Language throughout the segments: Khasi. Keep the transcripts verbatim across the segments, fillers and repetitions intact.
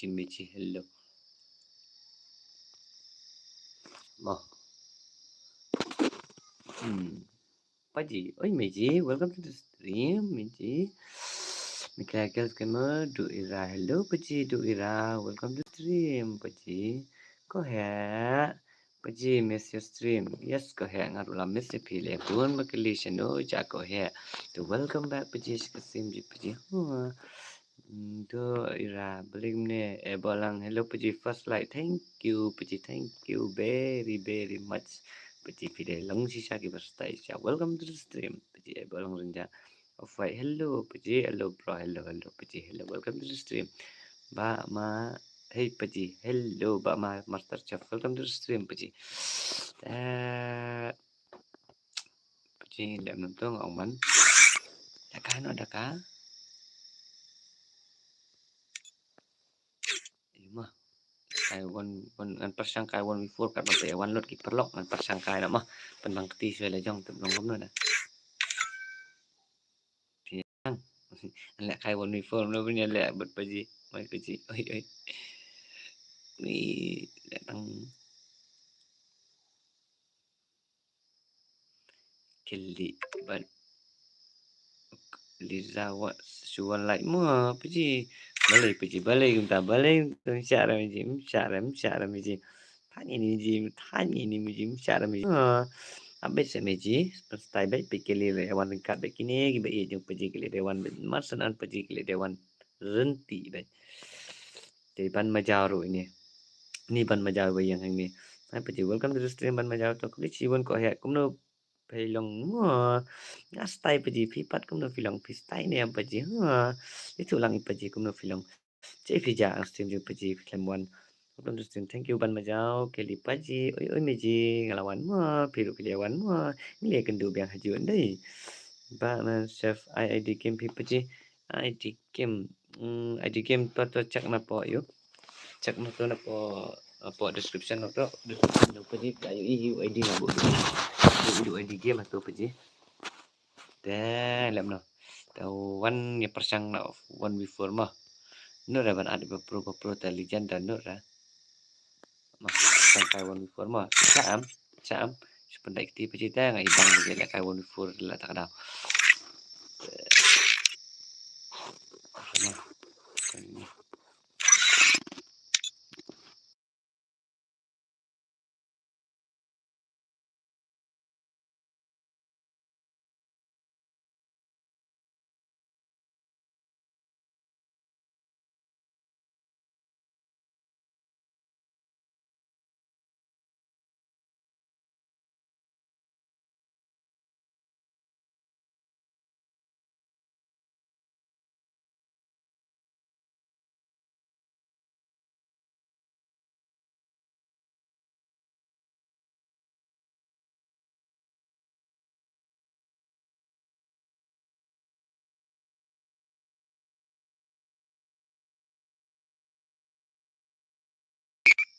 Meji, hello. Mo. Hmm. Paji, oi Meji, welcome to the stream, Meji. Michael Gamer, Du Ira, hello Paji, Du Ira, welcome to the stream, Paji. Ko he, Paji, miss your stream. Yes, ko he, nga ruh la miss ïa phi, le bun ba kylli shano ja ko he. To welcome back Paji, sha ka stream ji Paji. Huh. Hmm, Du Ira, balei kumne, eh, Bolang, hello Paji, first like, thank you Paji, thank you very very much. Paji phi dei long shisha ki ba stai sha. Welcome to the stream Paji, eh, Bolang Rynjah. Of White, hello Paji, hello bro, hello hello Paji, hello, welcome to the stream. Ba ma, hey Paji, hello ba ma Master Chef, welcome to the stream Paji. Eh, Paji lem nonton ong man. Daka no daka. Ima. Kai wan wan ngan pyrshang kai one v four kat ba te wan lut ki paralok ngan pyrshang kai na ma. Pynbang kti shuwa la jong tem long kumno na. Piang. An leh kai one v four mlo punya leh bat Paji. Mai Paji. Oi oi. Ni leh tang. Kylli ban Liza wa shuwa like mo Paji. Balei Paji, balei kumta, balei kumta, mshah ra Meji, mshah ra, mshah ra Meji. Thani ni Meji, thani ni Meji, mshah ra Meji. Abet sa Meji, stai bad Paji kylli re wan ryngkat bad kine ki ba ïeit jong Paji kylli re wan bad marsan an Paji kylli re wan rynti bad. Te ban majaw ruh ini. Ni ban majaw ba ïeng hangne. Hai Paji, welcome to the stream ban majaw to klik shi wan ko he kumno phi long mo. Nga stai Paji phi pat kumno phi long phi stai ne am Paji ha. Itu lang i Paji kumno phi long. Che phi ja ang stream ju Paji phi klem wan. Welcome to stream. Thank you ban majaw kylli Paji. Oi oi Meji nga la wan mo. Phi ruh phi le wan mo. Ngi le kyndu biang ha ju ndai. Ba man chef I I D game phi Paji. I D game. Hmm, I D game pa to check na po yu. Check na to na po, po description na to. Description na po di ka yu I D na bu. I D game to Paji. Te lem no. Te wan ïa pyrshang na one v four mo. Nur ra ban ad ba pro ba pro te legend da nur ra. Mo, pyrshang kai one v four mo. Cham, cham. Shu pyndait kti Paji te nga i bang Paji leh kai one v four la tak daw.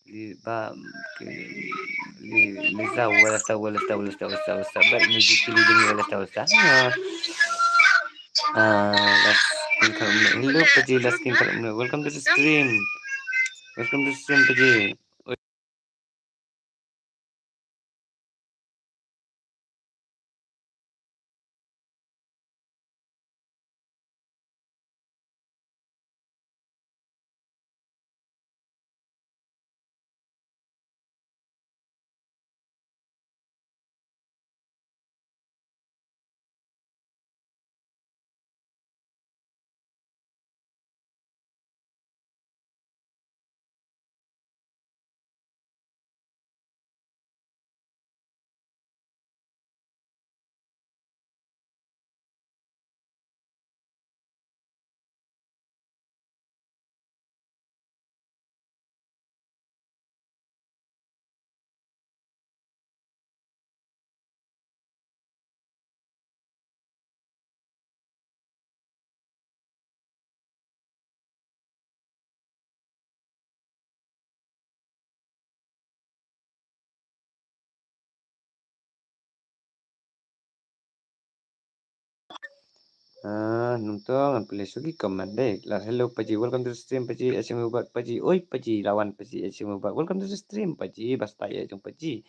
Li ba li li sa wala sa wala sa wala sa wala sa wala sa ba ni ji kili jing wala sa wala sa. Ah. Ah, last king kal. Hello Paji, last king kal. Welcome to the stream. Welcome to the stream Paji. Ah, num to ngan pule shuh ki comment dei. La hello Paji, welcome to the stream Paji, H M Hubert Paji, oi Paji, lawan Paji, H M Hubert, welcome to the stream Paji, ba stai eh jong Paji.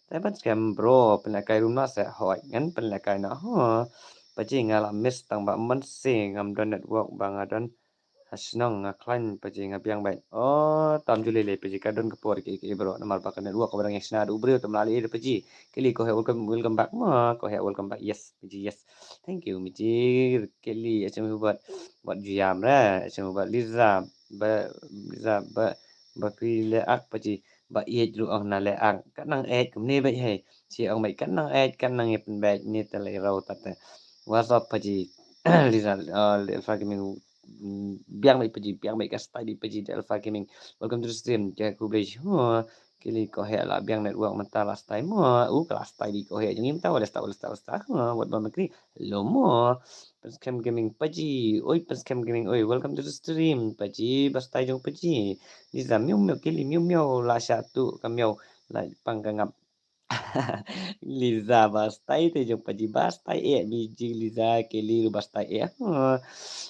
Tai ban skhem bro, pynlehkai rum na se hoi, ngan pynlehkai na ho. Paji nga la miss tang ba man se ngam don network ba nga don ha shnong nga khlaiñ Paji nga biang beit. Oh, tam ju lei lei Paji ka don ka por ki ki bro namar ba ka network ka ba dang ïa shna da u briew tam la lei da Paji. Kili ko he welcome, welcome back ma, ko he welcome back. Yes, Paji, yes. Thank you, Miji. Kili, H M Hubert. Wat ju ïam re, H M Hubert. Liza, ba, Liza, ba, ba ki le ak Paji. Ba ïeit ruh ong na le ak. Ka nang ïeit kumne beit hei. Chi ong beit ka nang ïeit, ka nang ïa pynbeit ni te lei rau tat te. What's up Paji? Liza, uh, Alpha Gaming, mm, biang beit Paji, biang beit ka stai beit Paji da Alpha Gaming. Welcome to the stream. Ja khublei. Huh. Kili ko he la biang network mynta la stai mo. U ka la stai di ko he jong im ta wala sta wala sta wala sta. Huh. Wat ba makri. Lo mo. Pynskhem Gaming Paji. Oi Pynskhem Gaming. Oi, welcome to the stream. Paji, ba stai jong Paji. Liza miu miu kili miu miu la sha tu ka miu la pang ka ngap. Liza ba stai te jong Paji ba stai eh, Miji Liza Kili ruh ba stai eh. Huh.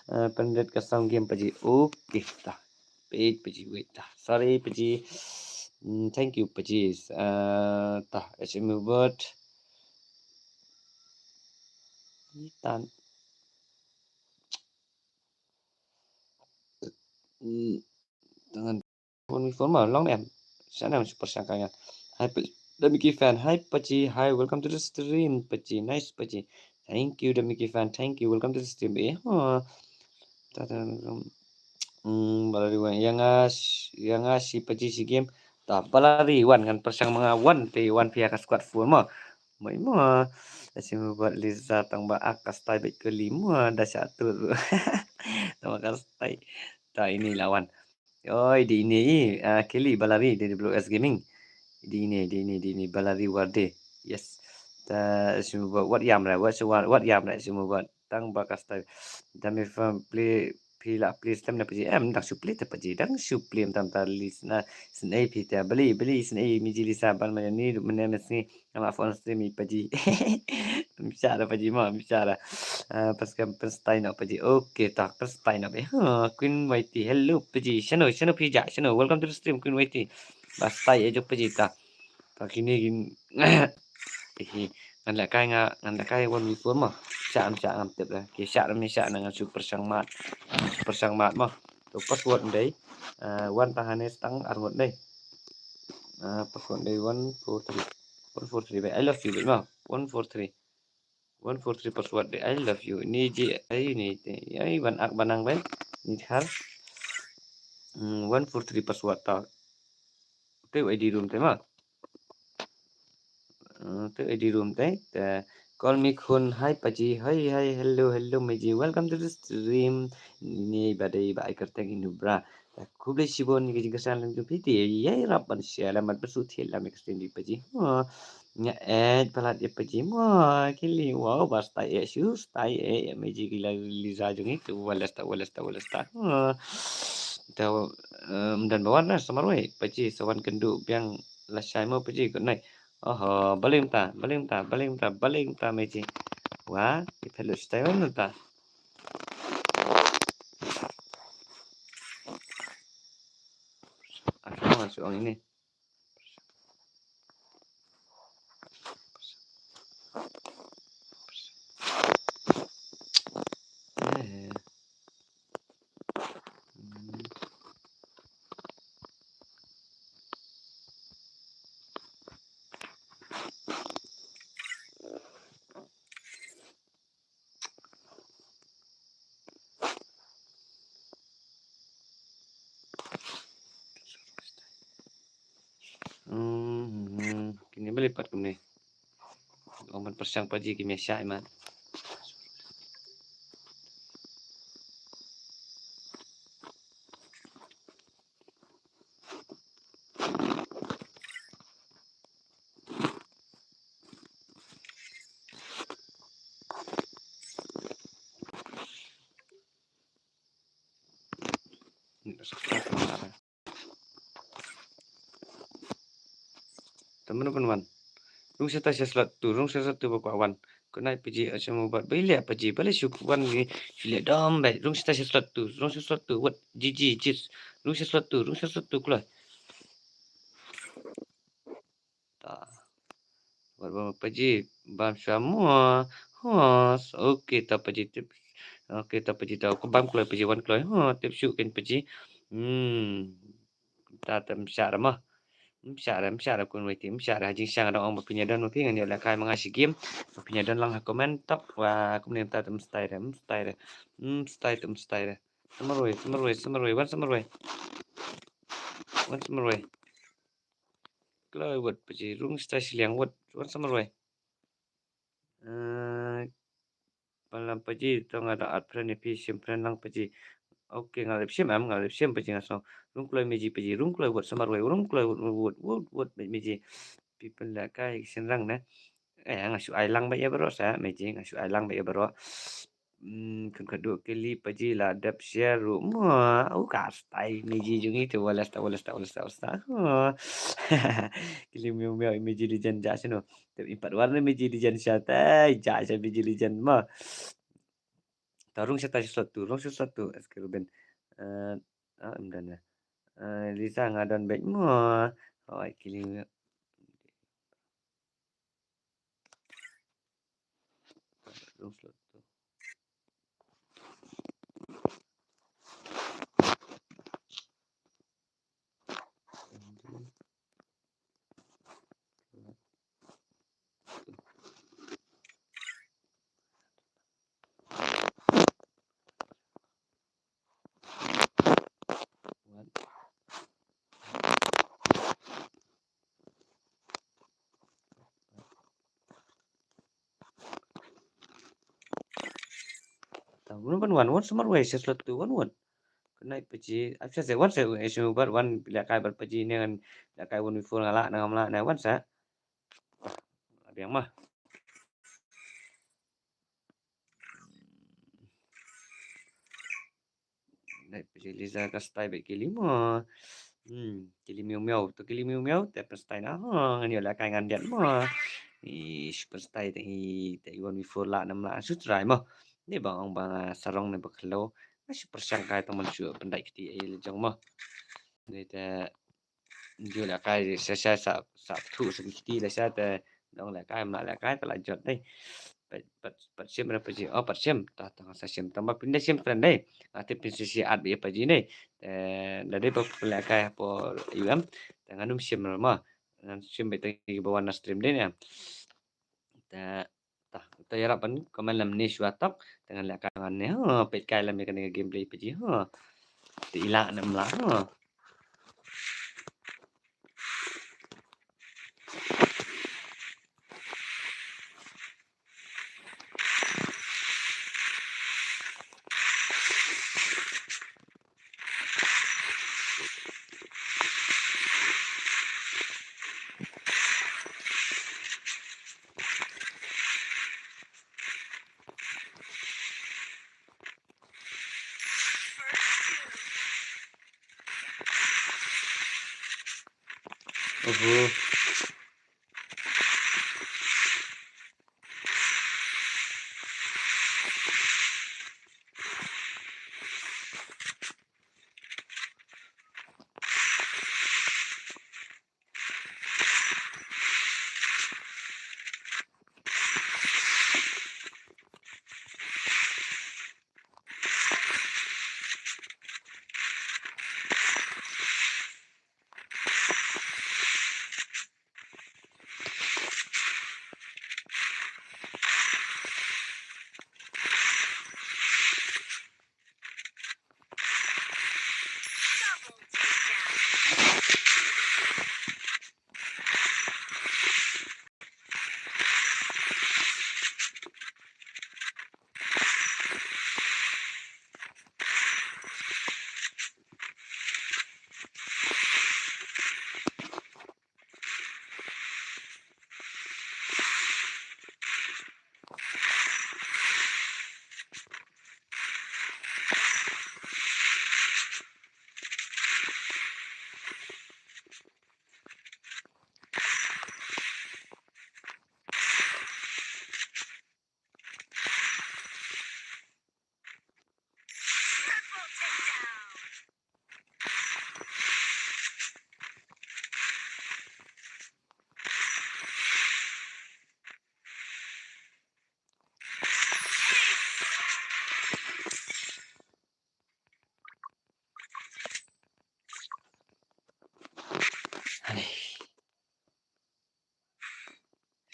Uh, pynrit ka sound game Paji. Okay ta. Wait Paji, wait ta. Sorry Paji. Mm, thank you Paji. Uh, ta H M Hubert. Tan. Mm, tangan. One before ma long em. Sana super sangkanya. Hai da Mickey fan. Hai Paji. Hai, welcome to the stream Paji. Nice Paji. Thank you da Mickey fan. Thank you. Welcome to the stream. Eh. Huh. Ta ta. Hmm, Balari wan. Yang as yang as si Paji si game. Ta Balari wan ngan persang manga wan te wan pia ka squad full ma. Mai ma. Asim buat Liza tang ba ak ka stai beit kali ma da satu. Tang ba ka stai. Ta ini lawan. Oi, di ini i, ah, Kelly Balari di W S Gaming. Di ini, di ini, di ini Balari Warde. Yes. Ta semua buat wat yam ra, wat semua wat yam ra semua buat. Tang ba ka stai. Dami fam play pila play stem na Paji. Em dang su play ta Paji, dang su play tam ta list na. Snei pita beli beli snei Miji Lisa ban ma ni mene mesni. Nga la phone stream i Paji. Msha da Paji ma, msha da. Ah, pas kam pas tai na Paji. Okay ta, pas tai na be. Ha, Queen Y T. Hello Paji. Shano, shano phi ja, shano. Welcome to the stream Queen Y T. Ba stai eh jok Paji ta. Ta kini gin. Hi. Ngan la kai nga, ngan la kai one before ma. Sha am sha ngam tip la. Ki sha am sha na ngan super sang mat. Super sang mat ma. To password ndai. Ah, one ta hane stang arngot ndai. Ah, password ndai one four three. One four three, I love you, ma. One four three. One four three password ndai, I love you. Ni ji, ai, ni, te, ai, ban ak banang, bai. Ni har. Hmm, one four three password ta. Te, I D room te, ma. Hmm, te, I D room te. Te, call me khun, hi, Paji. Hi, hi, hello, hello, Meji. Welcome to the stream. Ni, ba dei, ba ai kerteng inubra. Khublei shibun ïa ka jingkyrshan lem jong phi te ïa rap ban share lem bad pynsuh thied lem ïa ka stream jong phi Paji. Nga eh palat ïa Paji mo kili wow ba stai eh shu stai eh ïa Meji kila Liza jong i tu wala sta wala sta wala sta. Te ym don ba wan na samar wei Paji sa wan kynduh biang lashai mo Paji good night. Oho balim ta balim ta balim ta balim ta Meji. Wa i phet lut stai wan ta. Aku masuk ang ini. Eh. Hmm. Hmm, hmm, hmm. Kine beli pat kumne. Oman persang Paji kine sya iman. Temen pun wan. Rung seta sya slot tu, rung seta tu bakwa wan. Good night Paji, acha mo bat bai leh Paji, balei shu wan ni shu leh dom beit, rung shata sha slot two, rung sha slot two, wat, G G, jit, rung sha slot two, rung sha slot two, kloi. Ta. Wat, wat, Paji, bam shwa mo. Hos, okay, ta Paji tip. Okay, ta Paji ta, ko bam kloi Paji, wan kloi, ha, tip shu ken Paji. Hmm. Ta, ta, mshah ra mo. Mshah ra, mshah ra kun wei ti, mshah ra, ha jingshisha nga dang ong ba phin ïa don ma phi, ngan ïoh lehkai ma nga shi game. Ba phin ïa don lang ha comment, tok, wa, kumne ta, ta, mstai ra, mstai ra. Mstai ta, mstai ra. Sa marwei, sa marwei, sa marwei, wan sa marwei. Wan sa marwei. Kloi wat Paji, rung shata shiliang wat, wan sa marwei. Eh, Palam Paji, to nga da add friend ïa phi, shim friend lang Paji. Okay, nga lip shim em, nga lip shim Paji nga sngew. Rung kloi Meji Paji, rung kloi wat sa marwei, rung kloi wat, wat, wat, wat, wat, Meji. Phi pynlehkai shin rang ne. Eh, nga shu ai lang beit ïa baroh sa, Meji, nga shu ai lang beit ïa baroh. Hmm, kan ka duk kili Paji la dep share ruh. Mo, u ka stai Meji jong ngi te wala sta, wala sta, wala sta, wala sta. Huh. Kili miaw miaw Meji Legend ja sino. Te impat warna Meji Legend sha tai, ja sha Meji Legend mo. Ta rung sha ta sha slot two, rung sha slot two, S K Ruben. Eh, ah, em dan ya. Eh, Lisa nga don beit mo. Oi, kili miaw. Ta, wan, wan, wan, wan, sa marwei, sa slot two, wan, wan. Good night Paji. Ap sa se, wan se, eh, shu bar, wan, lehkai bad Paji ne ngan, lehkai one v four nga lah, na ngam lah, na wan sa. Biang mah. Dei, Paji Liza ka stai bad kili mo. Hmm, kili miaw miaw, to kili miaw miaw, te pynshai na, ha, ngan ïoh lehkai ngan diat mo. Ish, pynshai te, i, te one v four lah nam lah, shu try mo. Ni ba ong ba nga sarong ne ba khlo. Nga shu pyrshang kai tang man shu pyndait kti ei la jong mo. Ni te, ju lehkai sa, sa, sa, sa thu sa kti la sa te, dang lehkai, ma lehkai te la jot dei. Pat, pat, pat shim ra Paji, oh, pat shim, ta, ta, sa shim, tang ba pynda shim friend dei. Ate pynsi si at bi Paji dei. Eh, da dei ba pynlehkai hapoh U M, te ngan ym shim ra ma. Ngan shim beit te ba wan na stream dei ne. Te, ta, ta ïarap ban comment lem ne shuwa tok, te ngan lehkai ngan ne, ha, peit kai lem ïa kane ka gameplay Paji, ha. Te i lah ne em lah, ha. Oho.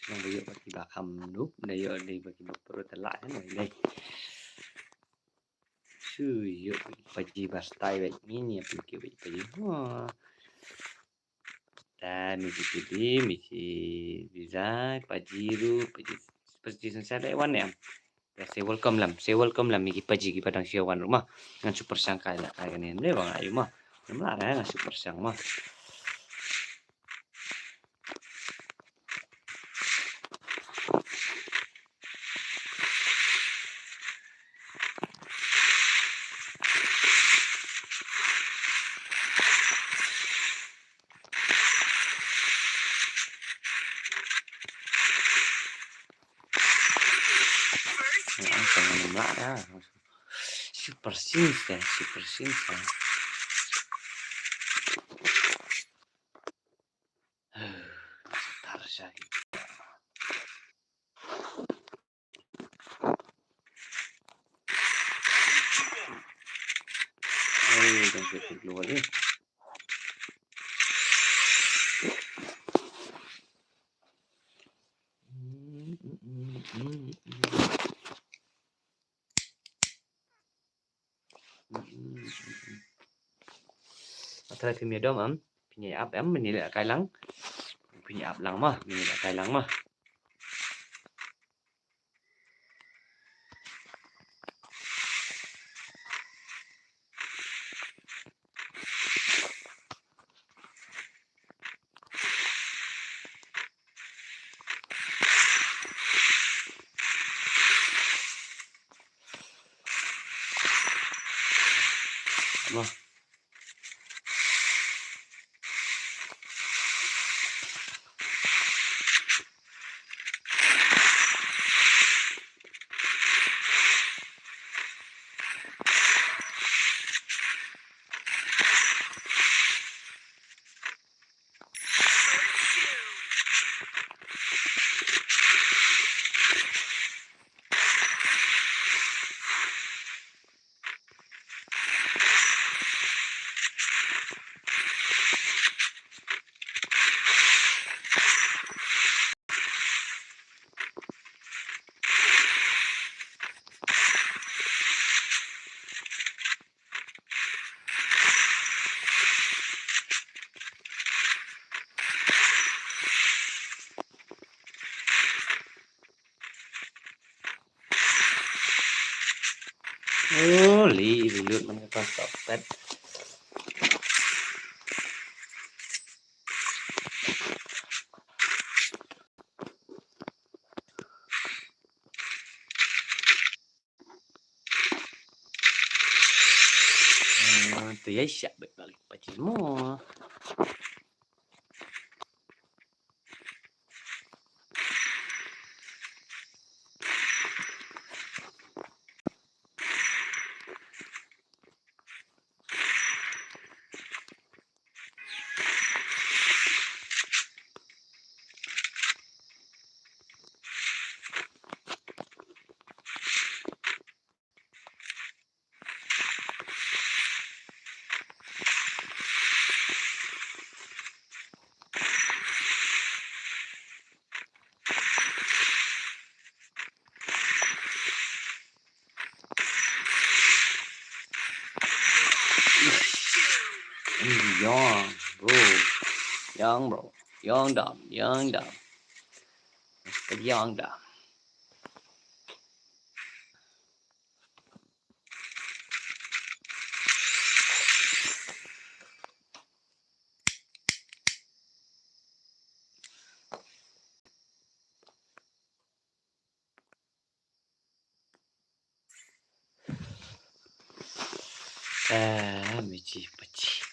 Nang ba ïoh ba ki ba kham nup, da ïoh dei ba ki ba pyrut da lah, eh, dei. Shu ïoh ba ki paji ba stai ba mini apa ki ba ki paji. Ha. Dan mi ki di, mi ki visa, paji ru, paji, paji sensar dei wan em. Ya, say welcome lam, say welcome lam, mi ki paji ki ba dang shu wan ru ma. Ngan shu pyrshang kai la kai kane, ne ba nga ïoh ma. Namar eh, ngan shu pyrshang ma. Ah, tang ngam lah dah. Super sins dah, super sins dah. Tar sha. Ai, jangan keluar ni. Ata phim ïa dom em, phim ïa ap em, mynne leh kai lang. Phim ïa ap lang ma, mynne leh kai lang ma. Wah. Oh, li, li lut man ka stop pet. Ah, tu ya siap bet balik pacin mo. Young, bro. Young, bro. Young, dumb. Young, dumb. Young, dumb. Ah, michi pachi.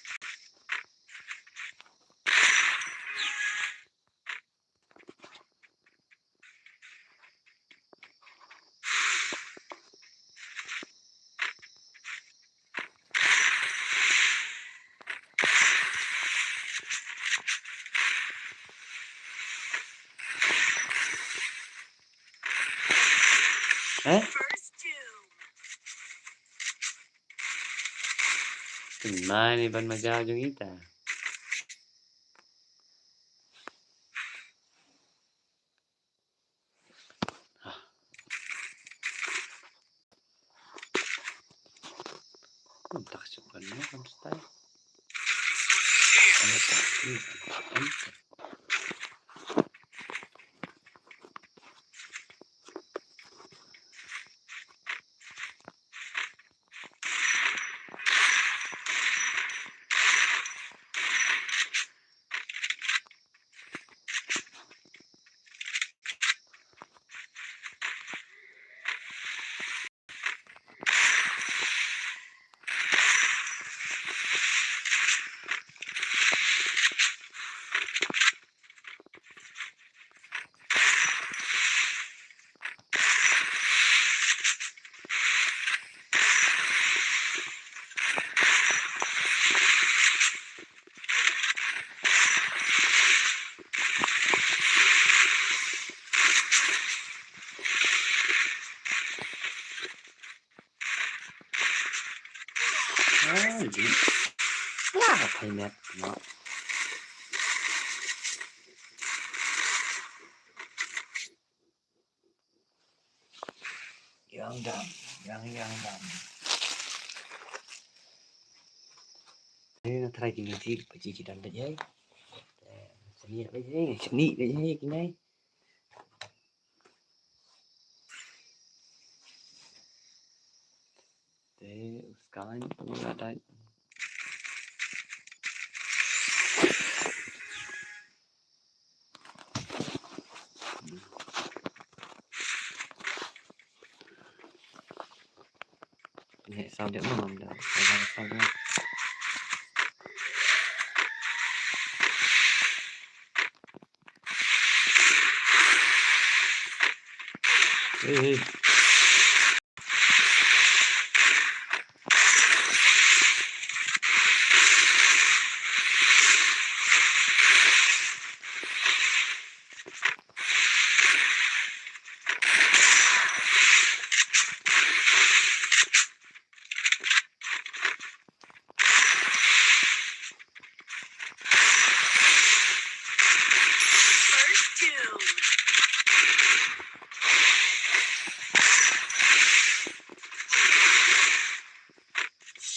Eh? Kynmaw ïa ban majaw jong ita. Style. Ah, di. Lah, apa ini? No. Yang dam, yang, yang dam. Ini na try kini ji, paji ji dam dam ye. Eh, sini apa ye? Sini apa ye kini? Te, sekarang ni pun dah ada. Ni sound dia memang dah. Sound dia. Hey, hey.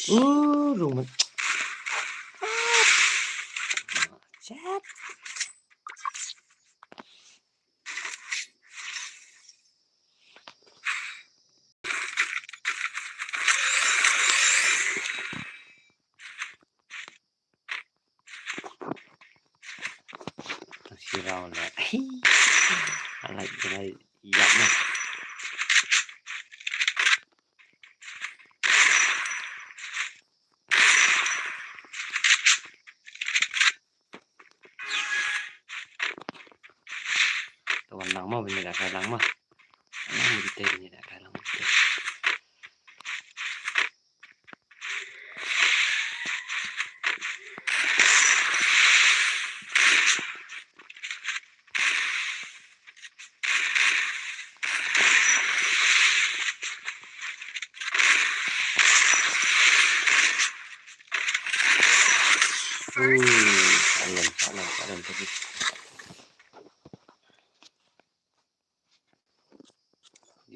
Uh, rumet. Chat. Sirau lah. Alai, alai, yak na. Tawan lang mo, bini da kai lang mo. Lang mo, bini da kai lang mo. Ui, ayan, salah, salah tadi.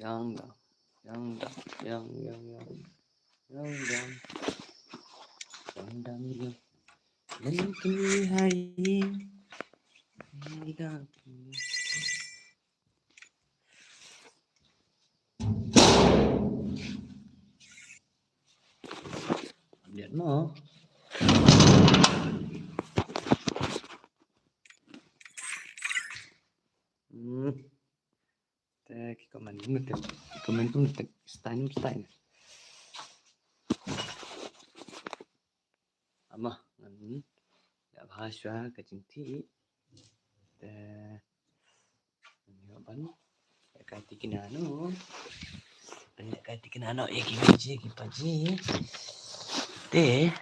Yang dam, yang dam, yang, yang, yang. Yang dam, yang dam, yang. Yang kini hai. Yang dam. Update mo. Hmm. Te ki comment pun te, ki comment pun te, style, style. Ama, ngan da bha shuwa ka jingtih. Te ngan ïoh ban lehkai tikna noh. Ban lehkai tikna noh ïa ki miji ki paji. Te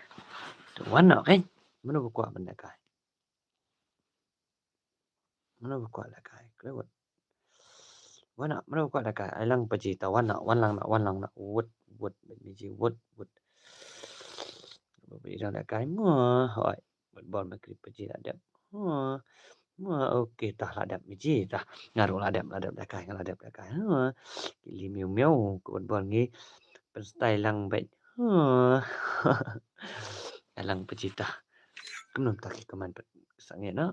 to wan noh kein. Mano ba kwah ban lehkai? Mano ba kwah lehkai? Khlem wut. Wan noh, mano ba kwah lehkai? Ai lang paji ta wan noh, wan lang noh, wan lang noh. Wut, wut, miji wut, wut. Ba paji dang lehkai mo, hoi. Wut bor ma kri paji la dep. Ho. Mo, okay, tah la dep miji, tah. Nga ruh la dep, la dep lehkai, nga la dep lehkai. Ho. Ki li miaw miaw, ka wut bor ngi. Pynstyle lang beit. Huh. Alang pajita. Kumno ta ki comment pat sangeh na.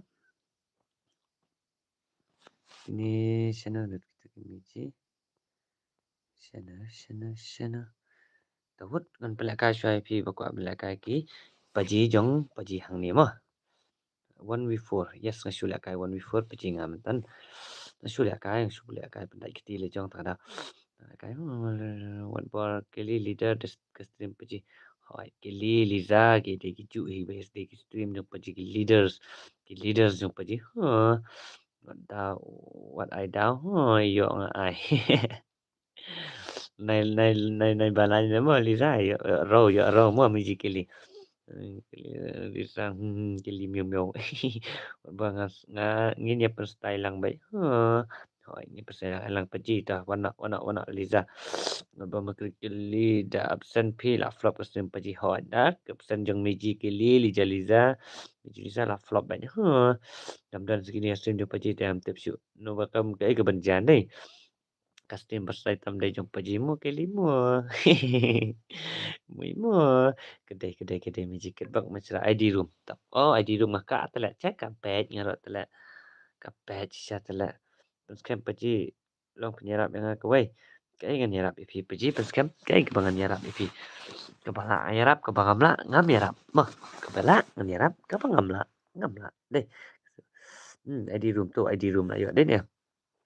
Ini channel dot kita ki miji. Channel, channel, channel. Tawut ngan pynlehkai shwa ïa phi ba kwah pynlehkai ki paji jong paji hangne mo. One v four. Yes, nga shu lehkai one v four paji nga myntan. Nga shu lehkai, nga shu lehkai pyndait kti le jong tang da. Lehkai, hmm, wat bor kili leader des ka stream paji. Hoi, kili Liza ki dei ki ju hi ba dei ki stream jong paji ki leaders. Ki leaders jong paji. Huh. Wat da, wat ai da. Huh, ïoh nga ai. Nai, nai, nai, nai ba nai mo Liza, ïoh, ïoh ro, ïoh ro mo miji kili. Kili, Liza, hmm, kili miaw miaw. Ba nga, nga, ngin ïa pynstyle lang bai. Huh. Hoi, ngin pynstyle lang paji ta, wana, wana, wana, Liza. Ba ma kili da absent phi la flop ka stream paji hoi. Da, ka absent jong miji kili, Liza, Liza. Miji Liza la flop bai. Huh. Dam dan sini stream jong paji ta am tip shu. No ba kam ka ka ban jan dei. Ka stream ba sai tam dei jong paji mo kili mo. Mui mo. Kedai, kedai, kedai miji ket bak ma chra I D room. Tap. Oh, I D room nga ka tele. Check ka page nga ro tele. Ka page sha tele. Pynskhem paji long pynïarap ïa nga kawei. Kaei ngan ïarap ïa phi paji pynskhem. Kaei kaba ngan ïarap ïa phi. Kaba lah ïarap, kaba ngam lah ngam ïarap. Mo. Kaba lah ngan ïarap, kaba ngam lah ngam lah. Dei. Hmm, I D room tu, I D room la ïoh dei ne.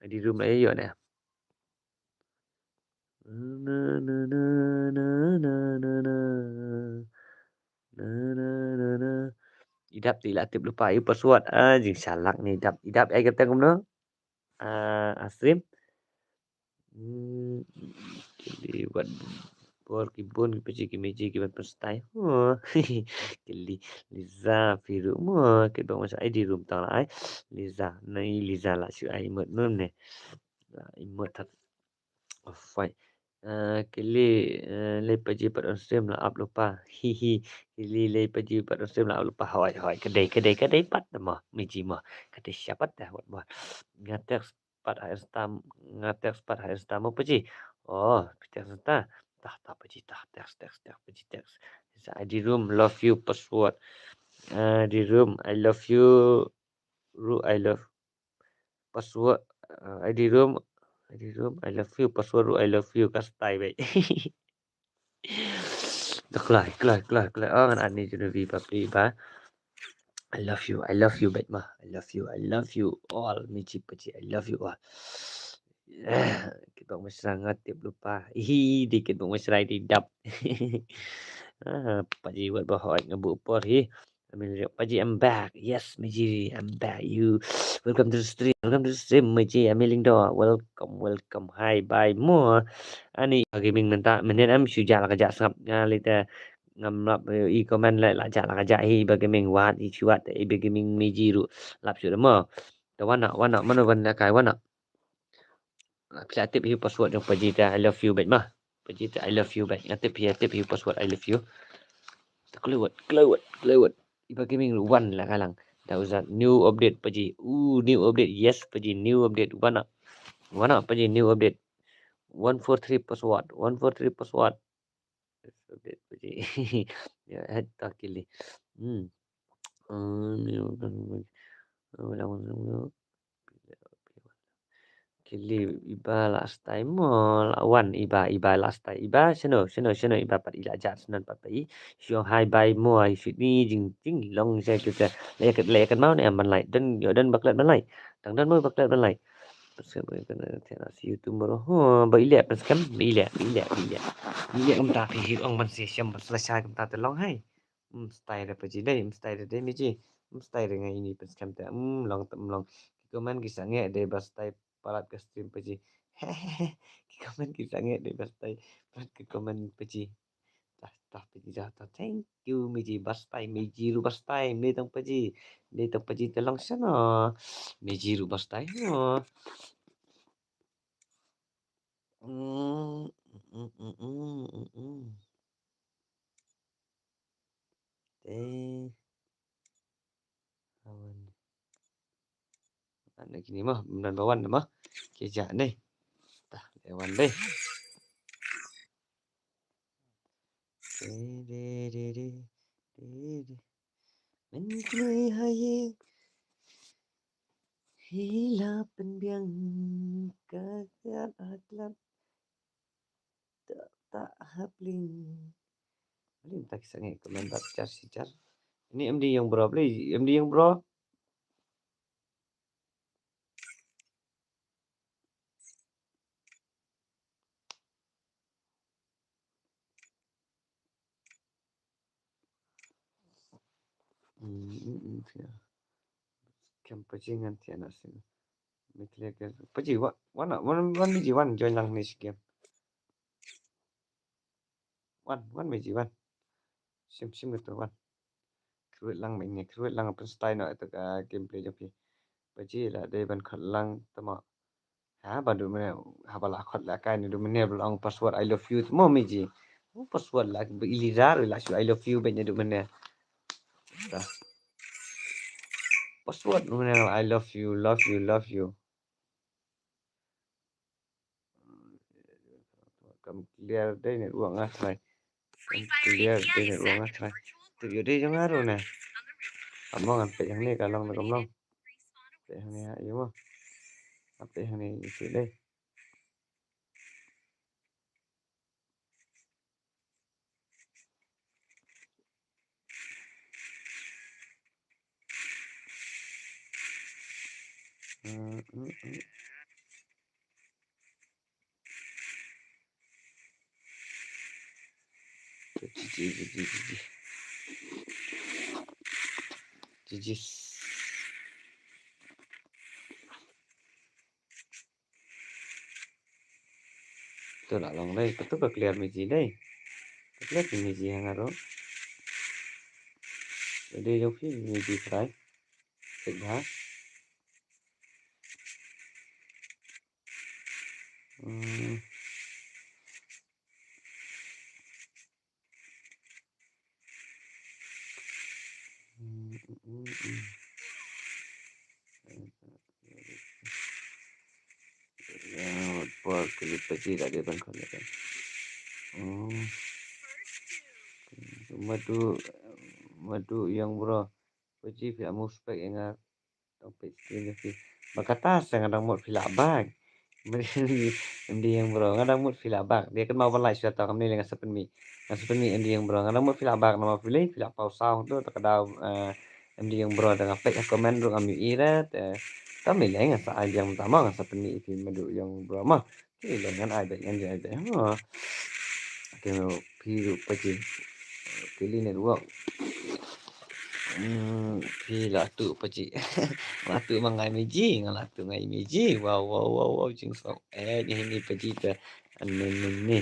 I D room la ïoh ne. Na, na, na, na, na, na, na. Na, na, na, na. Idap te la tip lupa ïa u password. Ah, jingshalak ne Idap. Idap ai kata kumno? Ah, Asrim. Hmm, kili wat bor ki bun ki paji ki meji ki ban pynstyle. Huh. Kili Liza phi ruh mo ki bang masa I D room tang la ai. Liza, nai Liza la shu ai mut nun ne. La ai mut that. Off white. Eh, kili, eh, lei paji pat on stream la ap lupa. Hi hi. Kili lei paji pat on stream la ap lupa. Hoi hoi. Kedai kedai kedai pat mo. Miji mo. Kedai siapa dah wat mo. Nga text pat ha Insta, nga text pat ha Insta mo paji. Oh, text Insta. Tah tah paji tah text text text paji text. Sa I D room love you password. Eh, I D room I love you. Ru I love password, uh, I D room, I D room, I love you, password ru I love you, ka style bai. Dah kloi, kloi, kloi, kloi. Oh, ngan ani junu vi papi ba. I love you, I love you, bet ma. I love you, I love you all. Miji paji, I love you all. Eh, kita mesra ngatip lupa. Hi, dikit mesra di dap. Ah, paji wat bahot ngabu por hi. Amin Rio, Paji, I'm back. Yes, Miji, I'm back. You, welcome to the stream. Welcome to the stream, Miji. Amin Lingdo, welcome, welcome. Hi, bye. Mo. Ani Gaming mynta, mynnin am shu ja la ka ja sngap nga lite ngam lap i comment le la ja la ka ja hi ba Gaming wat i chuat i ba Gaming Miji ru lap shu mo. Da wana, wana, mano wan la kai wana. Phi la tip hi password jong Paji te I love you bad ma. Paji te I love you bad. Nga tip hi, tip hi password I love you. Klewet, klewet, klewet. Iba Gaming one la kalang. That was a new update Paji. Ooh, new update. Yes, Paji, new update. Wana. Wana Paji, new update. One four three password. One four three password. Update Paji. Ya, head to kili. Hmm. Hmm, new update. Kili iba last time mo la wan iba iba last time iba shano shano shano iba pat ila jat shano pat pai shu hi bye mo ai shu ni jing jing long sha kita le kat le kat mau ne am ban lai dan yo dan baklat ban lai tang dan mo baklat ban lai. Pas ka ba kan te na si YouTube mo ho ba ile pas kam ba ile ba ile ba ile. Ile kam ta phi hit ong ban si sham ban sla sha kam ta te long hai. Mstai re Paji dei, mstai re dei Miji, mstai re ngai ini pynskhem te, mm, long te, mm, long. Ki comment ki sangeh dei ba stai palat ka stream Paji. Ki comment ki sangeh dei ba stai palat ka comment Paji. Tah, tah, Paji, tah, tah. Thank you, Miji, ba stai, Miji ru ba stai, mne tang Paji. Mne tang Paji te long shano. Miji ru ba stai, no. Mm, mm, mm, mm, mm, mm. Te awan. Ana kini mah, bulan bawan mah. Keja ni. Tah, awan deh. Re, re, re, re, re, re. Mynkhlaiñ ha ïing, hi la pynbiang ka khat ha klat. Ta, ta hapling. Bali mynta ki sangeh comment bad jar shi jar. Ini M D Young Bro, bali M D Young Bro. Hmm, hmm, hmm, ya. Kem paji ngan tiana sing. Mikle ke paji wa, wan, wan, wan, miji wan join lang ni shi game. Wan, wan, miji wan. Sim, sim gitu wan. Kruit lang mini, kruit lang pun style no itu ka gameplay jong phi. Paji la dei ban khot lang tama. Ha, ba du mene, ha ba la khot la kai ni du mene ba la ong password I love you mo miji. Oh, password la ba ili jar la shu I love you ba ni du mene. Ta. Password mene I love you, love you, love you. Kam clear dei network nga try. Kam clear dei network nga try. Tu yo dei jong nga ruh na. Amo ngan peit hangne ka long na kam long. Peit hangne ha ïa mo. Peit hangne ïa dei. Mm, mm, mm. G G, G G, G G. G G. Tu la long dei, tu ka clear miji dei. Ka clear miji hang aro. Dei jong phi miji try. Cek ha. Hmm. Hmm, hmm, hmm, hmm. Ya, por kali paji la dei ban khot kan. Hmm. Madu, madu Young Bro. Paji phi amo spek ïa nga. Tang peit screen jong phi. Ba kata sa nga dang mut phi lah bak. M D Young Bro, nga dang mut phi lah bak. Dei kynmaw ban like shuwa tang kamne lei nga sa pynmih. Nga sa pynmih M D Young Bro. Nga dang mut phi lah bak namar phi lei phi lah paw saw tu ta ka daw, eh, M D Young Bro da nga peit ha comment ruh ngam ïohi re te. Tang lei nga sa ai biang mynta mo nga sa pynmih ïa phi Madu Young Bro mo. Ki lei ngan ai beit ngan ai beit. Ha. Ki phi ruh paji. Ki lei network. Hmm, phi la tuh paji. La tuh ma ngai miji, nga la tuh ngai miji. Wow, wow, wow, wow, jingsuk. Eh, ni ni paji te. Ani ni ni.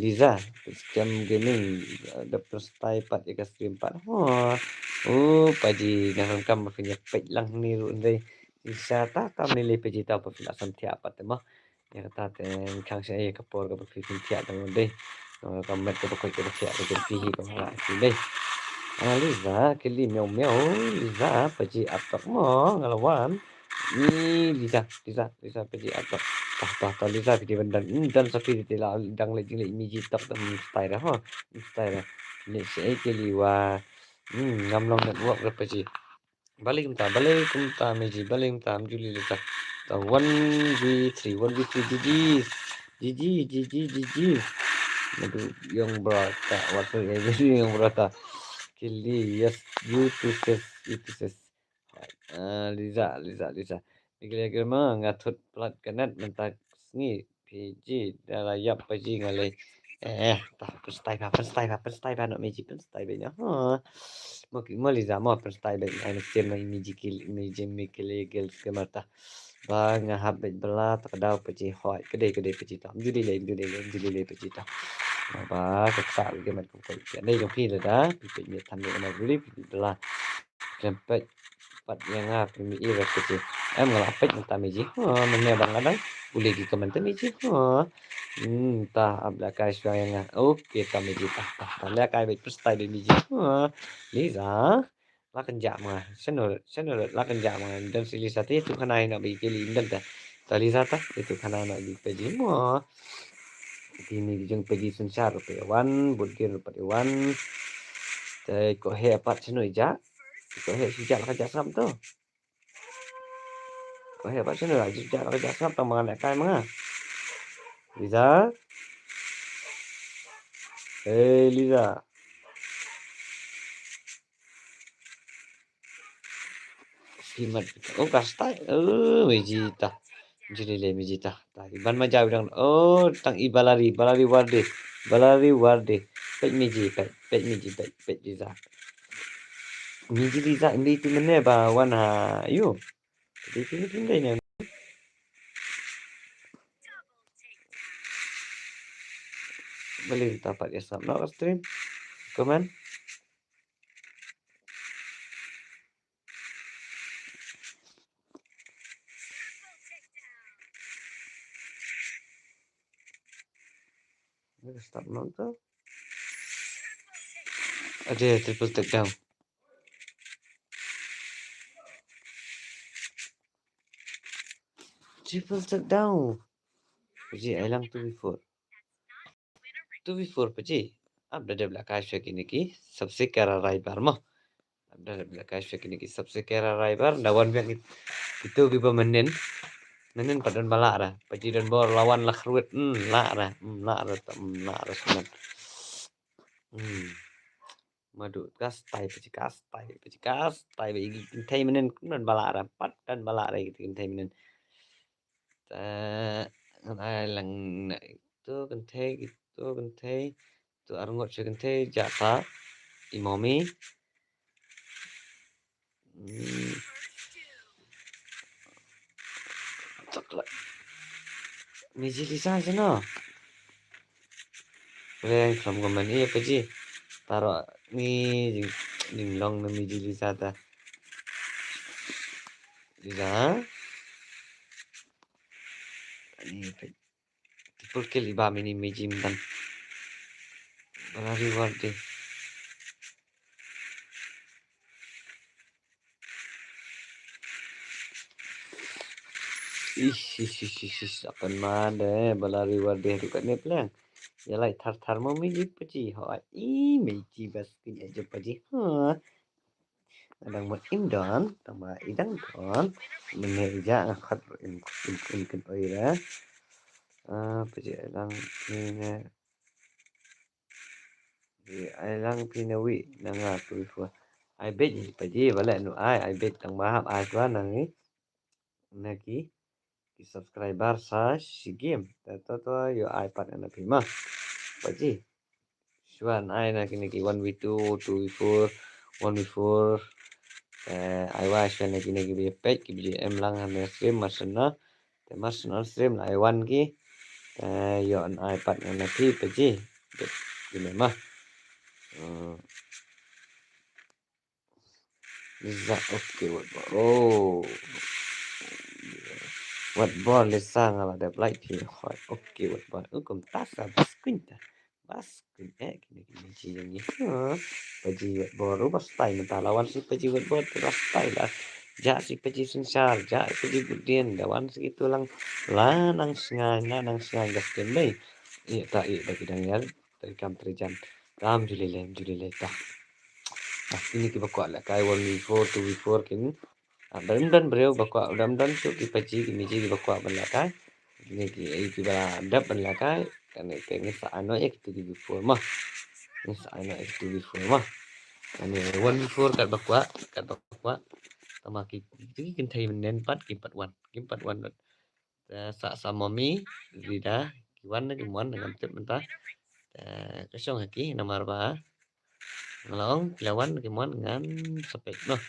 Liza, Scam Gaming, da pynstyle pat ïa ka stream pat. Ha. Oh, paji nga donkam ba phin ïa peit lang ni ruh ndei. Isa ta kam ni lei paji ta ba phin la sam thiah pat te mo. Ïa kata te khang sha ïa ka por kaba phi phin thiah te mo dei. Ka met kaba koit kaba thiah ka jong phi hi kaba la phi dei. Ah, Liza, kylli miaw miaw, Liza, paji ap tok mo, nga la wan. Ni Liza, Liza, Liza, paji ap tok. Tah, tah, tah, Liza, phi dei ban don, hmm, don sa phi dei la dang leh jingleh miji tok te, hmm, style da, ha, hmm, style da. Leh sha ïa kylli wa, hmm, ngam long network da paji. Balei kumta, balei kumta, miji, balei kumta, am juli leh ta. Ta one v three, one v three, G G. G G, G G, G G. Madu Young Bro ta, what the, Madu Young Bro ta. Kylli, yes, you too says, you too says. Ah, Liza, Liza, Liza. Ni kylli kylli ma, nga thut plat ka net, mynta sngi. P G, da la ïap paji nga lei. Eh, ta pynstyle ba, pynstyle ba, pynstyle ba, no miji pynstyle ba, no. Ha. Mo ki, mo Liza, mo pynstyle ba, ai na stem na miji ki, miji mi ki lei gel ke mata. Ba nga hap beit bela, ta ka daw paji hoi, ka dei, ka dei paji ta. Juli lei, juli lei, juli lei paji ta. Ba ka sa ke mat ko ko. Ka dei jong phi da, phi peit ni tham ni na juli, phi bela. Khlem peit pat ïa nga phi mih ïa ka paji. Em nga la peit mynta miji. Ha, mynne ba nga dang pule ki comment te miji. Ha. Hmm, ta ap lehkai shuwa ïa nga. Okay, ta miji ta, ta, ta lehkai beit pynstyle beit miji. Ha. Liza. La kynjah ma nga. Seno, seno la kynjah ma nga. Don si Liza te ïathuh khana ïa nga beit kylli don te. Ta Liza ta ïathuh khana ïa nga beit paji. Mo. Kine ki jong Peggy Sunshar ruh pat ïa wan, Bud Gin ruh pat ïa wan. Te ko he pat shano ïa ja. Ko he shu ja la ka ja sngap to. Ko he pat shano ïa ja la ka ja sngap tang ma nga lehkai ma nga. Liza. Hey Liza. Ki mat. Oh, ka style. Oh, Mijita. Juli le Mijita. Ta, iban ma jaw dang. Oh, tang i Balari, Balari Warde. Balari Warde. Pet Miji, pet, pet Miji, pet, pet Liza. Miji Liza, indi tu mene ba wan ha, yo. Di tu mene ne. Beli ta pat ya sab no stream. Comment. Stop nonton. Ada triple takedown. Triple takedown. Ji, ai lang two v four. Two v four pa ji. Ap da dep la kai sha kine ki subscriber mo. Ap da dep la kai sha kine ki subscriber. Da wan biang ki, kitu ki ba menen. Menen pa don ba lah ra. Pa ji don bor la wan la khruit. Hmm, lah ra. Hmm, lah ra. Hmm, lah ra sunan. Hmm. Madu ka style pa ji ka style pa ji ka style ba igi kynthei menen don ba lah ra. Pat don ba lah ra igi kynthei menen. Ta ngan ai lang na itu kynthei, itu kynthei, itu arngut sha kynthei, ja sa i mommy. Hmm. Chocolate. Miji Lisa sino. Reng from comment iya pa ji. Taro ni jing, jinglong na Miji Lisa ta. Lisa. Ni pa. Triple kill iba mini Miji myntan. Balari Warde. Ish, ish, ish, ish, ish, apan made, Balari Warde tu kat ne pleng. Ya lai thar thar mo Miji pa ji, ho, i Miji bas kin aja pa ji, ha. Adang mo im don, tang ba i dang don, mene ija nga khot im, im, im kin oi ra. Ah, pa ji adang mene. Ai lang phi na wi na nga tu phi. Ai bet ni pa ji bale nu ai, ai bet tang ba hap ai twa na ngi. Na ki, ki subscriber sa shi game. Ta to to yo ai pat na phi ma. Pa ji. Shuan ai na kine ki one v two, two v four, one v four. Eh, ai wa shuan na kine ki bi pet ki bi em lang ha na stream ma shuan na. Te mas non stream la ai wan ki. Te yo an ai pat ngan na phi pa ji. Ki ne ma. Hmm. Lisa, okay, wat bor. Oh. Wat bor Lisa nga la dep like phi. Hoi, okay, wat bor. U kum ta sa bas kuin ta. Bas kuin eh kine kine ji yang ni. Ha. Pa ji wat bor u bas tai mynta lawan si pa ji wat bor tu bas tai la. Ja si pa ji Sensar, ja pa ji Budin, da wan si tu lang la nang sngai, la nang sngai gas ken dei. Iya ta iya da ki dang yar, ta kam tri jan. Tam juli lem, juli lem ta. Ah, kine ki ba kwah la kai one v four, two v four kin. Ah, dam dam breu ba kwah, dam dam su ki pa ji, ki mi ji ki ba kwah ban la kai. Kine ki, eh, ki ba dap ban la kai. Kane te ngi sa ano ek two v four ma. Ngi sa ano ek two v four ma. Kane one v four kat ba kwah, kat ba kwah. Tama ki, ki kynthei mynnin pat, ki pat wan, ki pat wan. Te sa sa mami, Rida, ki wan ki mon ngam tip mynta. Te ka shong ha ki namar ba. Nga la ong ki la wan ki mon ngam sa peit noh.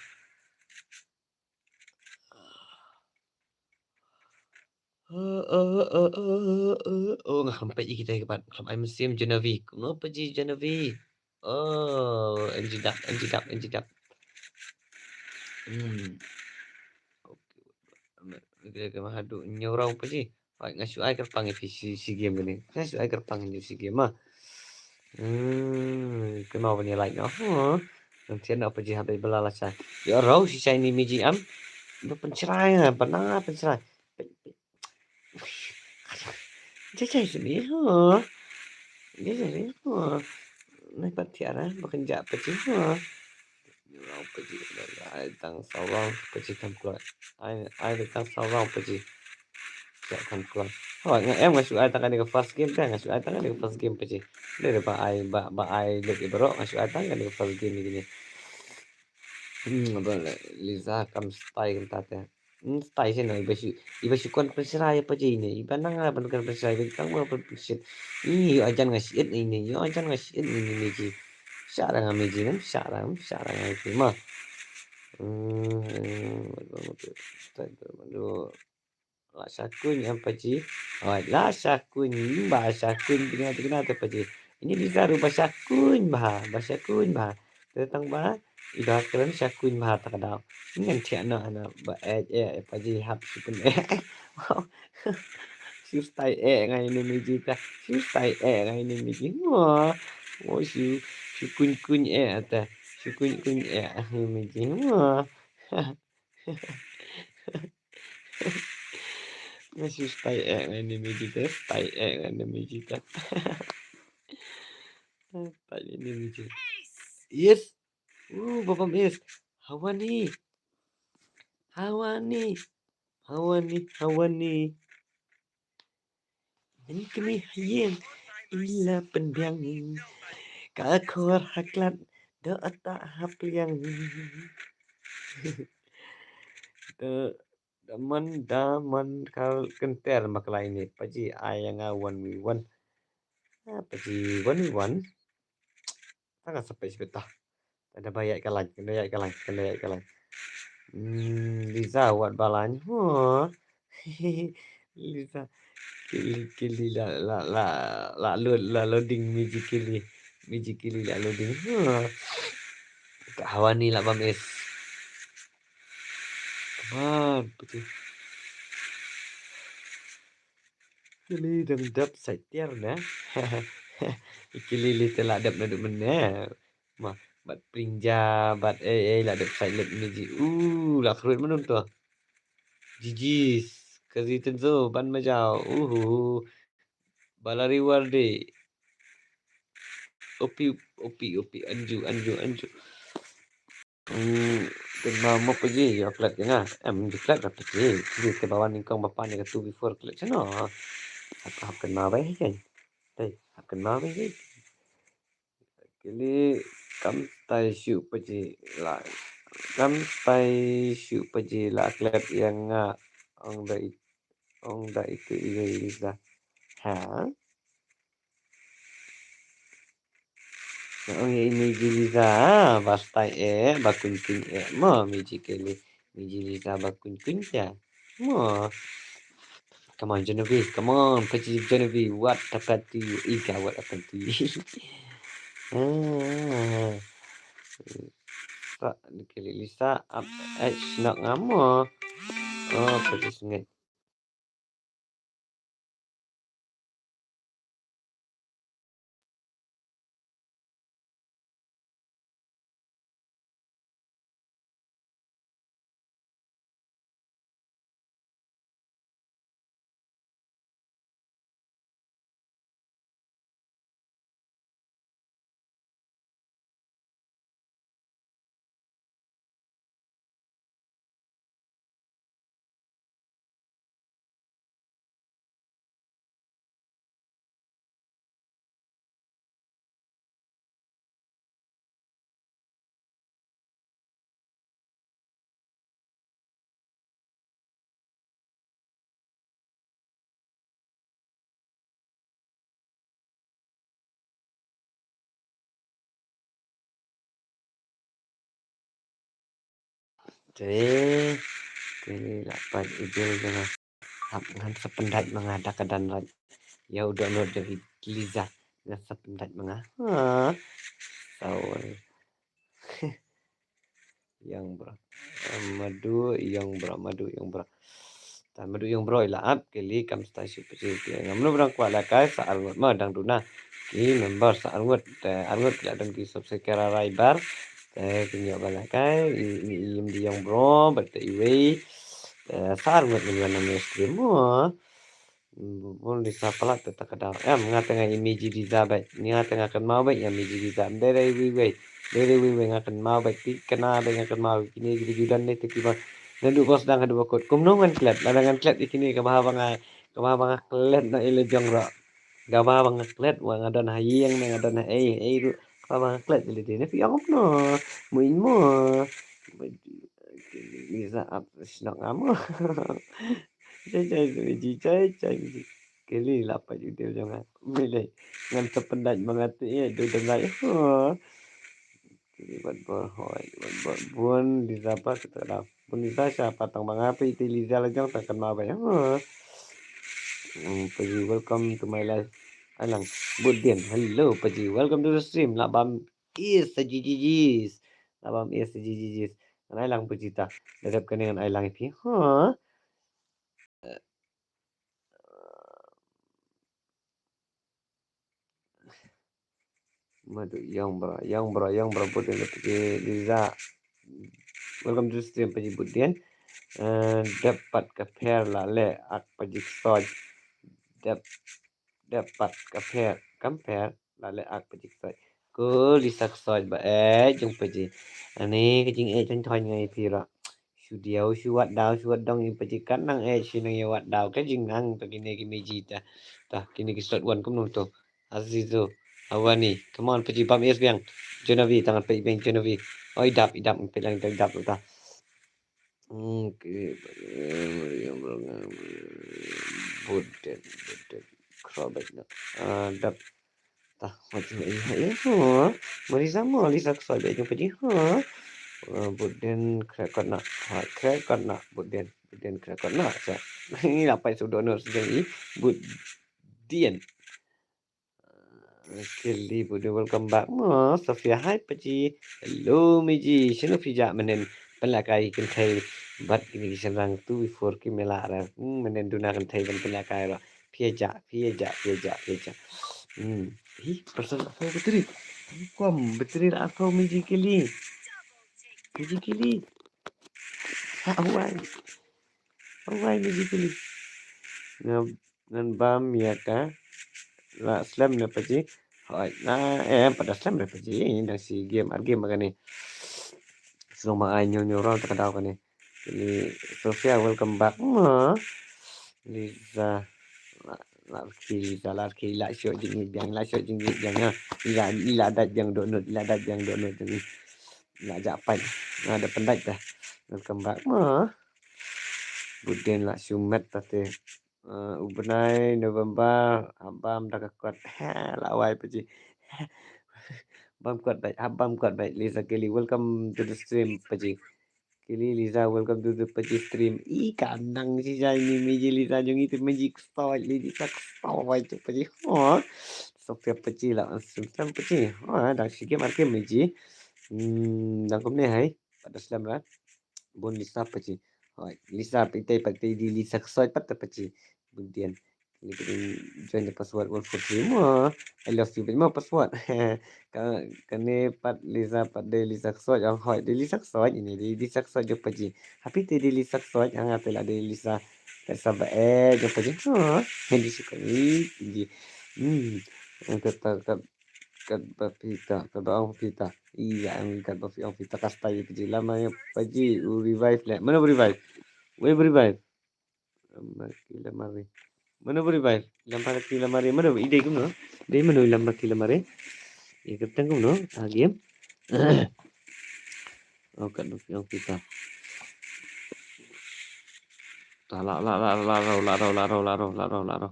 Oh, nga khlem peit ïa kita ki pat, khlem ai mynsiem Genevieve. Kumno pa ji Genevieve? Oh, N G dap, N G dap, N G dap. Hmm. Okay, okay, mahadu nyurong pa ji. Right, nga shu ai kyrpang ïa phi shi, shi game kane. Nga shu ai kyrpang ïa shi game ma. Hmm, kynmaw ban ïa like noh. Hmm. Nang tian noh pa ji hap dei bala la shai. Ïa rau shi shai ni mi ji am. Ba pynshrai ha, ba na pynshrai. Jai jai sini ha. Ïa, ïa, ïa. Nai pat thiah ra ba kynjah paji. Wrong paji. Ai tang saw wrong paji kam kloi. Ai, ai tang saw wrong paji. Kynjah kam kloi. Hooid, nga em nga shu ai tang kane ka first game te, nga shu ai tang kane ka first game paji. Dei ba ai, ba, ba ai lut ïa baroh, nga shu ai tang kane ka first game ïa kine. Hmm, ba Liza kam style kumta te. Hmm, style shen iba shu, iba shu kon pynshrai paji ne. Iba nang ban kon pynshrai, iba tang ba pynshit. Ih, ïoh jan nga shit ne, ïoh jan nga shit ne, Miji. Shah ra nga Miji ne, shah ra, shah ra nga Miji ma. Hmm, la sha kuñ em paji. Oi, la sha kuñ, ba sha kuñ, tengna, tengna te paji. Ini Liza ruh ba sha kuñ bha, ba sha kuñ bha. Te tang ba i ba kren sha kuñ bha ta ka daw. Ngan thiah noh hana ba eh, eh, eh, paji hap shu pyn eh. Wow. Shu style eh ngai ne Miji ta. Shu style eh ngai ne Miji. Wow. Wow, shu, shu kuñ kuñ eh ta. Shu kuñ kuñ eh ne Miji. Wow. Nga shu style eh ngai ne Miji ta. Style eh ngai ne Miji ta. Style eh ne Miji. Yes. Uh, ba bam is. Hawani. Hawani. Hawani. Hawani. Yn kmie ha ïing. Ila pynbiang. Ka khor ha klat. Da ata ha pliang. Da, da man, da man ka kynter maklai ni. Paji ai nga one v one. Ah, paji one v one. Tang ka sa peit beta. Kane ba ïaid ka lain, kane ïaid ka lain, kane ïaid ka lain. Hmm, Liza wat ba lain. Huh. Liza. Kili, kili la, la, la, la load, la loading, Miji kili. Miji kili la loading. Huh. Ka Hawani la bam is. Come on, putih. Kili dang dap sait tiar na. Kili li te la dap naduh mynne. Ma, bad prinja, bad eh, eh, la dap sait lep ni ji. Uh, la khrut manum to. Jijis, kazi tenzo, ban majau. Uhu. Balari wardi. Opi, opi, opi, anju, anju, anju. Hmm, kynmaw mo paji, ïa klet ïa nga. Em, ïa klet ra paji. Paji te ba wan nyngkong ba pan ïa ka two before klet shano. Hap, hap kynmaw bai hi kan. Dei, hap kynmaw bai hi. Kili kam stai shu paji la. Kam stai shu paji la klet ïa nga. Ong da i, ong da itu i Liza. Ha? Ong ïa i Miji Liza, ba stai eh, ba kuñ kuñ eh, mo Miji kili, Miji Liza ba kuñ kuñ ta. Mo. Come on, Genevieve, come on, paji Genevieve, what happened to you? Iga, what happened to you? Ah. Sa, kili Lisa, up, eh, shnok nga mo. Oh, paji sngit. Te, te la pat i Bill jong nga. Hap ngan sa pyndait ma nga da ka dan rat. Ïa u download jong i Liza. Ngan sa pyndait ma nga. Ha. Sorry. Young bro. Madu young bro, madu young bro. Tan madu young bro ila ap kili kam stai shu pesi ki ngam nu brang kwah la kai sa arngut ma dang duna. Ki member sa arngut, eh, arngut ki la don ki subscriber rai bar. Eh, ki nyok ba la kai, i, i, i, di young bro, but i wei. Eh, sa arngut ni wan nam stream mo. Bun Lisa palat te ta ka daw. Em, nga te nga ïa Meiji Lisa bad. Nga te nga kynmaw bad ïa Meiji Lisa. Dei dei wei wei. Dei dei wei wei nga kynmaw bad. Phi kynmaw bad nga kynmaw. Kine ki dei ju don ne te kiba. Naduh ba sdang haduh ba kut. Kumno ngan klet. Lada ngan klet ïa kine kaba haba nga. Kaba haba nga klet na ïa la jong ruh. Kaba haba nga klet wa nga don ha ïing ne nga don ha ei ei ruh. Kaba haba nga klet ïa la dei ne phi ong kumno. Muin mo. Lisa ap shnong amo. Chai chai Meiji, chai chai Meiji. Keli la pat ïa u dei jong nga. Mei lei. Ngan sa pyndait ma nga te ïa, dei dang lai. Ho. Keli bad bor hoi, bad bor bun Lisa pat kata ka daw. Bun Lisa sha pat tang ba nga peit te Lisa la jong tang kan ma ba ïa. Ho. Hmm, Paji, welcome to my live. Ai lang. Bud Dien, hello Paji, welcome to the stream. La bam is sa jijijis. La bam is sa jijijis. Ngan ai lang Paji ta. Da dep kane ngan ai lang ïa phi. Ho. Madu, young bro, young bro, young bro, Bud Dien, Lisa. Welcome to the stream, Paji Bud Dien. Eh, dep pat ka pher la leh ak Paji Ksoid. Dep, dep pat ka pher, kam pher la leh ak Paji Ksoid. Ko Lisa Ksoid ba eh jong Paji. Ani ka jingeh thon thon ngai phi ruh. Shu diaw, shu wad daw, shu wad dong ïa Paji, kat nang eh shu nang ïa wad daw. Ka jingnang ta kine ki Meiji ta. Ta kine ki slot one kumno to. Azizo, Awani, come on Paji, bam is biang. Jonavi, tangan peit biang Jonavi. Oh, i dap, i dap, peit lang i dap ta. Hmm, ki, Bud Dien, Bud Dien. Kro bad na. Ah, dap. Ta, macam ni, eh, ho. Marisa mo, Lisa Ksoid bad jong Paji, ho. Ah, Bud Dien krekot na. Ha, krekot na, Bud Dien. Bud Dien krekot na. Sa. Ni la pait sudo no sejeng i. Bud Dien. Keli Bud Dien, welcome back. Mo, Sophia, hi Paji. Hello Meiji. Shano phi jah mynhynnin? Pynlehkai kynthei bad kine ki shynrang two before ki mela ra. Hmm, mynhynnin duna kynthei ban pynlehkai ra. Phi jah, phi jah, phi jah, phi jah. Hmm. Hi, person apa bateri? Kom bateri la apa Meiji Keli? Meiji Keli. Ha, awai. Awai Meiji Keli. Ngam ngan bam ïa ka. La slem ne Paji. Hoi, na, eh, pat da slem ne Paji. Dang shi game, ar game kane. Shu ma ai ñiew ñiew round ta ka daw kane. Keli Sophia, welcome back. Ma. Lisa. La, la ki, Lisa, la ki, la shoh jingïeit biang, la shoh jingïeit biang, ha. La, la dait biang dohnud, la dait biang dohnud. La jah pat. Na da pyndait ta. Welcome back. Ma. Bud Dien la shu met ta te. Eh, u bnai November, hap bam da ka kot. Ha, la wai Paji. Bam kot bad, hap bam kot bad. Lisa Keli, welcome to the stream Paji. Keli Lisa, welcome to the Paji stream. I ka nang shi jai ni Meiji Lisa jong i te Meiji Ksoid, Lisa Ksoid Paji. Ho. Sophia Paji la, Sophia Paji. Ho, dang shi game ar game Meiji. Hmm, dang kumne hai. Pat da slem ra. Bun Lisa Paji. Hoi, Lisa, peit te pat te dei Lisa Ksoid pat te Paji. Bud Dien. Keli Bud Dien, join the password one four three mo. I love you, mo password. Ka, kane pat Lisa, pat dei Lisa Ksoid, ong hoi, dei Lisa Ksoid, ini dei Lisa Ksoid jong Paji. Happy te dei Lisa Ksoid, hanga te la dei Lisa. Ka sa ba eh jong Paji. Ha, hindi shu kani, hindi. Hmm. Kata, kata, katba phi ta, katba ong phi ta. Ïa, ong katba phi ong phi ta ka style Paji. Lama ïa Paji u revive leh. Mano u revive? Wei u revive? Lama ki lama re. Mano u revive? Lama ki lama re. Mano i dei kumno? Dei mano lama ki lama re? Ïa kyrteng kumno? Ah, game. Oh, katba phi ong phi ta. Ta la, la, la, la, ro, la, ro, la, ro, la, ro, la, ro, la, ro.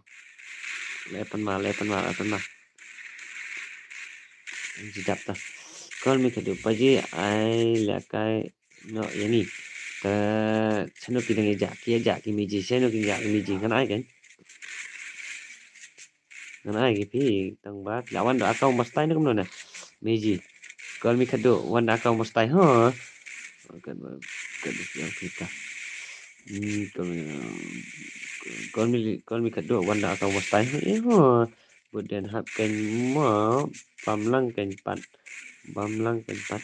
Leh pan ma, leh pan ma, leh pan ma. Ji dap ta. Call me Khadduh Paji, ai lehkai noh ïa ngi. Te shano ki dang ïa jah, ki ïa jah ki Meiji, shano ki ïa jah ki Meiji, ngan ai kan. Ngan ai ki phi tang ba la wan da account ba stai na kumno na. Meiji. Call me Khadduh, wan da account ba stai, ha. Kan ba, kan ba yang kita. Hmm, call me, call me, call me Khadduh, wan da account ba stai, ha. Eh, ha. Bud Dien hap kan mo, bam lang kan pat. Bam lang kan pat.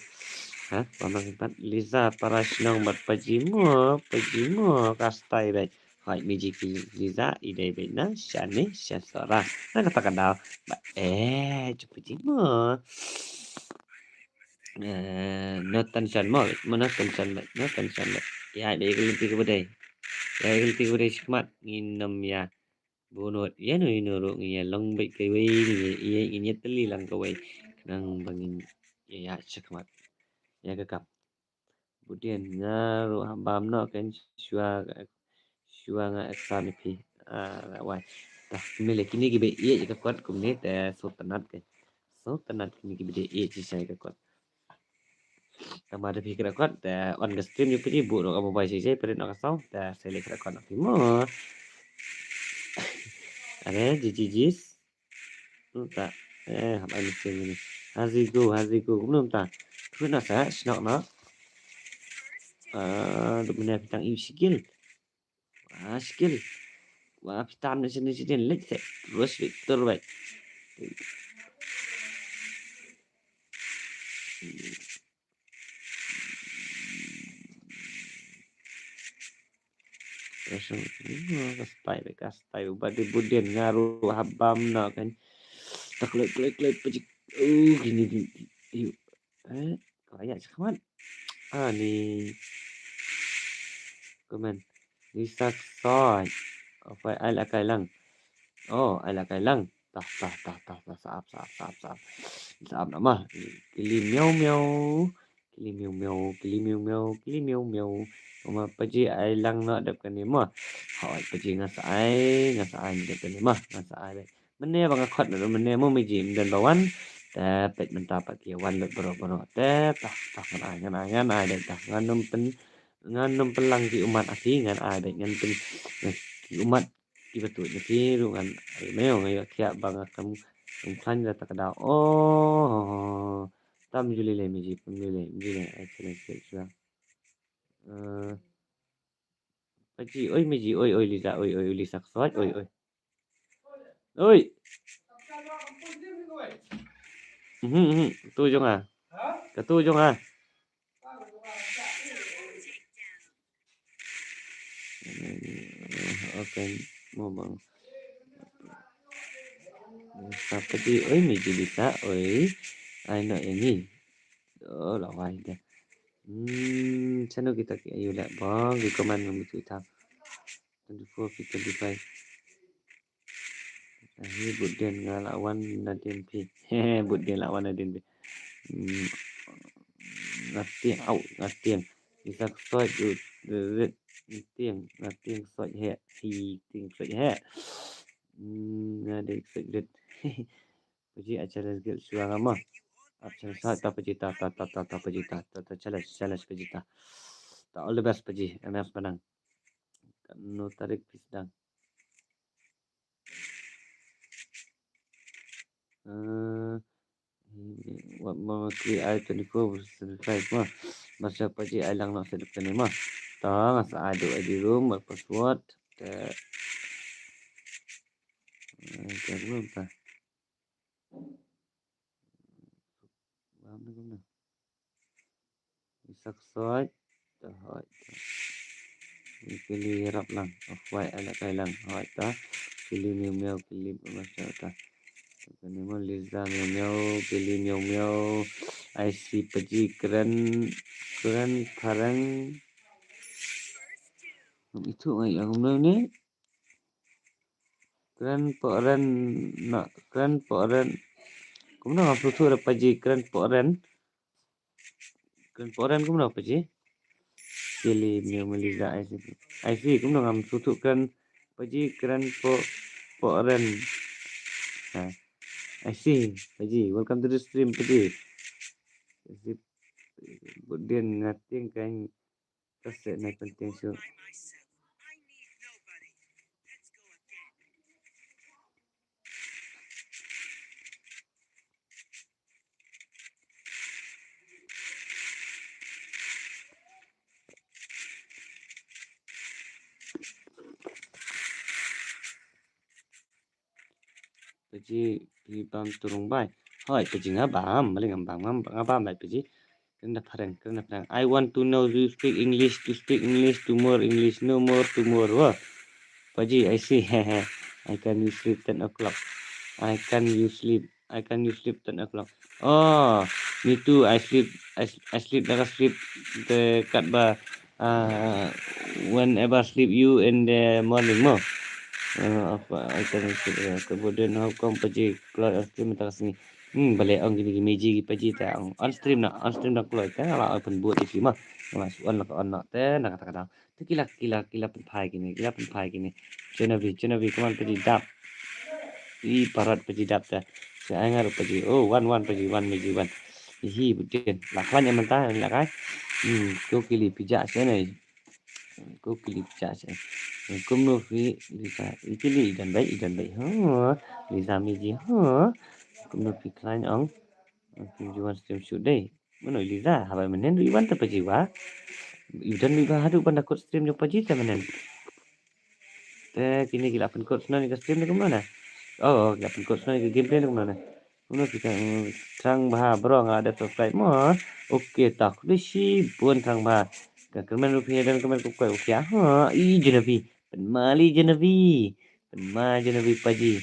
Ha, bam lang kan pat. Lisa para shnong bad Paji mo, Paji mo, ka stai bad. Hoi, miji ki Liza, i dei beit na shane sha Sora. Na kata ka daw ba, eh, chup jing mo. Eh, no tension mo, mo no tension mo, no tension mo. Ïa, dei ka lynti kaba dei. Ïa, ka lynti kaba dei shakhmat, ngin ym ïa bunot ïa no ïa no ruh, ngin ïa long beit kawei, ngin ïa, ïa, ngin ïa tylli lang kawei. Khnang ba ngin ïa, ïa shakhmat. Ïa ka kam. Bud dien nga ruh ha bam noh kan shuwa, shuwa nga exam ïa phi. Ah, la wai. Tah, kumne le kine kiba ïeit ïa ka kot kumne te sngewtynnat kan. Sngewtynnat kine kiba dei ïeit shisha ïa ka kot. Tang ba da phi kyrkhu kot te on ka stream ïa phi buh noh ka mobile shisha, pynrit noh ka sound te sa leh kyrkhu kot noh phi mo. Are, ji, ji, jis. Nta. Eh, hap ai mesti ni. Hazigo, hazigo. Kumno nta? Kumno sa? Shnok no. Ah, duk mene phi tang iu sikil. Wah, sikil. Wah, phi tam ni sini sini lek se. Terus Victor baik. Ka stai, ka stai, uba dei bud dien nga ruh ha bam noh kan. Tak kloi, kloi, kloi, pajik. Uh, kini, kini, kini. Eh, kau ayat cakap. Ah, ni. Komen. Lisa Soy. Apa ai la kai lang. Oh, ai la kai lang. Tah, tah, tah, tah, tah, saap, saap, saap, saap. Saap nama. Kili miau miau. Kili miau miau, kili miau miau, kili miau miau. Mama paji ai lang noh dep kane mo. Hoi paji nga sa ai, nga sa ai dep kane mo, nga sa ai. Mynne ba nga khot na mynne mo miji mden ba wan. Te peit mynta pat ki wan lut bro bro. Te tah tah ngan ai ngan ai ngan ai dep tah ngan num pen ngan num pen lang ki umat aki ngan ai dep ngan pen ki umat ki ba tuid na ki ruh ngan ai meo nga ïoh thiah ba nga kam kam khlaiñ da ta ka daw. Oh, tam juli le miji pun juli miji le ai challenge le chua. Eh, paji oi miji oi oi Lisa oi oi Lisa ksoi oi oi. Oi. Mhm mhm tu jong a. Ka tu jong a. Open mo bang. Sa paji oi miji Lisa oi. Ai no ini. Oh la wai de. Hmm, chano kita ki ayu lek bang ki command ngam tu ta. Twenty four ki twenty five. Ahi bud dien nga la wan na dien phi. Hehe, bud dien la wan na dien phi. Hmm, nga tieng au nga tieng. Isa ksoi rit tieng nga tieng ksoi he. Hi tieng ksoi he. Hmm, nga dei ksoi rit. Paji a challenge gel shuwa nga ma. Ap challenge ta ta paji ta ta ta ta ta paji ta ta ta challenge challenge paji ta. Ta all the best paji. M F Penang. Kano tarik phi sdang? Eh, what mama kri ai twenty four seventy five ma. Masa paji ai lang nok sedep kane ma. Ta nga sa ai duk I D room, bar password. Te. Eh, te belum ta. Bam ni kumno. Isa ksoi. Ta hoi ta. Kili rap lang. Off white ala kai lang. Hoi ta. Kili miu miu kili pemasa ta. Kani mo Liza miu miu kili miu miu. I see paji kren kren parang. Itu ngai yang kumno ni. Kren poren na kren poren. Kumno ngam suthu da paji kren poren. Kren poren kumno paji. Kili miu Meliza I C. I C kumno ngam suthu kren paji kren po poren. Ha. I C paji. Welcome to the stream paji. I C. Budin ngating kan. That's it, nothing to show. Paji phi bam turung bai. Hoi, paji nga bam, mali nga bam, nga bam bai paji. Kena phareng, kena phareng. I want to know, do you speak English? To speak English, to more English, no more, to more. Wah. Paji, I see. I can you sleep ten o'clock. I can you sleep. I can you sleep ten o'clock. Oh, me too. I sleep. I, s- I sleep like a sleep the kat ba. Uh, whenever sleep you in the morning mo. Uh, apa I can sleep. Uh, kemudian how come Paji keluar on stream tak sini. Hmm, balik on gini gini ji Paji tak on stream nak on stream nak keluar tak lah open buat di sini mah. Masuk on lah on nak teh nak kata kata. Te ki la, ki la, ki la pynphai kine, ki la pynphai kine. Genevieve, Genevieve, come on, Paji dap. I parot Paji dap ta. Sa ai nga ruh Paji. Oh, wan, wan, Paji, wan, Paji, wan. Hi, budien. La khlaiñ mynta, la kai. Hmm, ko kili pija sa ne. Ko kili pija sa. Kumno phi, Lisa, i kili i don bai, i don bai. Ha, Lisa Miji, ha. Kumno phi khlaiñ ong. Phi ju wan stream shoot dei. Mano Liza, haba mynnin ruh i wan te Paji wa. I don ruh i ba haduh ban da kut stream jong Paji te mynnin. Te kine ki la pynkut snon ïa ka stream ne kumno na. Oh, oh, ki la pynkut snon ïa ka gameplay ne kumno na. Kumno kita, mm, thrang bha bro nga la dep subscribe mo. Okay, ta khublei shibun thrang bha. Ka kyrmen ruh phi don kyrmen ku koi okay ha. I Genevieve. Pynma li Genevieve. Pynma Genevieve Paji.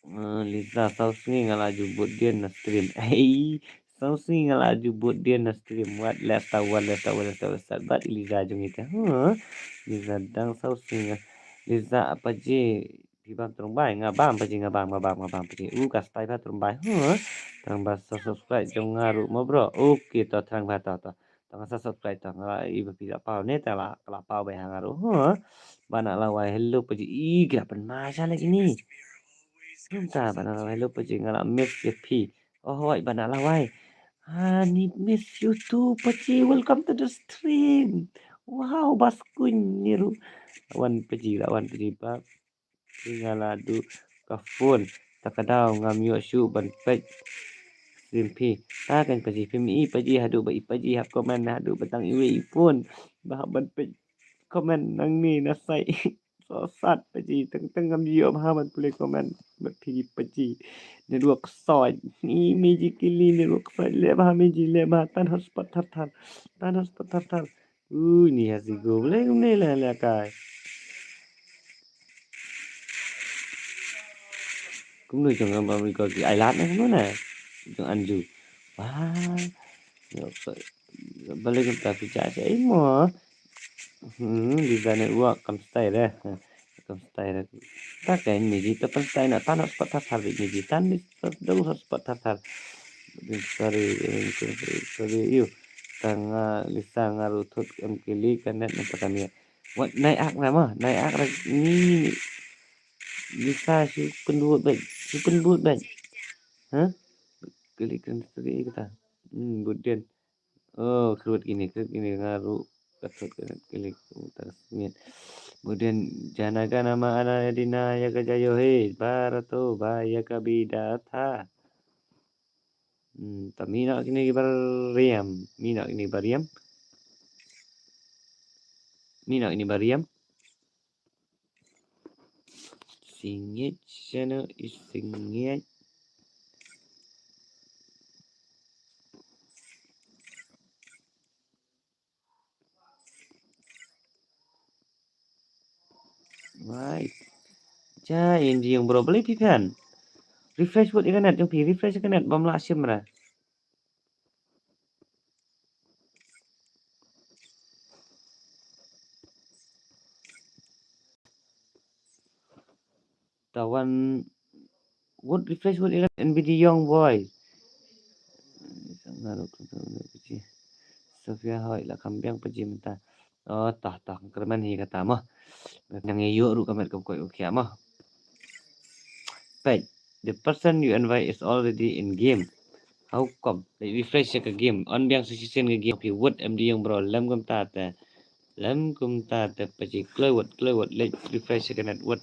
Ah, Liza, saw sngi nga la ju bud dien na stream. Ei, saw sngi nga la ju bud dien na stream. Wat leh ta, wat leh ta, wat leh ta, wat leh ta. Bad i Liza jong ita. Huh? Liza dang saw sngi nga. Liza Paji, phi bam thrang bha, nga bam Paji, nga bam, nga bam, nga bam Paji. U ka stai ba thrang bha. Huh? Thrang bha sa subscribe jong nga ruh mo bro. Okay, to thrang bha to, to. Tang sa subscribe tang la i ba phi la paw ne ta la la paw bai hang aru. Huh? Bana lawai hello Paji i gra pan ma sha lagi ni. Kumta bana lawai hello Paji nga la miss ïa phi. Oh hoi bana lawai. Ani miss you too Paji, welcome to the stream. Wow, bas kuñ ni ru. Wan Paji la wan Paji ba. Phi nga la duh ka phone ta ka daw ngam ïoh shuh ban peit stream phi. Ta kan Paji phi mi i Paji haduh ba i Paji hap comment na haduh ba tang iwei i phone ba hap ban peit comment nangne na sai. So sad Paji teng teng ngam ïoh ba hap ban pule comment bad phi Paji. Network soi i Meji kili network soi le ba Meji le ba tan hotspot thar thar tan hotspot thar thar. Ui, ni ha si go. Boleh kumne lah lah kai. Kumno jong am am ko ki ai lat na kumno na. Jong Anju. Wah. Boleh kita pijak je ai mo. Hmm, di sana uak kam style eh. Kam style eh. Ta kan ni ji ta pan style na ta na spot ta har ni ji tan ni dong spot ta har. Sorry, sorry, sorry you. Tang Lisa nga ruh thut em kili ka net na ta ka miet. Wat nai ak ra ma, nai ak ra ni ni. Lisa shu pynbut bad, shu pynbut bad. Ha? Kili kan sorry kata. Hmm, bud dien. Oh, krut kini, krut kini nga ruh ka thut ka net kili ta ka miet. Bud dien jana ka nama ana dina ya ka jayo he, barato ba ya ka bida tha. Hmm, ta mino kini ki bariam, mino kini bariam. Mino kini bariam. Singit sana i singit. Right. Ja in jing bro beli pikan. Refresh wot ïa ka net jong phi, refresh ïa ka net bam lah shim ra. Tawan wot refresh wot ila N B D Young Boy. Sofia hoi la kam biang Paji mynta. Oh tah tah kyrmen hi kata mo. Nang ïa yu ruh ka met kam koi u khia mo. Peit, the person you invite is already in game. How come? Leit refresh ïa ka game. On biang sa shisien ka game. Phi wot M D Young bro lem kumta te. Lem kumta te Paji kloi wot kloi wot leit refresh ïa ka net wot.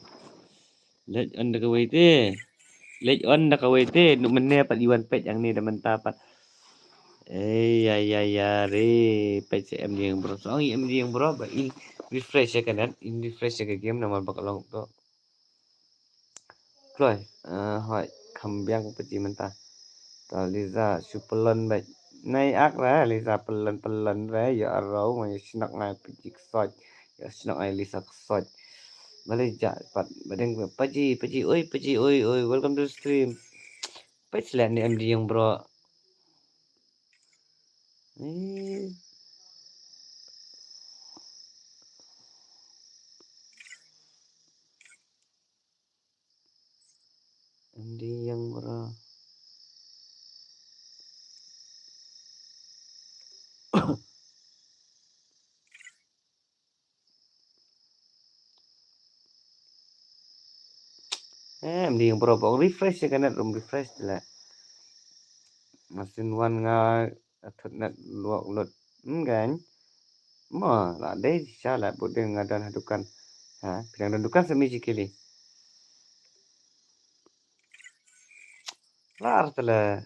Leit on da kawei te. Leit on da kawei te. Nuk mynne pat i wan peit hangne da mynta pat. Ei ya ya ya re peit sa M D Young bro. So i M D Young bro ba in refresh ïa ka net, in refresh ïa ka game namar ba ka long to. Kloi, eh, hoi, kham biang Paji mynta. Ta Liza shu pylon bad. Nai ak ra Liza pylon pylon re ïa aro ma ïa shnok ngai Paji ksoi. Ya, shnong ai Lisa Ksot. Balei ja pat, badeng Paji, Paji, oi, Paji, oi, oi, welcome to the stream. Peit slet ni M D Young, bro. Eh. M D Young, bro. Eh, M D Young, bro, bro, refresh ïa ka net, rum refresh te leh. Masin wan nga, athut net luak lut. Hmm, kan? Mo, la dei sha la bud dei nga don ha dukan. Ha, phi dang don dukan sa mi ji kili. Lar te leh.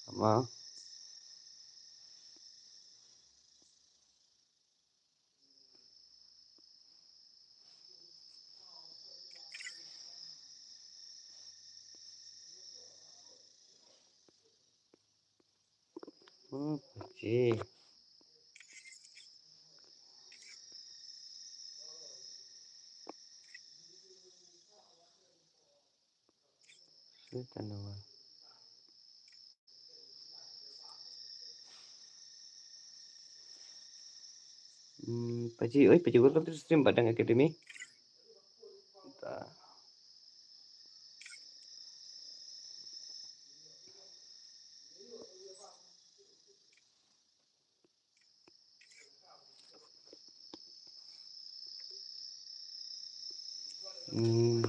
Ama. Hmm, Paji. Sweet and over. Hmm, Paji, oi, Paji, welcome to the stream, Badang Academy. Ta. Hmm.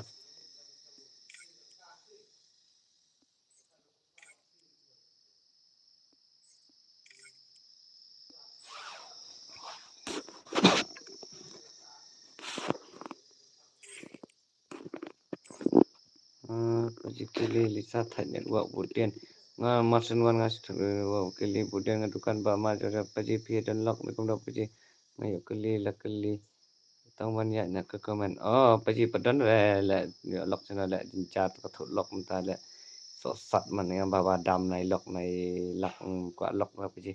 Ah, Paji kylli Lisa thait network bud dien. Nga marsen wan nga shu thait network kylli bud dien nga dukan ba ma jor jor Paji phi don lok me kumno Paji. Nga ïoh kylli la kylli. Tang ban ïaid na ka comment. Oh, Paji pat don re leh ïoh lok sien leh jynjar ka thuh lok mynta leh. Soh sat man nga ba ba dam nai lok nai lak, mm, kwah lok na Paji.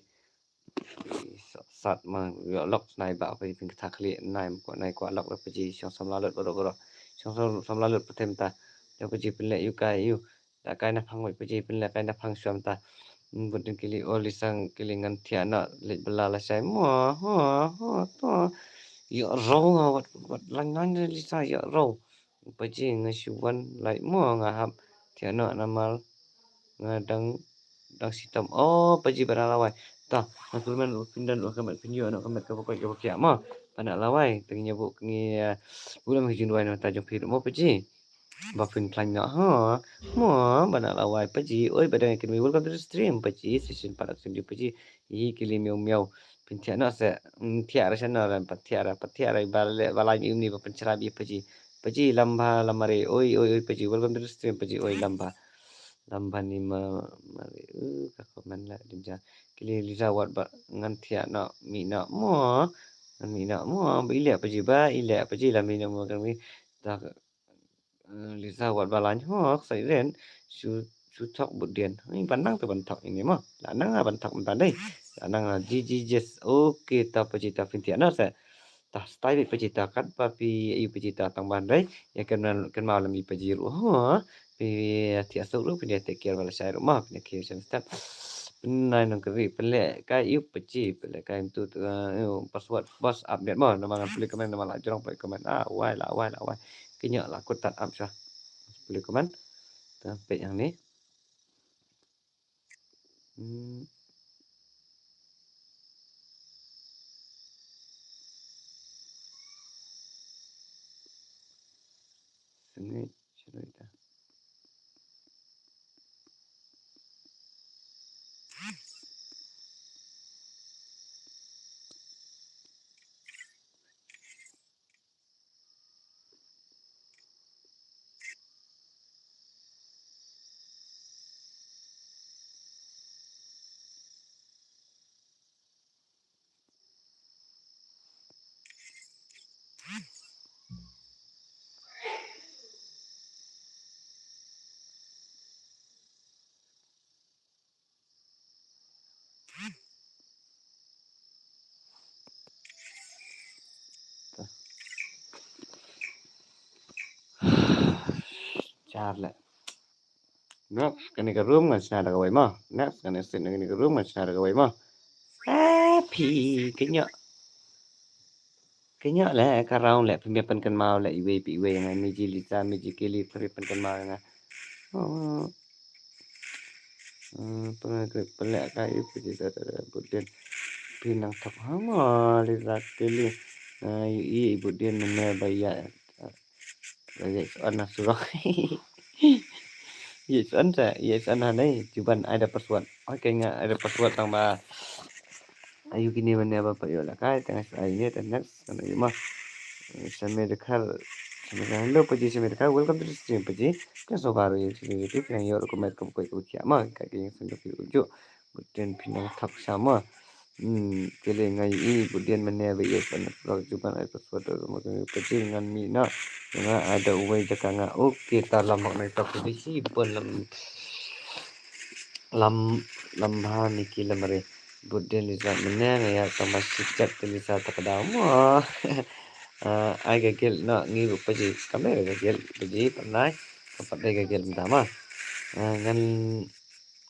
Soh sat ma ïoh lok nai ba Paji phin kata khlieh nai ma kwah nai kwah lok re Paji shong samla lut baroh baroh. Shong sam-, samla lut pathem ta. Jong Paji pynleh ïu kai ïu. Da kai na phang wei Paji pynleh kai na phang shwa mynta. Bud dien kylli o Lisa kylli ngan thiah noh leit bylla lashai mo ho ho to. Ïoh rau nga wat wat lang ngan Lisa ïoh rau. Paji nga shu wan lait mo nga hap thiah noh namar nga dang dang shitom. Oh, Paji ba na lawai. Ta, na kulmen u pyndan u kamet pynïoh na kamet ka bakoi ka bakiak mo. Ba na lawai, tang ïa bu ngi, eh, u lam hi jin wai na ta jong phi mo Paji. Ba phin khlaiñ noh ha. Mo, ba na lawai Paji. Oi, Badang Academy, welcome to the stream Paji. Session parak sim ju Paji. Yi kylli miaw miaw. Phin thiah noh se, mm, thiah ra sha noh ran, pat thiah ra, pat thiah ra, ba le, ba lain ïa uni ba pynchra bha Paji. Paji lamba lamba re, oi, oi, oi, Paji, welcome to the stream, Paji, oi, lamba. Lamba ni ma, ma re, uh, ka comment la, dinja. Kylli Lisa wat ba, ngan thiah noh, mih noh, mo. Ngan mih noh, mo, ba i leh Paji, ba i leh Paji, lamba ni ma, kan mi. Ta, Eh, Lisa wat ba lain hok sai ren shu shu thok bud dien. Ni ban nang te ban thok ini mo. La nang ban thok ban dei. La nang la ji ji jes. Okay, ta Paji ta phin thiah noh se. Ta stai bit Paji ta kat ba phi ïa Paji ta tang ban dei. Ïa kan man kan mau lam i Paji ruh ho. Phi thiah suk ruh phi ïa take care ba lashai ruh mo. Phi ïa care shen step. Pynai nang kari pynleh kai ïa Paji pynleh kai tu, eh, password bos update mo. Nama ngan pynleh comment nama la jrong pynleh comment. Ah, wai la wai la wai. Kynñiah la kut tat ap sha. Pule comment. Ta peit hangne. Hmm. Sngewbha sha ita. Ar le. Next, kane ka room ngan shna da kawei mo. Next, kane sit na kane ka room ngan shna da kawei mo. Eh, phi, kynyoh. Kynyoh le, ka round le, phi me pynkynmaw le, iwei pa iwei nga, Miji Lisa, Miji Kelly, phi me pynkynmaw nga. Oh. Hmm, pynleh, pynleh ka ïa phi da, da, da, Butdien. Phi nang thok ha mo, Lisa Kelly. Ah, i, i, Butdien mynne ba ïa. Ba ïa shu on na surok. Ïa shu on sa, ïa shu on ha nei, Juban ai da password. Okay, nga ai da password tang ba. Ayu kine mynne ba pa ïoh la kai, tang ai ne, tang next, kan ayu ma. Shame Dkhar, Shame Dkhar, hello Paji, Shame Dkhar, welcome to the stream Paji. Kan so baru ïa sini gitu, kan ïoh recommend ka bukoi ka bukoi ma, ka ki yang sini gitu. Butdien phi nang thok sha mo. Hmm, Kelly nga ïohi Butdien mynne ba ïa shu on na surok, Juban ai password ma, ka Paji ngan mih noh. Nga ai da uwei jaka nga. Okay, ta lam bak nai thok Paji shi bun lam. Lam, lam ha ni ki lam re. Butdien Lisa mynne nga ïa tang ba shi chat te Lisa ta ka daw mo. Ah, ai ka gel noh ngi ruh Paji. Kam dei ka gel Paji, pynlai. Ka pat dei ka gel mynta ma. Ah, ngan,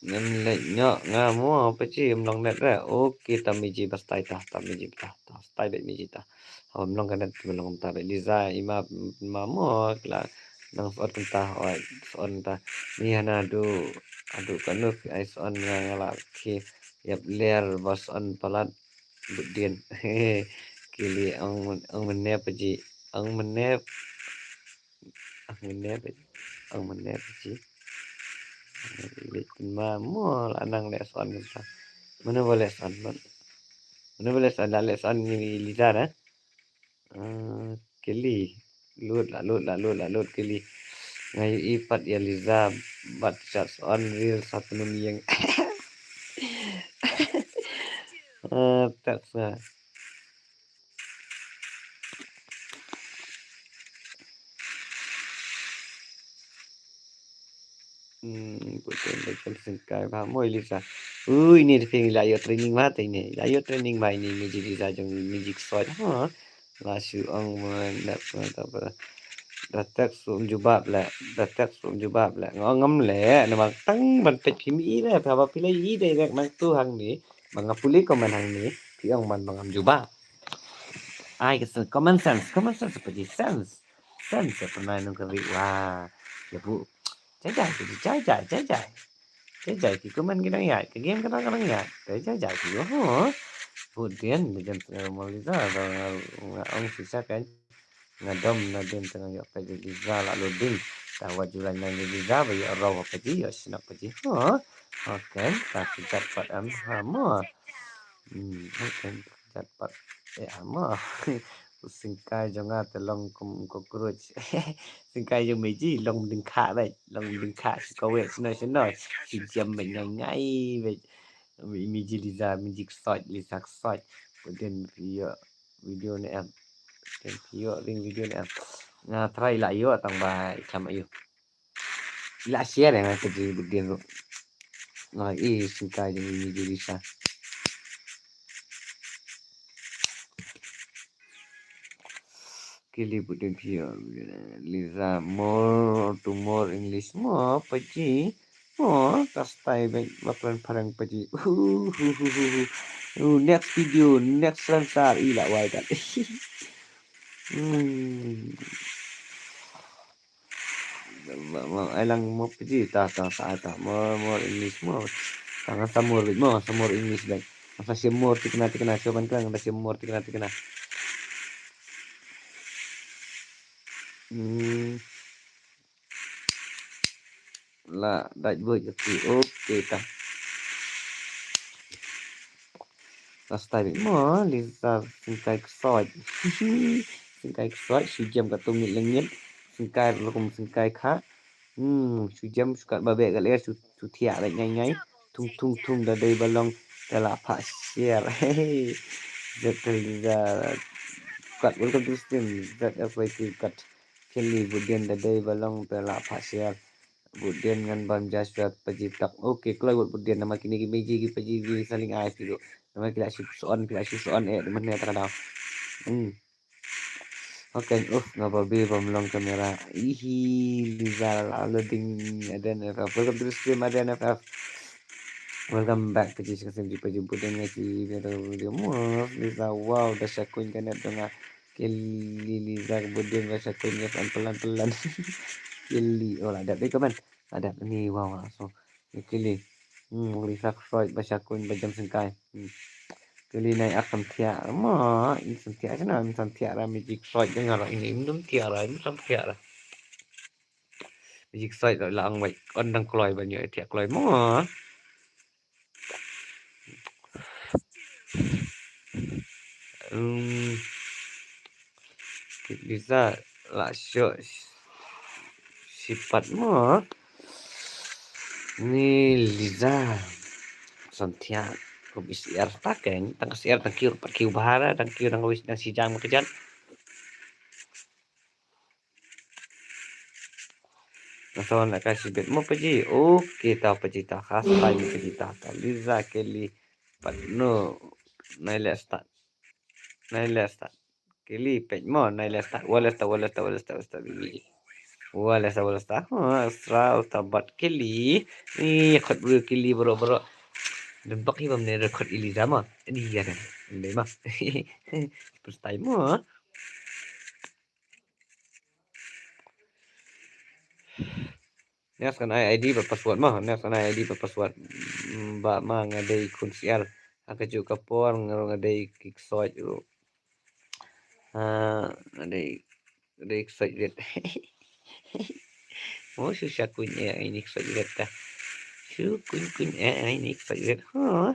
ngan leit noh nga mo Paji, ym long net re. Okay, ta Miji ba stai ta, ta Miji ba ta, ta stai beit Miji ta. Haba ym long ka net, ym long ta beit Lisa, i ma, ma mo, ki la nang sot kumta, oi, sot ta. Ni hana du, adu kanu ki ai sot nga, nga la ki ïap ler ba sot palat Butdien. Kelly ong, ong mynne Paji, ong mynne, ong mynne Paji, ong mynne Paji. Leit ma mo la nang leh sot kumta. Mano ba leh sot, mano ba leh sot, la leh sot ni Lisa na. Ah, Kelly. Lut, la lut, la lut, la lut, Kelly. Nga ïohi pat ïa Lisa, bad chat on reel sa tnum ïeng. Ah, tak sa. Hmm, Butdien ba jan sngewkai ba mo Lisa. Ui, ini da phi la ïoh training ba te ini. La ïoh training ba ini Miji Lisa jong Miji Ksoit. Ha. La shu ong mo na, na, na, na. Da text um jubab le, da text um jubab le. Nga ong ngam le, namar tang ban peit phi mi le, phi haba phi la i direct nangtu hangne. Ba nga pule comment hangne, phi ong ban ba ngam jubab. Ai ka sen-, common sense, common sense apa ji sense. Sense apa nai nung kari wa. Ya bu. Jai jai, jai jai, jai jai. Jai jai, ki comment ki dang ïaid, ki game ki dang, ki dang ïaid. Jai jai, jai jai, ki ho. Butdien, Butdien tengah rumah Liza, tengah, tengah ong sisa kan. Nga dom na dien tengah ïoh peit Liza la loading. Tah wat ju lai nang Liza ba ïoh raw apa ji, ïoh shnap apa ji. Ho. Okay, ta ki jat pat em ha mo. Hmm, okay, jat pat. Eh, ha mo. Sngewkai jong nga te long kum cockroach. Sngewkai jong me ji long ding kha beit, long ding kha shu kawet sno sno. Shu jem beit ngai ngai beit. Mi, mi ji Liza, mi ji Ksoit, Liza Ksoit. Butdien phi ïoh video ne em. Butdien phi ïoh ring video ne em. Nga try la ïoh tang ba i kam ayu. La share nga ka ji Butdien ruh. Nga i sngewkai jong mi ji Liza. Kili Butdien phi ïoh Liza more to more English mo pa ji. Mo ka style beit ba pran phareng pa ji. Hu, hu, hu, hu, hu. Uh, next video, next Ransar i la wai kat. Hmm. Ai lang mo pa ji ta ta sa ta more more English mo. Ta nga sa more beit mo, sa more English beit. Nga sa shim more tikna tikna, shu ban klang nga sa shim more tikna tikna. Hmm. La dait buit ïa phi. Okay ta. La style mo Liza sngewkai Ksoit. Sngewkai Ksoit shu jem katto ngit lengit. Sngewkai ruh kum sngewkai kha. Hmm, shu jem shu kat ba beh kat lyer shu, shu thiah beit ngai ngai. Thung thung thung da dei ba long te la phah share. Zet Liza. Kat welcome to stream. Zet F Y T kat. Kili Butdien da dei ba long te la phah share. Butdien ngan bam ja shuwa pa ji tak. Okay, kloi wat Butdien namar kine ki meji ki pa ji ki saling ai ki duk. Namar ki la shu on, ki la shu on eh, de mynne ta ka daw. Hmm. Okay, uf, nga babe bym long kamera. Ihi, Liza la loading, Aden F F. Welcome to the stream, Aden F F. Welcome back, Paji, sha ka stream, Paji, Paji, Budin, nga ki video, video. Move, Liza, wow, da sha kuñ ka net jong nga. Kili, Liza, Budin, da sha kuñ, yes, an pelan, pelan. Kili, oh, la dep dei comment. La dep ni, wow, wow, so. Kili. Hmm, Liza, Freud, ba sha kuñ, ba jam sengkai. Hmm. Kili nai ak samthiah. Ma, in samthiah, sha na in samthiah, ra mi jik Freud, jong nga ra ini, in samthiah, ra, in samthiah, ra. Jik sait la ang wai. On dang kloi ban ïoh ïa thiah kloi mo. Hmm. Liza la shoh sipat mo. Ni Liza. Samthiah. Ko bis er ta ken. Tang ka siar tang kiu pat kiu bahara tang kiu dang wis dang sijang ma kejat. Nga sa wan na ka shibit mo Paji. Okay ta Paji ta. Khas tai mo Paji ta. Ta Liza Kelly. Pat no. Nai le start. Nai le start. Kelly pet mo. Nai le start. Wale start, wale start, wale start, wale start. Wale start, wale start. Ha, Astra uta bat Kelly. Ni khot bro Kelly bro bro. Dan bak hi bam ne record Eliza mo. Ni ya dan. Ndai mo. First time mo. Next kan ai I D bad password mo. Next kan ai I D bad password. Mm, ba ma nga dei khun sial. Ha kajuh ka por nga ruh nga dei ki ksoit ruh. Ah, nga dei, nga dei ksoit rit. Mo shu sha kuñ eh ai ni ksoit rit ta. Shu kuñ kuñ eh ai ni ksoit rit. Ha.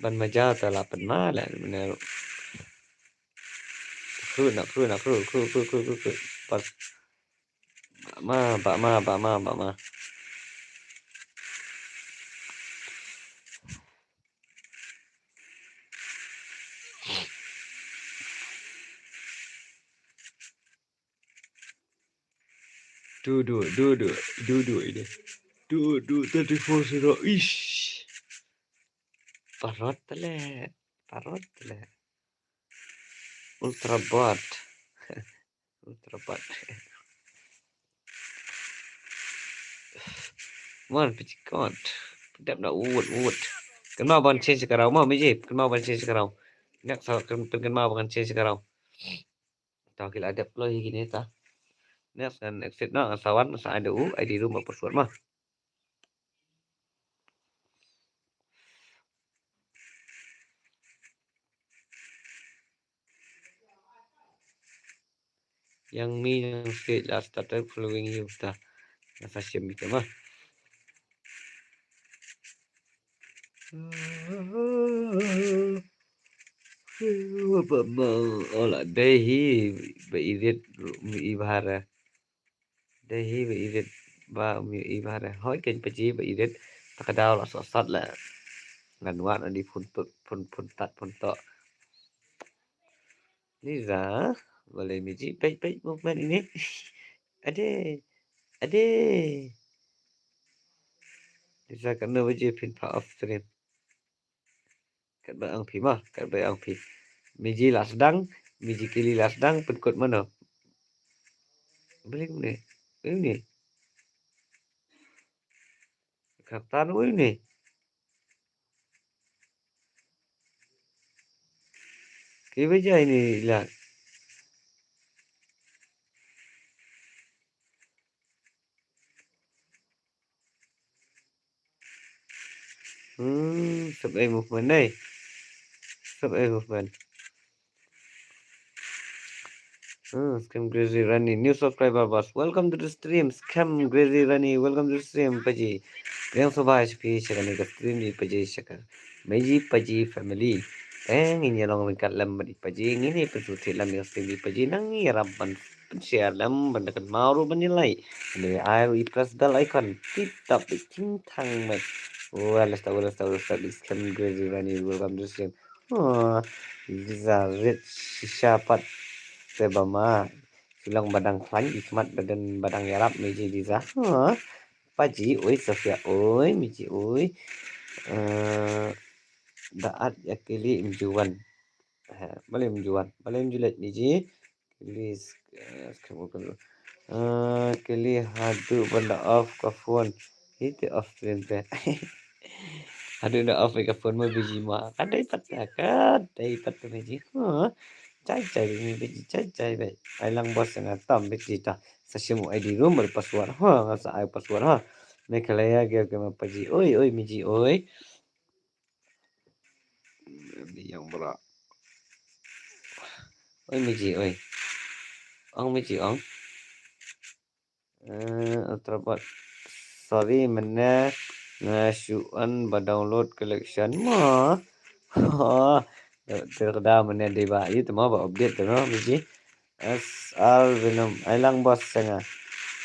Ban maja ta la pynma la mene. Kru na kru na kru kru kru kru kru kru. Ba ma ba ma ba ma ba ma. Duh, duh, duh, duh, duh, duh ini. Duh, duh, thirty-four zero. Ish. Parot tele. Parot tele. Ultra bot. Ultra bot. Mon pichikot. Dap na ut, ut. Kynmaw ban change ka raw mo, miji. Kynmaw ban change ka raw. Next, kynmaw ban change ka raw. Tau ki la dep kloi hi kine ta. Next ngan exit noh, ngan sa wan, ngan sa ai da u, ai da u ma password ma. Yang mi yang stage la started following you ta. Ngan sa shim ita ma. Ba ma, oh, la dei hi ba edit mi i bahara. Dei hi ba edit ba mi i bahara. Hoi ken paji ba edit. Ta ka daw la sot sot la. Ngan wad na di phun tut, phun, phun tat, phun tok. Liza, balei miji peit peit movement ini. Ade, ade. Liza, katno baje phin pha off stream? Katba ang phi ma, katba ang phi. Miji la sdang, miji kili la sdang, pynkut mano. Balei kumne? Balei kumne? Katan balei kumne? Kiba jai ni la. Hmm, sub A movement nei. Sub A movement. Hmm, Scam Crazy Rani, new subscriber bas. Welcome to the stream, Scam Crazy Rani. Welcome to the stream, paji. Yang sobai sha phi sha kane ka stream di paji sha ka Meji Paji family. Teng ngin ïa long ryngkat lem bad i paji, ngin ïa pynsngewthuh lem ïa ka stream di paji, nang ïarap ban pynshare lem, ban da kynmaw ruh ban ïa like. Ban ïa ai ruh i press bell icon. Tip tap i chim thang met. Wa lesta wa lesta wa lesta di Scam Crazy Rani, welcome to the stream. Oh, Liza rit shisha pat. Te ba ma. Shu long ba dang khlaiñ i khmat ba dang, ba dang ïarap Meji Liza. Oh, paji oi Sofia oi Meji oi. Eh, da at ïa kili im ju wan. Ha, balei im ju wan? Balei im ju leit Miji? Kili, eh, skhem ko kali. Eh, kili haduh ban da off ka phone. Hi te off screen te. Haduh da off ka phone ma Miji ma. Ka dei pat ka, ka dei pat ka Miji. Ha. Jai jai Miji, jai jai beit. Ai lang bos nga tam Miji ta. Sa shim u I D room bad password. Ha, nga sa ai password ha. Meghalaya Girl Gamer Paji. Oi, oi, Miji, oi. Ni yang bra. Oi, Miji, oi. Ong, Miji, ong. Eh, Ultrabot. Sorry, mynne nga shu on ba download collection mo. Ter da mynne dei ba, ïa te mo ba update te mo, Miji. S R Venom, ai lang bos sha nga.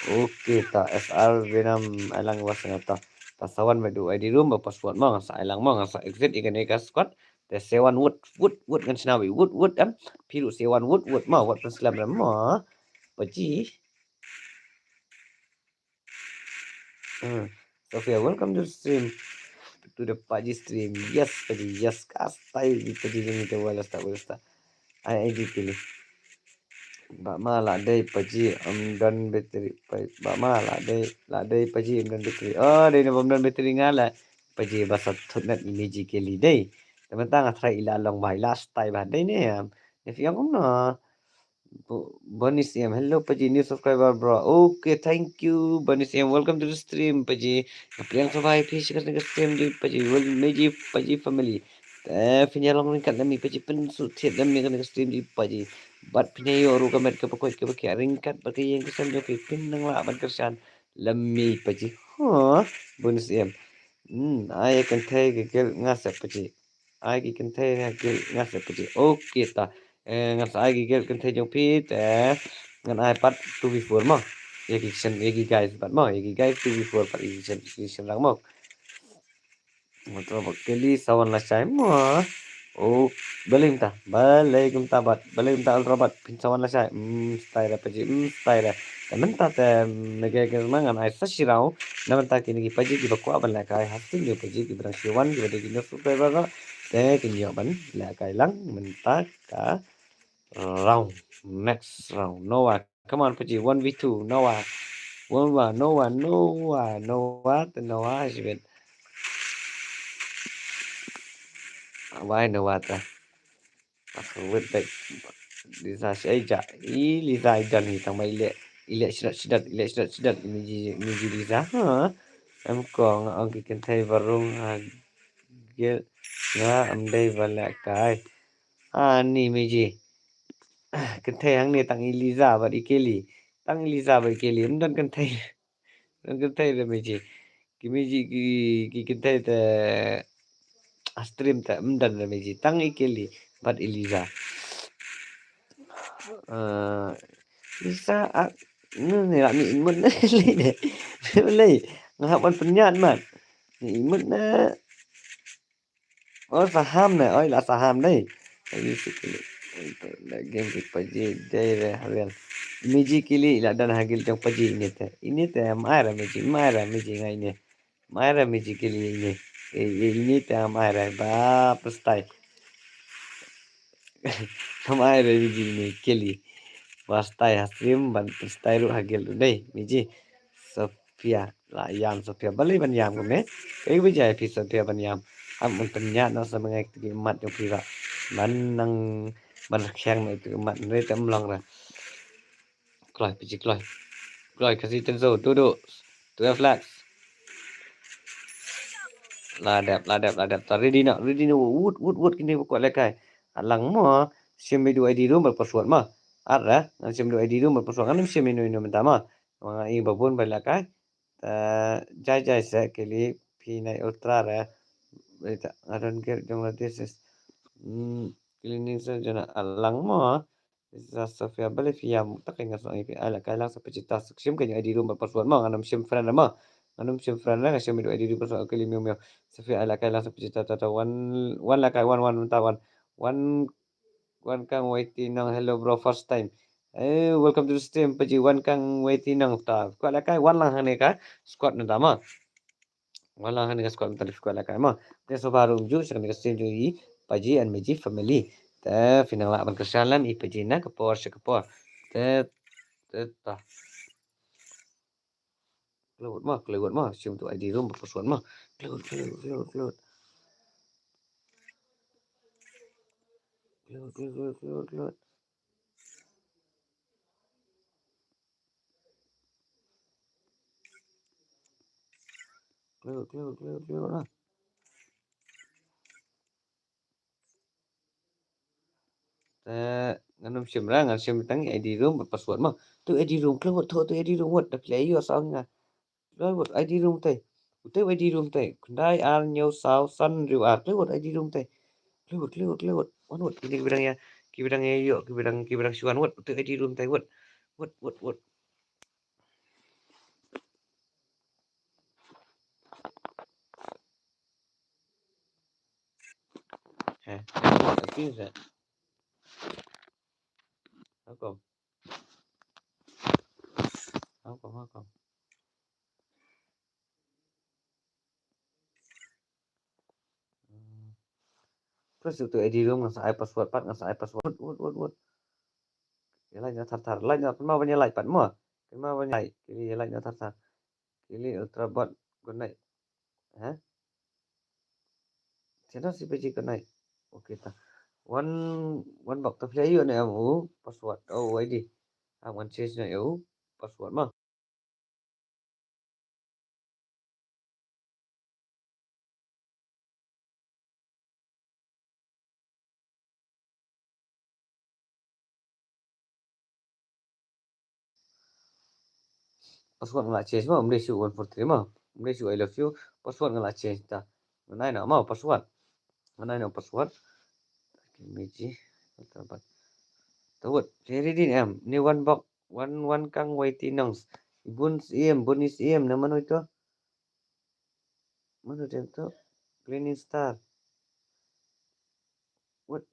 Okay, ta S R Venom, ai lang bos sha nga ta. Ta sa wan bad u I D room bad password mo, nga sa ai lang mo, nga sa exit ïa kane ka squad. Te seven wood, wood, wood ngan shna wei, wood, wood em. Phi ruh seven wood, wood mo, wood pynslem re mo. Paji. Hmm. Sophia, welcome to stream. To the Paji stream. Yes, Paji, yes. Ka style di Paji jong ita wala sta, wala sta. Ai, ai, di kili. Ba ma la dei Paji, um, don battery. Pa-, ba ma la dei, la dei Paji, um, don battery. Oh, dei na bam don battery nga la. Paji ba sa thut nat i Miji kili dei. Temen tang a try ila long bai la style ba dei ne, um, ne fiang kumno. Bo-, Bonis M. Hello, Paji, new subscriber, bro. Okay, thank you, Bonis M. Welcome to the stream, Paji. Nga pdiang sngewbha ïa phi sha kane ka stream jong i Paji. Wel, Miji, Paji family. Te phin ïa long ryngkat lem i Paji, pynsngewthuh lem ïa kane ka stream jong i Paji. Bad phin ïa ïoh ruh ka met kaba koit kaba khiah ryngkat bad ka ïing ka sem jong phi, phin nang lah ban kyrshan lem i Paji. Huh, Bonis M. Hmm, ai kynthei ka guild nga sep Paji. Ai ki kynthei nga guild nga sep Paji. Okay ta. Eh, ngan sa ai ki guild kynthei jong phi te ngan ai pat two v four mo. Ïa ki shen, ïa ki guys pat mo. Ïa ki guys two v four pat ïa ki shen, ïa ki shen rang mo. Ultrabot kili sa wan lashai mo. Oh, balei mynta, balei kumta bad, balei mynta Ultrabot, phin sa wan lashai. Hmm, style re Paji, hmm, style re. Te mynta te, mm, mega games ma ngan ai sa shi round. Na mynta kine ki Paji kiba kwah ban lehkai ha stream jong Paji kiba dang shu wan kiba dei ki new subscriber ruh. Te kin ïoh ban lehkai lang mynta ka round. Next round. Noah. Come on, Paji. One v two. Noah. Noah, Noah, Noah, Noah. Te Noah, shibit. Why Noah te? Aku wit bek. Lisa shaija. I Lisa i don hi tang ba i leh. I leh shnat shnat, i leh shnat shnat. Ini ji, ini ji Lisa. Ha. Em kong, ong ki kynthei barung ha. Gel. Nga em dei ba lehkai. Ani Miji. Kynthei hangne tang i Liza bad i Kelly. Tang i Liza bad i Kelly. Em don kynthei. Don kynthei re Miji. Ki Miji ki, ki kynthei te, ah, stream te em don re Miji. Tang i Kelly bad i Liza. Eh, Liza, ah, ni, ni la mih mut ne. Lei ne. Lei. Nga hap ban pynïaid mat. Mih mut ne. Oh, saham ne. Oh, la saham ne. Ai, ni sikit. La game ki Paji dei re harian. Miji Kelly la don ha guild jong Paji ini te. Ini te em ai re Miji, em ai re Miji ngai ini. Em ai re Miji Kelly ini. Eh, eh, ini te em ai re ba pynshai. Em ai re Miji ini Kelly. Ba shai ha stream ban pynshai ruh ha guild dei Miji. Sophia, la ïam Sophia, balei ban ïam kumne? Kaei ba jia ïa phi Sophia ban ïam? Am un pynïaid noh sa myngai ki mat jong phi ba. Ban nang ban rkhiang noh ki mat, hynrei te em long re. Kloi, Paji kloi. Kloi, Khasi Tenzo, Dudu. Twelve lakhs. La dep, la dep, la dep. Ta ready noh, ready noh. Wut, wut, wut, kine ba kwah lehkai. At lang mo. Shim ïa u I D room bad password mo. At re, ngan shim ïa u I D room bad password. Ngan ym shim ïa ino ino mynta mo. Nga i ba bun ba lehkai. Ta jai jai se Kelly phi nai ultra re. Wait, I don't get jong la this is. Hmm, cleaning se jana at lang mo. Sa Sophia, balei phi ïam, ta ka nga sngewthuh ïa phi. Ai lehkai lang sa Paji ta, sa shim ka ïa u I D room bad password mo, ngan ym shim friend re mo. Ngan ym shim friend re, nga shim ïa u I D room password, okay, li miaw miaw. Sophia, ai lehkai lang sa Paji ta, ta, ta, wan, wan lehkai, wan, wan, mynta wan. Wan, wan kang waiting nong, hello bro, first time. Eh, welcome to the stream, Paji, wan kang waiting nong ta. Kwah lehkai, wan lang hangne ka squad mynta mo. Nga la, kane ka squad mynta dei squad la kai mo. Te sngewbha ruh ym ju sha kane ka stream jong i Paji and Meji family. Te phi nang lah ban kyrshan lem i Paji na ka por sha ka por. Te, te ta. Close mo, close mo. Shim tu I D room, password mo. Close, close, close, close. Close, close, close, close, close. Close, close, close, close lah. Te ngan ym shim ra, ngan shim tang I D room bad password mo. Tu I D room, close, tu, tu I D room, what, da phi la ïoh saw nga. Close, what, I D room te. Te I D room te. Khyndai ar hynñiew saw san hynriew ar. Close, what, I D room te. Close, what, close, what, close, what. Wan, what, kine kiba dang ïa, kiba dang ïa ïoh, kiba dang, kiba dang shu wan, what, tu I D room te, what. What, what, what. Heh, what, I think that. How come? How come, how come? Hmm. Terus tu I D room ngan sa ai password pat, ngan sa ai password. Wut, wut, wut, wut. Ïa like na thar thar. Like na, kynmaw ban ïa like pat mo. Kynmaw ban ïa like. Kine ïa like na thar thar. Kine Ultra Bot, good night. Ha? Channel C P G, good night. Okay ta. One, one bok ta phi la ïoh ne em u password. Oh, I D. Am ngan change noh ïa u password mo. Password nga la change mo, ym dei shuh one four three mo. Ym dei shuh I love you. Password nga la change ta. Ngan ai noh mo password. Ngan ai noh password. Meji. Tawut. Te ready ne em. Ni one bok, one, one kang wai ti nongs. Bun Siem, Bun Siem, na mano ito? Mano ito? Cleaning Star. What?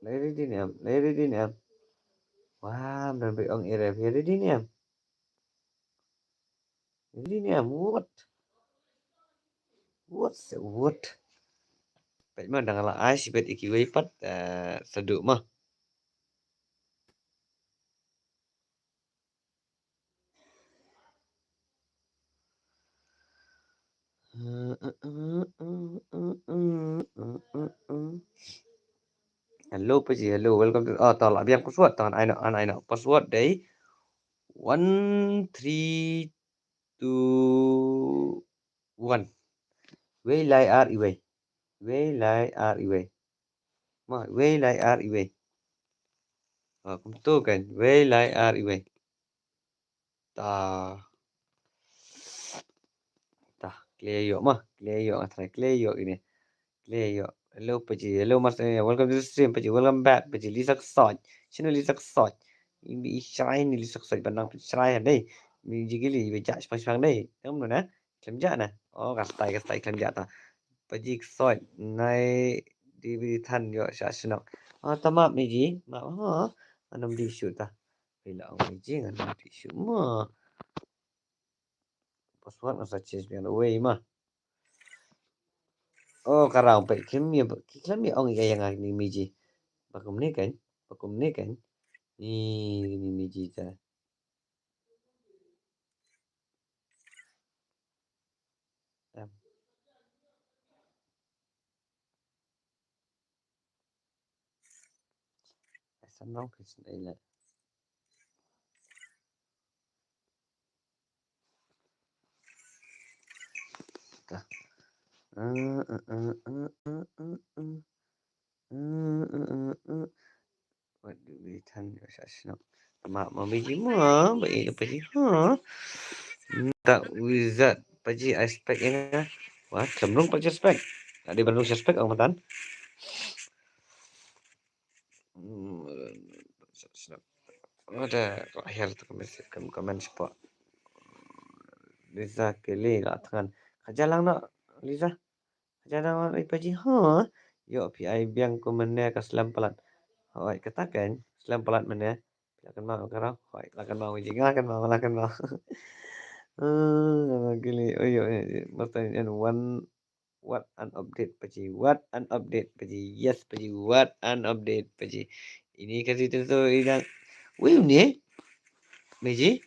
Ready ne em, ready ne em. Wah, mdan bai ong ere, ready ne em. Ready ne em, what? What, what? Peit ma, dang la ai shibit ïa kiwei pat, eh, sa duh ma. Hello, Paji, hello, welcome to, oh, to la biang password, to ai noh, ai noh, password dei one three two one. Wei lai ar iwei. Wei lai ar iwei. Ma, wei lai ar iwei. Ah, kumto kan. Wei lai ar iwei. Ta. Ta, clear ïoh ma. Clear ïoh, nga try clear ïoh ine. Clear ïoh. Hello, Paji. Hello, Master. Welcome to the stream, Paji. Welcome back, Paji. Lisa Ksoch. Sino Lisa Ksoch? Ibi i shrai ni Lisa Ksoch, ban nang shrai ha dei. Mi jigili, ibi ja shpang shpang dei. Tang mno na? Khlem ja na? Oh, ka style, ka style khlem ja ta. Paji Ksoch, nai di bi than ïoh sha shnong. Ah, ta map ni ji. Map, ha. Ngan ym dih shuh ta. Phi la ong ni ji, ngan ym dih shuh ma. Password nga sa change biang wei ma. Oh, ka rau peit khlem ïa, khlem ïa ong ïa nga ni Meji. Ba kumne kan, ba kumne kan. Ni, ni Meji ta. Em. Ai, sa nong ka sdei la. Ta. Wat du bi than ïa sha shnong. Ma, ma Meji ma, ba ïa Paji ha. Ta wizard Paji, I spec ïa nga. Wa, khlem rung Paji spec. Ade ban rung sha spec ong matan. Ada ko akhir tu kami kami kami sepo. Liza Kelly la than. Ka ja lang noh Liza. Ka ja lang noh i Paji ha. Ïoh phi ai biang kumne ka slem palat. Hoi kata kan slem palat mane. La kynmaw ka rau. Hoi la kynmaw ji, la kynmaw, la kynmaw. Ah, lagi li. Oh, yo, yo, yo. Mata yan one, what an update paji. What an update paji. Yes, paji. What an update paji. Ini kasi tu so idang. Wei ni. Meji.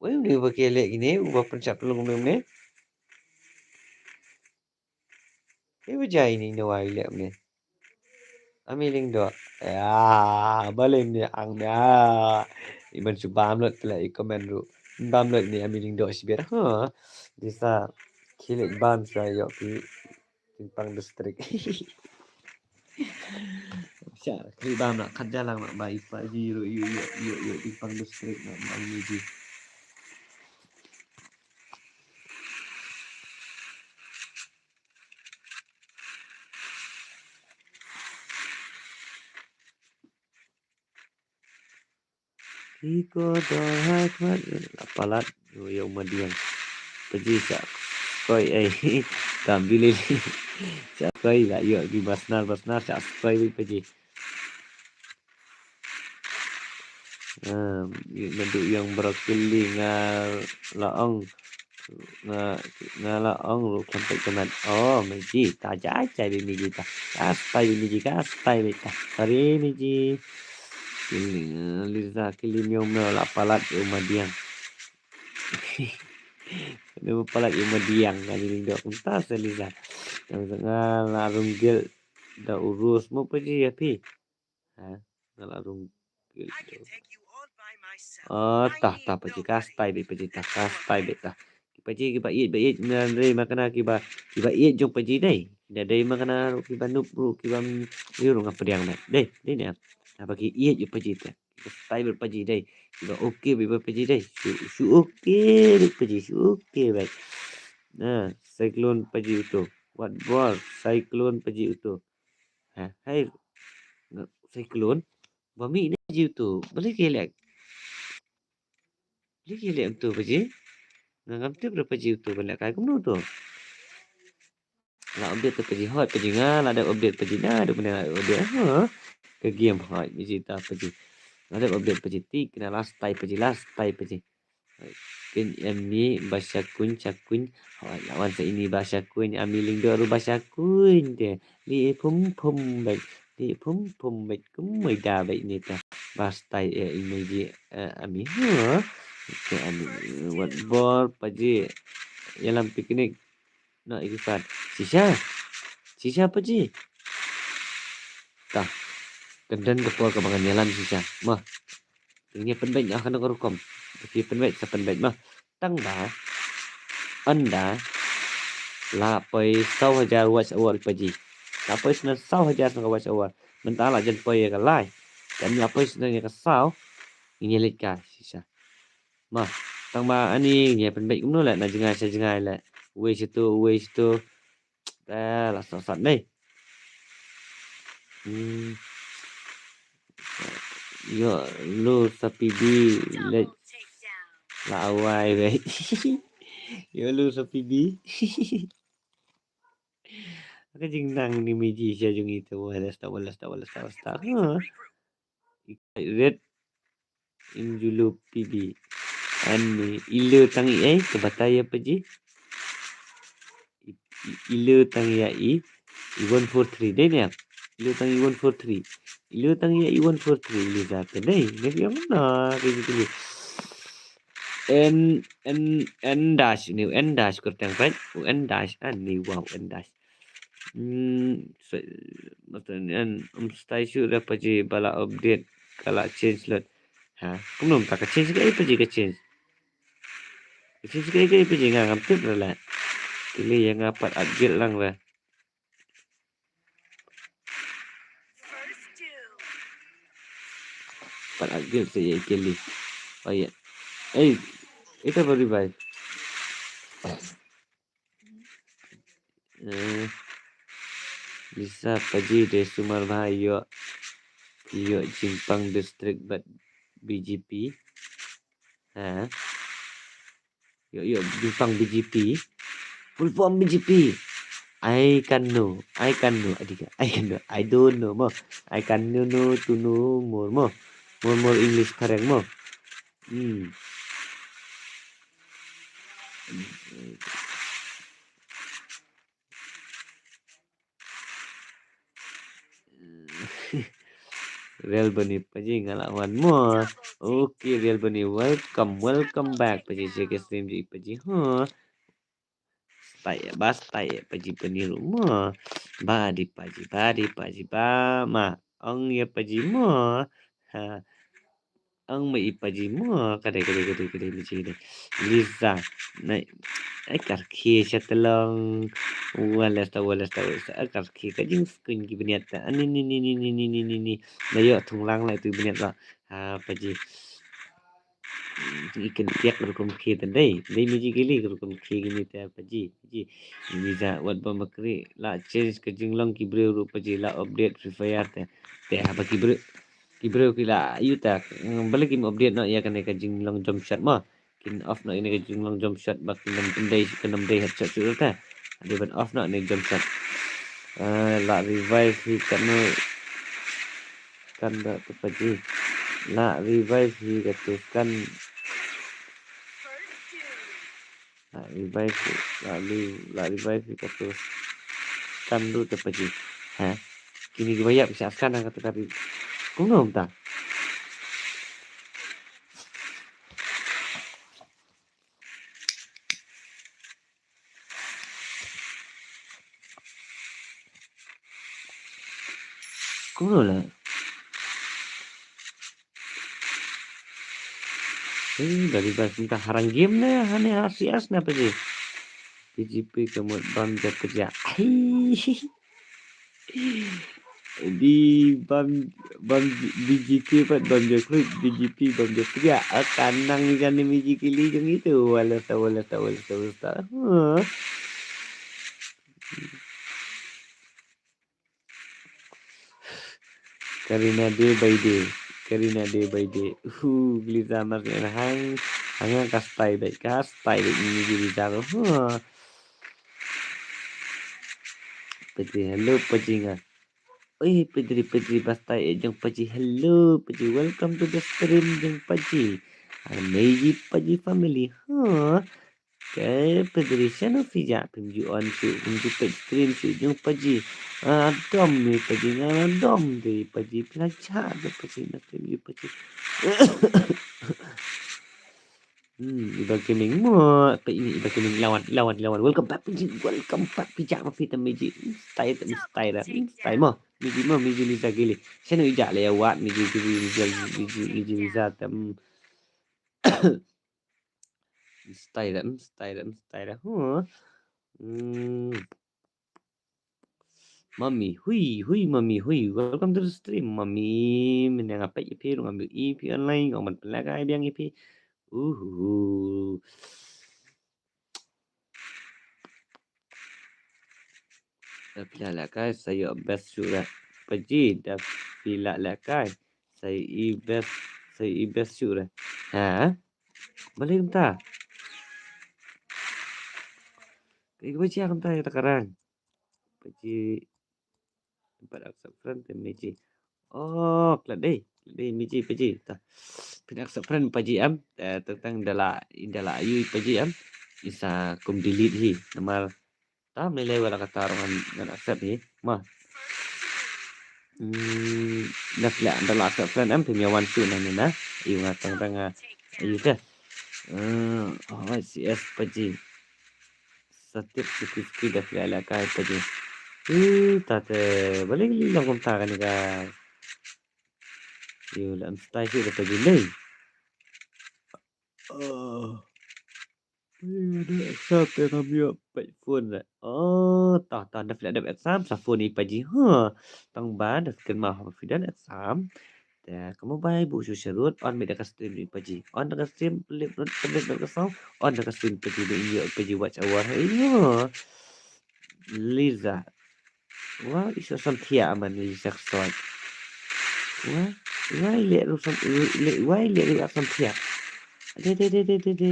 Wei ni ba kele ini. Uba pencak pelung ni. Iba jai ni no wai lek ni. Ami Lyngdoh. Ya, balen ni ang ni. Iman su bam lot tela i komen ru. Bam lot ni Ami Lyngdoh sibir. Ha. Disa kilik bam sa yok ki Timpang district. Sha kilik bam nak kat jalang nak bai pa ji ru yu yu yu yu Timpang district nak bai ni ji. Ki ko do hai khmat la palat yo yo madiang. Paji sa koi ai. Kam bilil. Sa koi la yo ki basnar basnar sa koi bi paji. Um, madu yang brokoli nga la ong nga nga la ong ru khlem peit ka met. Oh, meji ta jai jai bi meji ta. Ka stai bi meji ka stai bi ta. Sorry meji. Kili, eh, Liza kili miau miau la palat u madiang. Kena palat u madiang ka ni dok. Entah sa Liza. Yang nga la rung gel da urus mo paji ya pi. Ha, nga la rung. Ah, tah tah paji ka stai bit paji tah ka stai bit tah. Paji kiba iet ba iet na dei ma kana kiba kiba iet jong paji dei. Na dei ma kana ru kiba nup ru kiba yu ru nga pdiang dei. Dei dei ne. Apa ki iet yu paji tah. Kiba stai bit paji dei. Kiba okey bit paji dei. Shu shu okey bit paji shu okey bit. Na cyclone paji uto. Wat bor cyclone paji uto. Ha, hai. Cyclone. Ba mih ne ji uto. Balei ki leh. Balei ki leh uto paji. Nga ngam tip re paji uto ba leh kai kumno uto. La update te paji hot paji nga la dep update paji na dep ne la update. Ha. Ka game hot ni ji ta paji. La dep update paji tik na last time paji last time paji. Kin em ni ba sha kuñ sha kuñ. Hoi la wan sa ini ba sha kuñ ami Lyngdoh ru ba sha kuñ te. Li pum pum bek li pum pum bek kum mai da bek ni ta. Ba stai e ini ji ami ha. Ke ami wat bor paji. Yalam picnic. Na iki pat. Shisha. Shisha paji. Ta. Kyndan ka por kaba ngan yalam shisha. Mah. Ngi pynbeit ah kano ka rukom. Ki pynbeit sa pynbeit mah. Tang ba ynda la poi saw hajar watch hour paji. La poi sna saw hajar sna ka watch hour. Mynta la jan poi ka lai. Jan la poi sna ka saw. Ngi leit ka shisha. Mah. Tang ba ani ngi pynbeit kumno le na jngai sa jngai le. Wei situ wei situ. Eh, la sat sat nei. Hmm. Yo lu sa P B lek la awai wei. Yo lu sa P B. Ka jingnang ni miji sia jung itu wala sta wala sta wala sta wala sta. Red. Injulu P B. Ani ilo tang i ai ka batai ya paji. Ilo tang ya i one four three dei ne. Ilo tang i one four three. Ilo tang ya i one four three ilo za te dei. Ne yang na ke ji kili. N N N dash ni N dash kurtang right. N dash ani wow N dash. Hmm, masa ni an um stai shu da paji bala update kala change lot. Ha, kumno mynta ka change ka ai paji ka change. Ka change ka ai ka ai paji nga ngam tip ra la. Kili ya nga pat update lang ra. Pat update sa ya kili. Oh ya. Eh, ita baru revive. Eh, Lisa paji de sumar bha ïoh ïoh Jimpang district bad B J P. Ha. Ïoh ïoh Jimpang B J P. Full form B J P. I can know. I can know. Adiga. I can know. I don't know mo. I can know no to know more mo. More more English pareng mo. Hmm. Real Bunny Paji nga la wan mo. Okay, Real Bunny, welcome, welcome back Paji sha ka stream jong i Paji. Huh. Stay, ba stay Paji Bunny ruh mo. Ba di Paji, ba di Paji, ba ma. Ong ïa Paji mo. Ha. Ang ma i Paji mo, ka dei, ka dei, ka dei, ka dei, Paji dei. Liza, na, ai, kar khie sha tlong. Wa lesta, wa lesta, wa lesta, ai, kar khie ka jingskun ki bniat ta. Ani, ni, ni, ni. Na ïoh thung lang la itu bniat la. Ha, Paji. I kan tiak rukom khie ta dei. Dei Miji Gili rukom khie kini ta Paji. Paji. Liza, wat ba makri la change ka jinglong ki briew ruh Paji la update Free Fire ta. Te ha ba ki briew ki briew ki la ïa ta, mm, balei kim update noh ïa kane ka jinglong jump shot mo. Kin off noh ïa kane ka jinglong jump shot ba kin ym dei, kin ym dei headshot shuh ta. Dei ban off noh ne jump shot. Eh, la revive hi katno scan da tu Paji. La revive hi katno scan. La revive, la re-, la revive hi katno scan ruh tu Paji. Ha? Kine kiba ïap ki shah scan ha kata ka ri. Kumno mynta? Kumno la? Eh, dari bas minta harang game ne, hane ha C S ne Paji. B G P ka mut bam jap kerja. Ai. Di bam, bam B G P pat bam jap kerja, B G P bam jap kerja. Ah, kanang jani B G P li jong itu. Wala ta, wala ta, wala ta, wala ta. Huh. Karina day by day. Karina day by day. Hu, Gliza mar ni hang. Hang ka style dai, ka style dai ni Gliza. Huh. Paji, hello Paji nga. Oi, Paji, Paji, basta eh jong Paji. Hello Paji, welcome to the stream jong Paji. Amazing Paji family. Huh. Ke Paji, shano phi jah, phim ju on shuh, phim ju peit stream shuh jong Paji. Ah, dom ni Paji, nga dom de Paji, phi la jah de Paji, na stream ju Paji. Hmm, Iba Gaming mo, pa ini Iba Gaming lawan, lawan, lawan. Welcome back Paji, welcome back Paji, apa phi tam Paji. Style, style, style mo. Paji mo, Paji Liza Gili. Shano ija le wat Paji Gili, Paji, Paji Liza tam. Style, style, style. Huh. Hmm. Mami, hui, hui, mami, hui. Welcome to the stream, mami. Mynne nga peit ïa phi, ngam ïohi phi online, ngam ban pynlehkai biang ïa phi. Uhu. Da phi la lehkai, sa ïoh best shuh re. Paji, da phi la lehkai, sa ïohi best, sa ïohi best shuh re. Ha? Balei kumta? Kaei kaba jia kumta ïa kata ka rank? Paji. Pat accept friend te Paji. Oh, klet dei. Klet dei Paji, Paji. Ta. Phin accept friend Paji em. Eh, tang tang da la, da la ïohi Paji em. Isa kum delete hi. Namar ta me le wala kata ngan, ngan accept hi. Ma. Hmm, da la, da la accept friend em, phim ïa wan shuh na ni na. Ïa nga tang tang, ah, ïa te. Hmm, oh, C S Paji. Sa tip suki suki da phi la lehkai Paji. Ih, ta te, balei ki long kumta kane ka. Ïa, la em style shuh da Paji lei. Oh. Ïa, da exam te ngam ïoh peit phone re. Oh, ta, ta, da phi la dep exam sa phone i Paji. Huh. Tang ba da kynmaw haba phi don exam. Te ka mobile buh shuh sharud, on beit da ka stream i Paji. On da ka stream, pynlip lut, pynlip lut ka sound, on da ka stream Paji, ba in ïoh Paji watch hour. Ïa. Liza. Wa, i shu sam thiah man Liza ka sound. Wa, wa i leh ruh sam, i leh, wa i leh ruh sam thiah. De, de, de, de, de, de.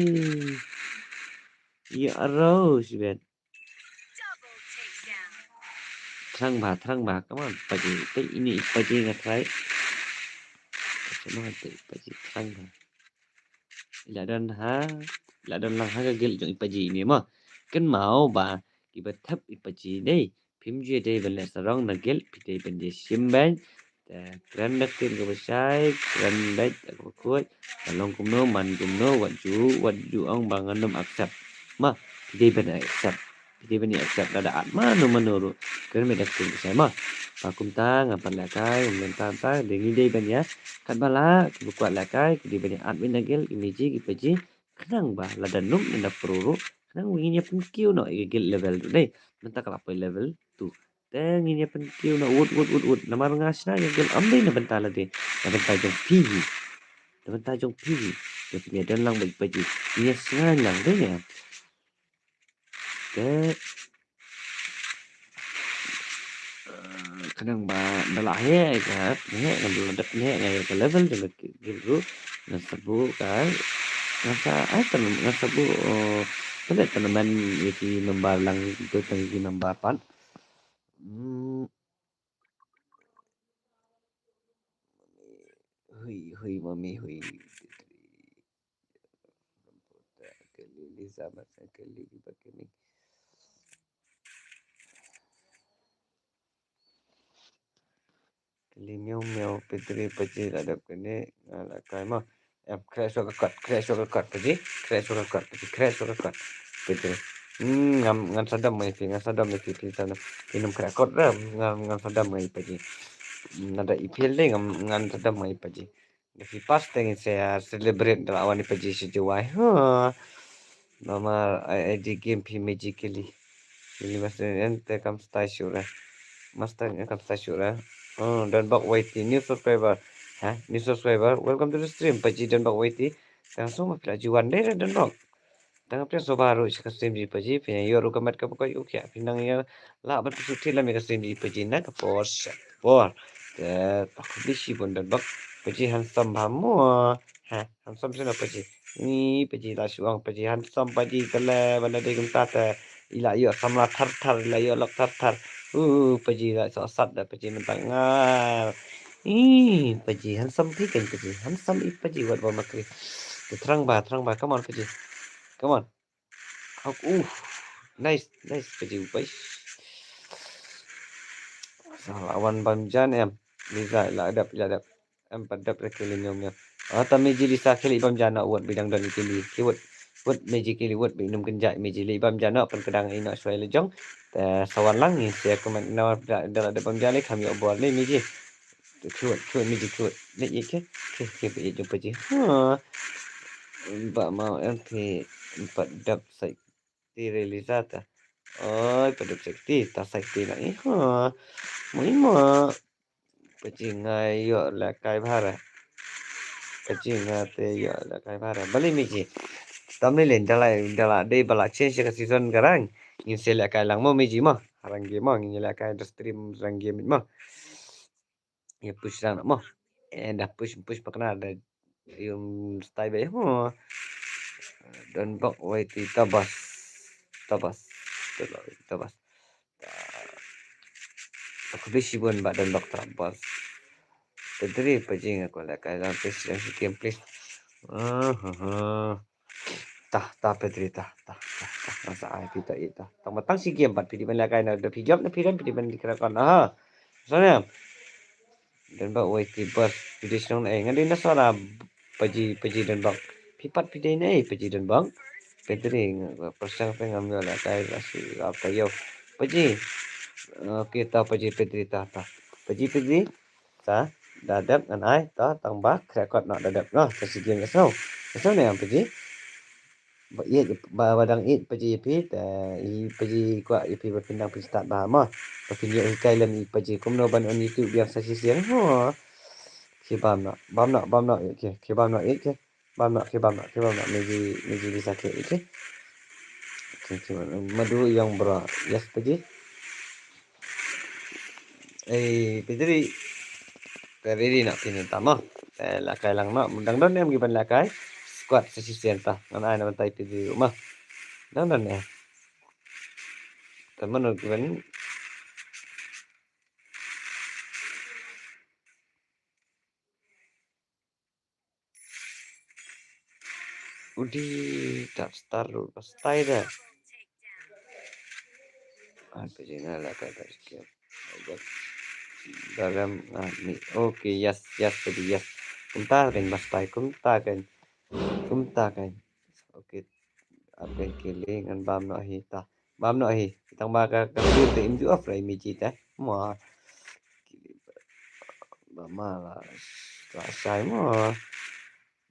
Ïa aro sibet. Thrang bha, thrang bha. Come on, Paji. Te ini i Paji nga try. Come on, te Paji thrang bha. I la don ha. la don lang ha ka guild jong i Paji ine mo. Kynmaw ba kiba thep i Paji dei, phim ju dei ban leh sarong na guild, phi dei ban ïa shim beiñ. Te kren da ktien kaba shai, kren beit da kaba khuid. Ka long kumno man kumno, wat ju, wat ju ong ba ngan ym accept. Ma, phi dei ban accept. Phi dei ban ïa accept lada at mano mano ruh. Kren beit da ktien kaba shai ma. Ba kumta ngan pat lehkai, ym lehkai ta, dei ngi dei ban ïa. Katba lah kiba kwah lehkai, ki dei ban ïa at beit na guild, ki Meiji, ki Paji. Khnang ba lada nym ne da pro ruh, khnang ba ngin ïa pynkiew noh ïa ka guild level two dei. Mynta ka la poi level two. Te ngin ïa pynkiew noh wut wut wut wut. Namar nga shna ïa ka guild ym dei na bynta lade, na bynta jong phi hi. Na bynta jong phi hi. Te phi ïa don lang bad i Paji. Ngin ïa sngain lang dei ne. Te khnang ba da la heh ka, heh ngan da la dep heh nga ïa ka level jong ka guild ruh. Ngan sa buh ka, ngan sa ai tan, ngan sa buh, eh, pynleh tournament ïa ki member lang, to tang ïa ki member pat. Hmm. Hui hui mami hui. Kali Liza masa kali di pakai ni. Kali miau miau Petri Paji la dep kane, nga la kai ma. Em, khreh shuwa ka kot, khreh shuwa ka kot Paji, khreh shuwa ka kot Paji, khreh shuwa ka kot Petri. Hmm, ngam, ngan sa dom ma i phi, ngan sa dom ma i phi, phi sa dom. Phi nym khreh kot re, ngan, ngan sa dom ma i Paji. Hmm, nada i phi le ngam, ngan sa dom ma i Paji. Phi pass te ngin sa celebrate da la wan i Paji sha Jowai. Ha. Namar ai ai di game phi magically. Ili master en te kam stai shuh re. Master en kam stai shuh re. Oh, Donbok Waiti, new subscriber. Ha, new subscriber. Welcome to the stream, Paji Donbok Waiti. Tang sum phi la ju wan dei re Donbok. Tang phi so baru sha ka stream ji Paji, phi ïoh ruh ka met ka pokok u khia, phi nang ïa lah ban phi shu thied lam ïa ka stream ji Paji na ka por sha ka por. Te ta khublei shibun Donbok. Paji handsome bha mo. Ha, handsome sino Paji. Ni Paji la shu ong Paji handsome Paji te le ban da dei kumta te. I la ïoh samla thar thar, i la ïoh lok thar thar. Uh, Paji la soh sat da Paji mynta nga. Ih, Paji handsome phi kan Paji. Handsome i Paji wat ba makri. Te thrang ba, thrang ba. Come on Paji. Come on. Hok, uh. Nice, nice Paji u pai. Sa la wan bam jan em. Liza la dep, la dep. Em pat dep re kili nyom nyom. Ah, ta Meiji Lisa kili bam jan na wat bidang don kili. Ki wat, wat Meiji kili wat bi num kenjai Meiji li bam jan na pan kedang ino shwai le jong. Te sa wan lang ngin share comment na da, da la dep bam jan le kham ïoh bor le Meiji. Cute, cute, Meiji cute. Ne ïa ke, ke, ke, ke, jumpa ji. Ha. Ba mau em phi empat dap sakti re Lisa ta. Oi, empat dap sakti, ta sakti na i. Ha. Mui ma. Paji nga ïoh lehkai bha re. Paji nga te ïoh lehkai bha re. Balei Meiji? Tam ni len da la, da la dei ba la change ka season ka rank. Ngin sa lehkai lang mo Meiji mo. Rank game mo, ngin lehkai da stream rank game mo. Ïa push lang mo. Eh, da push, push pakna da ïum stai be mo. Donbok Waiti Tabas. Tabas. Tabas. Tabas. Aku bisi pun bak Donbok Tabas. Pedri pajing aku lah kai dalam pes yang si game please. Ah, ah, ah. Tah, tah, Pedri, tah, tah, tah, tah. Masa ai pita i tah. Tang matang si game pat pidi ban lehkai na da pijop na piran pidi ban dikra kon. Aha. Sana. Donbok Waiti Bas pidi senong na eh. Ngan dei na sana Paji, Paji Donbok. Pipat pidi na eh, Paji Donbok. Pedri, persang pe ngam yo lehkai la si apa yo. Paji. Okey, tah Paji Pedri, tah, tah. Paji Pedri. Tah, da dep ngan ai, tah, tang ba, krekot noh da dep noh, ka si game ka snow. Ka snow ne yang Paji. Ba ïeit, ba, ba dang ïeit Paji ïa phi, te, i Paji kwah ïa phi ba phin dang phin stad bha mo. Ba phin ïoh hikai lem i Paji, kumno ban on YouTube biang sa shisien. Ho. Ki bam noh, bam noh, bam noh, ïeit ki, ki bam noh, ïeit ki. Bam noh, ki bam noh, ki bam noh, Meiji, Meiji bisa ki, ïeit ki. Ki, ki, madu yang bra, yes Paji. Eh, Pedri. Te ready na pin ta mo. Te lehkai lang noh. Dang don em ki ban lehkai. Squad sa shisien ta. Ngan ai na ban tai Pedri ruh mo. Dang don em. Te mano ki ban. Udi, Darkstar ruh ba stai da. Ai, pajih nga la kai ba skip. Darem, ah, ni. Okay, yes, yes, pajih, yes. Kumta kan ba stai, kumta kan. Kumta kan. Okay. Ap kan kili ngan bam noh hi ta. Bam noh hi. Tang ba ka, ka tur te im ju off rai mi ji ta. Mo. Kili ba ma la. La sai mo.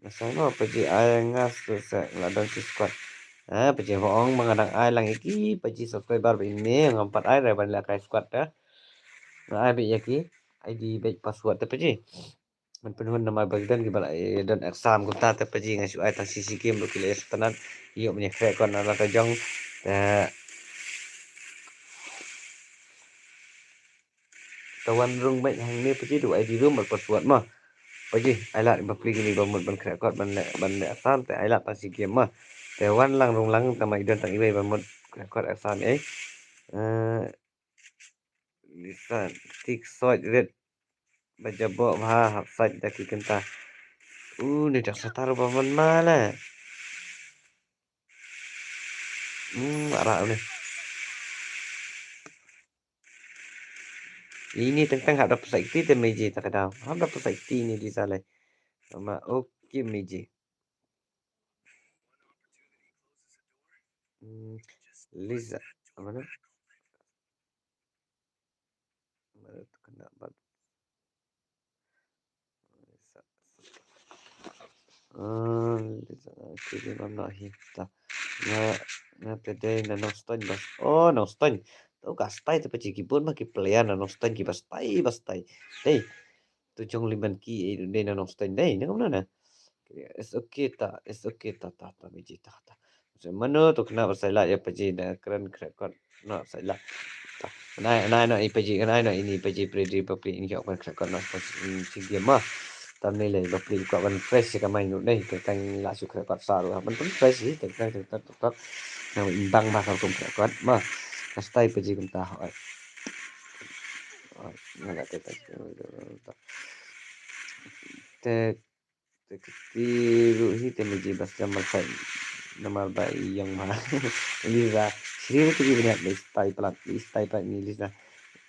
Nga sa no pajih ai nga sa sa la don shi squad. Ha, pajih ho ong ma nga dang ai lang ïa ki pajih subscriber ba ine ngam pat ai re ban la kai squad ta. Nga ai beit ïa ki I D beit password ta pajih. Man pynhun namar ba ki don ki ba la, eh, don exam kumta ta pajih nga shu ai tang shi shi game ruh ki la ïa sngewtynnat. Ïoh mynta khreh kon na la ka jong. Ta Te wan rung beit hangne pajih, du I D rung bad password mo. Pajih, ai lad ba pli kine ba mut ban khreh kot ban leh, ban leh exam te ai lad tang shi game mo. Te wan lang rung lang tang ma i don tang iwei ba mut khreh kot exam ei. Eh, Lisan, tik soi red. Ba jabo bha hap sait da ki kynta. U ni dak satar ba man ma la. Hmm, ara ni. Ini teng teng hap da pesa ikti te meji ta ka dau. Hap da pesa ikti ni Liza lai. Sama, okay meji. Hmm, Liza, apa nama? Mana tu kena bal-, Ah, Liza, okay, dia mam nak hita. Nga, nga te dei na Nongstoiñ bas. Oh, Nongstoiñ. Tu ka stai te pajih ki bun ma ki player na Nongstoiñ ki ba stai, ba stai. Dei. Tu jong liman ki, eh, dei na Nongstoiñ dei. Ni kam na na. It's okay ta, it's okay ta, ta, ta, meji ta, ta. Mano tu kena ba sai lad ïa pajih da kren kren kot. No, sai lad. Nai, nai, no, i pajih, nai, no, ini pajih, predi, papli, in jok, kren kren kot, no, pas, in, si game ma. Tam ni le, papli, kot, ban fresh, si kamai, no, dei, teng, teng, la, su kren kot, sa, ru, ban pun fresh, si, teng, teng, teng, teng, teng, teng. Na, in bang, ba, kar kum kren kot, ma. Kastai pajih kumta, oi. Oi, ngala, teng, teng, teng, teng. Te kti ruh hi te meji bas jam mal sai. Namar ba i ïong ma. Liza. Shri ruh te bniat le stai palat. Le stai palat ni Liza.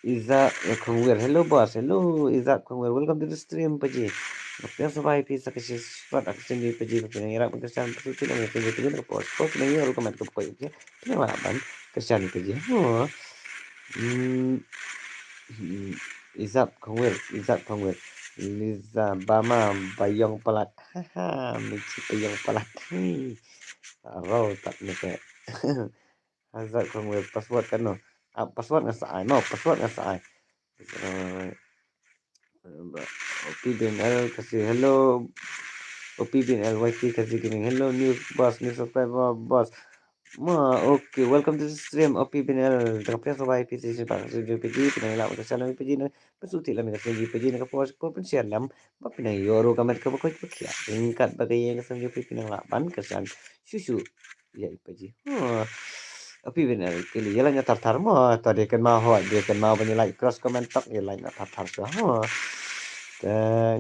Iza, eh, Khongwir. Hello boss. Hello Iza Khongwir. Welcome to the stream paji. Ngapia sabai pi sa ka shi spot ak sini paji ka pinang irak pun kesan pasuti nang paji paji ka pos. Pos nang irak ruh ka mat ka pokoi. Pinang lah ban kesan paji. Huh. Hmm. Hmm. Izap Khongwir, Izap Khongwir. Liza Bama Bayong Palat. Haha, Michi Bayong Palat. Hi. Aro tak ni ke. Hazat Khongwir password kan no. Ah, password nga sa ai. No, password nga sa ai. Eh, O P B N L kasi hello. O P B N L Y T kasi gaming. Hello, new boss, new subscriber, boss. Ma, okay, welcome to the stream, O P B N L. Tengah pia sobai P C C bang, so P G, pinang lak, ka salam P G na, pasuti lam ka salam P G na ka pos, ko pen sian lam, ba pinang yoro ka met ka bakoi ka kia. Ringkat bagai yang ka salam P G pinang lak ban ka san. Susu. Ya, P G. Ha. O P B N L kili, ya lah nya tar tar mo, to dia kan mau ho, dia kan mau ban ya like cross comment tok, ya like na tar tar so. Ha. Te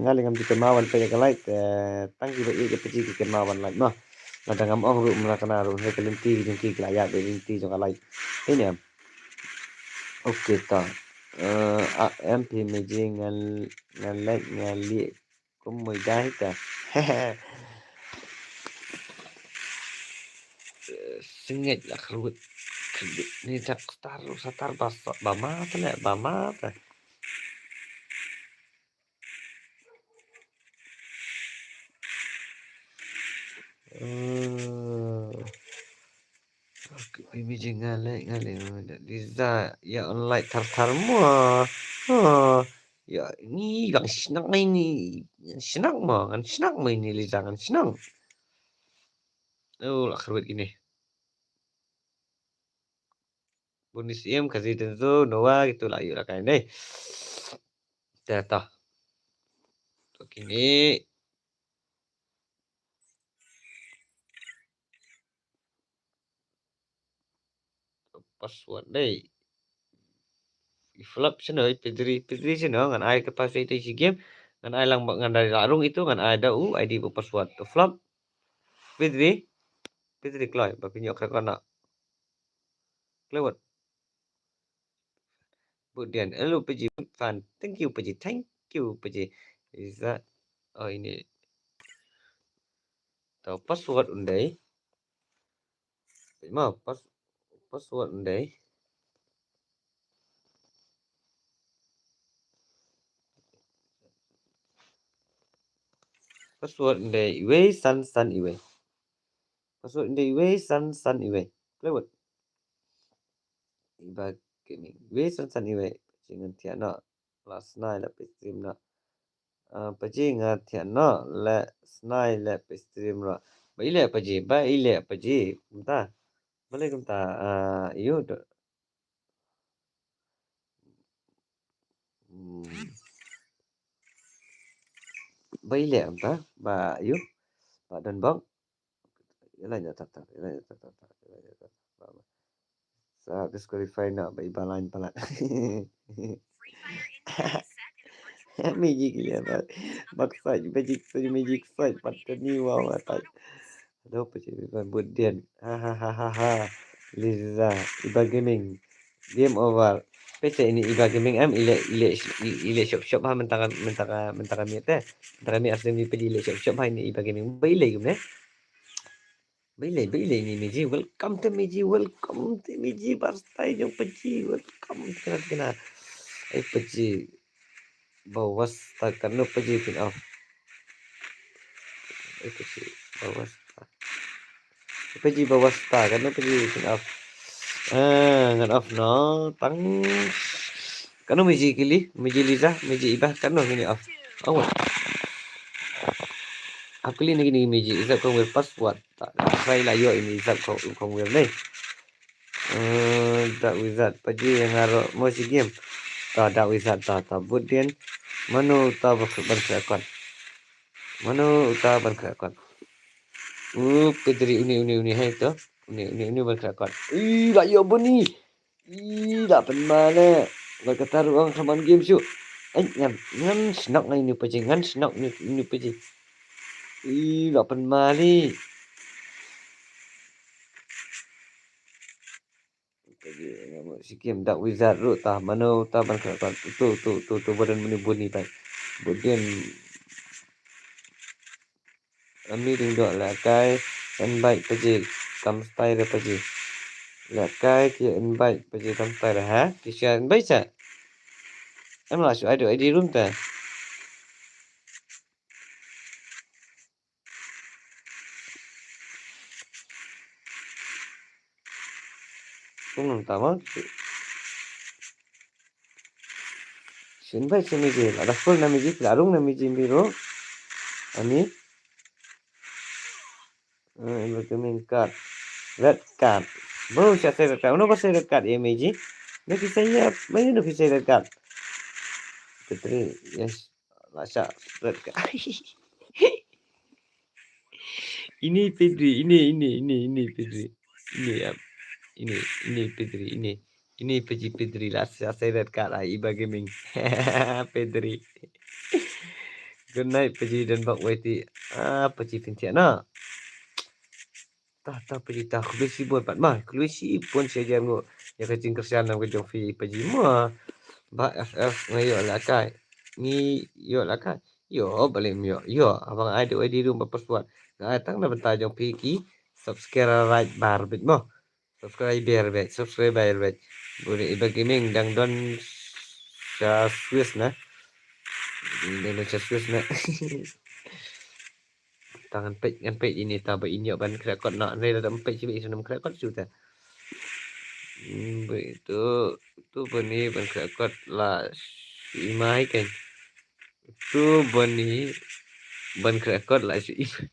ngali ngam dia kan mau ban pe ya ka like, te tang ki ba ya P G ki kan mau ban like mo. Lada ngam ong ruh mla kena ruh, he ka lynti jong ki, ki la ïaid da lynti jong ka live. Ini em. Okay ta. Eh, A M P meji ngan, ngan like, ngan liek. Kum mui dai ta. Sengit lah kerut. Ni tak star, satar bas, ba ma ta le, ba ma ta. Eh, okay, pi mi jing ngalai, ngalai, ngalai. Liza, ya online thar thar mo. Ha. Ya, ni bang shnang mai ni. Shnang mo, ngan shnang mai ni Liza, ngan shnang. Oh, la kharwit kini. Bun ni siem, Kazi Denzo, Noah, gitu lah, yuk lah kain deh. Dah, dah. Tu kini. Password dei. I flop sino, i pidri, pidri sino, ngan ai ka password itu isi game, ngan ai lang ba, ngan dari larung itu, ngan ai da u, I D bu password tu flop. P three, P three kloi, ba pynïoh khreh kona. Kloi wat. Bud Dian, hello Paji, bud fan. Thank you Paji, thank you Paji. Is that, oh ini. Tau password un dei. Ma pas password un dei. Password un dei iwei san san iwei. Password un dei iwei san san iwei. Play word. Iba Gaming. Iwei san san iwei. Jing ngan thiah noh. La snai la peit stream noh. Ah, Paji nga thiah noh la snai la peit stream noh. Ba i leh Paji, ba i leh Paji. Kumta. Balei kumta, ah, ïoh. Hmm. Ba i leh kumta, ba ïoh. Ba don bok. Ïa la ïa tak tak, ïa la ïa tak tak, ïa la ïa tak tak. Ba, ba. Sa disqualify noh, ba i ba lain palat. Magic ïa ba. Bak sa magic sa magic sa pat ni wa wa tai. Aduh, Paji ba bud Dian. Ha ha ha ha ha. Liza, Iba Gaming. Game over. Peit sa ini Iba Gaming em, i leh, i leh, i leh shop shop ha, mynta ka, mynta ka, mynta ka miet te. Mynta ka miet asli mi Paji i leh shop shop ha ini Iba Gaming. Ba i leh gum ne? Ba i leh, ba i leh ini Meji. Welcome to Meji, welcome to Meji. Barstai jong Paji, welcome to kena, kena. Ai Paji. Ba wasta, katno Paji phin off. Ai Paji, ba wasta. Paji ba wasta, katno Paji phin off. Ah, ngan off noh. Tang. Katno Meji kili, Meji Liza, Meji Iba, katno ngin off. Awa. Hap kili na kine Meji Iba, kong wir password. Ta, try la ïoh ini Iba kong, kong wir ne. Eh, Dark Wizard, Paji ïa nga ruh mo shi game. Ta Dark Wizard ta, ta bud Dian. Mano uta ba, ban khreh kot? Mano uta ban khreh kot? U Pedri, uni, uni, uni, hai to. Uni, uni, uni ban khreh kot. Ih, la ïoh bun i. Ih, la pynmane. Ba kata ruh ang saman game shu. Ai, ngan, ngan shnok ngan inu Paji, ngan shnok inu, inu Paji. Ih, la pynmane. Paji, nama si game Dark Wizard ruh ta, mano ta ban khreh kot? Tu, tu, tu, tu, badan mani buni tai. Bud Dian. Ami ding dok lehkai invite Paji kam stai re Paji. Lehkai ki invite Paji kam stai re ha? Ki share invite sa? Em la shu ai dok ai di room ta. Kum nang tama. Shin bai shin Meji, lada full na Meji, lada rung na Meji biro. Ani. Eh, welcoming card. Red card. Bro, sha sai red card. Uno ba sai red card ya Meji. No ki sai ya, mai no ki sai red card. Petri, yes. La sha red card. Ini Pedri, ini, ini, ini, ini Pedri. Ini, ya. Ini, ini Pedri, ini. Ini Paji Pedri la sha sai red card la Iba Gaming. Pedri. Good night Paji, don bok wei ti. Ah, Paji phin thiah na. Ta, ta Paji ta, khublei shibun pat ma, khublei shibun shi hajar nguh ïa ka jingkyrshan nam ka jong phi Paji ma. Ba F F nga ïoh lehkai. Ngi ïoh lehkai. Ïoh, balei ym ïoh. Ïoh, haba nga ai dei, ai dei ruh ba password. Nga ai tang na bynta jong phi ki subscriber bad bit mo. Subscriber bad, subscriber bad. Bun Iba Gaming dang don sha Swiss na. Dang don sha Swiss na. Ta ngan peit, ngan peit ini ta ba in ïoh ban khreh kot noh. Hynrei lada ym peit shuh ba in ym khreh kot shuh ta. Hmm, ba itu, tu bani ban khreh kot la shu i mai kan. Tu bani ban khreh kot la shu i mai.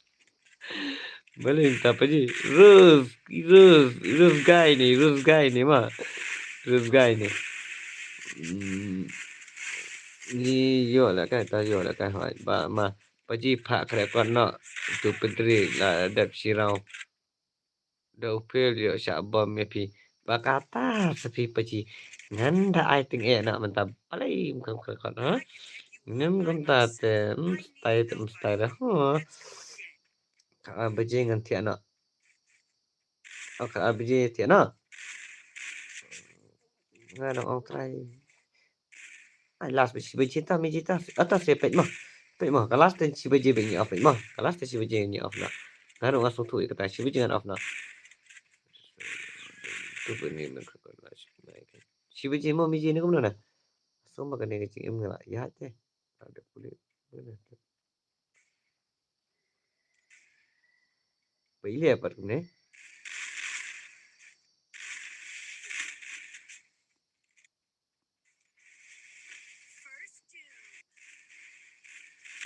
Balei mynta Paji? Rose, Rose, Rose guy ni, Rose guy ni ma. Rose guy ni. Hmm. Ni ïoh lehkai, ta ïoh lehkai hoi. Ba ma. Paji phah khreh kot noh, tu Pedri la dep shi round. Da u Phil ïoh shah bom ïa phi. Ba kata sa phi Paji. Ngan da ai tyngeh noh mynta, balei ym kham khreh kot ha? Ngim kumta te, ym stai te, ym stai te ha. Ar baje ngan thiah noh. Ar baje thiah noh. Nga dang ong trai. Ai, last bad shi baje ta, Miji ta. Ata se peit mo. Peit mo, ka last ten shi baje ba ngi off peit mo. Ka last ten shi baje ngi off na. Nga ruh nga sngewthuh ïa kata, shi baje ngan off na. Tu peit ni man ka last. Shi baje mo Miji ni kumno na. Sngewma kane ka jingim nga la ïa te. Ada pule. Ba ile pat kumne.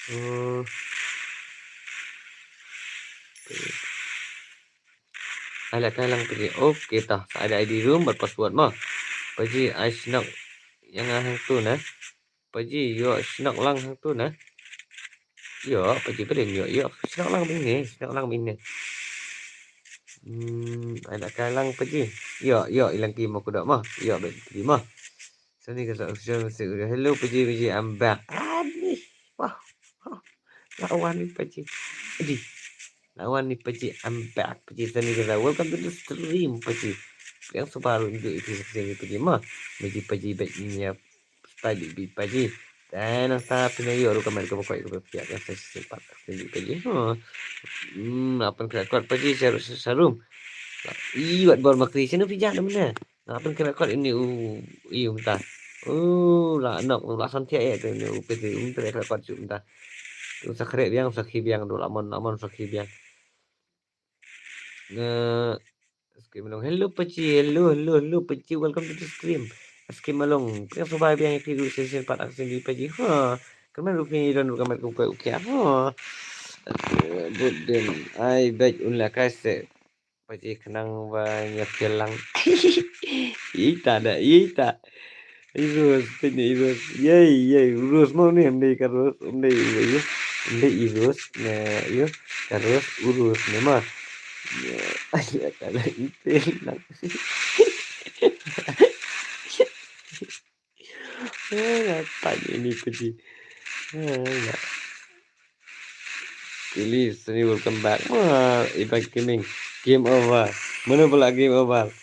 Hmm. Ai la kai lang Paji. Okay ta. Sa ai da I D room bad password mo. Paji ai snoh ïa nga hangtu na. Paji ïoh snoh lang hangtu na. Ïoh Paji, pdeng ïoh, ïoh snoh lang bad ine, snoh lang bad ine. Hmm, ai la kai lang Paji. Ïoh, ïoh i Langki mo kudok mo. Ïoh bad Paji mo. Sani ka sa official message. Hello Paji, Paji, I'm back. Ani. Wah. Wah. La wan ni Paji. Adi. La wan ni Paji, I'm back. Paji sani ka sa, welcome to the stream Paji. Yang sebaru njuk iti seksi ni Paji mo. Paji, Paji, baik ni ya. Style bi Paji. Dai nang sa pynïoh ruh ka met ka ba koit ka ba piat ka sa shisien pat ka shisien bi Paji. Huh. Hmm, la pynkreh kot Paji sharum sharum. Ih, wat bor makri sien u phi jah na mynne. La pynkreh kot ini u, ih, u mynta. U la nok, u la san thiah ïa te ini u Paji, u pynkreh kot shu mynta. U sa khreh biang, u sa khie biang, u la mon, la mon, u sa khie biang. Skip Malong. Hello Paji, hello, hello, hello Paji, welcome to the stream. Skip Malong. Pynshai sngewbha biang ïa phi ruh shisien pat ka shisien bi Paji. Ha. Kynmaw ruh phi don ruh ka met kum koit u khia. Ha. But then I bet un la kai se. Paji khnang ba ïa phi lang. Ita da, ita. I Rose, peit ne i Rose. Yei, yei, u Rose mo ne, ym dei ka Rose, ym dei i Rose, ym dei i Rose, ne, ïa, ka Rose, u Rose ne ma. Ïa, ïa, ka la i pel lang. Ïa, la tang ini Paji. Ïa, ïa. Please, ni welcome back. Wah, Iba Gaming. Game over. Mano pula game over?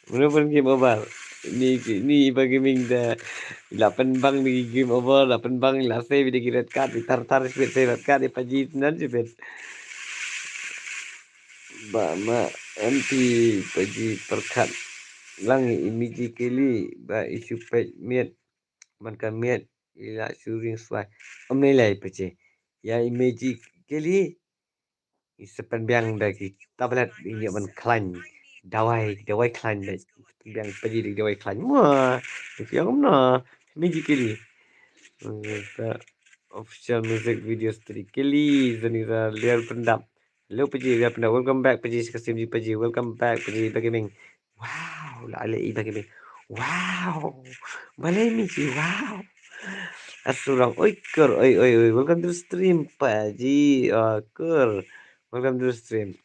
Mano pun game over? Ni, ni Iba Gaming da la pynbang ni game over, la pynbang la save da ki red card, di tar tar sibit save red card, di Paji nan sibit. Ba ma anti Paji pyrkhat lang i Miji Kelly ba i shu peit miet. Man ka miet i la shu ring swai. Ym ne lai Paji. Ïa i Miji Kelly i sa pynbiang da ki tablet i ïoh ban khlaiñ. Dawai, dawai khlaiñ da. Pynbiang Paji da dawai khlaiñ. Wah, i ïoh kumno. Miji Kelly. Official music video study Kelly Zanira Liar Pyndap. Hello Paji, Liar Pyndap. Welcome back Paji, Kasim ji Paji. Welcome back Paji, Iba Gaming. Wow, la ale Iba Gaming. Wow. Balei Miji, wow. Asurang, oi kur, oi, oi, oi. Welcome to the stream Paji. Oh, kur. Welcome to the stream.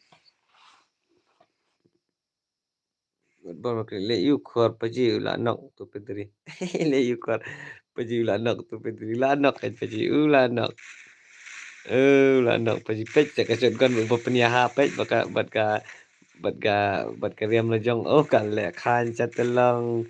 Wat bor ma klik leh ïa u khor Paji u la nok tu Pedri. Leh ïa u khor Paji u la nok tu Pedri. U la nok kan Paji u la nok. Eh, u la nok Paji peit sa ka shotgun uba pynïaha peit bad ka, bad ka, bad ka, bad ka riam la jong. Oh, ka leh khan cha te long.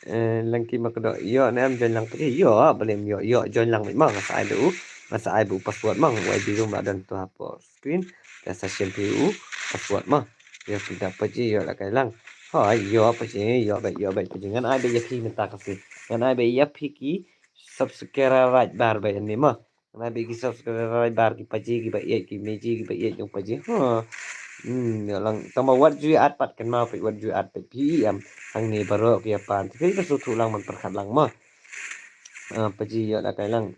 Eh, Langki ma ka dok ïoh ne em join lang Paji ïoh, balei ym ïoh, ïoh join lang beit ma nga sa ai da u. Nga sa ai ba u password ma u ai di room la don tu hapoh screen. Ka sa shim phi u password ma. Ïa phi da Paji ïoh la kai lang. Hooid ïoh Paji ïoh beit ïoh beit Paji ngan ai beit ïa phi mynta ka sngi. Ngan ai beit ïa phi ki subscriber bar beit ni ma. Ngan ai beit ki subscriber bar ki Paji ki ba ïeit ki Miji ki ba ïeit jong Paji. Ha. Hmm ïoh lang tang ba wat ju ïa at pat kynmaw peit wat ju ïa at peit phi em. Hangne baroh ki ïa pan. Phi ka sngewthuh lang ban pyrkhat lang ma. Ah, Paji ïoh la kai lang.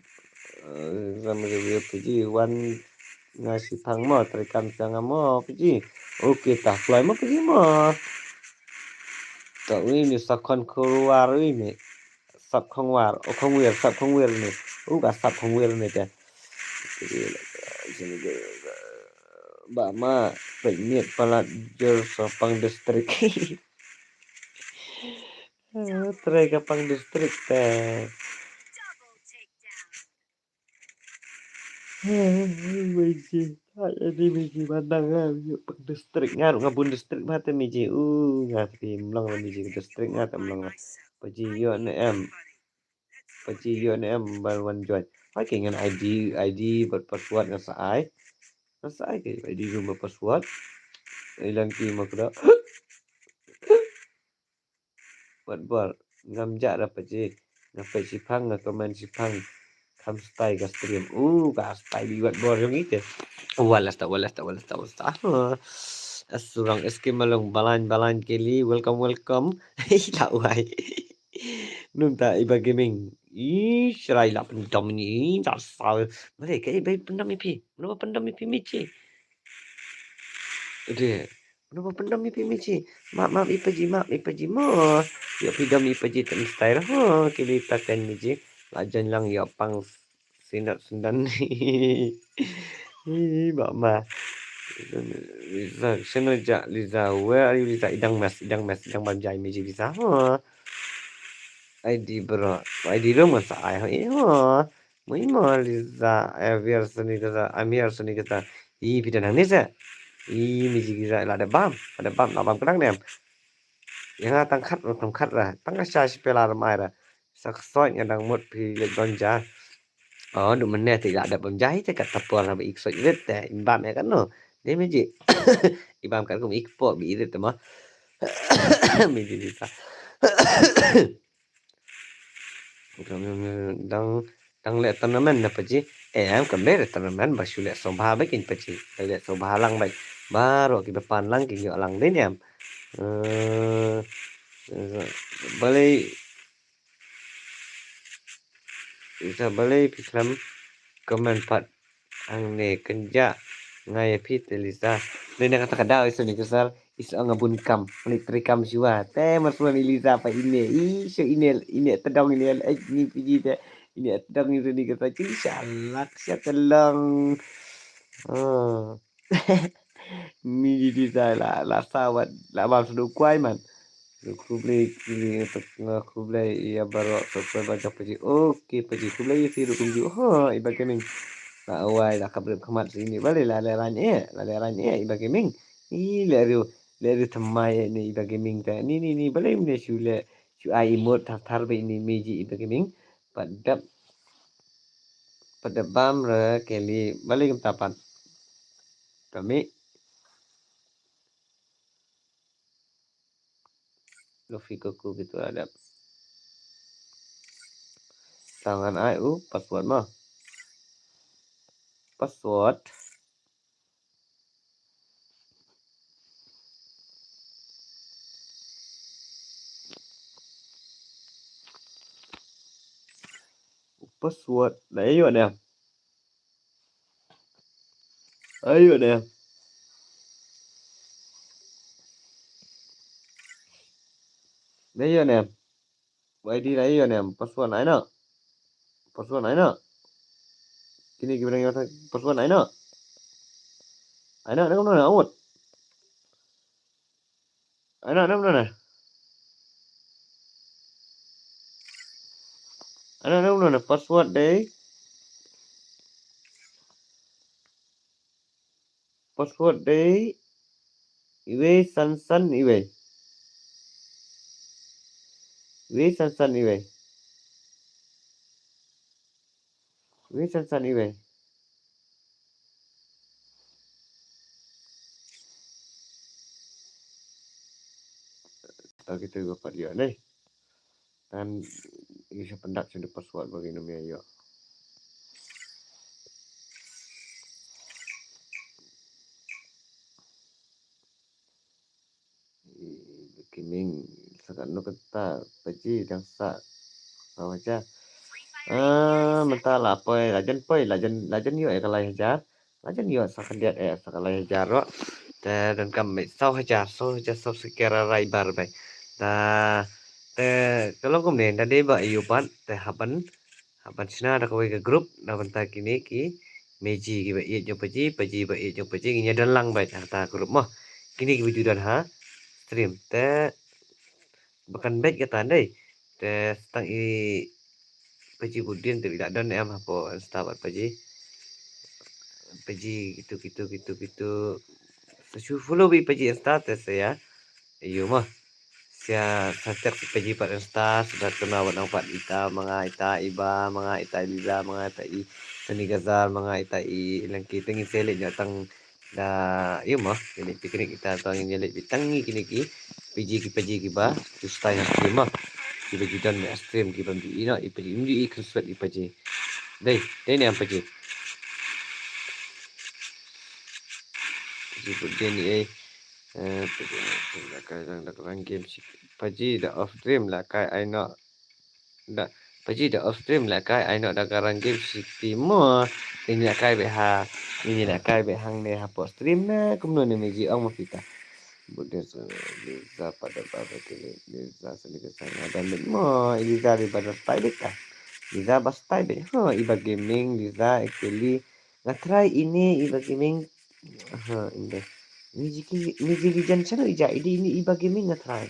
Eh, ram review Paji wan nga shiphang mo trei kam jong nga mo Paji. Okay ta kloi mo Paji mo. Ta wi ni sa khon khorwar wi ni. Sap khongwar, o khongwir, sap khongwir ni. U ka sap khongwir ni te. Ba ma peit miet palat jur Sopang district. Trei ka pang district te. Miji. Ai, ai, di Miji, ba nang, ah, ïoh pang district nga, nga bun district ba te Miji. Uh, nga te ym long la Miji district nga te ym long la. Paji ïoh ne em. Paji ïoh ne em ban wan join. Hai ke ngan I D, I D bad password nga sa ai. Nga sa ai ke I D room bad password. Ilang ki ma kda. Wat bor. Ngam jah da paji. Nga peit shiphang, nga comment shiphang. Kam stay ka stream. Uh, ka stay di wat bor jong ite. Wala sta, wala sta, wala sta, wala sta. Surang S K Malong, Balan, Balan Kelly, welcome, welcome. Hei, la wai. Nunta Iba Gaming. Ih, shrai la pyndam ni. Dasar. Mare ka Iba pyndam ipi. Mano pyndam ipi Miji. Ade. Mano pyndam ipi Miji. Map, map ipa ji, map ipa ji mo. Ïoh pyndam ipa ji tem style. Ho, kili takan Miji. La jan lang ïoh pang sinat sendan. Ih, ba ma. Liza, sino ja Liza. Where are you Liza? Idang mes, idang mes, idang bam jai Miji Liza. Ho. I D bro. I D room sa ai ho. Ih, ho. Mui mo Liza, eh, I'm here sini kata, I'm here sini kata. Ih, phi dang nang ni sa. Ih, Miji Liza la dep bam, la dep bam, la bam kdang ne em. Ïa nga tang khat, tang khat ra. Tang ka sha shi pela ram ai ra. Sa ksoi nga dang mut phi leit don ja. Oh, du mene te la dep bam ja hi te kat tapor ra ba ik soi rit te. Im bam ïa kat no. Dei Miji. I bam kat kum ik po bi rit te mo. Miji Liza. Dang, dang leh tournament na paji. Em, kam leh tournament ba shu leh sngewbha ba kin paji. Leh sngewbha lang ba. Baroh kiba pan lang kin ïoh lang dei em. Eh, balei, Liza balei phi khlem comment pat hangne kynjah nga ïa phi te Liza. Dei na kata ka daw i soni ka sar. Is ong a bun kam, mane tri kam shuwa. Te mar suan i Liza pa ine. I shu ine, ine tedong ine. Eh, ni piji te. Ine tedong ine ni kata. Cili shalak sha telong. Oh. Miji Liza la, la sawat, la bam sadu kwai man. Khublei, khublei, khublei, ïa baroh, subscriber jong paji. Okay, paji, khublei, ïa si rukum ju. Ha, Iba Gaming. La awai, la kap rip khmat sini. Balei la leh rang eh, la leh rang eh, Iba Gaming. Ih, leh riew, leh riew thymmai eh ni Iba Gaming ta. Ni, ni, ni, balei mne shu leh, shu ai emote thar thar ba ini Miji Iba Gaming. Pat dep, pat dep bam re keli, balei kumta pat. Kami. Luffy kuku gitu ada. Tangan ai u password mo. Password. Password. Dei ïoh ne em. Dei ïoh ne em. Dei ïoh ne em. Wai di dei ïoh ne em. Password ai noh. Password ai noh. Kine kiba dang ïoh password ai noh. Ai noh, ai noh, ai noh. Ai noh, ai noh, ai noh. Ai noh, ai noh, ai noh. Password dei. Password dei. Iwei san san iwei. Iwei san san iwei. Iwei san san iwei. Tang kita ba pat ïoh ne. Kan ïa sha pyndak sha password ba kin ym ïoh. Ih, Gaming, sa katno kata, paji dang sa. Saw hajar. Ah, mynta la poi, la jan poi, la jan, la jan ïoh ïa ka lai hajar. La jan ïoh sa khyndiat eh, sa ka lai hajar ruh. Te donkam beit saw hajar, saw hajar subscriber rai bar beit. Te, te ka long kumne, da dei ba ïoh pat, te hap ban Hap ban shna da kawei ka group na bynta kine ki Meji kiba ïeit jong paji, paji ba ïeit jong paji, ngin ïa don lang beit ha kata ka group mo. Kine kiba ju don ha stream. Te ba kan beit kata ndei. Te tang i paji bud dien te i la don em hapoh Insta bad paji. Paji kitu kitu kitu kitu. Sa shu follow beit paji Insta te sa ïa. Ayo ma. Sia sa check sa paji pat Insta, sa da kena wat nang pat ita, ma nga ita i Ba, ma nga ita i Liza, ma nga ita i Sani Gazar, ma nga ita i Lengki, tang i selek nya tang da, ayo ma, ïaleit picnic ita tang ïaleit tang i kine ki paji ki paji ki ba, tu stai na stream ma. Ki ba ju don na stream ki ba ju ina i paji, ju i kan sweat i paji. Dei, dei ne am paji. Paji put dei ni eh. Eh, paji, paji, da ka rang, da ka rang game si. Paji da off stream la kai ai no. Da, paji da off stream la kai ai no da ka rang game si ti mo. Ini la kai be ha. Ini la kai be hang ne ha po stream na. Kumno ne meji ong ma pita. Buddhist, eh, Liza pada pada kili. Liza sini ke sana dan mo. Liza di pada style ka. Liza ba style be. Ha, iba gaming, Liza actually. Nga try ini iba gaming. Aha, inde. Miji ki, Miji Legend channel ija, ide ini iba gaming nga try.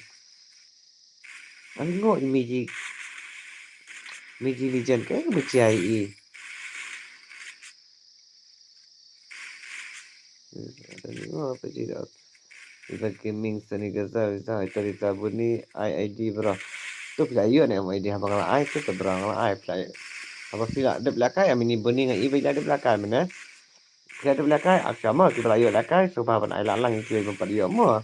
Ang ngo i Miji, Miji Legend ka ba chai i. Ada ni ngo apa ji dah. Iba gaming sani gaza, gaza, ita di tabuni, I I D bro. Tu pila yu ne I D haba ngala ai tu bro ngala ai pila. Haba pila dep lakai amini buni ngai iba ila dep lakai mena. Pila dep lakai, ak sama ki pila yu lakai, so ba ban ai la lang ki ban pat yu mo.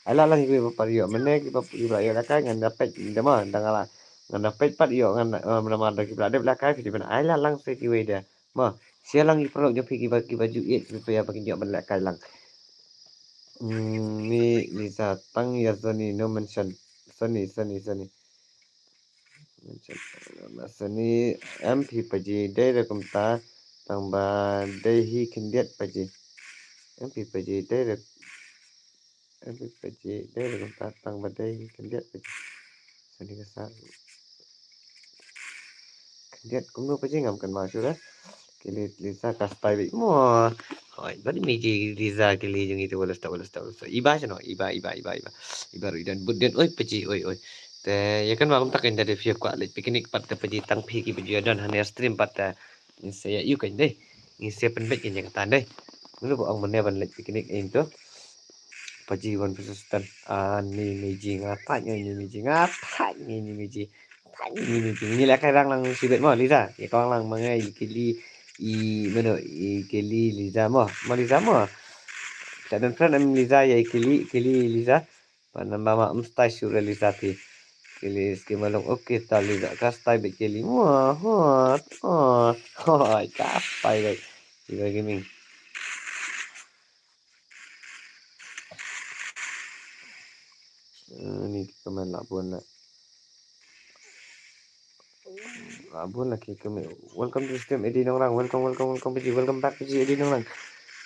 Ai la lang ki ban pat yu mena ki ba ki pila yu lakai ngan dapet dema dang ala. Ngan dapet pat yu ngan, eh, mena mada ki pila dep lakai, pila ban ai la lang se ki wei dia. Ma, sia lang i pro nyo pi ki ba ki ba ju i ki ba ya ba ki nyo ban lakai lang. Hmm, ni Liza tang ya Sony no mention. Sony, Sony, Sony. Mention. Sony M P paji dei re kumta tang ba dei hi khyndiat paji. M P paji dei re M P paji dei re kumta tang ba dei hi khyndiat paji. Sony ka sa. Khyndiat kumno paji ngam kan ma shu re. Kili Liza ka spy bit mo. Hoi, bad mi ji Liza kili jong itu wala sta wala sta wala sta. Iba sino, iba iba iba iba. Iba ru idan bud den oi paji oi oi. Te ya kan ma kum tak inda de fiu kwa leit picnic pat te paji tang phi ki paji don han ya stream pat te. Ni se ya yu kan dei. Ni se pen bet kan ya kata dei. Mulu ba ong mane ban leit picnic in tu. Paji wan versus ten. Ah, ni meji nga pat ni meji nga pat ni meji. Ni la kai rang lang si bet mo Liza. Ya kong lang mangai i kili i mano i kili Liza mo. Mo Liza mo. Sa dan friend am Liza ya i kili kili Liza. Panam ba ma mstai sure Liza ti. Kili ski malong oke ta Liza ka stai bet kili mo. Ho ho ho ka stai bet. Liza gaming. Eh, ni ki komen la bun la. La bun la ki komen. Welcome to the stream, Eddie Nongrang. Welcome, welcome, welcome, Eddie. Welcome back, Eddie Nongrang.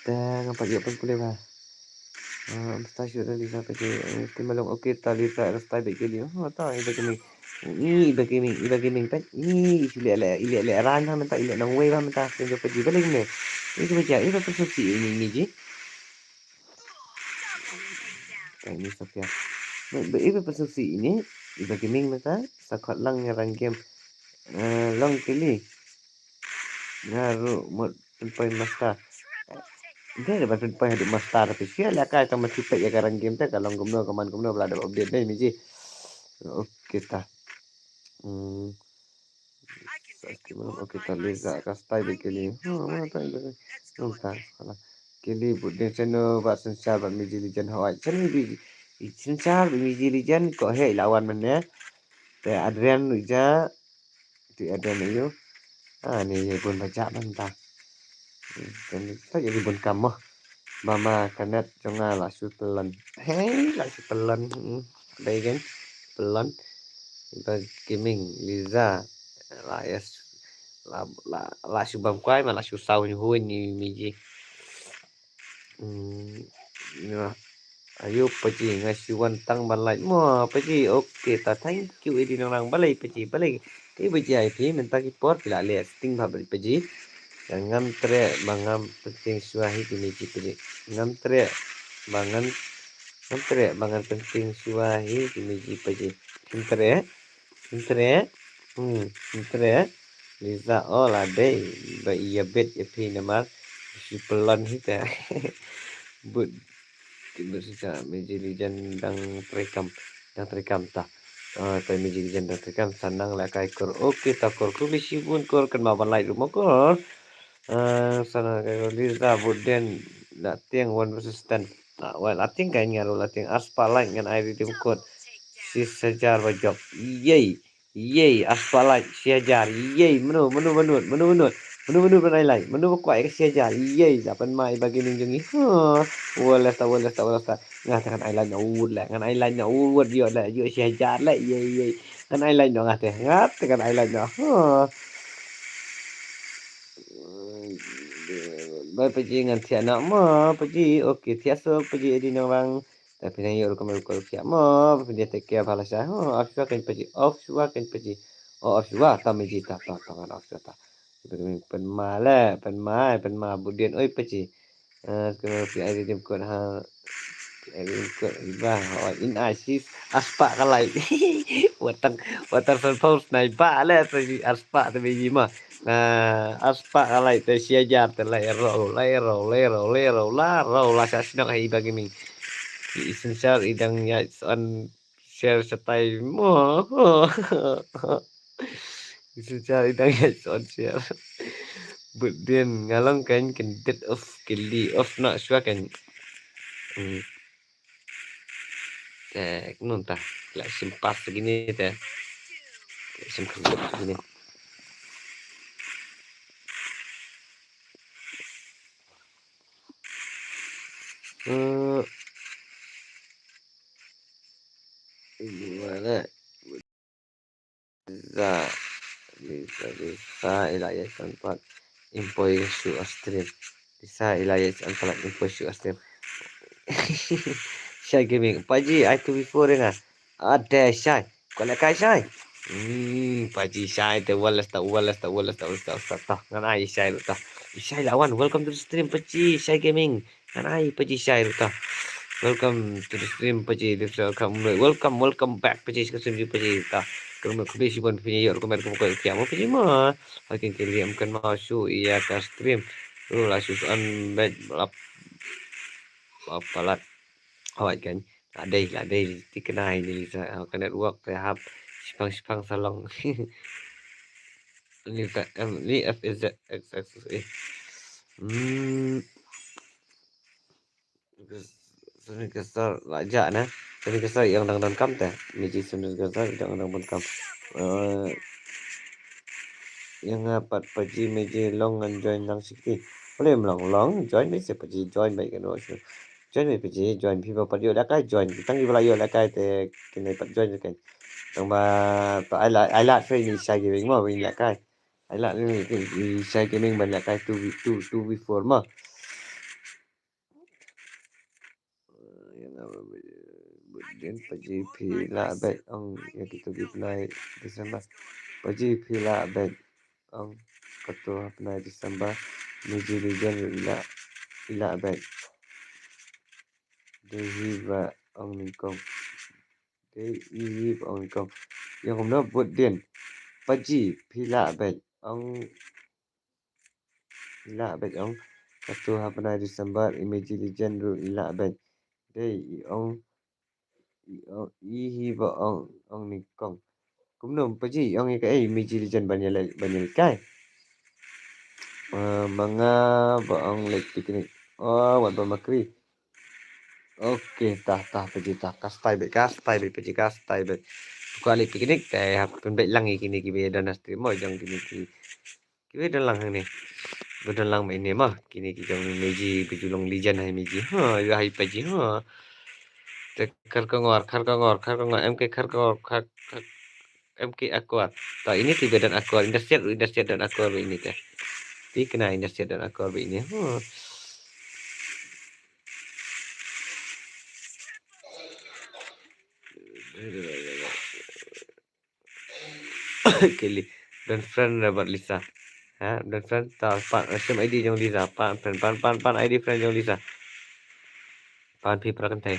Tang apa dia pun boleh bah. Ah, mesti sudah Liza paji. Mesti malong oke ta Liza rasta baik kali. Oh, ta iba gaming. Ni iba gaming, iba gaming pat. Ni isu le le ile le ran ha menta ile nang wei ba menta sen jo paji balik ne. Ni iba ja iba persusi ini ni ji. Ini Sofia. Iba persusi ini iba gaming menta sakot lang ngarang game. Eh, long kili. Ngaru mut pynpoi master. Dia ada ban pynpoi haduh master tapi sia la kai tang mesti pek ya karang game te ka long kumno ka man kumno bla da update dai miji. Oke ta. Hmm. Oke ta Liza ka style bit kili. Ha, mana ta iba. Nang ta. Kili bud den seno ba sensar ba miji Liza hawai. Seno bi sensar ba miji Liza ko he lawan mane. Te Adrian uja Ti ada ni yu. Ah, ni yu bun baja ban ta. Hmm, kan ta jadi bun kam mo. Mama kanet jong nga la shu pelon. Hei, la shu pelon. Hmm, dei kan pelon. Ba gaming Liza. La yes. La la la shu bam kwai ma la shu saw ni hu ni miji. Hmm, ya. Ayo paji nga shu wan tang ban like mo paji. Oke ta thank you Eddie Nongrang balei paji balei. Te paji ai phi mynta ki por phi la leh sting bha balei paji. Ngam treh ba ngam penting shuwa hi ki miji paji. Ngam treh ba ngan ngam treh ba ngan penting shuwa hi ki miji paji. Ngam treh. Ngam treh. Hmm, ngam treh. Liza o la dei ba ïa bet ïa phi namar Shi pelon hi te. But, but shisha Miji Legend dang treikam, dang treikam ta. Ah, te Miji Legend dang treikam, sa nang lehkai kur. Okay ta kur, khublei shibun kur, kynmaw ban like ruh mo kur. Ah, sa nang lehkai kur, Liza, Butdian, la tieng one versus ten. Ah, well, la tieng ka, nga ruh la tieng, arspah like ngan ai redeem code. Shi hajar ba jop. Yay. Yay, arspah like, shi hajar. Yay, mano, mano ba nud, mano ba nud. Mano ba nud ban ai like, mano ba kwah ïa ka shi hajar. Yay, la pynmai ba ki ning jong ngi. Ha. Wala sta, wala sta, wala sta. Nga te ngan ai like noh wut leh, ngan ai like noh wut, ïoh leh, ïoh shi hajar leh. Yay, yay. Ngan ai like noh nga te, nga te ngan ai like noh. Ha. Bye Paji, ngan thiah noh mo Paji. Okay, thiah suk Paji, adi nong lang. Te phi nang ïoh rukom rukom rukom mo, phi nang take care bha lashai. Oh, off shuwa kein Paji, off shuwa kein Paji. Oh, off shuwa ta Miji, ta ta ta ngan off shuwa ta. Pynma leh, pynma, pynma Butdian oi Paji. Eh, kena phi ai redeem code ha. Phi ai redeem code ba, oh, in ai sis, arspah ka like. Watang, watang san post nai ba leh Paji, arspah te Miji ma. Ah, arspah ka like te shi hajar te, like ro, like ro, like ro, like ro, la ro, la sha shnong ha i ba gaming. I Essential i dang ïa on share shatai mo. I Essential i dang ïa on share. Butdian nga long kein, kein date of kili of na shuwa kein. Hmm. Te, kumno ta, la shim pass kine te. La shim kine. Eh, ini mana? Liza, Liza, Liza, i la ïaid san palat im poi shuh ha stream. Liza, i la ïaid san palat im poi shuh ha stream. Shai Gaming, Paji, ai two v four ïa nga. Ade shai, kwah lehkai shai. Hmm, Paji shai te, wala sta, wala sta, wala sta, wala sta, wala sta. Ngan ai shai ruh ta. Shai Lawan, welcome to the stream Paji, Shai Gaming. Ngan ai Paji shai ruh ta. Welcome to the stream Paji, welcome, welcome, welcome back Paji, sha ka stream jong Paji ta. Kyrmen khublei shibun phi ïoh rukom rukom ko ïa mo Paji ma. Hakin kylli em kynmaw shuh ïa ka stream. Ruh la shu on bad lap. Lap palat. Awat kan. La dei, la dei, thikna ïa ni Liza, ka network te hap shipang shipang sa long. Liza, em, ni F Z X X eh. Hmm. Sonic Star la jah na. Sonic Star ïa nga dang donkam te. Miji Sonic Star ïa nga dang donkam. Eh, ïa nga pat Paji Miji long ngan join lang shikti. Boleh em long, long join beit se Paji, join beit kan. Join beit Paji, join, phi ba pat ïoh lehkai join. Tang kiba la ïoh lehkai te kin pat join kan. Tang ba to ai la, ai la training Shai Gaming mo, win lehkai. Ai la ni Shai Gaming ban lehkai two v two, two v four mo. Ïa nga ba, ba, din Paji phi lah beit ong ïa kito ki bnai December. Paji phi lah beit ong kato ha bnai December. Miji Legend i lah, i lah beit. Dei hi ba ong nyngkong. Dei hi ba ong nyngkong. Ïa kumno bud din. Paji phi lah beit ong i lah beit ong. Kato ha bnai December i Miji Legend ruh i lah beit. Dei i ong, i ong, i hi ba ong, ong nyngkong. Kumno Paji ong ïa kaei Miji Legend ban ïa leh, ban ïa lehkai. Eh, ma nga ba ong leit picnic. Oh, wat ba makri. Okay, tah, tah, Paji, tah. Ka style beit, ka style beit, Paji, ka style beit. Kwah leit picnic, te hap pynbeit lang ïa kine kiba ïa don ha stream mo, jong kine ki. Kiba don lang hangne. Ba don lang ma ine mo. Kine ki jong Miji, ba ju long legend ha Miji. Ha, ïa hi Paji, ha. Te Kharkongor, Kharkongor, Kharkongor, M K Kharkongor, Khar, Khar, M K Akor. To ine te ba don Akor, Indersiat, Indersiat don Akor ba ine te. Te kane Indersiat don Akor ba ine. Ha. Kylli. Don friend na bad Lisa. Ha, don friend ta pan, sim I D jong Lisa. Pan friend, pan, pan, pan I D friend jong Lisa. Pan phi para kynthei.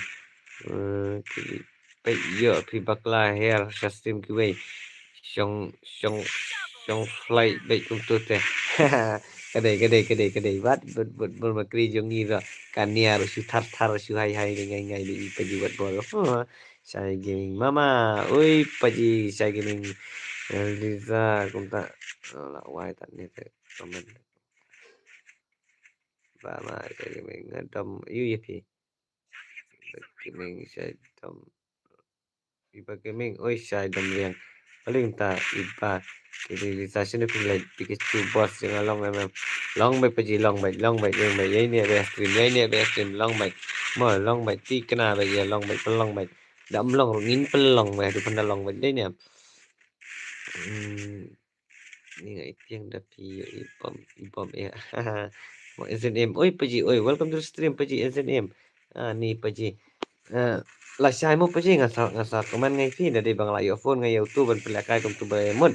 Eh, kylli. Peit ïoh phi bakla her sha stream kiwei. Shong, shong, shong flight beit kumto te. Ka dei, ka dei, ka dei, ka dei. Wat, wat, wat, wat, ma kri jong ngi ruh. Ka nia ruh shu thar, thar, shu hai, hai, ngai, ngai, ngai, i paji wat bor. Huh. Shai Gaming mama. Oi, paji, Shai Gaming. Liza, kumta. La wai ta ne te comment. Ba ma, Shai Gaming. Ngadom, yu ye phi. Gaming, Shai dom. Iba Gaming, oi Shai Domriang. Paling ta Iba. Jadi Lisa sini pun like Pikachu boss jangan long em em. Long bai paji long bai long bai long bai. Yai ni bai stream yai ni bai stream long bai. Mo long bai ti kena bai ya long bai pelong bai. Dam long rungin pelong bai tu penda long bai yai ni. Hmm. Ni ngai tiang da pi i bom i bom ya. Mo N Z M. Oi paji oi welcome to the stream paji N Z M. Ah ni paji. Eh, la shai mo paji nga sa nga sa comment ngai phi da dei bang la ïoh phone ngai ïoh tu ban pynlehkai kum tu ba mut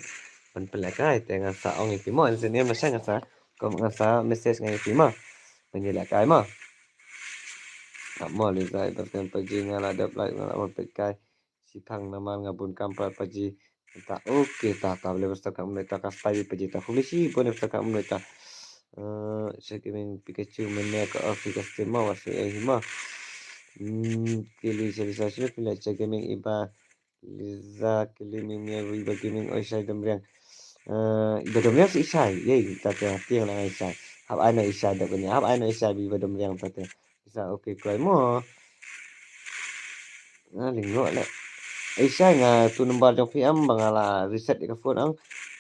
ban pynlehkai te nga sa ong ïa phi mo N Z M la shai nga sa kom nga sa message ngai phi mo ban ïalehkai mo. Ap mo li zai ba tem paji nga la dep like nga la mon pynlehkai. Shipang namar nga bun kam pat paji. Ta okay ta ta le basta kam ta ka style paji ta huli shi bun basta kam ta. Eh, Shai Gaming Pikachu mene ka off ka stream mo wasi ai hima. Hmm, kili seri sa sini pila Shai Gaming Iba. Liza kili mimi Iba Gaming oi Shai Domriang. Eh, Iba Domriang si Shai. Yei ta ta tiang na Shai. Hap ai na Shai da bani. Hap ai na Shai Iba Domriang ta ta. Isa okay kloi mo. Nga lyngngoh leh. Ai shai nga tu number jong phi em ba nga la reset ïa ka phone ang.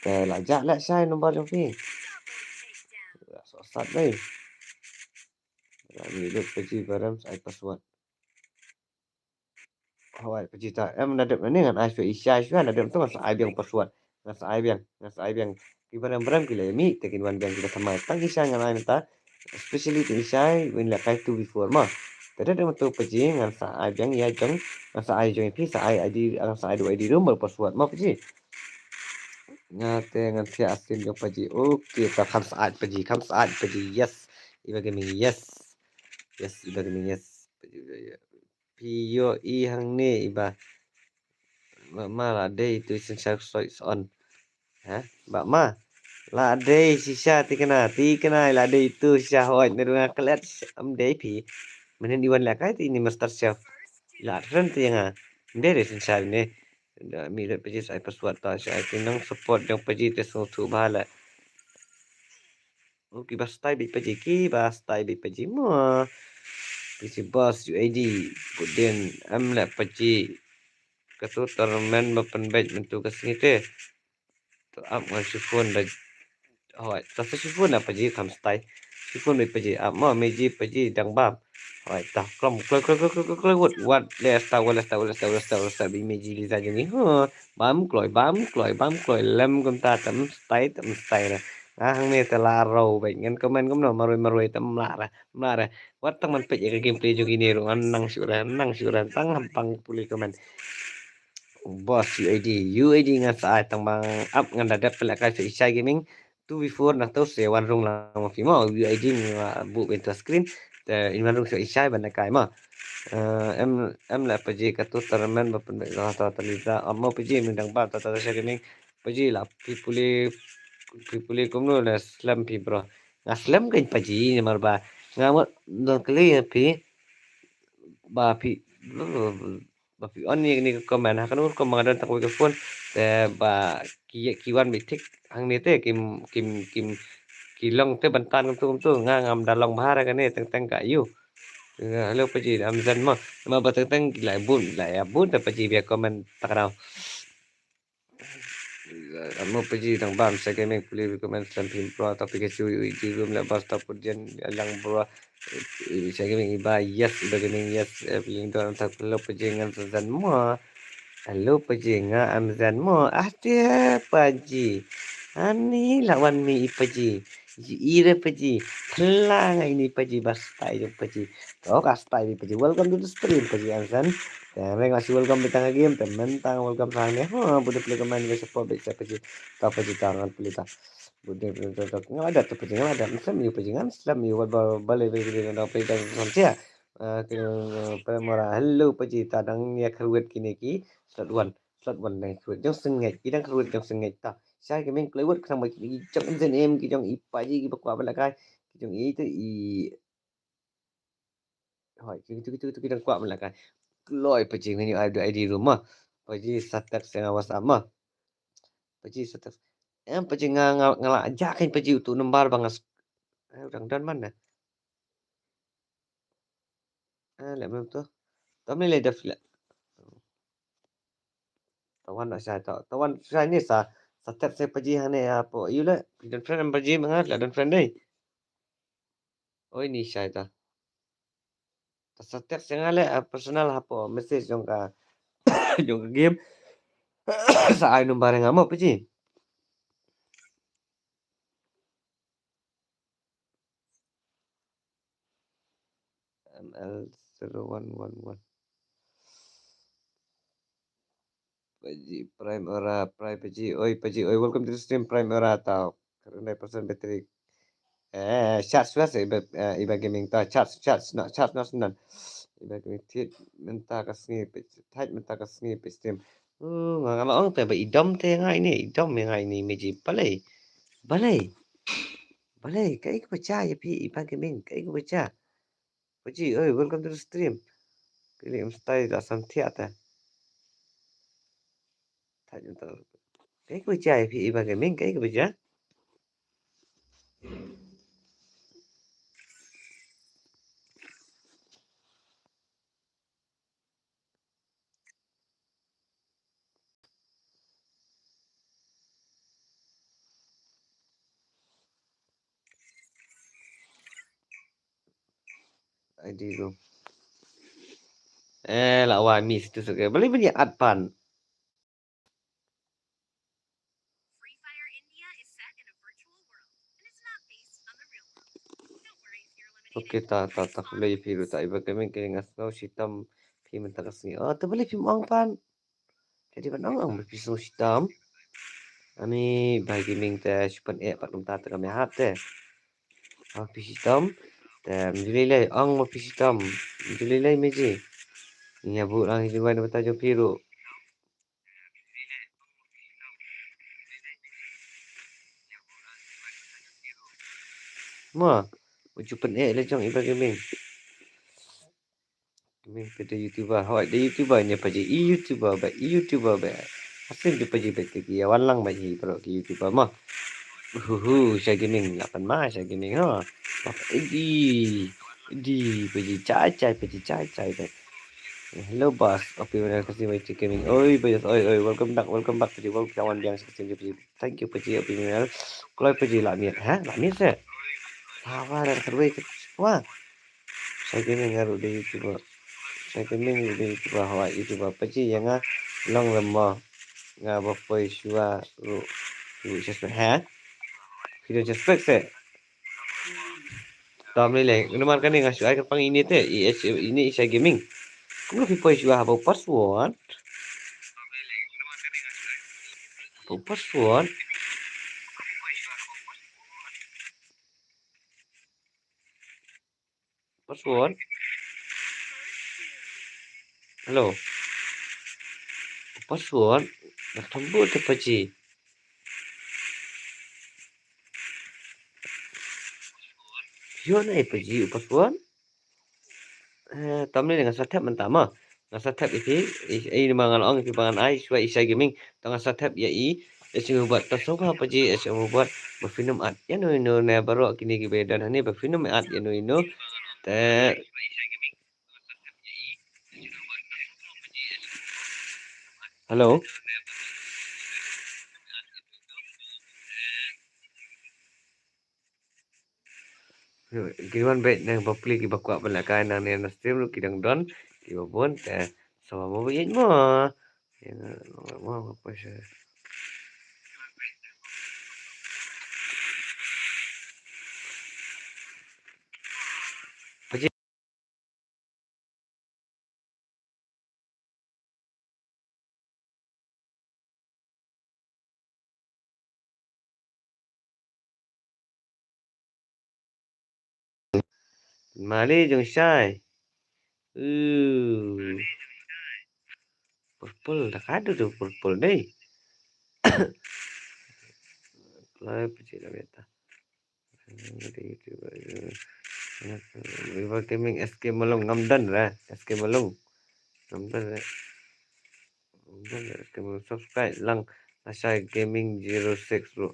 Te la jah leh shai number jong phi. Soh sat dei. Nga ni lut paji ba rem ai password. Hawai paji ta em na dep na ni ngan ai shwa i shai shwa na dep tu ngan sa ai biang password. Nga sa ai biang, nga sa ai biang. Ki barem barem ki la mih te kin wan biang ki la thymmai. Tang i shai ngan ai mynta. Especially te i shai win la kai two before ma. Te da dang tu paji ngan sa ai biang ïa jong ngan sa ai jong i phi sa ai I D ngan sa ai du I D room bad password ma paji. Nga te ngan thiah sim jong paji. Okay, ta kham sa ai paji, kham sa ai paji. Yes. Iba Gaming yes. Yes, Iba Gaming yes. Paji Iba yes. Phi ïoh i hangne Iba. Ba ma la dei tu shisha soi son. Ha? Ba ma la dei shisha tikna tikna la dei tu shisha hoi ne runga klet am dei phi. Menen Iwan la kai ti ni master chef. La ren ti nga. Dei dei shisha ne. Da mi ret paji sai password ta shisha ti nang support jong paji te so tu ba la. Ki ba stai bit paji ki ba stai bit paji mo. Ki si boss U A D. Budin am la paji. Ka tu tournament ba pynbeit myntu ka sngi te. To ap ngan shifon da. Hoi, ta sa shifon da paji kham stai. Shifon bit paji ap mo meji paji dang bam. Hoi, ta klom kloi kloi kloi kloi kloi wot wat le sta wot le sta wot le sta wot le sta wot le sta bi meji li sa jong ngi. Huh, bam kloi bam kloi bam kloi lem kum ta tam stai tam stai ra. Nga hangne te la rau beit ngan comment kumno marwei marwei te mla ra mla ra. Wat tang man peit ïa ka gameplay jong kine ruh ngan nang shuh ra nang shuh ra tang hampang pule comment. Boss U A D U A D ngan sa ai tang bang ap ngan da dep pynlehkai sa i Shai Gaming. Two v four na to se wan rung lang ma phi mo U A D nga bu ben to screen. Te in wan rung sa i Shai ban lehkai mo. Eh, em em la paji ka tu tournament ba pynbeit ta ta lita ap mo paji min dang ba ta ta Shai Gaming. Paji la phi pule phi pule kumno la slem phi bro. Nga slem kein paji namar ba nga mut don kali ïa phi ba phi ba phi on ni ni ka comment ha kanu ka ma don tak ka phone te ba ki ki wan bi tik hangne te kim kim kim ki long te ban tan kumtu kumtu nga ngam da long bha ra kane teng teng ka yu. Hello paji am zen mo ma ba teng teng ki lai bun lai ya bun te paji bia comment tak dau. Amo paji dang bam Shai Gaming pule recommend slam pin pro tapi ke chu i ji room le bas ta put jen lang bro. Shai Gaming Iba yes Iba Gaming yes. Ping don ta lo paji ngan zan mo. Alo paji nga am zan mo ah te paji. Ani lawan mi i paji. Ji ire paji. Pela ngai ni paji ba stai jong paji. To ka stai ni paji welcome to the stream paji ansan. Te reng asi welcome bitang game te mentang welcome sang ne. Ha bude play comment be support be sa paji. Ta paji tangan play ta. Bude play ta. Ngala da ta paji ngala da. Slam you paji ngan slam you wat ba bale be be na play ta sam sia. Ke pe mora hello paji ta dang ya kruet kine ki. Slot one. Slot one dang kruet jong sengej. Ki dang kruet jong sengej ta. Shai Gaming kloi wut khnang ba ki jong M Z M, ki jong i Paji, ki ba kwah ban lehkai, ki jong i te i, hoi, ki, ki, ki, ki, ki dang kwah ban lehkai. Kloi Paji, ngin ïa ai da I D room ma. Paji sa text ïa nga WhatsApp ma. Paji sa text. Em Paji nga, nga, nga la jah kein Paji utu number ba nga s-, eh, u dang don man ne. Eh, leh mem tu. Tam ni leh def leh. Tawan na shai to. Tawan shai ni sa, sa text sa Paji hangne hapoh. Ïu leh, don friend em Paji ma nga, leh don friend dei. Oi ni shai ta. Ta sa text ïa nga leh, ah, personal hapoh message jong ka, jong ka game. Sa ai number ïa nga mo Paji. M L zero one one one. Paji, Prime Era, Prime Paji, oi Paji, oi, welcome to the stream, Prime Era tau. Ka hundred percent battery. Eh, charge shuwa se, iba, eh, iba gaming ta, charge, charge, na, charge na snan. Iba gaming thied mynta ka sngi, pe, thied mynta ka sngi pe stream. Uh, nga nga la ong te ba i dom te nga ini, i dom nga ini meji. Balei? Balei? Balei? Kaei kaba jia ïa phi iba gaming? Kaei kaba jia? Paji, oi, welcome to the stream. Kini em stai da san thiah ta. Thaj mynta. Kaei kaba jia ïa phi iba gaming, kaei kaba jia? I D room. Eh, la wan mi situ suk. Balei ban ïa add pan? Okay, ta, ta, ta, khublei ïa phi ruh ta, iba gaming kane nga sngew shitom phi mynta ka sngi. Oh, te balei phim ong pan? Te dei ban ong, ong ba phi sngew shitom. Ani ba gaming te shu pyneh pat kumta te kam ïahap te. Ong phi shitom. Te ym ju lei lei, ong ba phi shitom. Ym ju lei lei meji. Ïa buh lang ïa jingrwai na bynta jong phi ruh. Mo, u ju pyneh la jong iba gaming. Gaming te da YouTuber, hoi da YouTuber ne Paji, i YouTuber ba, i YouTuber ba. Hasim ju Paji ba te ki ïa wan lang ba hi baroh ki YouTuber mo. Uhuhu, Shai Gaming, la pan ma, Shai Gaming, ha. Idi, idi, Paji, chai, chai, Paji, chai, chai, Paji. Hello, boss. Opi mana kasi mai cik gaming. Oi, Paji, oi, oi, welcome back, welcome back, Paji, welcome, wan biang, kasi, kasi, Paji. Thank you, Paji, Opi mana. Kloi Paji, la miet, ha? La miet, se? Sawa, dan kerwei, wah. Shai Gaming nga ruh dei YouTuber. Shai Gaming ruh dei YouTuber, hoi YouTuber. Paji ïa nga long lem mo. Nga ba poi shuwa ruh. Ruh suspect, ha? Phi don suspect se? Tam ni leh, namar kane nga shu ai kyrpang ine te, i, i, ine i Shai Gaming. Kumno phi poi shuwa haba u password? Haba u password? Password? Hello? Password? Dak tambu te Paji. Yo na i Paji u password? Eh, tam ni nga sa thep mynta ma. Nga sa thep ïa phi, i, i, ma ngan ong ïa phi ba ngan ai shuwa i Shai Gaming. To nga sa thep ïa i, i shu bat ta shuwa Paji, i shu bat ba phin ym add ïano ïano ne baroh kine kiba don hangne ba phin ym add ïano ïano. Te Hello. Ki wan bad nang bapli kiba kwah ban lehkai nangne na stream ruh ki dang don kiba bun te sa ba mo ba ïeit mo. Mo ba poi sha. Mali jong Shai. Uh. Purple, da ka du du purple dei. Live pajih la beta. River Gaming, S K Malung, ngam don re, S K Malung. Ngam don re. Ngam don re, S K Malung. Subscribe lang Lashai Gaming zero six ruh.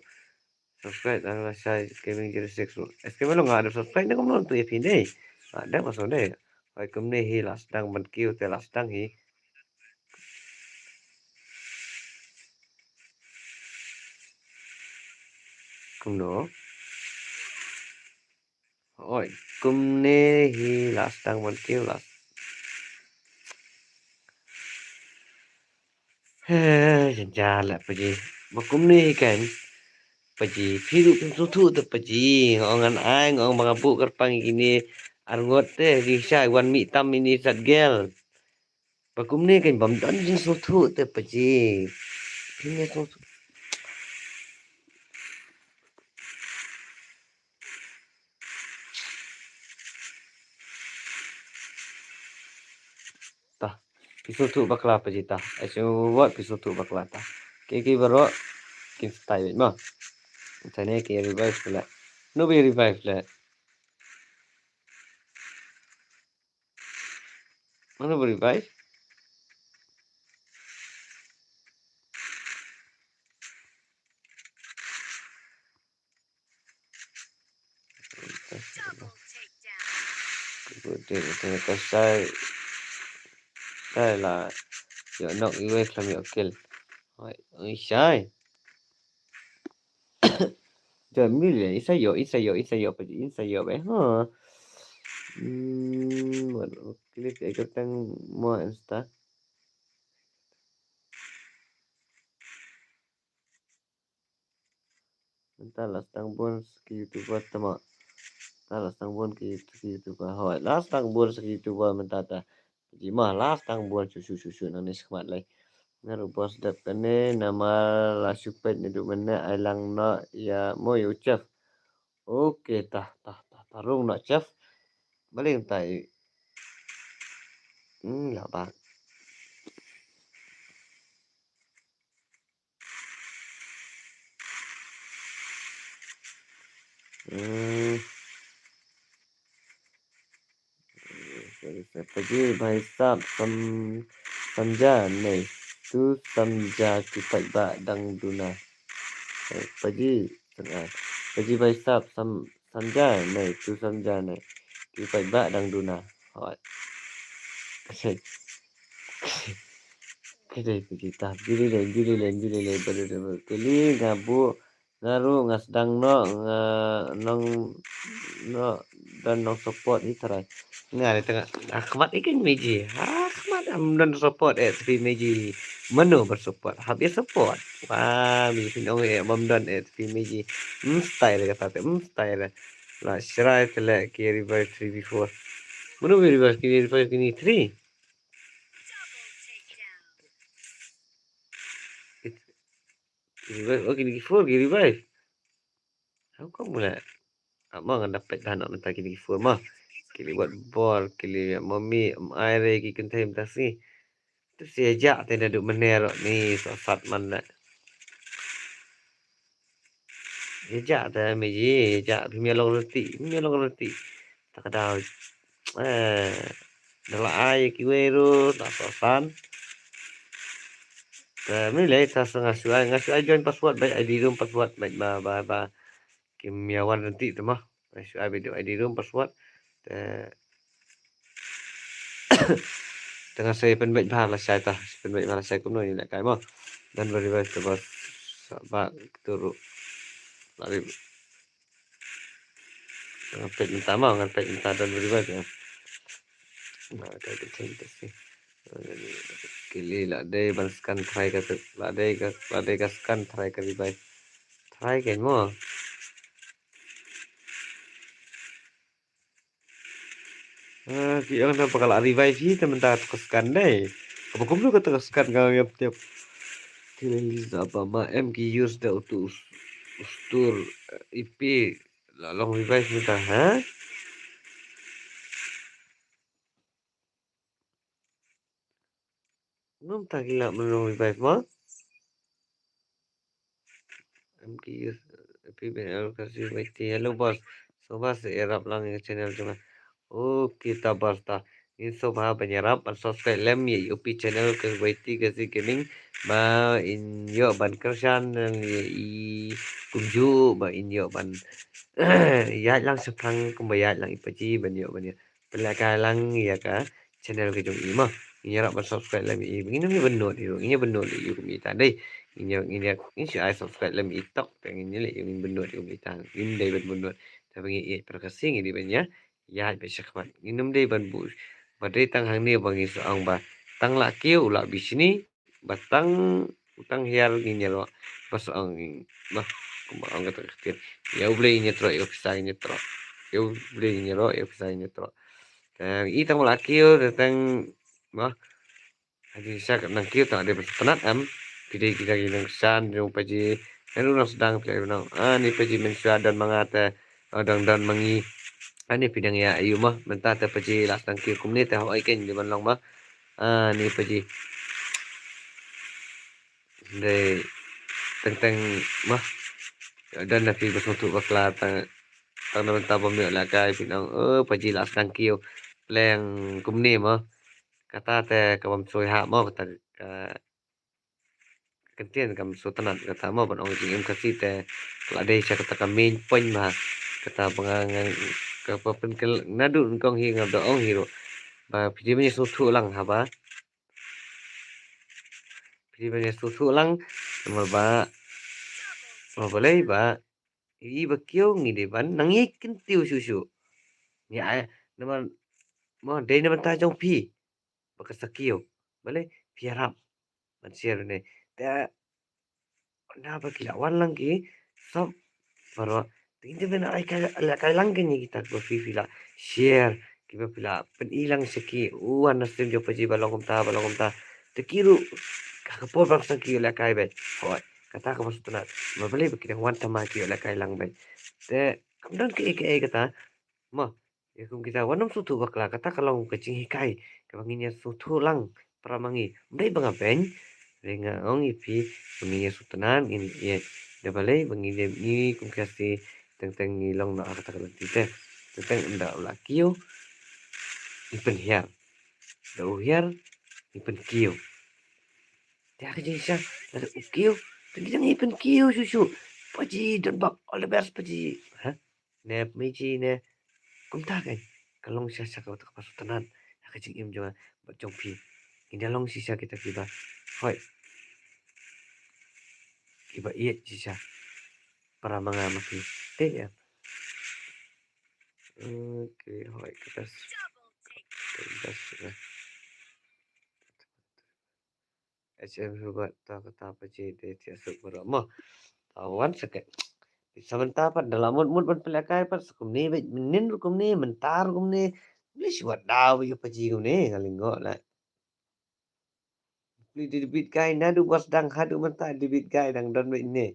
Subscribe lang Lashai Gaming zero six ruh. S K Malung nga da subscribe ne kumno tu ya phi dei. Nga da maso dei. Hoi kumne hi la sdang ban kiew te la sdang hi. Kumno? Oi, kumne hi la sdang ban kiew la. He, jynjar la paji. Ba kumne hi kan. Paji, phi ruh phi sngewthuh te paji. Nga ong ngan ai, nga ong ba nga buh kyrpang ïa kine arngut te, ri sha wan mih tam ine sat gel. Ba kumne kan bym don jingsngewthuh te paji. Phi ne sngewthuh. Ta, phi sngewthuh bakla paji ta. Ai shu wat phi sngewthuh bakla ta. Ki ki baroh kin stai beit ma. Tane ki revive pula. No bi revive le. Mano ba revive? Double takedown. Ka sai, sai la ïoh knock iwei khlem ïoh kill. Hoi, oi sai. Jom ni le, isa yo, isa yo, isa yo, pa, isa yo, eh, ha. Hmm, what, click, eh, katang mo insta. Mynta la sdang bun ki YouTuber tama. Mynta la sdang bun ki, ki YouTuber. Hoi, la sdang bun ki YouTuber mynta ta. Ji ma la sdang bun shu shu shu shu nang ne shmat lai. Nga ruh bos dep kane namar la shu peit ne du mynne ai lang noh ïa mo ïa u chef. Ok, ta ta ta ta rung noh chef. Baling ta i. Hmm, la bak. Hmm. Sorry, sorry. Paji bhai sahab sam-, samjha nahi, tu samjha ki paidbah dang duna. Eh, paji, ah, paji bhai sahab sam-, samjha nahi, tu samjha nahi, ki paidbah dang duna. Hoi. Ka dei, ka dei, ka dei, ta, juli le, juli le, juli le, ba dei, ba dei, kali, nga buh, nga ruh, nga sdang noh, nga nong, noh, don nong support hi tharai. Nga dei tang, ah, khmat i kein Meji, ah, khmat, am don support, eh, three Meji, mano ba support, hap ïa support, wah, Meji phin ong, eh, bym don, eh, three Meji, hmm, style kata te, hmm, style, la shrai te le, ki revive three v four, mano ba revive, ki revive, kini three. Ki revive, oh, kini ki four, ki revive. How come pula? Ama ngan dapat dah nak mynta kini ki four ma. Ki li wat bor, ki li mami, am ai re ki kynthei mynta sngi. Tu si ejak te da duk mynne rok ni sosat man da. Ejak te Meji, ejak phi mia long reti, phi mia long reti. Ta ka daw. Eh, da la ai kiwei ruh, da sosan. Te mynlei ta sa nga shu ai, nga shu ai join password bad I D room password bad ba, ba, ba. Kim ïa wan rynti te mo. Nga shu ai bad I D room password. Te, te nga sa pynbeit bha lashai ta, pynbeit bha lashai kumno ïa lehkai mo. Dan ba revive te ba sa ba kitu ruh. Lari. Ngan peit mynta mo, ngan peit mynta don revive ïa. Nah, ka, ka change ka sih. Kili la dei ban scan try ka, la dei ka, la dei ka scan try ka revive. Try kein mo. Ah, ki ong na ba ka la revive hi te mynta ka scan dei. Kaba kumno kata ka scan ka ngam tip. Kili li sa ba ma em ki use da utu us-, ustur, eh, I P. La long revive mynta, ha? Mynta ki la long revive mo? Em ki use, P B L Kasi Waiti. Hello boss. Sngewbha sa ïarap lang ïa ka channel jong nga. Okay ta boss ta. Ngin sngewbha ban ïarap ban subscribe lem ïa u P channel Kasi Waiti Kasi Gaming. Ba in ïoh ban kyrshan ïa i kumjuh ba in ïoh ban ïaid lang shaphrang kumba ïaid lang i Paji ban ïoh ban ïoh. Pynlehkai lang ïa ka channel ka jong i mo. Ngin ïarap ban subscribe lem ïa i. Ngin ïa bynnud ïa i. Ngin ïa bynnud ïa i kum i ta dei. Ngin ïa ngin ïa ngin shu ai subscribe lem ïa i tok te ngin ïa leh ïa ngin bynnud ïa kum i ta. Ngin dei ban bynnud. Te ba ngi ïeit para Khasi ngin dei ban ïa ïaid ba shakhmat. Ngin ym dei ban bu. Ba dei tang hangne ba ngi sa ong ba tang la kiew u la bishni. Ba tang tang hiar ngin ïaroh ba sa ong ba kumba ong kata ka ktien. Ïa U Blei ngin ïatroh, ïa u pisa ngin ïatroh. Ïa U Blei ngin ïaroh, ïa u pisa ngin ïatroh. Te i tang ba la kiew te tang ba ha ji sha ka nang kiew tang dei ba sngewtynnat em. Phi dei kita ki nang shan jong Paji. Nang u nang sdang phi la u nang ani Paji mynshuwa don ma nga te dang don ma ngi. Ani phi dang ïa ayu ma mynta te Paji la sdang kiew kumne te hoi ken dei ban long ma. Ani Paji. Dei teng teng ma. Don na phi ba sngewthuh bakla tang tang na mynta ba ym ïoh lehkai phi nang eh Paji la sdang kiew. Pleng kumne ma. Kata te ka bym soi ha ma kata ka kyntien kam sngewtynnat kata ma ban ong jingim Khasi te ka la dei sha kata ka main point ma kata ba nga nga ka ba pynkyl naduh nyngkong hi nga da ong hi ruh ba phi dei ban ïa sngewthuh lang haba phi dei ban ïa sngewthuh lang namar ba namar balei ba i ba kiew ngi dei ban nang ïa kyntiew shuh shuh. Ngi ai namar ma dei na bynta jong phi. Ba ka sa kiew. Balei phi ïarap ban share ne. Te na ba ki la wan lang ki sop baroh. Te ngin te ban ai kai la kai lang kane kita ba phi phi la share kiba phi la pyni lang sha ki. U wan na stream jong Paji ba long kumta ba long kumta. Te ki ruh ka ka por ba ka sa ki la kai beit. Hoi kata ka ba sngewtynnat. Ma balei ba ki dang wan tama ki la kai lang beit. Te kam don kaei kaei kata. Ma ïa kum kita wat nym sngewthuh bakla kata ka long ka jinghikai kaba ngin ïa sngewthuh lang para ma ngi. Ym dei ba nga beiñ, dei nga ong ïa phi ba ngin ïa sngewtynnat ngin ïa da balei ba ngin ïa ngi kum Khasi teng teng ngi long na kata ka lynti te teng teng ynda u la kiew ngi pynhiar da u hiar ngi pynkiew. Te ha ka jingshisha lada u kiew te ngi dang ïa pynkiew shuh shuh. Paji don bak all the best Paji. Ha? Ne Meiji ne kumta kan ka long shisha ka ba sngewtynnat ha ka jingim jong nga bad jong phi. Ngin da long shisha kita kiba hoi kiba ïeit shisha para ma nga ma phi. Te ïa okay hoi ka best ka best. H M Hubert ta kata Paji de tia suk baroh mo. Ta wan sake. Sa mynta pat da la mut mut ban pynlehkai pat sa kumne beit mynnin ruh kumne mynta ruh kumne. Please wat daw ïa Paji kumne nga lyngngoh la. Please debit guy naduh ba sdang haduh mynta debit guy dang don beit ne.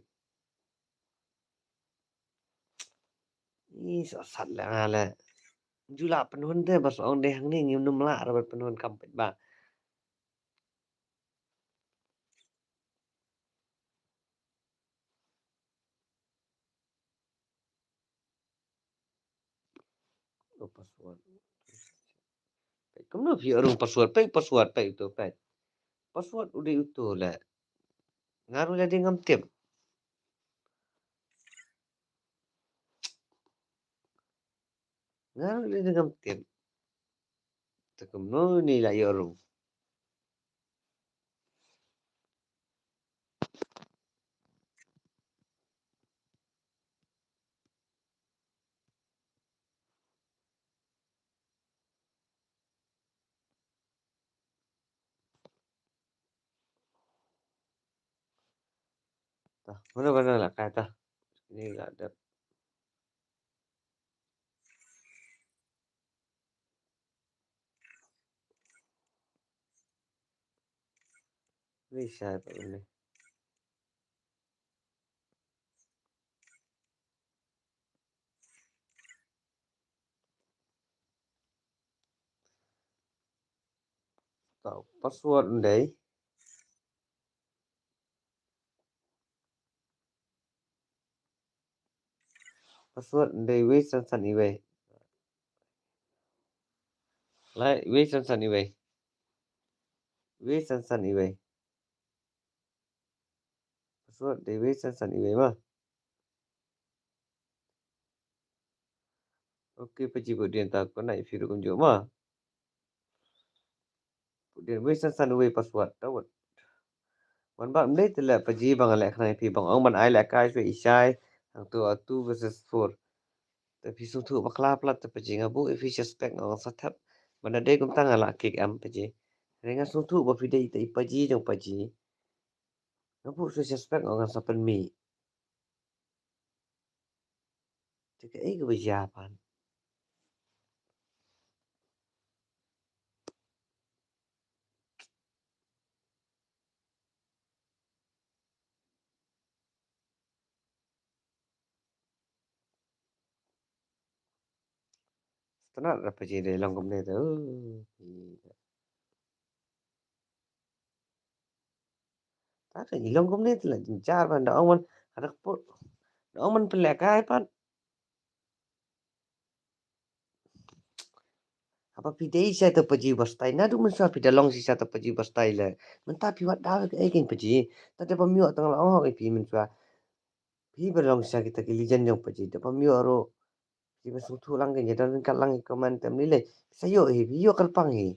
Ih sa sat la nga la. Ju la pynhun te ba sa ong de hangne ngim num la ra ban pynhun kam peit ba. Oh, password. Peit kumno phi ïoh rung password, peit password, peit uto, peit. Password u dei uto le. Nga ruh lada ngam tip. Nga ruh lada ngam tip. Te kumno ni la ïoh rung. Ta, mano mano la kai ta. Ni la dep. Ni sa ta ni. Tau password ndai. Password dei wei san san iwei. Lai wei san san iwei. Wei san san iwei. Password dei wei san san iwei ma. Okay, paji bud dien ta ko na ifi rukum jo ma. Bud dien wei san san iwei password ta wut. Wan ba mdei te le paji bang le khana ifi bang ong ban ai le kai swe isai. Hang tu atu versus four. Te phi sngewthuh bakla plat te paji nga bu ifi suspect nga ong sa thep. Ban da dei kumta nga la kick em paji. Re nga sngewthuh ba phi dei te i paji jong paji. Nga bu suspect nga ong sa pen mi. Te kaei kaba jia pat. Sngewtynnat ra paji dei long kumne te. Ta ka i long kumne te la jynjar ban da ong man. Hada ka put da ong man pynlehkai pat. Haba phi dei shisha te paji ba stai naduh mynshuwa phi da long shisha te paji ba stai le. Mynta phi wad daw ka ei kein paji. Ta te ba myo tang la ong hok i phi mynshuwa. Phi ba long shisha kita ki legend jong paji te ba myo ro. Phi ba sngewthuh lang kein ja don ryngkat lang i comment tem ni le. Sa yo hi phi yo kyrpang hi.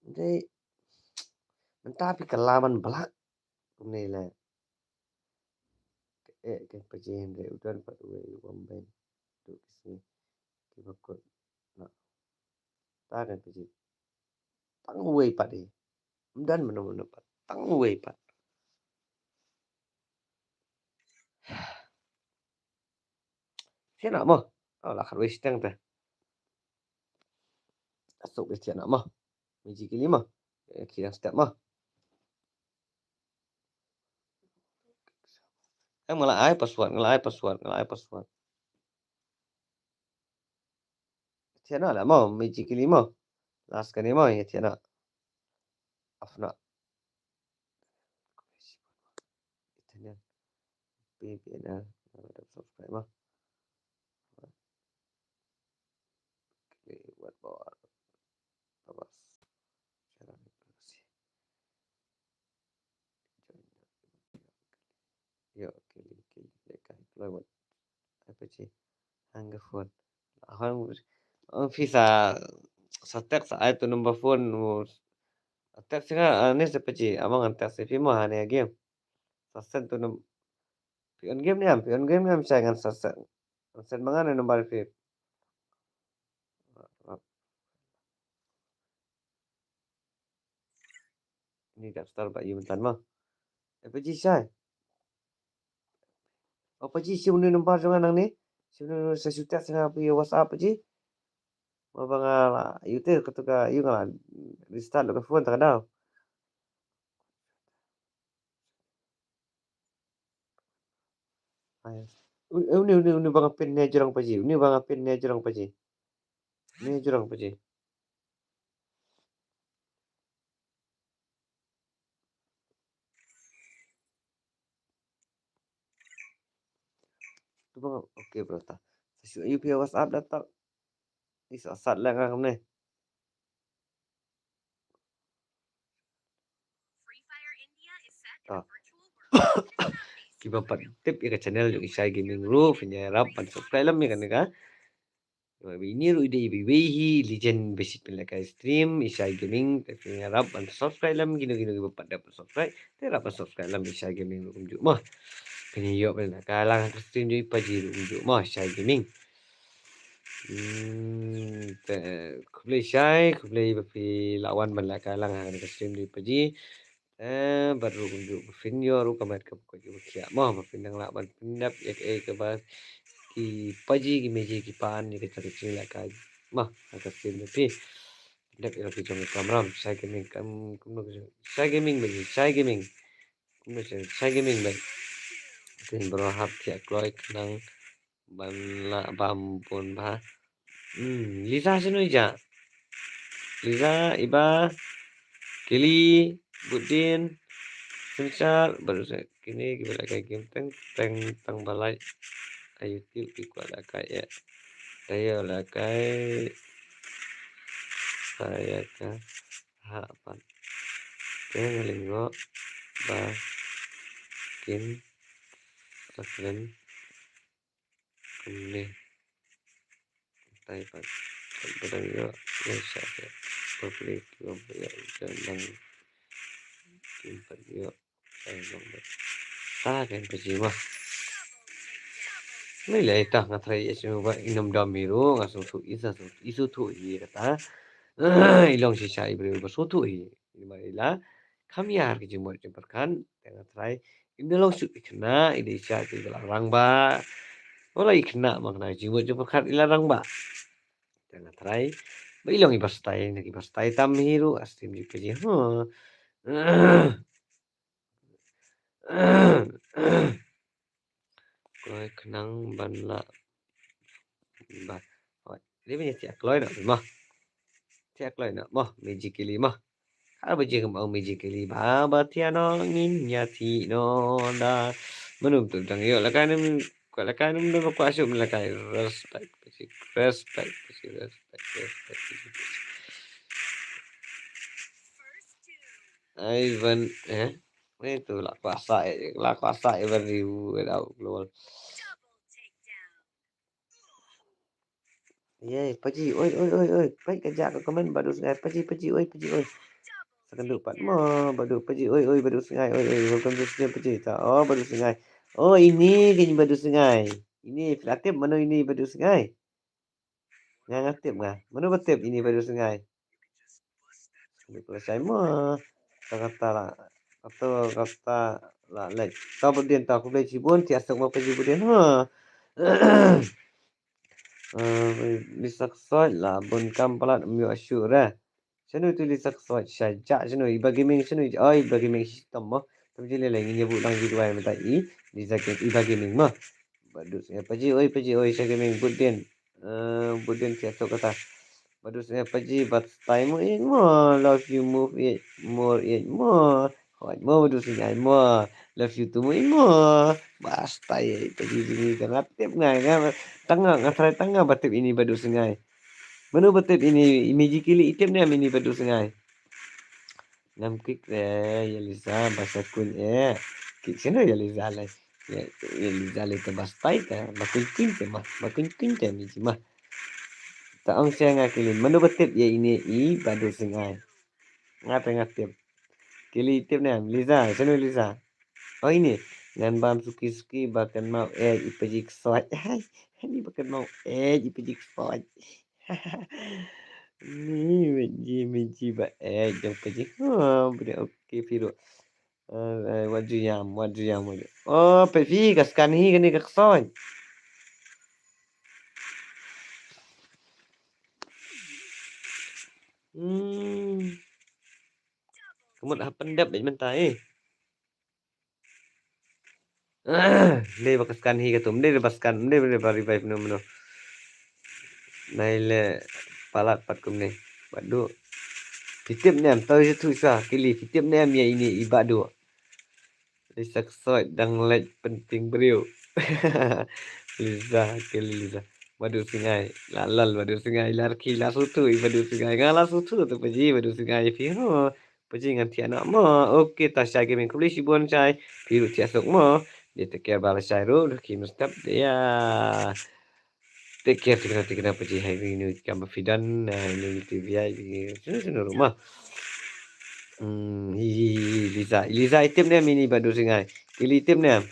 Dei mynta phi ka laman blak. Kumne le. Eh, kan paji hynrei u don pat uwei u bym beiñ. Duk ki sngi kiba kut. Na. Ta kan paji. Tang uwei pat hi. Ym don mano mano pat. Tang uwei pat. Thiana mo. Oh, la khat wei steng te. Asuk wei thiana mo. Meji kili mo. Eh, ki dang step mo. Em nga la ai password, nga la ai password, nga la ai password. Thiana la mo, meji kili mo. Last kane mo, ya thiana. Afna. Italian. P P N L. Subscribe mo. Klik buat bawah. Awas. Jangan kasih. Yo, klik, klik, klik, klik, klik. Apa sih? Hangga phone. Hang, hang visa sa text sa ai tu number phone. Text nga, ah, ni sa paji. Amang text sa phi mo ha ni game. Sa send tu num-, phi on game ni am, phi on game ni am sa ngan sa send. Send ma nga ne number phi. Ni da star ba yu myntan ma. Eh, paji shai. Oh, paji shi uni number jong nga nang ni. Shi uni number sa shu text nga phi WhatsApp paji. Ma ba nga la yu te katu ka yu nga la restart lo ka phone ta ka daw. Ai. U-, uni, uni, uni ba nga pin ne jrong paji. Uni ba nga pin ne jrong paji. Ne jrong paji. Tu ba nga, okay bro ta. Sa shu yu phi WhatsApp da ta. Ni sa sat la nga kumne. Ah. Kiba pat tip ïa ka channel jong Ishai Gaming ruh, phin ïarap ban subscribe lem ïa kane ka. Ini ruh i dei iwei hi legend ba shait pynlehkai stream Ishai Gaming, te phin ïarap ban subscribe lem, kino kino kiba pat dep subscribe, te ïarap ban subscribe lem Ishai Gaming ruh kumjuh mo. Phin ïoh pynlehkai lang ka stream jong i paji ruh kumjuh mo Ishai Gaming. Hmm, te khublei shai, khublei ba phi la wan ban lehkai lang ha kane ka stream jong i paji. Eh, bad ruh kumjuh ba phin ïoh ruh ka met kaba koit kaba khiah mo, ba phin nang lah ban pyndep ïa kaei kaba ki paji ki meji ki pan ïa ka jingïalehkai mo ha ka stream jong phi. Pyndep ïa la ki jong ka kamram, Shai Gaming kam, kumno ka jong, Shai Gaming ba ji, Shai Gaming. Kumno ka jong, Shai Gaming ba. Phin bro hap thiah kloi khnang ban lah bam bun bha. Hmm, Liza shano i jah? Liza, Iba, Kelly, Budin, Sunshar, baru sa kine kiba lehkai game teng teng tang ba lai. YouTube ki kwah lehkai eh. Tayo lehkai. Saya ka ha pat. Te nga lyngngoh ba kin kren kumne. Tai pat. Pat ba dang ïoh ngan shah ka public ki wan ba ïoh ka dang kim pat ïoh. Ta kan paji ma. Ngi lei ta nga trai ïa shu ba i nym dom mi ruh nga sngewthuh i sa sngewthuh i sngewthuh i kata. I long shisha i briew ba sngewthuh i. I ma i la kham ïar ka jingmut jingpyrkhat. Te nga trai i da long shu i khynnah i da i shah i da la rangbah. Wala i khynnah ma khynnah jingmut jingpyrkhat i la rangbah. Te nga trai ba i long i ba stai na ki ba stai tam hi ruh a stem ji paji ha. Koi khnang ban lah ba. Hoi, dei ban ïa thiah kloi noh mo. Thiah kloi noh mo, magically mo. Har ba jing mo magically ba ba thiah noh ngin ïa thiah noh da. Mano tu dang ïoh lehkai nym, lehkai nym da ba kwah shuh lehkai. Respect, respect, respect, respect. Ai ban eh. Ni tu la kwah sa eh, la kwah sa eh ban riu eh dau global. Ye, paji, oi, oi, oi, oi. Peit ka jak ka comment Bah Duh Sngai, paji, paji, oi, paji, oi. Sa kynduh pat mo, Bah Duh, paji, oi, oi, Bah Duh Sngai, oi, oi, welcome to stream, paji. Ta, oh, Bah Duh Sngai. Oh, ini kini Bah Duh Sngai. Ini, phi la tip mano ini Bah Duh Sngai? Nga nga tip nga. Mano ba tip ini Bah Duh Sngai? Kynduh phi la shai mo. Kata kata la, kata kata la leit. Ta Bah Dien, ta khublei shibun, thiah suk mo paji Bah Dien. Ha. Eh, Lisa Ksoit la bun kam palat ym ïoh shuh re. Shano tu Lisa Ksoit, sha ja shano, Iba Gaming shano, oh Iba Gaming shitom mo. Tam jin lei lei ngin ïa buh lang ji duwai mynta i Lisa Game, Iba Gaming mo. Bah Duh Sngai, paji oi, paji oi, sha Gaming, Bah Dien. Eh, Bah Dien thiah suk kata. Bah Duh Sngai, paji ba stai mo ïeit mo, love you move ïeit more ïeit mo. Hooid mo Bah Duh Sngai mo. Love you too mo ïeit mo. Ba stai ïeit paji jong ngi, nga tip nga, nga tang nga, nga trai tang nga ba tip ini Bah Duh Sngai. Mano ba tip ini, i Miji Kili i tip ne em ini Bah Duh Sngai? Ngam kik re ïa Liza ba sa kuñ eh. Kik shano ïa Liza lei. Ïa, ïa Liza lei te ba stai te, ba kuñ kuñ te ma, ba kuñ kuñ te Miji ma. Ta ong sha nga Kili, mano ba tip ïa ine i Bah Duh Sngai? Nga te nga tip. Kili tip ne em, Liza, shano Liza? Oh ini, ngan bam suki suki ba kynmaw eh i Paji Ksoit. Hai, ini ba kynmaw eh i Paji Ksoit. Ni Miji, Miji ba eh jong Paji. Ha, bri okay phi ruh. Eh, eh, wat ju ïam, wat ju ïam, wat ju. Oh, phi ka scan hi kane ka Ksoit. Hmm. Ka mut ha pyndep bad mynta eh. Dei ba ka scan hi ka tum, dei ba scan, dei ba revive mano mano. Nai le palat pat kumne. Bah Duh. Phi tip ne em, tau ju thu sa, Kili, phi tip ne em ïa ine i Bah Duh. Liza Ksoit dang leit pynting briew. Liza, Kili Liza. Bah Duh Sngai, la lal Bah Duh Sngai, la rkhie, la suthu i Bah Duh Sngai, nga la suthu tu Paji Bah Duh Sngai phi ho. Paji ngan thiah noh mo. Okay, ta shai Gaming khublei shibun shai. Phi ruh thiah suk mo. Dei take care ba la shai ruh, ruh ki mustap dei ya. Take care tikna tikna Paji hai ni kam ba phi don, ah, ni T V I, sunu sunu ruh mo. Hmm, hi, hi, hi, Liza, Liza i tip ne em ini Bah Duh Sngai. Kili i tip ne em.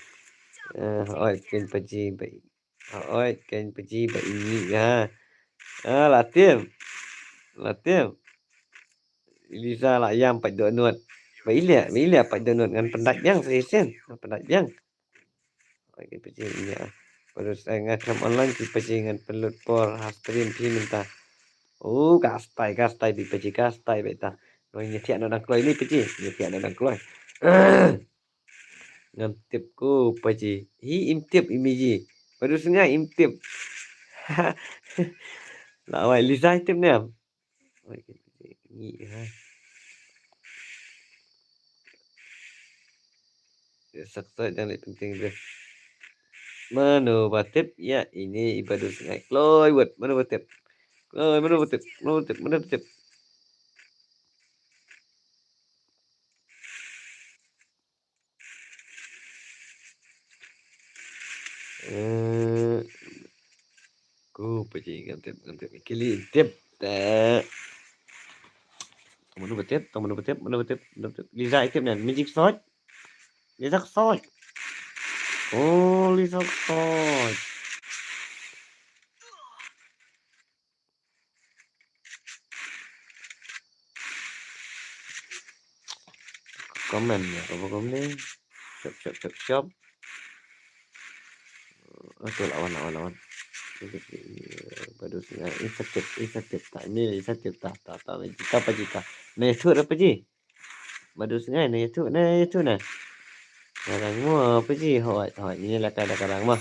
Ah, oi, ken Paji ba. Oi, ken Paji ba ini ha. Ah, la tip. La tip. Liza la ïam pat doh nud. Ba i leh, ba i leh pat doh nud ngan pyndait biang sa shisien. Ngan pyndait biang. Oi, ken Paji ini ha. Baru sa nga khlem online ki Paji ngan pynlut por ha stream phi mynta. Oh, ka stai, ka stai bi Paji, ka stai beta. Oi, ngi thiah noh dang kloi ni Paji, ngi thiah noh dang kloi. Ngam tip ko Paji. Hi im tip i Miji. Bah Duh Sngai im tip. La wai Liza i tip ne em. Wai ki Paji. Ni ha. Saksa jang leh penting deh. Mano ba tip ïa ine i Baduh Sngi ai kloi wut. Mano ba tip? Kloi, mano ba tip? Mano ba tip? Mano ba tip? Eh, ku paji ngam tip, ngam tip. Kili tip. Te. Mano ba tip? Mano ba tip? Mano ba tip? Mano ba tip? Liza i tip ne. Magic Sword. Liza Sword. Oh, Liza Sword. Comment ïa ka ba comment. Shop, shop, shop, shop. Ato lawan, lawan, lawan. Baduh Sngi ai. Isa tip, isa tip ta. Ni isa tip ta, ta, ta. Jita pa jita. Ne tu apa ji? Baduh Sngi ai, ne tu, ne tu ne. Karang mo apa ji? Hoi, hoi. Ni la ka da karang mo.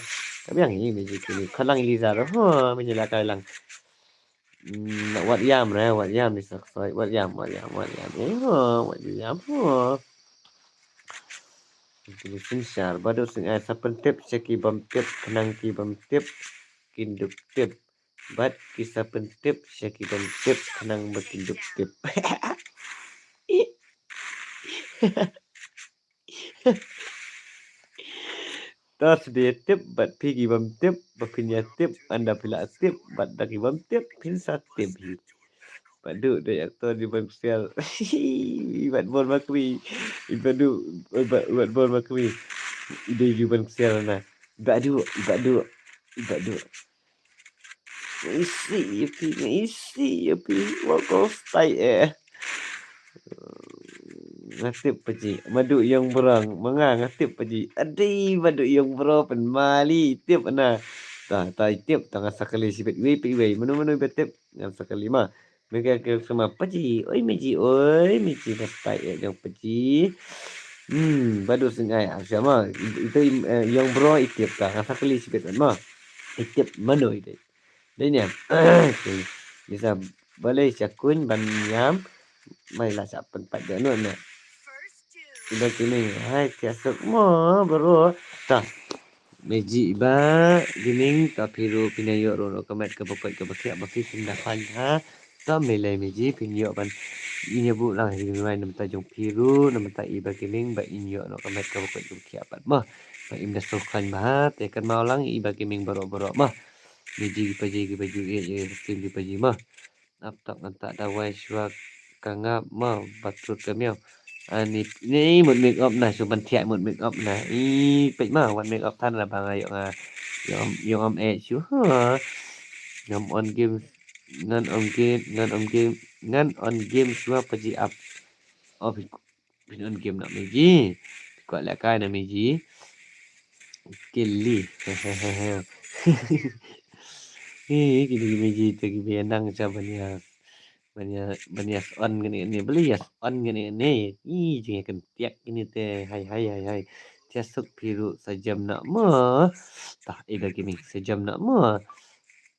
Tapi yang ini biji kini. Kalang Liza ro. Ho, ni la ka lang. Hmm, wat ïam re, wat ïam ni sak soi, wat ïam, wat ïam, wat ïam. Eh, ho, wat ïam, ho. Kini synshar, Baduh Sngi ai, sa pyntip sha ki bym tip, khnang ki bym tip kin dup tip. Bad ki sa pyntip sha ki bym tip, khnang ba kin dup tip. Tos de tip bad phi ki bym tip, ba phin ïa tip, ynda phi la tip bad da ki bym tip, phin sa tip hi. Baduh de actor di ban ksiar. Bad bor ma kwi. Baduh, bad bor ma kwi. Ide ju ban ksiar na. Baduh, baduh, baduh. Isi ïa phi, isi ïa phi. Wa ko stai eh. Nga tip paji, Madu Ïong Bro, ma nga, nga tip paji. Adi, Madu Ïong Bro, pynmali, tip na. Ta, ta, tip, ta nga sa kali shibit iwei pa iwei. Mano, mano ba tip, nga sa kali ma. Mega ke sama paji, oi meji, oi meji, ba stai eh jong paji. Hmm, Badu Sngi ai, ah, sama. Ito, eh, Ïong Bro, i tip ta, nga sa kali shibit ma. I tip, mano i tip. Dei niam. Bisa balei sha kuñ ban niam. Mai la sha pynpat da no ne. Iba kini hai tiasuk mo bro. Ta. Meji iba gining ta phi ruh phin ïoh ruh noh ka met kaba koit kaba khiah ba phi phin da khlaiñ ha. Ta me lei meji phin ïoh ban ïa buh lang hi mai na bynta jong phi ruh na bynta iba gining ba in ïoh noh ka met kaba koit kaba khiah pat mo. Ba im da suk khlaiñ ba ha te kan mau lang iba gining baroh baroh mo. Meji ki paji ki baju eh eh tim ki paji mo. Ap tak ngan tak dawai shuwa ka ngap mo batrut ka miaw. Ani ni mut make up na shu ban thiah mut make up na. I pek ma wan make up than na ba nga ïoh nga ïoh ïoh am eh shu ha. Ngam on game ngan on game ngan on game ngan on game shuwa paji ap. Op Phin on game na meji. Kwah leh kai na meji. Kili. Hi kini ki meji te ki biang nang cha banias. Banias banias on kini ni belias on kini ni. Hi jing kan tiak kini te hai hai hai hai. Tiasuk phi ruh sa jam na mo. Tah ida kini sa jam na mo.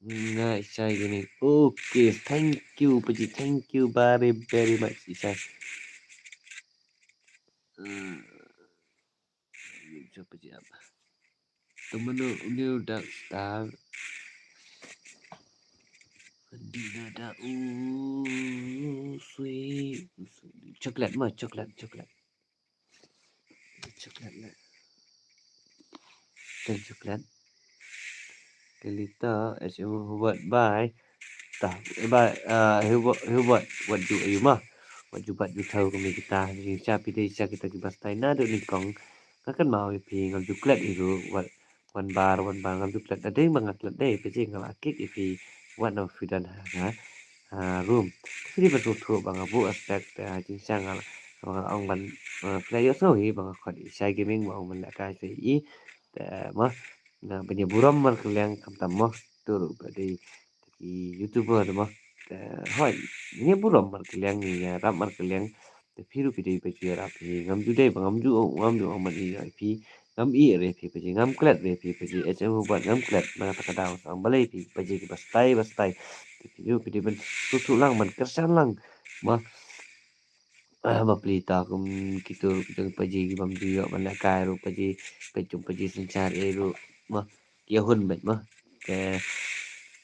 Nga shai kini. Okay, thank you paji, thank you very very much shai. Siapa siap? Temen new dark star. Dina da u sweet. Chocolate ma chocolate chocolate. Chocolate la. Ten chocolate. Kalita, S M Hubert, bye. Ta, bye, uh, Hubert, Hubert, wat ju ayu ma. Wat ju bat ju thaw kami kita. Jing sha phi dei sha kita ki ba stai na dei ni kong. Nga kan mau ïa phi ngam ju klet iru, wat wan bar, wan bar ngam ju klet. Adei ba nga klet dei, phi jing nga la kik ïa phi. Wat na phi dan ha, ha, ha, room. Phi dei ba tu tu ba nga bu aspect, uh, jing sha nga la, ba nga la ong ban, uh, phi la ïoh snow hi, ba nga khot i shai gaming, ba ong ban la kai sa i. Te, ma, nga ban ïa burom mar kylliang khamtam mo. Tu ruh ba dei ki YouTuber mo. Te hoi, ngi burom mar kylliang, ngi ïarap mar kylliang. Te phi ruh phi dei ba ju ïarap hi, ngam ju dei ba ngam ju, ngam ju ong ban ïa phi. Ngam ïeh re phi paji, ngam klet re phi paji, H M Hubert ngam klet na kata ka daw sa ong balei phi paji ki ba stai ba stai. Te phi ruh phi dei ban tu tu lang ban kyrshan lang. Mo. Ah, ba pli ta kum kitu kitu paji ki bam ju ïoh ban lehkai ruh paji, peit jong paji synshar eh ruh. Mo. ïa hun bad mo. Te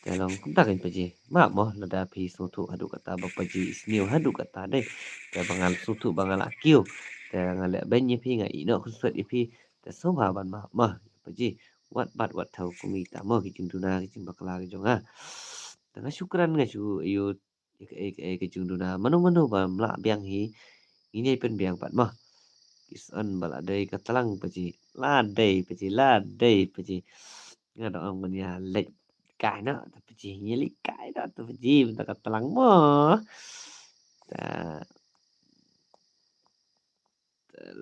te long kumta kan paji. Ma mo lada phi sngewthuh haduh kata ba paji sniew haduh kata dei. Te ba ngan sngewthuh ba ngan la kiew. Te ngan leh beiñ ïa phi, nga ïeh noh khun sut ïa phi. Te sngewbha ban ma mo paji. Wat bat wat thaw kum ita mo ki jingduna ki jingbakla ki jong nga. Te nga shu kren nga shu ïa kaei kaei ka jingduna mano mano ba mlah biang hi. Ngin ïa pynbiang pat mo. Ki son ba la dei ka tlang paji, la dei paji, la dei paji. Nga da ong ban ïa leit kai na ta paji, ïa leit kai na ta paji mynta ka tlang mo. Ta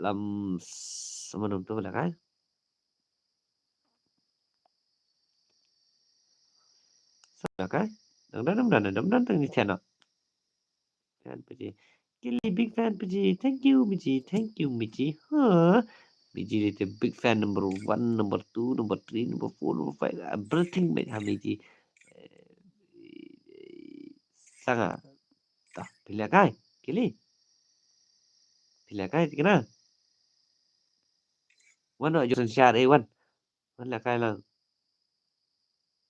lam sama dum tu ba la kai. Sa la kai. Dang dang dang dang dang dang dang ni tian. Fan paji. Kili big fan paji. Thank you paji. Thank you paji. Huh. Paji ite big fan number one, number two, number three, number four, number five. Everything paji ha paji. Sanga. Ta phi la kai. Kili. Phi la kai tikna. Wan noh jong synshar eh wan. Wan la kai lang.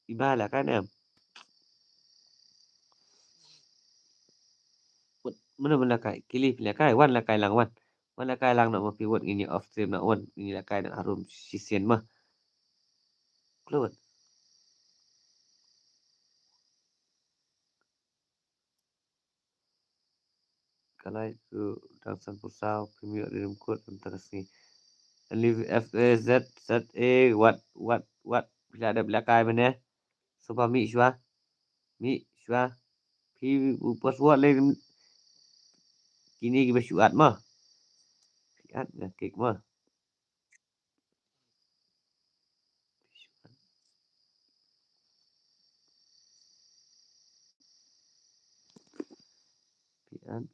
Iba la kai ne em. Wat, mano mano la kai. Kili phi la kai. Wan la kai lang wan. Wan la kai lang noh ma phi wat ngin ïa off stream noh wan. Ngin ïa la kai noh harum shisien ma. Kloi wat. Ka lai ku dang san phew saw, phim ïoh rim kut mynta ka sngi. Only F A Z Z A, wat wat wat. Phi la dep la kai mynne. Sngewbha mih shuwa. Mih shuwa. Phi u password lei. Kine kiba shu add mo. Phi add nga klik mo. Phi add.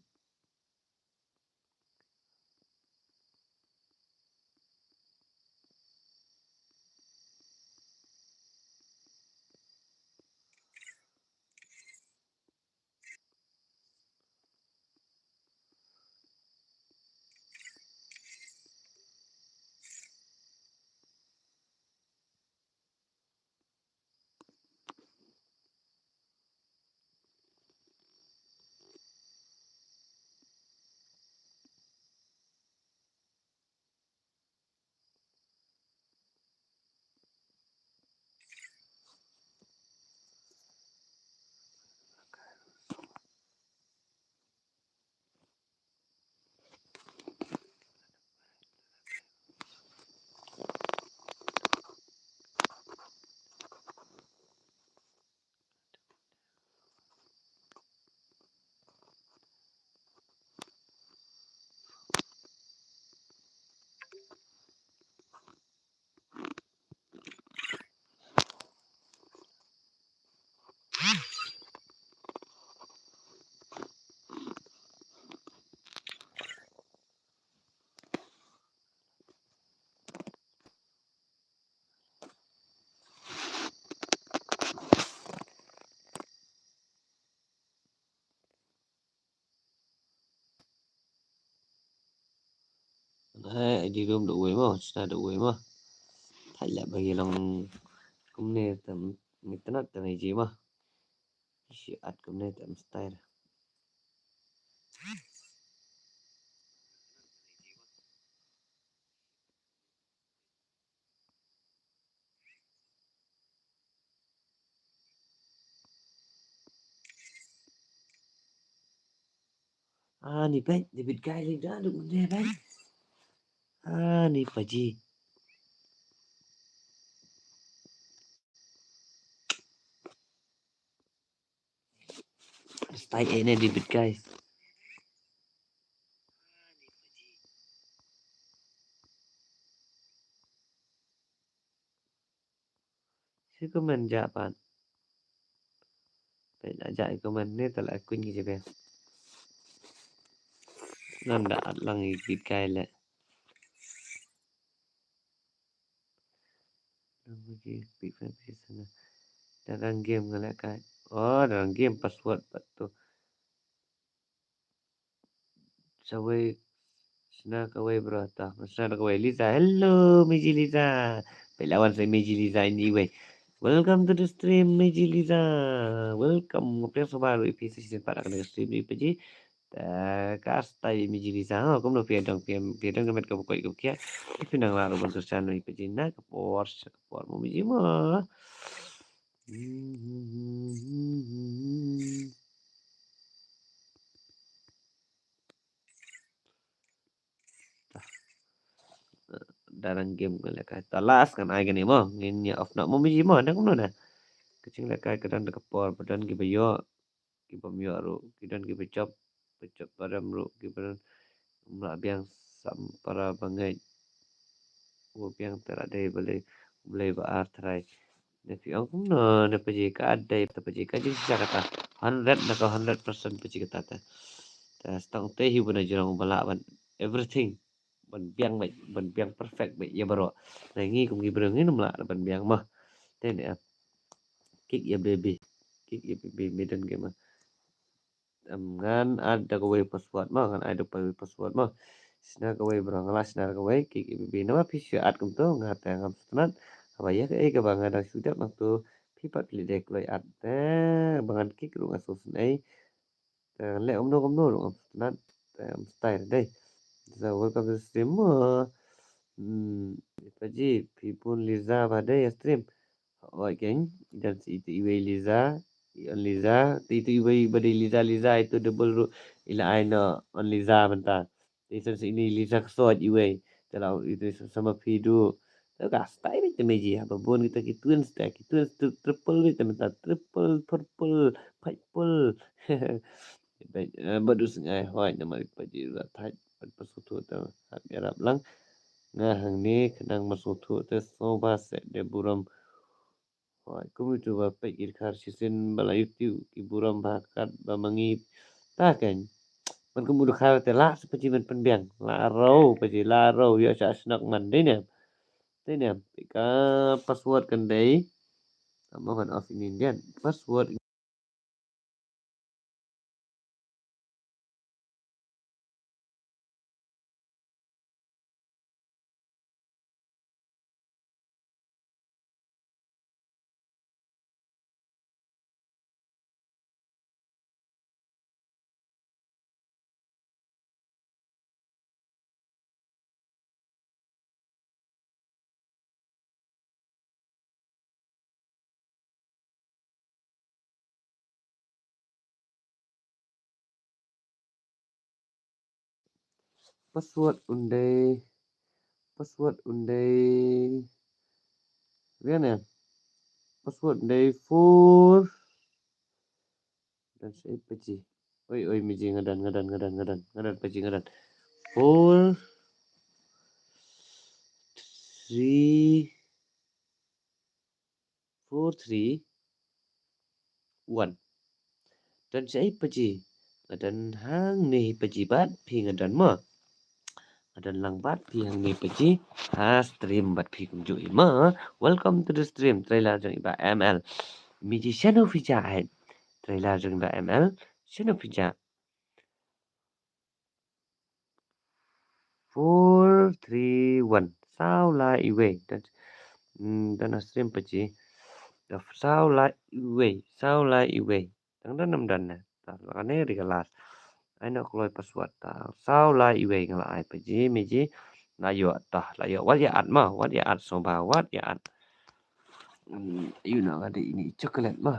Hai, ai di rum da uwei mo, shna da uwei mo. Thait leh ba ngi long kumne tam, ngi tnat tam ai ji mo. Shi at kumne tam style. Ani peit, David Kai lei da duk ne peit. Ani paji. Style eh ne David Kai. Shi comment ja pat. Peit la ja i comment ne ta la kuñ ki jebe. Nan da at lang i David Kai le. Nang bagi big fan bagi sana. Dalam game ngelak kai. Oh, dalam game password pat tu. Sawai sna kawai bro ta. Sna kawai Liza. Hello, Miji Liza. Peit la wan sa Meji Liza ini iwei. Welcome to the stream, Meji Liza. Welcome. Nga pdiang sngewbha ruh ïa phi sa shisien pat ha kane ka stream ïa phi Paji. Ta ka style Meji Liza. Ha, kumno phi ïa dang, phi ïa, phi ïa dang ka met kaba koit kaba khiah. Phi nang lah ruh ban kyrshan ïa phi Paji na ka por, sa ka por mo Meji mo. Darang game ka lehkai. Ta last kan ai kane mo. Ngin ïa off na mo Meji mo. Dang kumno na. Ka jinglehkai ka don da ka por, ba don kiba ïoh, ki bym ïoh ruh, ki don kiba jop, ba jop ba rem ruh, kiba don ym lah biang sam para ba ngeit. U biang te la dei balei, balei ba ar trai. Ne phi ong kumno ne Paji, ka dei te Paji, ka jingshisha kata. Hundred na ka hundred percent Paji kata te. Te stang te hi u ba na jrong ba lah ban everything. Ban biang beit, ban biang perfect beit ïa baroh. Na ngi kum ki briew ngim lah ban biang mah. Te ne, ah. Kick ïa baby. Kick ïa baby, midden game, ah. Em, ngan add da kawei password mah, ngan add da kawei password mah. Shna kawei bro, nga la shna kawei, kick ïa baby. Namar phi shu add kumto, nga te ngam sngewtynnat. Haba ïa kaei kaba nga dang shu dep nangto, phi pat phi leh dei kloi add. Te ba ngan kick ruh nga sngewsynei. Te leh kumno kumno ruh ngam sngewtynnat. Te ngam style dei. So welcome to the stream mo. Hmm, Paji, phi bun Liza ba dei ïa stream. Oi keng, i don sa itu iwei Liza, i on Liza, te itu iwei ba dei Liza, Liza itu double ruh i la ai noh on Liza mynta. Te i don sa ini Liza ksoid iwei. Te la itu sa ma phi duh. Te ka style beit te Meji, haba bun kita ki twins te, ki twins tu triple beit te mynta, triple, purple, purple. Bad, eh, bad u sngai hoi namar i Paji u la thait bad ba sngewthuh te hap ïarap lang. Nga hangne khnang ba sngewthuh te sngewbha seh de burom. Hoi kum itu ba peit ki dkhar shisien ba la ïoh tiew ki burom ba kat ba ma ngi ta keiñ. Man kum u dkhar te lah sa Paji man pynbiang. Lah rau Paji lah rau ïoh sha shnok man dei ne. Dei ne ka password kan dei. Tama kan off in Indian. Password Password un dei. Password un dei. Rian ya. Password un dei four. Don shaei Paji. Oi, oi, Meji nga don, nga don, nga don, nga don, nga don Paji nga don. Four, three, four, three, one. Don shaei Paji. Nga don hangne hi Paji bad phi nga don mo. Nga don lang bad phi hangne Paji. Ha stream bad phi kumjuh hi mo. Welcome to the stream. Trailer jong i Bah M L. Meji shano phi jah ai. Trailer jong i Bah M L. Shano phi jah. Four, three, one. Saw lai iwei. Don, mm, don ha stream Paji. Saw lai iwei. Saw lai iwei. Dang don nam don ne. Ta la kane ri ka last. Ai noh kloi password ta. Saw lai iwei nga la ai Paji, Meji. La ïoh ta, la ïoh. Wat ïa add ma, wat ïa add sngewbha, wat ïa add. Hmm, ïa u na ka dei ini chocolate ma.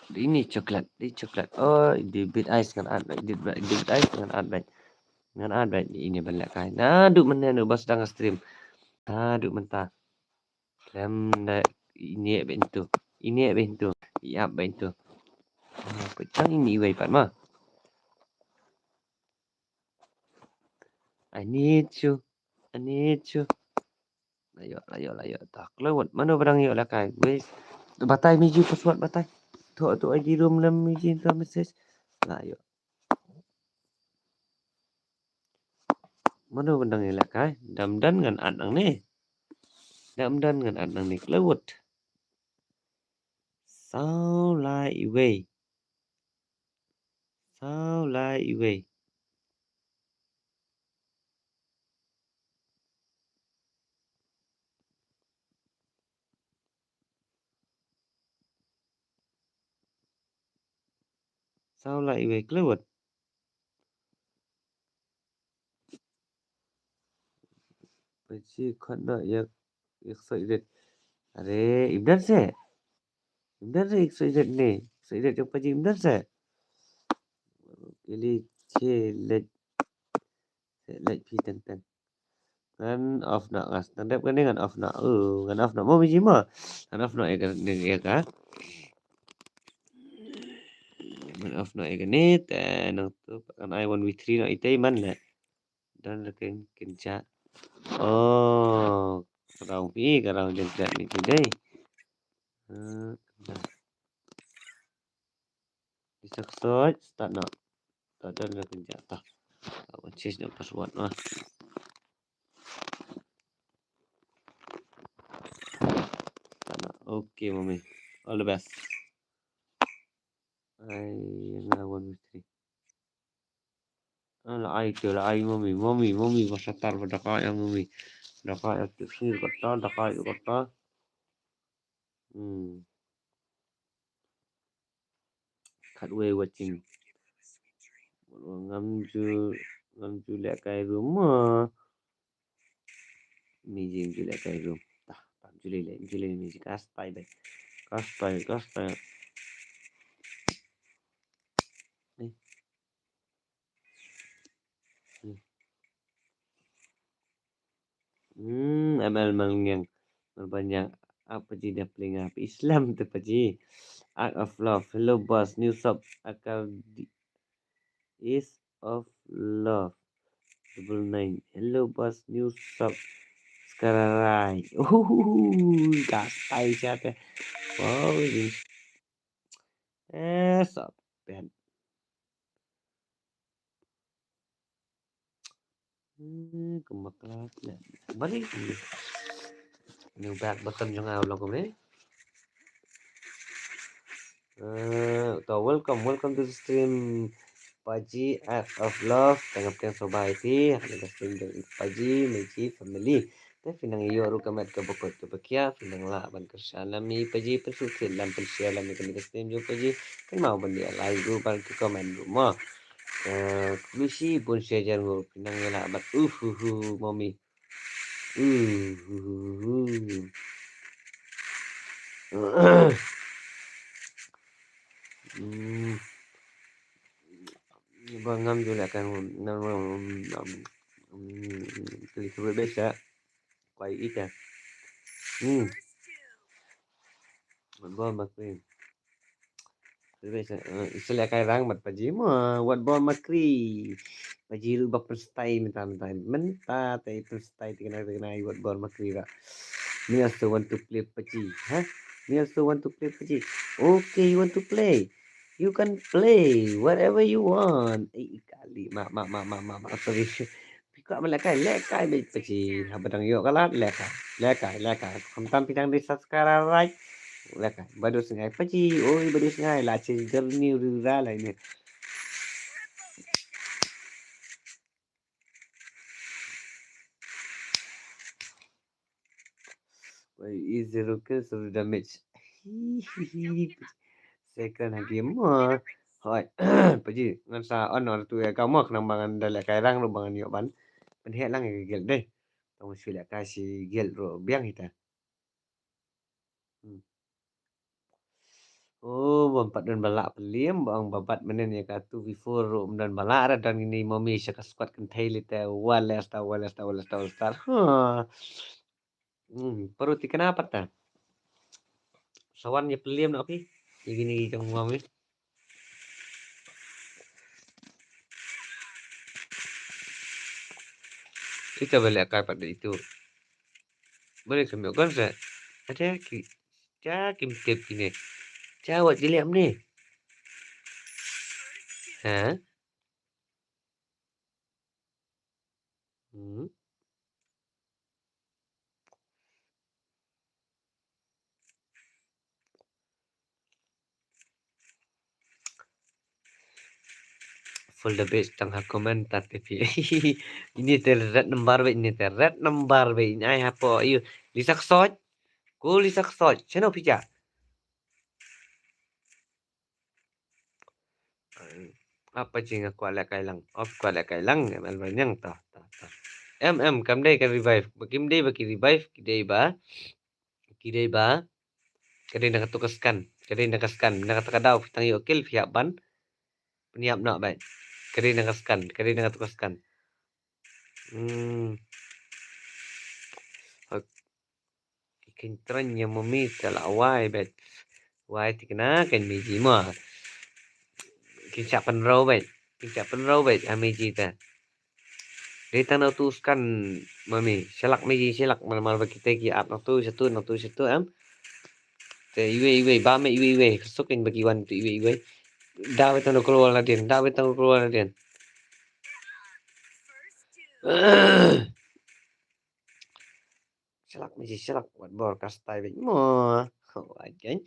Dei ini chocolate, dei chocolate. Oh, dei bit ice ngan add beit, dei bit, dei bit ice ngan add beit. Ngan add beit ini ban lehkai. Naduh mynne naduh ba sdang stream. Naduh mynta. Khlem da ine beit tu. Ine beit tu. Ïap beit tu. Ah, peit tang ini iwei pat ma. I need you. I need you. La ïoh, la ïoh, la ïoh. Ta kloi wat. Mano ba dang ïoh lehkai. Wei. Batai Meji password batai. Thoh, thoh I D room lem Meji, thoh message. La ïoh. Mano ba dang ïoh lehkai. Dam don ngan add nangne. Dam don ngan add nangne. Kloi wat. Saw lai iwei. Saw lai iwei. Saw lai iwei klewat. Paji khot noh ïa, ïa X Y Z. Are, im don se. Im don se X Y Z ne. X Y Z jong Paji im don se. Kili che leit. Leit phi teng teng. Ngan off noh, ngan tang dep kane ngan off noh. Uh, ngan off noh. Mo mi ji mo. Ngan off noh ïa kane ïa ka. Ngan off noh ïa kane te nang tu kan ai one v three noh ite man le. Dan le ken ken ja. Oh, ka rong phi, ka rong jen dat mi tu dei. Uh, dah. Bisa ksoj, start noh. Start dan le ken ja ta. Awan change noh password noh. Start noh. Okay, mommy. All the best. Ai, na one v three. Ah, la ai tu, la ai mommy, mommy, mommy, ba satar ba daka ïa mommy. Daka ïa tu sngir kata, daka ïa kata. Hmm. Khatwei watching. Ngam ju, ngam ju leh kai room mo. Mi ji ngam ju leh kai room. Tah, tah, ju leh, ju leh mi ji ka style be. Ka style, ka style. Eh. Hmm. Hmm, M L Malngiang. Malbanyang. Apa ji dah pelinga? Apa Islam tu Paji? Act of Love. Hello boss. New sub. Akar di is of love. Double nine. Hello boss. New sub. Skararai. Uhuhu. Gatai siapa? Wow, ini. Eh, sub. Ben. Hmm, kumba kla pla. Balik. New back button jong nga u long kumne. Eh, to welcome, welcome to the stream. Paji Act of Love. Tang ngap tang sobai ti. Hana ka stream jong Paji, Meji family. Te phi nang ïoh ruh ka met kaba kut kaba kiar, phi nang lah ban kyrshan lam ïa Paji, pynsngewthuh lam, pynshare lam ïa kane ka stream jong Paji. Kynmaw ban ïa like ruh bad comment ruh mo. Eh, khublei shibun shi hajar nguh, phi nang ïa lah bad uhuhu, mommy. Uhuhu. Hmm. Ba ngam ju leh kai, ngam, ngam, ngam, ngam, ngam, klik klik besa. Kwai ita. Hmm. Wat bor makri. Klik besa, eh, isa leh kai rang mat Paji mo, wat bor makri. Paji ruh ba pynstyle mynta, mynta, mynta te pynstyle tikna tikna wat bor makri ba. Me also want to play Paji, ha? Me also want to play Paji. Okay, you want to play. You can play whatever you want. Eh, kali, ma, ma, ma, sorry. Phi kwah ban leh kai, leh kai beit Paji. Haba dang ïoh ka lad, leh kai. Leh kai, leh kai. Khamtam phi dang dei subscriber, right? Leh kai. Ba dei sngai Paji. Oi, ba dei sngai. La change girl ni, ri ra la ini. Why is zero kill, zero damage? Second ha game mo. Hoi. Paji, ngan sa on on tu ïa ka mo, khnang ba ngan da leh kai rang ruh ba ngan ïoh ban pynheh lang ïa ka guild dei. Tang shu leh kai shi guild ruh biang ita. Hmm. Oh, bym pat don ba lah pynliem, ba ong ba bat mynnin ïa ka two v four ruh ym don ba lah, ra don ngin ïa mami sha ka squad kynthei lite, wales ta, wales ta, wales ta, wales ta. Ha. Hmm, paru tikna pat ta. Sa wan ïa pynliem noh phi. Ïa kine ki jong mami. Ita ba leh kai pat da itu. Bale kami kan sa. Ada ki, cha kim tip kine. Cha wat jilem ni. Ha? Hmm. Full the base tang ha comment ta te phi. Ini te red number beit, ini te red number beit. Ini ai hapo ayu. Lisa Ksoch. Ko Lisa Ksoch. Chano phi ja? Apa jing aku alek kai lang. Of ku alek kai lang. Em el banyang ta ta ta. Em em kam dei ka revive. Ba kim dei ba ki revive ki dei ba. Ki dei ba. Ka dei na katu ka scan. Ka dei na ka scan. Na katu ka daw phi tang ïoh kill phi hap ban. Pynïap noh beit. Ka dei na ka scan. Ka dei na katu ka scan. Hmm. Ki kyntreng ïa mami te la wai beit. Wai te kena kan miji mo. Kin sa pynrau beit. Kin sa pynrau beit ha miji te. Dei tang na tu scan mami. Shalak miji shalak mar mar ba kita ki ap na tu satu na tu satu em. Te iwei iwei ba me iwei iwei. Kasuk in bagi wan tu iwei iwei. Da beit tang na keluar la din. Da beit tang na keluar la din. Shalak miji shalak wat bor kastai beit mo. Wat kan.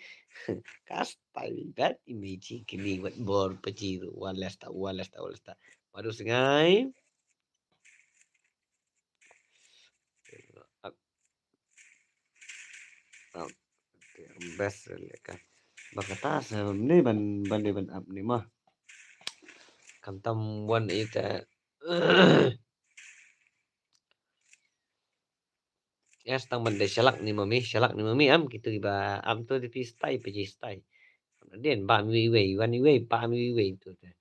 Kastai beit bat i miji kini wat bor paji ru walesta walesta walesta. Padu sngai. Up. Up. Best leka. Ba kata sa ne ban ban de ban up ni ma. Kam tam wan ita. Yes, tang ban dei shalak ni mami, shalak ni mami am kitu kiba am tu di pi stai pe ji stai. Dien ba mi wei, wan mi wei, ba mi wei tu te.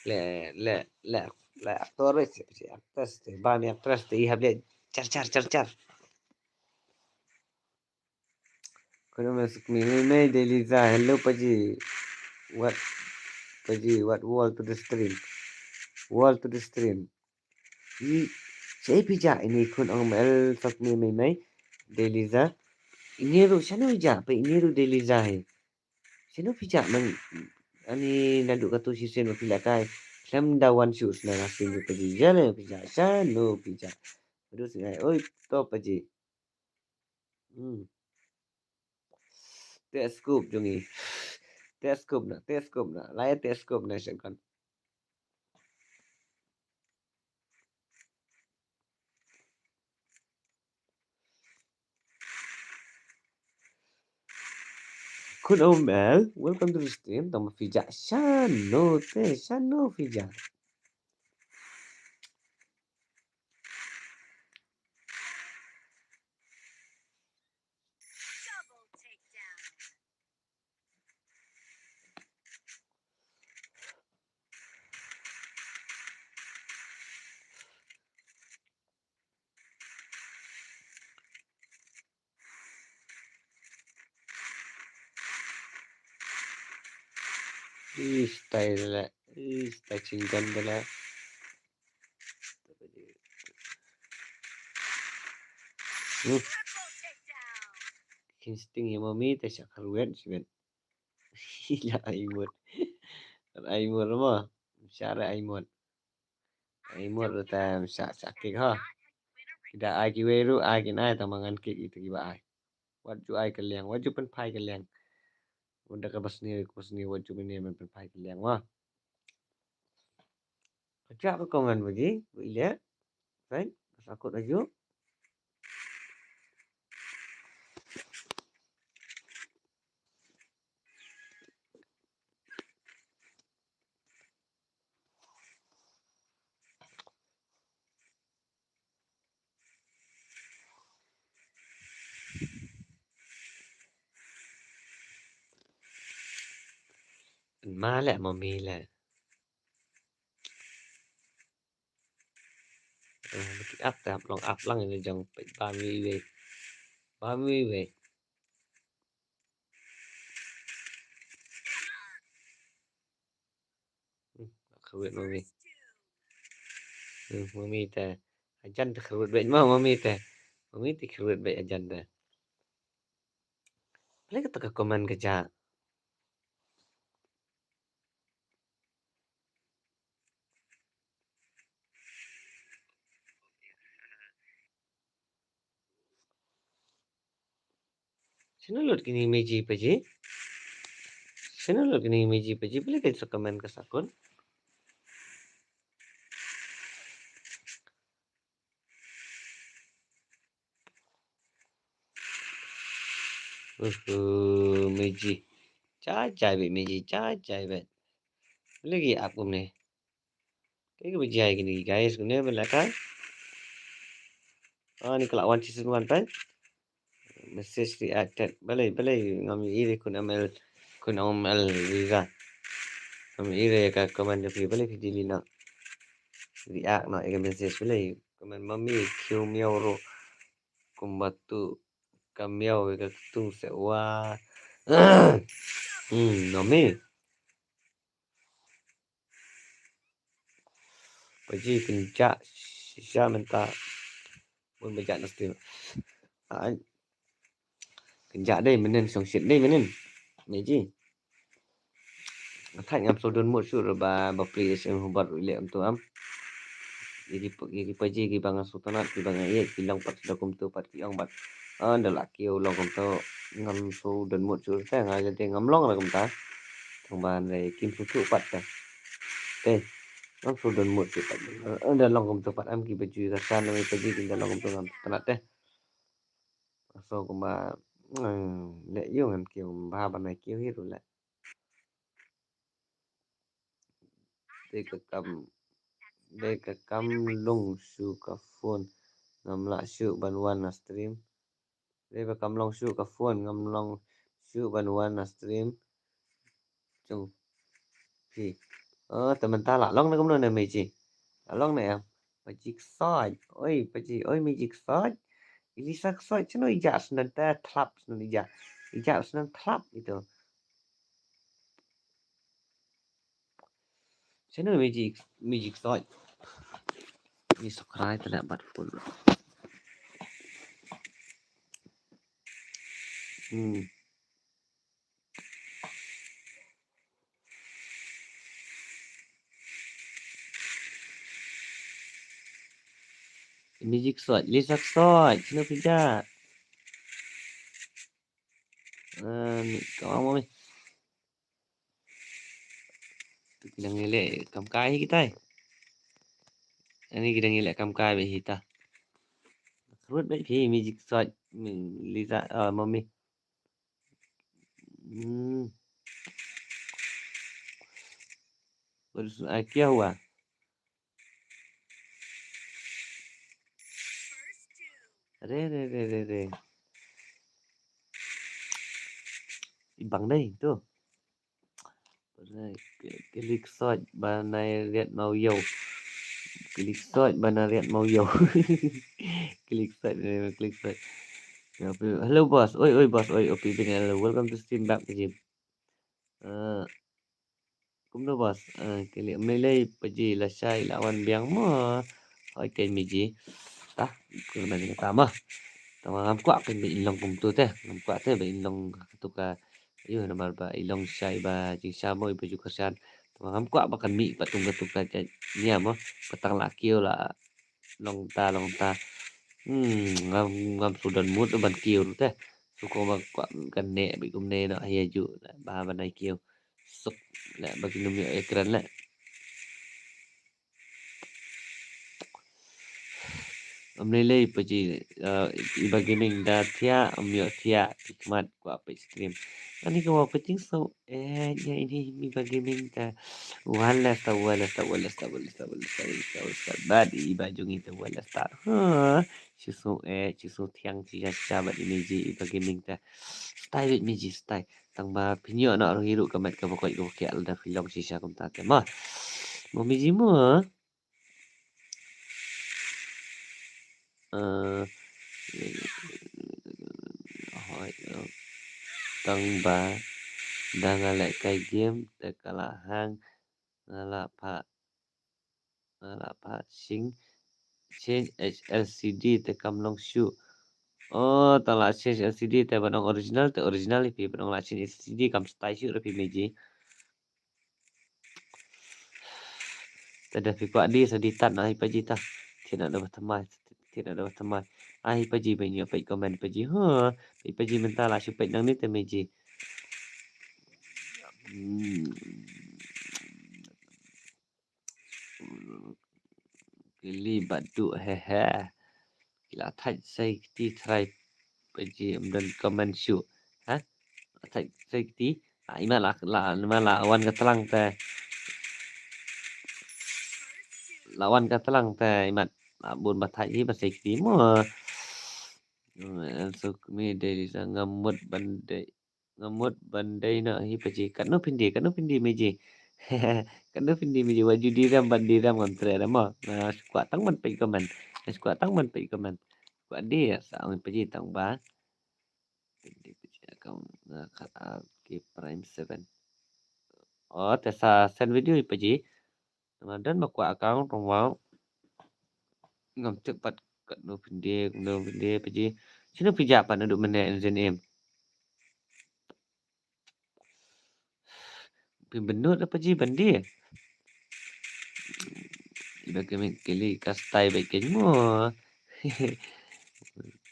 Le le le le aktor wei si si aktres te, ba mi aktres te i hab le char char char char. Kono masuk mi mi mi Deliza, hello paji. What paji, what wall to the stream. Wall to the stream. Ni, siapa pija ini kun ong mel sak mi mi mi Deliza. Ini ru siapa pija, pa ini ru Deliza he. Siapa pija man ani nadu katu si sen pila kai. Sem da wan su sna na sin ru paji. Jale pija, siapa pija. Aduh singai, oi, to paji. Hmm. Teleskop jong i. Teleskop na, teleskop na. Lai teleskop na sengkan. Kun Omel, welcome to the stream. Tama fija shano te, shano fija. Ih, style la. Ih, style chinggan da la. Hmm. Instinct ya mami ta sha kharwet sibet. Ila ai mut. Ai mut ma. Share ai mut. Ai mut ta sha sha kik ha. Ida ai ki weru ai kin ai ta mangan kik itu ki ba ai. Wat ju ai ka liang, wat ju pynphai ka liang. Wanda ka basni, ka basni, wat ju mene men pynphai ka liang wa. Ka jak ka comment bagi, bu ile. Right? Sakut aju. Ma leh, mami leh. Eh, ki ap te ap long ap lang ina jong peit ba mi wei. Ba mi wei. Hmm, kharwit mami. Hmm, mami te. Ajan te kharwit beit ma mami te. Mami te kharwit beit ajan te. Pale kata ka comment ka ja. Sino lut kini meji paji? Sino lut kini meji paji? Pale ka comment ka sakut. Uhu, Meji. Jai jai bad Meji, jai jai bad. Lagi ap kumne. Te kiba jia ïa kine ki guys kumne ban lehkai. Ah, ni ka la wan shisien wan pyn. Message reacted. Balei, balei ngam ïohi re khun M L, khun M L visa. Ngam ïohi re ka comment jong phi, balei phi delete noh. React noh ïa ka message, balei. Comment mami kiew miaw ruh. Kumba tu ka miaw ïa ka ktung se wa. Hmm, mami. Paji kynjah shisha mynta. Bun ba jah na stream. Ai. Kynjah dei mynnin, shongshit dei mynnin. Meji. Nga thait ngam shu don mood shuh ruh ba, ba plie S M Hubert ruh leh kumto em. Ïa ki pa-, ïa ki paji kiba nga sngewtynnat, kiba nga ïeit, ki long pat shuh da kumto pat ki ong bad. Ah, ynda la kiew long kumto ngam shu don mood shuh te nga ïa te ngam long re kumta. Tang ba hynrei kim sngewthuh pat te. Te ngam shu don mood shuh pat. Ynda long kumto pat em kiba ju ïa ka san na paji ki ynda long kumto ngam sngewtynnat te. So kumba, mm, leh ïa ngan kiew, bha ban ai kiew hi ruh leh. Dei ka kam, dei ka kam long shuh ka phone. Ngam lah shuh ban wan na stream. Dei ba kam long shuh ka phone, ngam long shuh ban wan na stream. Jong phi. Oh, te mynta la long ne kumno ne Meji? La long ne em? Paji ksoid. Oi, paji, oi, Meji ksoid. Ilisa ksoid, shano i jah snan te thlap snan i jah. I jah snan thlap ito. Shano Meji, Meji ksoid. Ni subscribe te leh bad full. Hmm. Meji ksoid, Lisa ksoid, shano phi jah? Ah, ni ka ong mo ni. Tu ki dang ïaleh kam kai hi kitai. Ani ki dang ïaleh kam kai bad hi ta. Kyrwat bad phi Meji ksoid, Lisa, ah, mami. Hmm. Baru sun ai kia hua. Re, re, re, re, re. Ibang dei tu. Klik sot ba nai riat mau yo. Klik sot ba nai riat mau yo. Klik sot, klik sot. Hello boss. Oi, oi boss, oi, opi bing hello. Welcome to stream back, Jim. Eh, kumno boss? Eh, klik melei paji lashai lawan biang mo. Oi, ken miji. Tah, kumno ni kata mo. Tama ngam kwah ken ba in long kumtu te. Ngam kwah te ba in long tu ka. Ayu namar ba i long shai ba jingsha mo i ba ju kyrshan. Tama ngam kwah ba kan mih pat tung ka tu ka nia mo. Patang la kiew la long ta long ta. Hmm, ngam, ngam shu don mood ban kiew te. Shu kwah ba kwah kan ne ba kumne no hi aju ba ban ai kiew. Suk la ba kin ym ïoh ïakren la. Ym lei lei paji, eh, Iba Gaming da thiah, ym ïoh thiah, ki khmat kwah peit stream. Ani ka wa peit jingsaw, eh, ïa ini Iba Gaming da. Wan la sta, wan la sta, wan la sta, wan la sta, wan la sta, wan la sta, wan la sta. Bad Iba jong ngi da wan la sta. Ha, shu saw, eh, shu saw thiang, shu ja, shu ja, bad ini ji Iba Gaming da. Stai bad mi ji stai. Tang ba pynïoh na ruh hi ruh ka met ka ba koit ka ba khiah lada phi long shisha kumta te. Ma. Mo mi ji mo. Eh, hoi, eh, tang ba da nga lehkai game te ka la hang nga la phah, nga la phah shing change H L C D te kam long shuh. Oh, tang la change L C D te ban ong original te original ïa phi, ban ong la change L C D kam stai shuh ïa phi mi ji. Te da phi kwah di sa di tat na hi paji ta. Thied na da ba thymmai. Thied na da ba thymmai. Ai paji ba nyo peit comment paji. Ha. Peit paji mynta la shu peit nang ni te meji. Hmm. Kili badu he he. Kila thait sai kti trai paji ym don comment shuh. Ha? Thait, thait kti. Ah, imat la, la, imat la wan ka tlang te. La wan ka tlang te, imat. La bun ba thait hi ba thait kti mo. Hmm, so me dei sa nga mut ban dei. Nga mut ban dei na hi paji. Katno phin die, katno phin die meji. Katno phin die meji. Wa ju die ram ban die ram ngam treh ram mo. Nga skwat tang ban peit comment. Nga skwat tang ban peit comment. Kwah die sa ong paji tang ba. Phin die paji account nga ka ki Prime seven. Oh, te sa send video hi paji. Nga don ma kwah account tang wow. Ngam check pat katno phin die, katno phin die paji. Sino phi jah pat naduh mynne in zin im. Phi bynnud apa ji ban die. Iba kemi kili ka stai ba ken mo.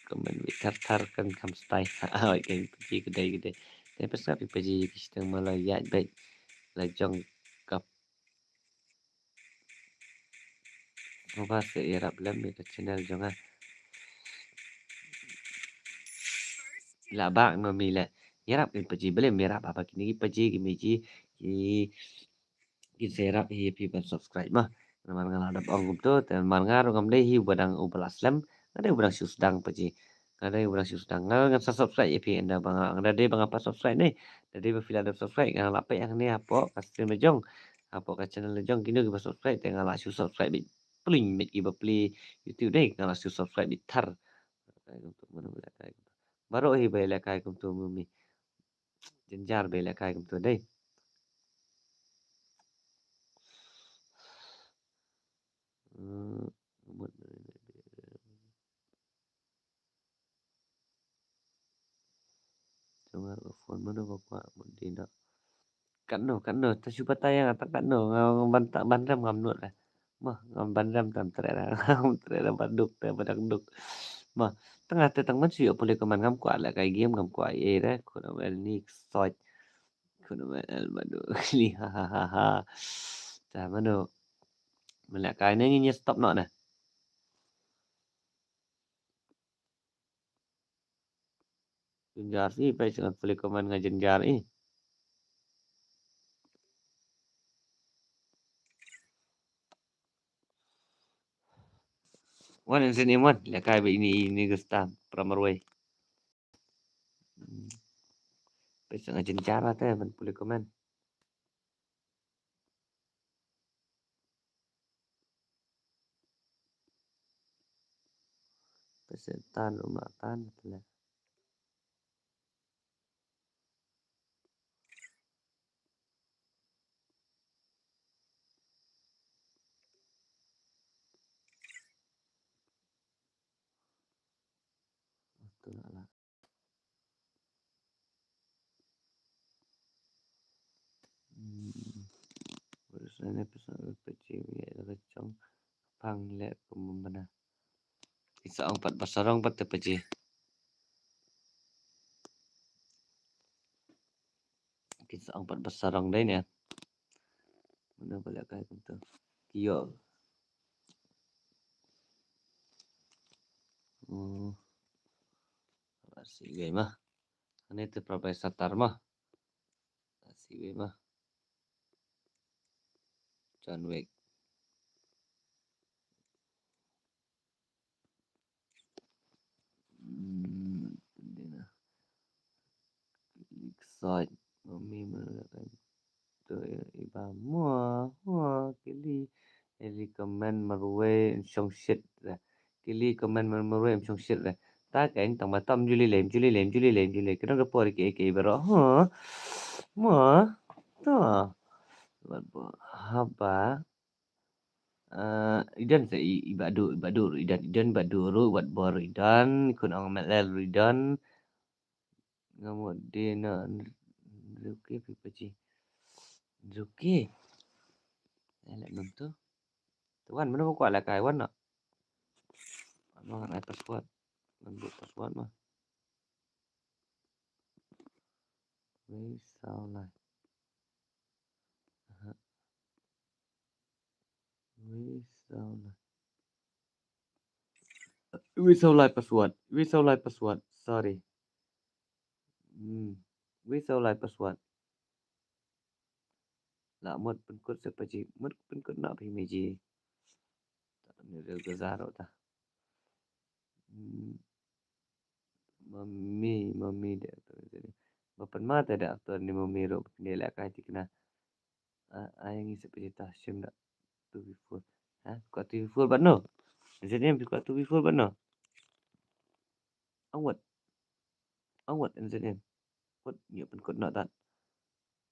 Comment bi thar thar kan kam stai. Ai ken paji kedai kedai. Te pas ka phi paji ki siteng ma la ïaid ba la jong ka Haba sa ïarap lem ïa ka channel jong nga. La bak no mi le. Ïarap kin paji bele mi ïarap haba kine ki paji ki meji ki kin sa ïarap hi phi ban subscribe ma. Namar nga la dap ong kumto te namar nga ruh ngam dei hi uba dang uba la slem. Nga dei uba dang shu sdang paji. Nga dei uba dang shu sdang. Nga ngan sa subscribe ïa phi ynda ba nga, nga dei ba nga pat subscribe ne. Nga dei ba phi la dep subscribe nga la peit hangne hapoh ka stream la jong. Hapoh ka channel la jong kino kiba subscribe te nga la shu subscribe beit. Pling met kiba plie YouTube dei nga la shu subscribe beit thar. Baroh hi ba ïalehkai kumto mumi. Jynjar ba ïalehkai kumto dei. Hmm, mut. Jong nga ruh phone mano ba kwah mut dei noh. Katno, katno, ta shu batai ïa nga tang katno, nga ban ta, ban rem ngam nud eh. Mah, ngam ban rem tam treh eh, ngam treh eh ba duk, te ba dang duk. Mah, tang te tang man shu ïoh pule ka man ngam kwah lehkai game, ngam kwah ei re, khun ame ni soi. Khun ame el ba duk, li ha ha ha ha. Ta mano. Meh lehkai ne ngin ïa stop noh ne. Jynjar i, peit sa ngan pule comment nga jynjar i. Wan in sini wan, lehkai ba ini, ini gusta, pramar wei. Peit sa nga jynjar te ban pule comment. Peit sa tan uma tan te. Hmm. Terus ini pesan kecil ya, ada cong pang lek pembenar. Isa ong pat basarong pat te paji. Ki sa ong pat ba sarong dei ne. Mano ba lehkai kumto. Kio. Hmm. Ba si wei ma. Ani te prabai satar ma. Ba si wei ma. John Wick. Hmm, dina. Klik site. Mami melakukan tu iba mua mua kili. Eli comment marwei shong shit. Kili comment marwei shong shit. Ta kan tang matam juli lem juli lem juli lem juli. Kena report ki ki baro. Ha. Mua. Ta. Haba. Ah, idan sa i, i badu, i badu ru idan, idan badu ru, wat bor idan, kun ong melel ru idan. Ngamu dina, ruki pi paji. Ruki. Ele num tu. Tuan, mana buka lah kai wan nak. Mana ngai password. Mana buka password mah. Wei saw lai. Aha. Wei saw lai. Wei saw lai password. Wei saw lai password. Sorry. Hmm. Wi saw lai password. La mut pynkut sa paji, mut pynkut na phi miji. Ta ni rel ka zaro ta. Hmm. Mami, mami de actor ni. Ba pan mata de actor ni mami ro ne la kai tikna. Ah, ai ngi sa paji ta shim da two V four. Ha, ko two V four ban no. Jadi yang ko two V four ban no. Awat. Awat, N Z N. Wat, nyo pen kot nak tat.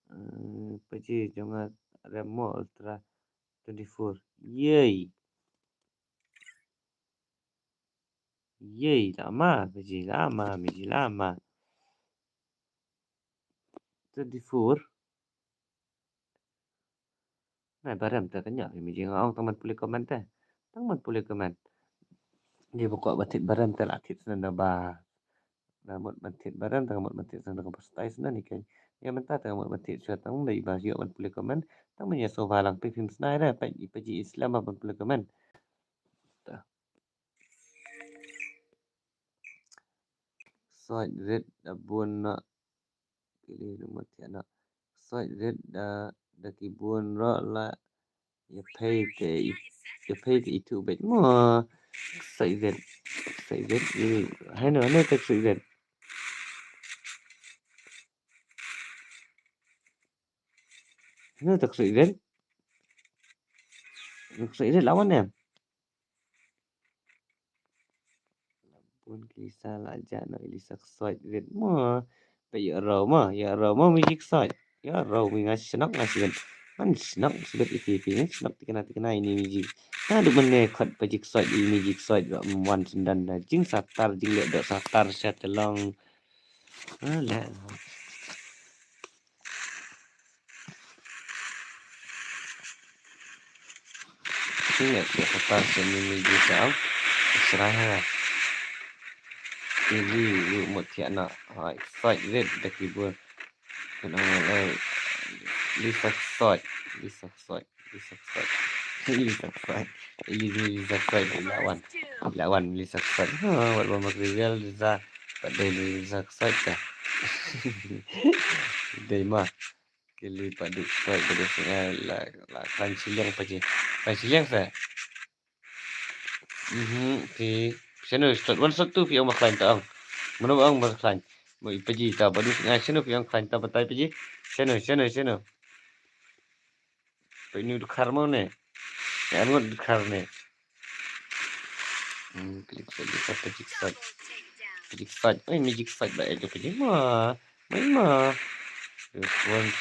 Eh, paji jong nga Remo Ultra twenty-four. Yay. Yay, lama, paji lama, miji lama. Twenty-four. Nai barem te kanya phi miji nga ong tang man pule comment te. Tang man pule comment. Di ba kwah ba thied barem te la thied snen da ba. Da mut ban thied barem, tang mut ban thied snen da ba stai snen ni kan. Ya mynta tang mut ban thied shuwa tang da i ba ïoh ban pule comment. Tang man ya so ba lang phi phim snai da pa i paji Islam ban pule comment. Ta. Soi rit da bun na. Kili nang mut thiah na. Soi rit da, da ki bun ro la. Ya phei te i, ya phei te i tu bet mo. Soi rit. Soi rit i. Hai no, hai no tak soi rit. Hai no tak soi rit. Tak soi rit lawan em. Bun ki sa la ja no ili sak soi rit mo. Ba ïa ro mo, ïa ro mo miji soi. Ïa ro mi nga shnok nga sibet. Man shnok sibet iti iti nga shnok tikna tikna ini miji. Na du mene khot paji soi i miji soi ba wan sendan da jing satar jing lek dok satar sha telong. Ah, lek. Sini ya, kita pasang sini menuju jauh. Serah ya. Ini yuk mau tiak nak. Hai, side red dah kibun. Kena mulai. Lisa side, Lisa side, Lisa side. Lisa side. Ini Lisa side lawan. Lawan Lisa side. Ha, buat bombak real Lisa. Pada Lisa side dah. Dei mah. Kili padu soi padu singa la la klan shiliang paji. Klan shiliang sa. Mhm, phi shano slot one slot two phi ong ba klan ta ong. Mano ong ba klan. Mo i paji ta padu singa shano phi ong klan ta batai paji. Shano shano shano. Phi nu dkhar mo ne. Ya ngot dkhar ne. Hmm, klik soi, klik soi, klik soi. Klik soi. Oi, magic soi ba itu klik. Wah, main mah. Phone.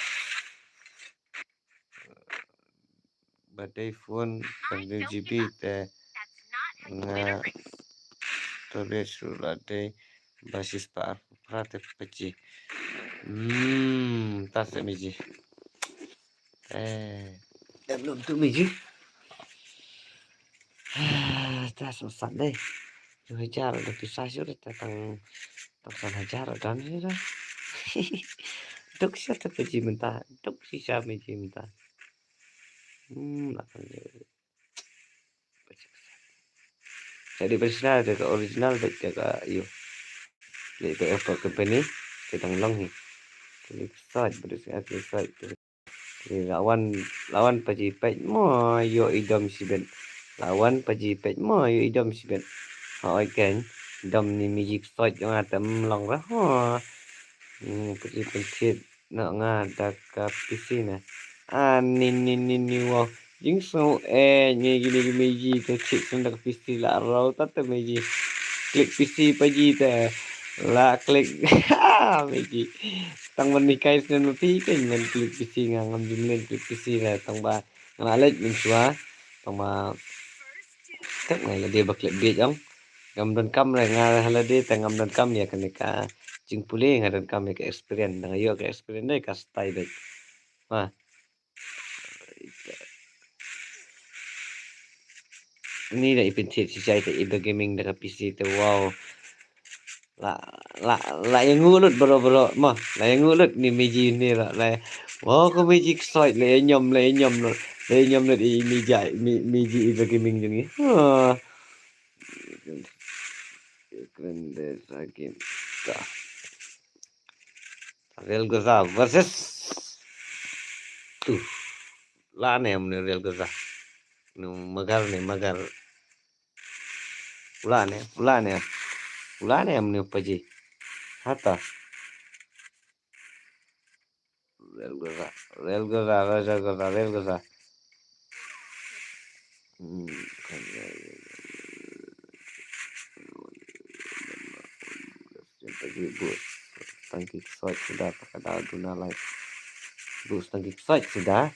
Ba dei phone, ba dei G B te. Nga storage ruh la dei ba shispah arphew phra te paji. Hmm, ta se miji. Eh, dep lum tu miji. Ah, ta sngewsat dei. Shu hajar da pisa shu da ta tang, tang san hajar da ni da. Duk sha ta paji mynta, duk shisha miji mynta. Hmm, la kan. Jadi bersih da ka original da ka yu. Jadi ka Apple company ka dang long hi. Jadi sait, bersih sait. Jadi lawan, lawan paji peit mo ïoh i dom sibet. Lawan paji peit mo ïoh i dom sibet. Ha oi ken dom ni magic sait jong nga tam long ra ho. Hmm, paji pynthit. Noh nga da ka P C na. Ani ni ni ni wow. Jingsngew eh ngi gini gi meji te chit senda ka P C la rau ta te meji. Klik P C paji te. La klik meji. Tang ban ni kai senda ma pi kan ban klik P C nga ngam jumlen klik P C na tang ba nga la leit mynshuwa. Tang ba tep ngai la dei ba klik biej ong. Ngam donkam re nga hala dei te ngam donkam ïa kane ka jingpule nga donkam ïa ka experience dang ïoh ka experience dei ka style dei. Ha. Ni da i pynthit shi jai te i ba gaming da ka P C te wow. La la la ïa ngu lut bro bro mo la ïa ngu lut ni meji ni la la wow ka meji ksoi la ïa nyom la ïa nyom la ïa nyom lut i meji i meji i ba gaming jong i. Ha. Kren de sakin ta. Real Gaza versus. Tuh. Lane mne Real Gaza. Nu magar ne magar. Ulane, ulane. Ulane mne paji. Hata. Real Gaza, Real Gaza, Real Gaza, Real Gaza. Hmm, kan ya, ya, ya. Paji bus. Tang ki ksoit suda, pakada duna lai. Bus tang ki ksoit suda.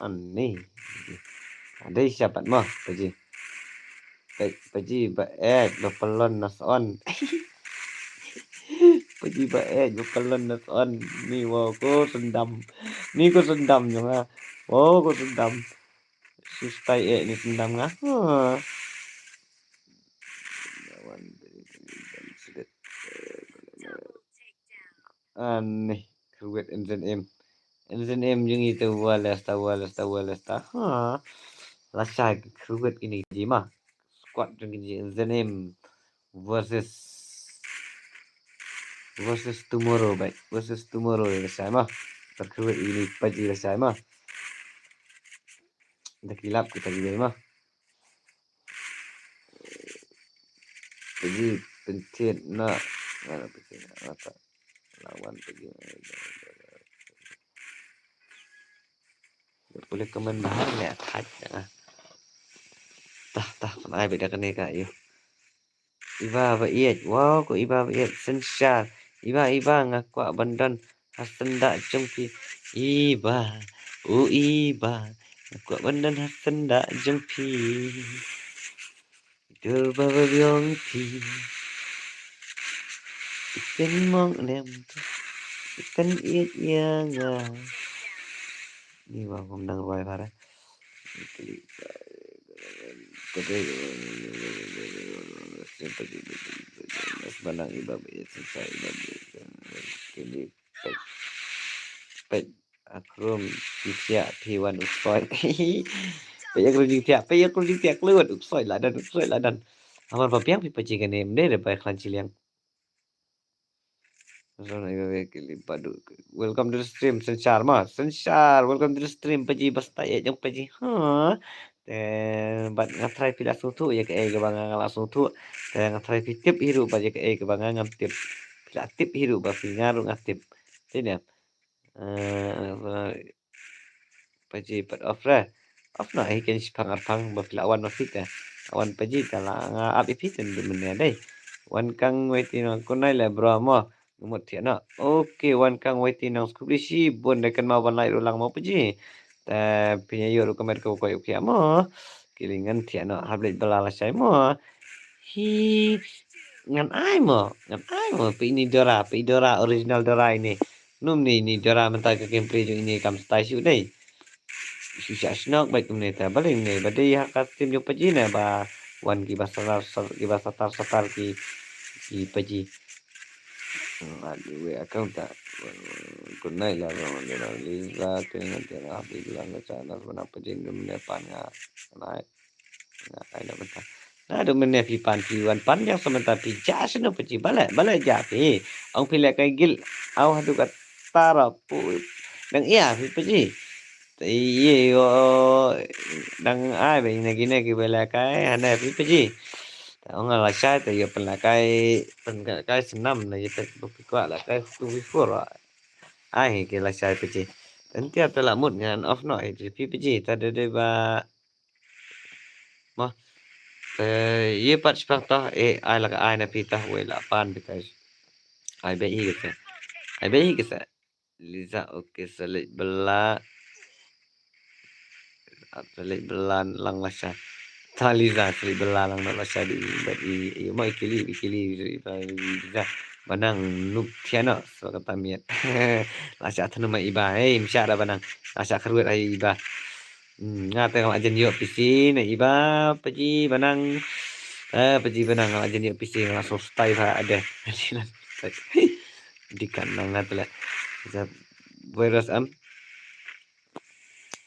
Ani. Ada siapa mah, paji. Paji ba eh ba pelon nas on. Paji ba eh ba pelon nas on. Ni wow ko sendam. Ni ko sendam jong ha. Wow ko sendam. Sustai eh ni sendam nga. Ha. Ani. Kruet N Z M. N Z M jong ita wales ta wales ta wales ta. Ha. Lashai kruet kini jima. Squad jong kini N Z M versus versus tomorrow bai. Versus tomorrow lashai ma. Kruet ini paji lashai ma. Da kilap kita juga ma. Paji pentit na. Mana paji na. Mata. Lawan paji. Boleh komen bahar ni attack. Tah tah pun ai beda kene ka yu. Iba ba iet. Wow ko iba ba iet. Sensar. Iba iba nga kwah ban don ha senda jong phi. Iba. U iba. Nga kwah ban don ha senda jong phi. Dur ba ba biong phi. Itin mong nem tu. Itin iet ia nga. Ni ba ngom dang roi bare. Banang iba ba iet sensar iba ba iet. Kini pek. Pek. Akrum jingthiah phi wan u soi. Phi akrum jingthiah, phi akrum jingthiah klut u soi ladan, u soi ladan. Amar ba biang phi paji kane mne de bai khlan chiliang. Welcome to the stream, Sensar ma, Sensar, welcome to the stream, paji basta ya jong paji. Ha. Te bad nga try phi la sngewthuh ya kaei kaba nga la sngewthuh. Te nga try phi tip hi ruh ba ya kaei kaba nga ngam tip. Phi la tip hi ruh ba phi nga ruh nga tip. Te ne. Paji pat off re. Off na hi ken shipang arpang ba phi la wan ma phi te. Wan paji te la nga ap i phi te ndu mene dei. Wan kang wei ti no kunai le bro mo. Ngut thiah no. Okay, wan kang wei ti nang skubli shi bun de kan ma wan lai rulang mo paji. Te phi nya yu ru kamet ko ko yu kia mo. Kilingan thiah no. Hablet bala la shai mo. Hi ngan ai mo, ngan ai mo. Pe ini Dora, pe Dora original Dora ini. Num ni ni Dora mynta ka gameplay jong ini kam stai shu dei. Shu sha shnok bai kumne ta baling ne ba dei ha ka stream jong paji ne ba wan ki ba satar ki ba satar satar ki ki paji. Ngat we account ta. Kunai la rong de la li la te ngan te la bi la nga cha na na paji num ne pan nga. Nai. Nga ai na mynta. Na du mynne phi pan phi wan pan jang sa mynta phi ja snu paji bale bale ja phi. Ong phi le kai gil. Au hadu ka tara pu. Dang ia phi paji. Te ye yo dang ai be ina gine ki bale kai hane phi paji. Te ong la shai te yo pen la kai pen kai snam na ye te phi kwa la kai tu phi fur. Ai ki la shai paji. Entia te la mut ngan off no ai phi paji ta de de ba. Mo. Te ye pat shipang to e ai la ka ai na phi ta wei la pan because ai be i kisa. Ai be i kisa. Liza okay selik bela. Selik bela lang la sha. Ta Liza selik bela lang la sha di bet i i mo i kili i kili i Liza. Banang nuk thiano so kata miet. La sha thanu ma iba. Hei msha da banang. La sha kharuet ai iba. Hmm, nga te nga la jen yok P C na iba paji banang. Eh, paji banang nga la jen yok P C nga la so style ha ade. Dikan na nga te la. Virus am.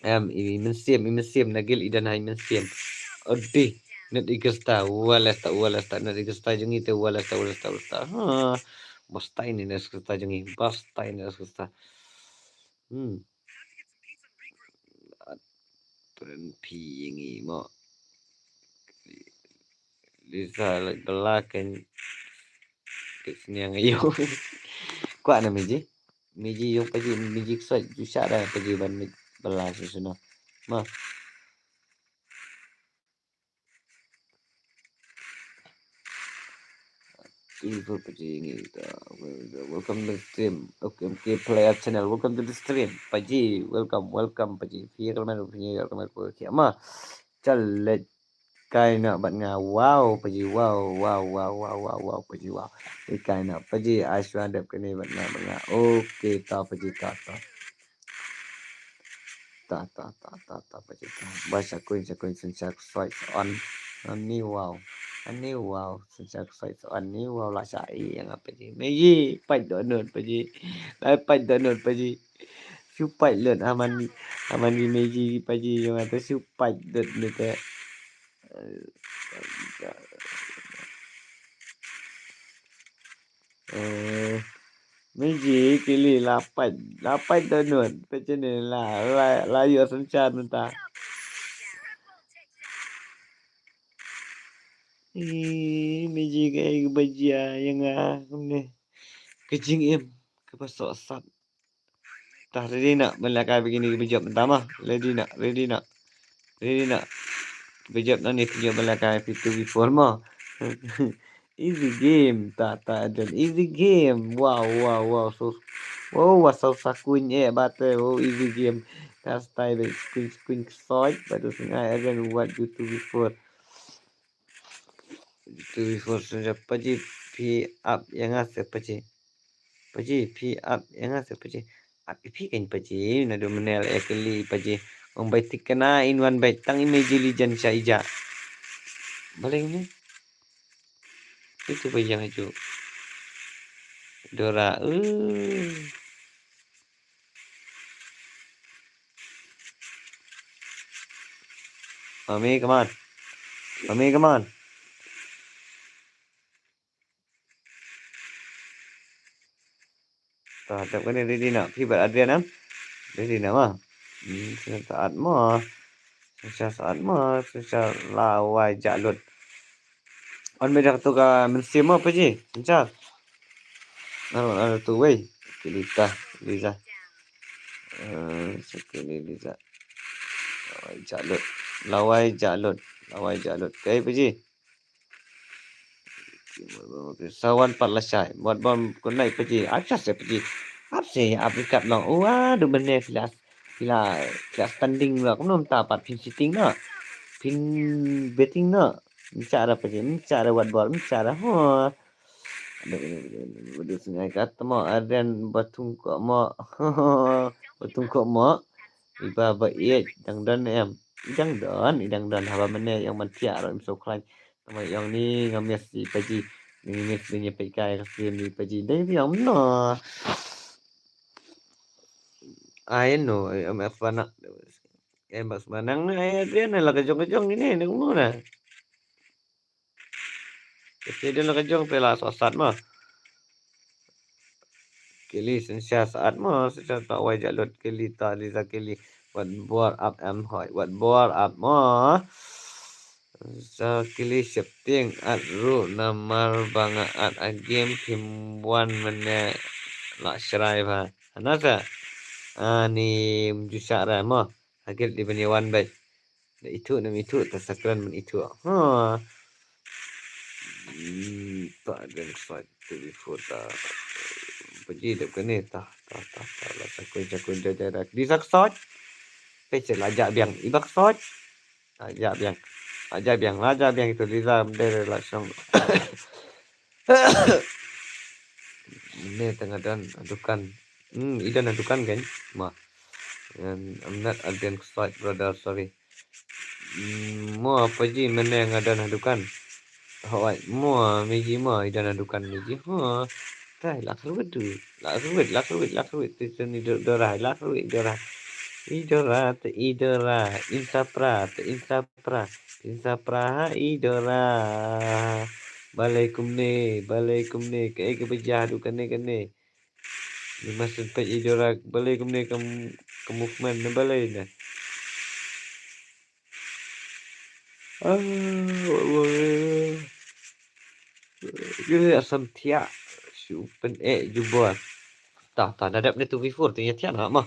Em, i mynsiem, i mynsiem na gil i dan ha i mynsiem. Odi, net i gesta, walesta, walesta, net i gesta jong i te walesta, walesta, walesta. Ha. Ba stai ne nas kata jong ngi. Ba stai ne nas kata. Hmm. Pren phi ïa ngi mo. Lisa leit bylla kan. Ka sniang ayo. Kwah na Meji. Meji ïong paji, Meji ksoi ju sha da paji ban leit bylla shisha no. Ma. Info paji ngi ta. Welcome to the stream. Okay, okay, player channel. Welcome to the stream. Paji, welcome, welcome paji. Phi welcome, phi welcome, okay. Ma. Chal leit kai na bad nga. Wow paji, wow, wow, wow, wow, wow, wow paji, wow. Leit kai na paji, Ashwa dep kane bad nga, bad nga. Okay, ta paji, ta, ta. Ta, ta, ta, ta, ta, paji, ta. Ba sha kuin, sha kuin, sha sha ksoi, sha on. Ani wow. Ani wow. Sha sha ksoi, sha on. Ani wow, la sha i ïa nga paji. Meji, pait dohnud paji. Lai pait dohnud paji. Shu pait lut, ha man, ha man ki Meji paji, ïa nga te shu pait lut ne te. Eh, Meji kili la pait, la pait dohnud, peit ne la, la, la ïoh synshar mynta. Ih, Meji kaei kaba jia ïa nga kumne. Ka jingim kaba sohsat. Tah, ready na, ban lehkai ba kine kiba jop mynta ma. Ready na, ready na. Ready na. Kiba jop na ne ki jop ban lehkai P two P four ma. Easy game. Tah, tah, Adrian. Easy game. Wow, wow, wow. So, wow, wa saw sa kuin eh bate. Wow, easy game. Tah, stai ba kuin, kuin ksoi. Bate sngai Adrian wat ju two P four. Two P four, so paji phi ap ïa nga se paji. Paji, phi ap ïa nga se paji. Ap ïa phi kan paji, naduh mynne la ïa kylli paji. Ong bai thikna in wan bai tang i Meji Legend sha ija. Balei ne? Itu bai ïa nga ju. Dora, eh. Mami, come on. Mami, come on. Tah, tap kane ready na. Phi bad Adrian em? Ready na ma. Hmm, sngewthuh at ma. Sngewthuh at ma. Sngewthuh lawai jah lut. On me dak tu ka mynsiem ma paji. Sngewthuh. Nang nang tu wei. Kilita, Liza. Eh, sekali Liza. Lawai jah lut. Lawai jah lut. Lawai jah lut. Kai paji. Sawan pat lashai. Wat bom kunai paji. Acha se paji. Ap se ap ikat long. Wa du bene pila pila pila standing lo. Kumno mynta pat phin sitting no. Phin betting no. Mynta da paji. Mynta da wat bor. Mynta da. Ho. Aduh, aduh, aduh, aduh, aduh, sngai kat mo. Aren batung ko mo. Batung ko mo. Iba ba iet dang don em. Idang don, idang don haba mene ïong ban thiah ro im so khlaiñ. Tama ïong ni nga miss i paji. Ni miss ni peit kai ka stream ni paji. Dang ïong no. Ai no, em ek panak. Em bas manang ai dia na la ka jong ka jong ni ne nang no na. Kete dia la ka jong te la sosat ma. Kili sensia saat ma, sensia ta wai jalut kili ta Liza kili. Wat bor ap em hoi, wat bor ap ma. Sa kili shifting at ru namar ba nga at a game phim wan mene la shrai ba. Hana sa. Ani mjusa ra ma. Hagil di bani wan bai. Da itu nam itu ta sakran man itu. Ha. Hmm, ta dan sait tu before ta. Paji dep kane ta ta ta ta la sakun sakun jaja da. Di sak sait. Pe se la ja biang ibak sait. La ja biang. La ja biang, la ja biang itu Liza mder la song. Mene tengah don dukan. Hmm, idan dukan kan? Ma. And I'm not against sait brother, sorry. Mo apa ji mene nga don ha dukan. Hoi, mo meji mo i don ha dukan meji. Ho. Tai la kruit tu. La kruit, la kruit, la kruit. Tu tu ni do dorai, la kruit dorai. I dora, te i dora. Insapra, te insapra. Insapra ha i dora. Balei kumne, balei kumne, kaei kaba jia haduh kane kane. Ni masen peit i Dora, balei kumne ka, ka movement ne balei ne. Ah, wa, wa, wa. Ye, asam thiah. Shu pyneh jubor. Ta, ta, nadap ne two v four, tu ïa thiah na ma.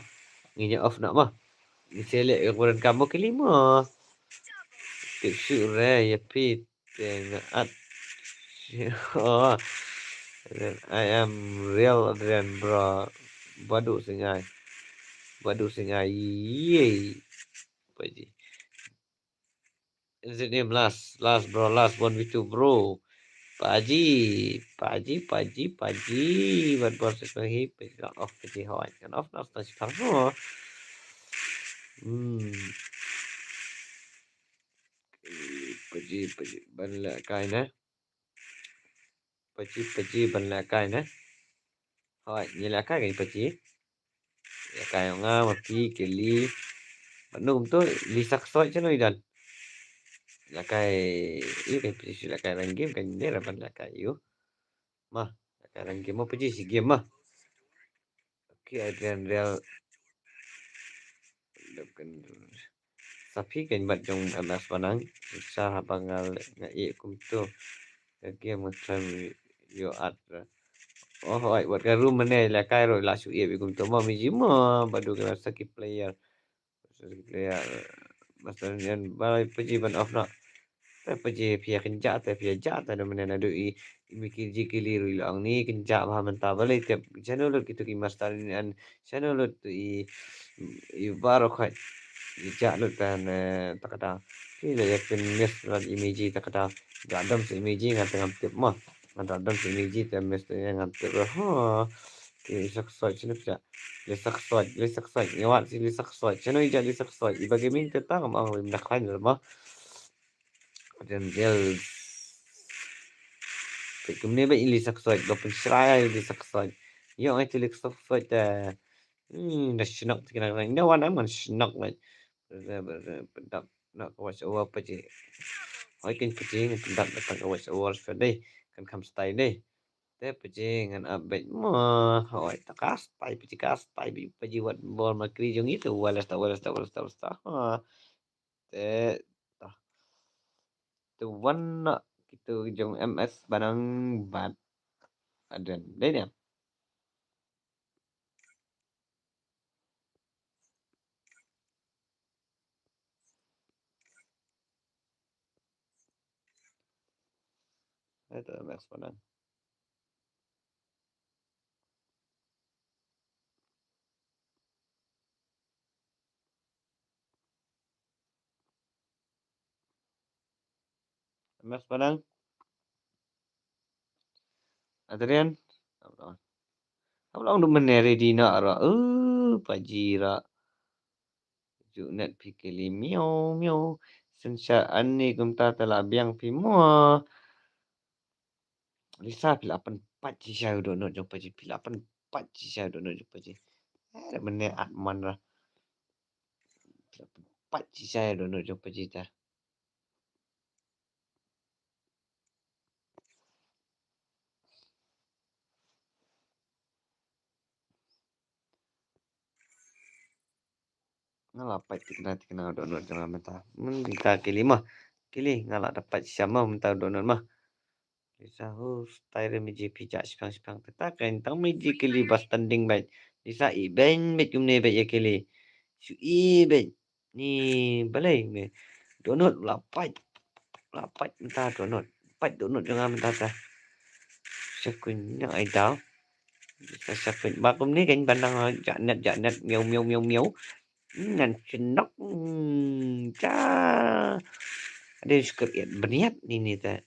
Ngi ïa off na ma. Ngi select ïa ka Warren Kamo kili ma. Tip shu re, ïa phi. Te nga at. Oh. I am real Adrian, bro. Badu singai. Badu singai. Yay. Paji. Is it name last? Last, bro. Last one v two, bro. Paji. Paji, Paji, Paji. One versus one hit. Paji, off, Paji, hoi. Kan off, off, off, off. Hmm. Paji, Paji, ban leh kai na. Paji, Paji, ban leh kai na. Hoi, ngi leh kai kan Paji. Leh kai nga ma phi kili. Ban num tu, li sak soi chano i dan. Leh kai, i kan Paji si leh kai rang game kan ne ra ban leh kai yu. Ma, leh kai rang game ma Paji si game ma. Okay, Adrian Real. Sa phi kan bat jong M S Banang. Sa haba nga, nga ïeh kumto. Ka game nga try ïoh at. Oh, oi, wat ka room mane la kai ro la shu ïeh kumto ma mi ji ma. Badu ka sa ki player. Sa ki player. Master Nyan, balei Paji ban off na. Te Paji phi ïa kynjah, te phi ïa jah, te da mane naduh i, i mi ki ji kili ruh i la ong ni kynjah bha mynta, balei te chano lut kitu ki Master Nyan, chano lut tu i, i baroh khoit. I jah lut te ne, ta kata. Phi la ïa pynmiss lut i mi ji ta kata. Jah dom sa i mi ji ngan te ngam tip ma. Ngan te dom sa i mi ji te miss te ngam tip. Ha. Ki sak soi chano phi jah. Li sak soi, li sak soi. Ngi wat si li sak soi. Chano i jah li sak soi. Iba gaming te tang ma ong lim dak lain ma. Adrian Real. Peit kumne ba i li sak soi, ba pynshrai i li sak soi. Ïoh ngai te li sak soi te. Hmm, da shnok te kina kina. Ina wan am ngan shnok ngai. Pyndak na ka watch over Paji. Hoi kin Paji ngan pyndak na ka watch over sa dei. Kan kham style dei. Te Paji ngan update mo. Hoi ta ka style Paji ka style Paji, Paji wat bol ma kri jong i te wireless ta wireless ta wireless ta wireless ta. Ha. Te ta. Te wan na kitu jong M S Banang bad Adrian. Dei ne. Ito, Max Panang. Mas Padang. Adrian. Apa long du mene ready na ra. Uh, Paji ra. Ju net phi keli miau miau. Sensha ani kumta tala biang phi mua. Lisa phi la pan pat chi shai do not jong Paji, phi la pan pat chi shai do not jong Paji. Eh, mene at man ra. Phi la pan pat chi shai do not jong Paji ta. Nga la pait tikna tikna do not jong nga mynta. Mynta keli ma. Keli nga la da pait sha ma mynta do not ma. Lisa hu stai re mi ji phi ja shipang shipang ta ta kan tang mi ji keli ba standing bait. Lisa i ben bait kumne bait ya keli. Shu i bait. Ni balei me. Donut la pait. La pait mynta donut. Pait donut jong nga mynta ta. Sha kun nyang ai dau. Sha kun ba kumne kan ban nang janet janet miau miau miau miau. Ngan chenok. Hmm, ja. Ada yang suka iat beniat ni ni ta.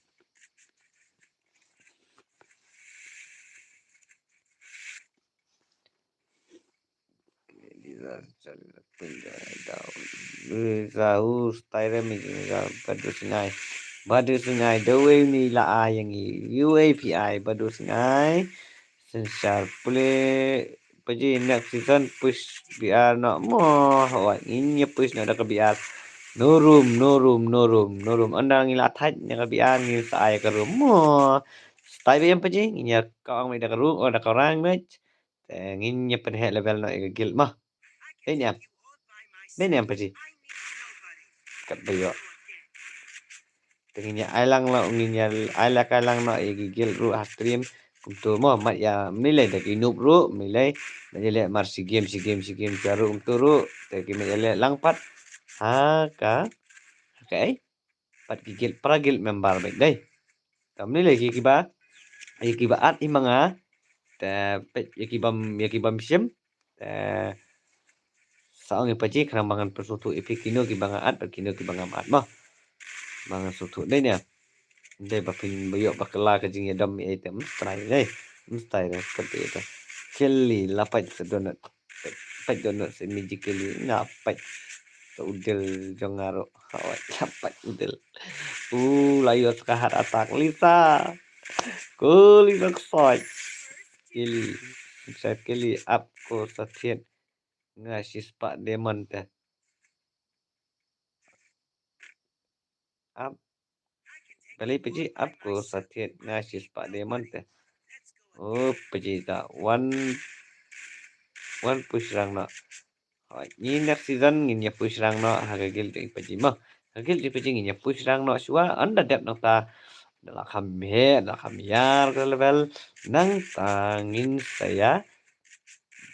Zaus tairem ni badu sngai. Badu sngai dawei ni la ai yang i U A P I badu sngai. Sensar pule Paji next season push B R no mo. Wa ngin ya push no da ka B R. No room, no room, no room, no room. Ynda ngi la thait ïa ka biang, ngi sa ai ka room. Mo. Stai biang pa ji, ngi ïa ka ong da ka room, oh, da ka rang mech. Te ngin ïa pynheh level noh ïa ka guild mo. Dei ne em? Dei ne em pa ji? Kat ba ïoh. Te ngin ïa ai lang noh, ngin ïa ai lang kai lang noh ïa ki guild ruh ha stream. Kumto mo, mat ïa mlei da ki noob ruh, mlei. Mat ïa leh mar shi game, shi game, shi game, sha ruh kumto ruh. Te ki mat ïa leh lang pat. Ha ka. Ha ka ei. Pat ki guild, para guild member bad dei. Te mlei ki kiba, ïa kiba add hi ma nga. Te peit ïa kiba, ïa kiba shim. Te sa ong ïa pa ji khnang ba ngan pynsngewthuh ïa phi kino kiba nga add bad kino kiba ngam add mo. Ba ngan sngewthuh dei ne. Dei ba phin ba ïoh ba kylla ka jingïadom ïa ite, mstai dei. Mstai dei kat ïa ite. Kelly la pait sa donut. Pait, pait donut sa imi ji Kelly, nga pait. Sa u Dil jong nga ruh. Hawai, la pait u Dil. U la ïoh sa ka heart attack. Lisa. Ko Lisa ksoi. Kelly. Sa Kelly ap ko sa thied. Nga shispah diamond te. Ap. Balei pa ji ap ko sa thied nga shispah diamond te. Oh pa ji ta wan, wan push rang noh. Hoi, ngi next season ngin ïa push rang noh ha ka guild jong i pa ji mo. Ha ka guild jong i pa ji ngin ïa push rang noh shuwa ynda dep nangta. Da la kham heh, da la kham ïar ka level. Nangta ngin sa ïa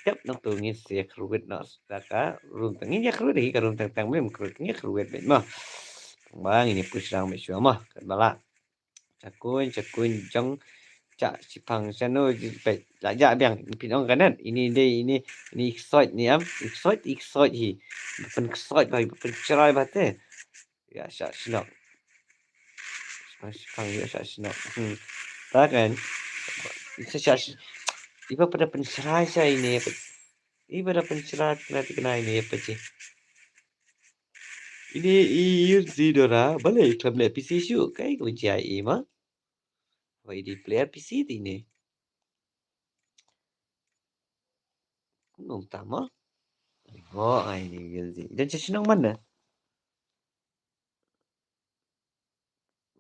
dep nangto ngin sa ïa kyrwit noh da ka room tang. Ngin ïa kyrwit hi ka room tang tang mem kyrwit, ngin ïa kyrwit beit mo. Tang ba ngin ïa push rang beit shuwa mo. Katba lah. Shakun, shakun jong. Chak shipang shano ji peit. La jah biang phin ong kanet. Ini dei ini, ini exoit ni am. Exoit, exoit hi. Ba pynexoit ba, ba pynshrai ba te. Ïa shah shnok. Shipang ïa shah shnok. Hmm. Ta kan. Ïa shah, iba pada pynshrai shah ini. Iba da pynshrai kena ti kena ini pa ji. Ini i Yurzi Dora, balei khlem leh P C shuh, kai ko jia i ma. Wai di player P C ti ini. Nong tama. Oh, ai ni Yurzi. Dan shnong mana?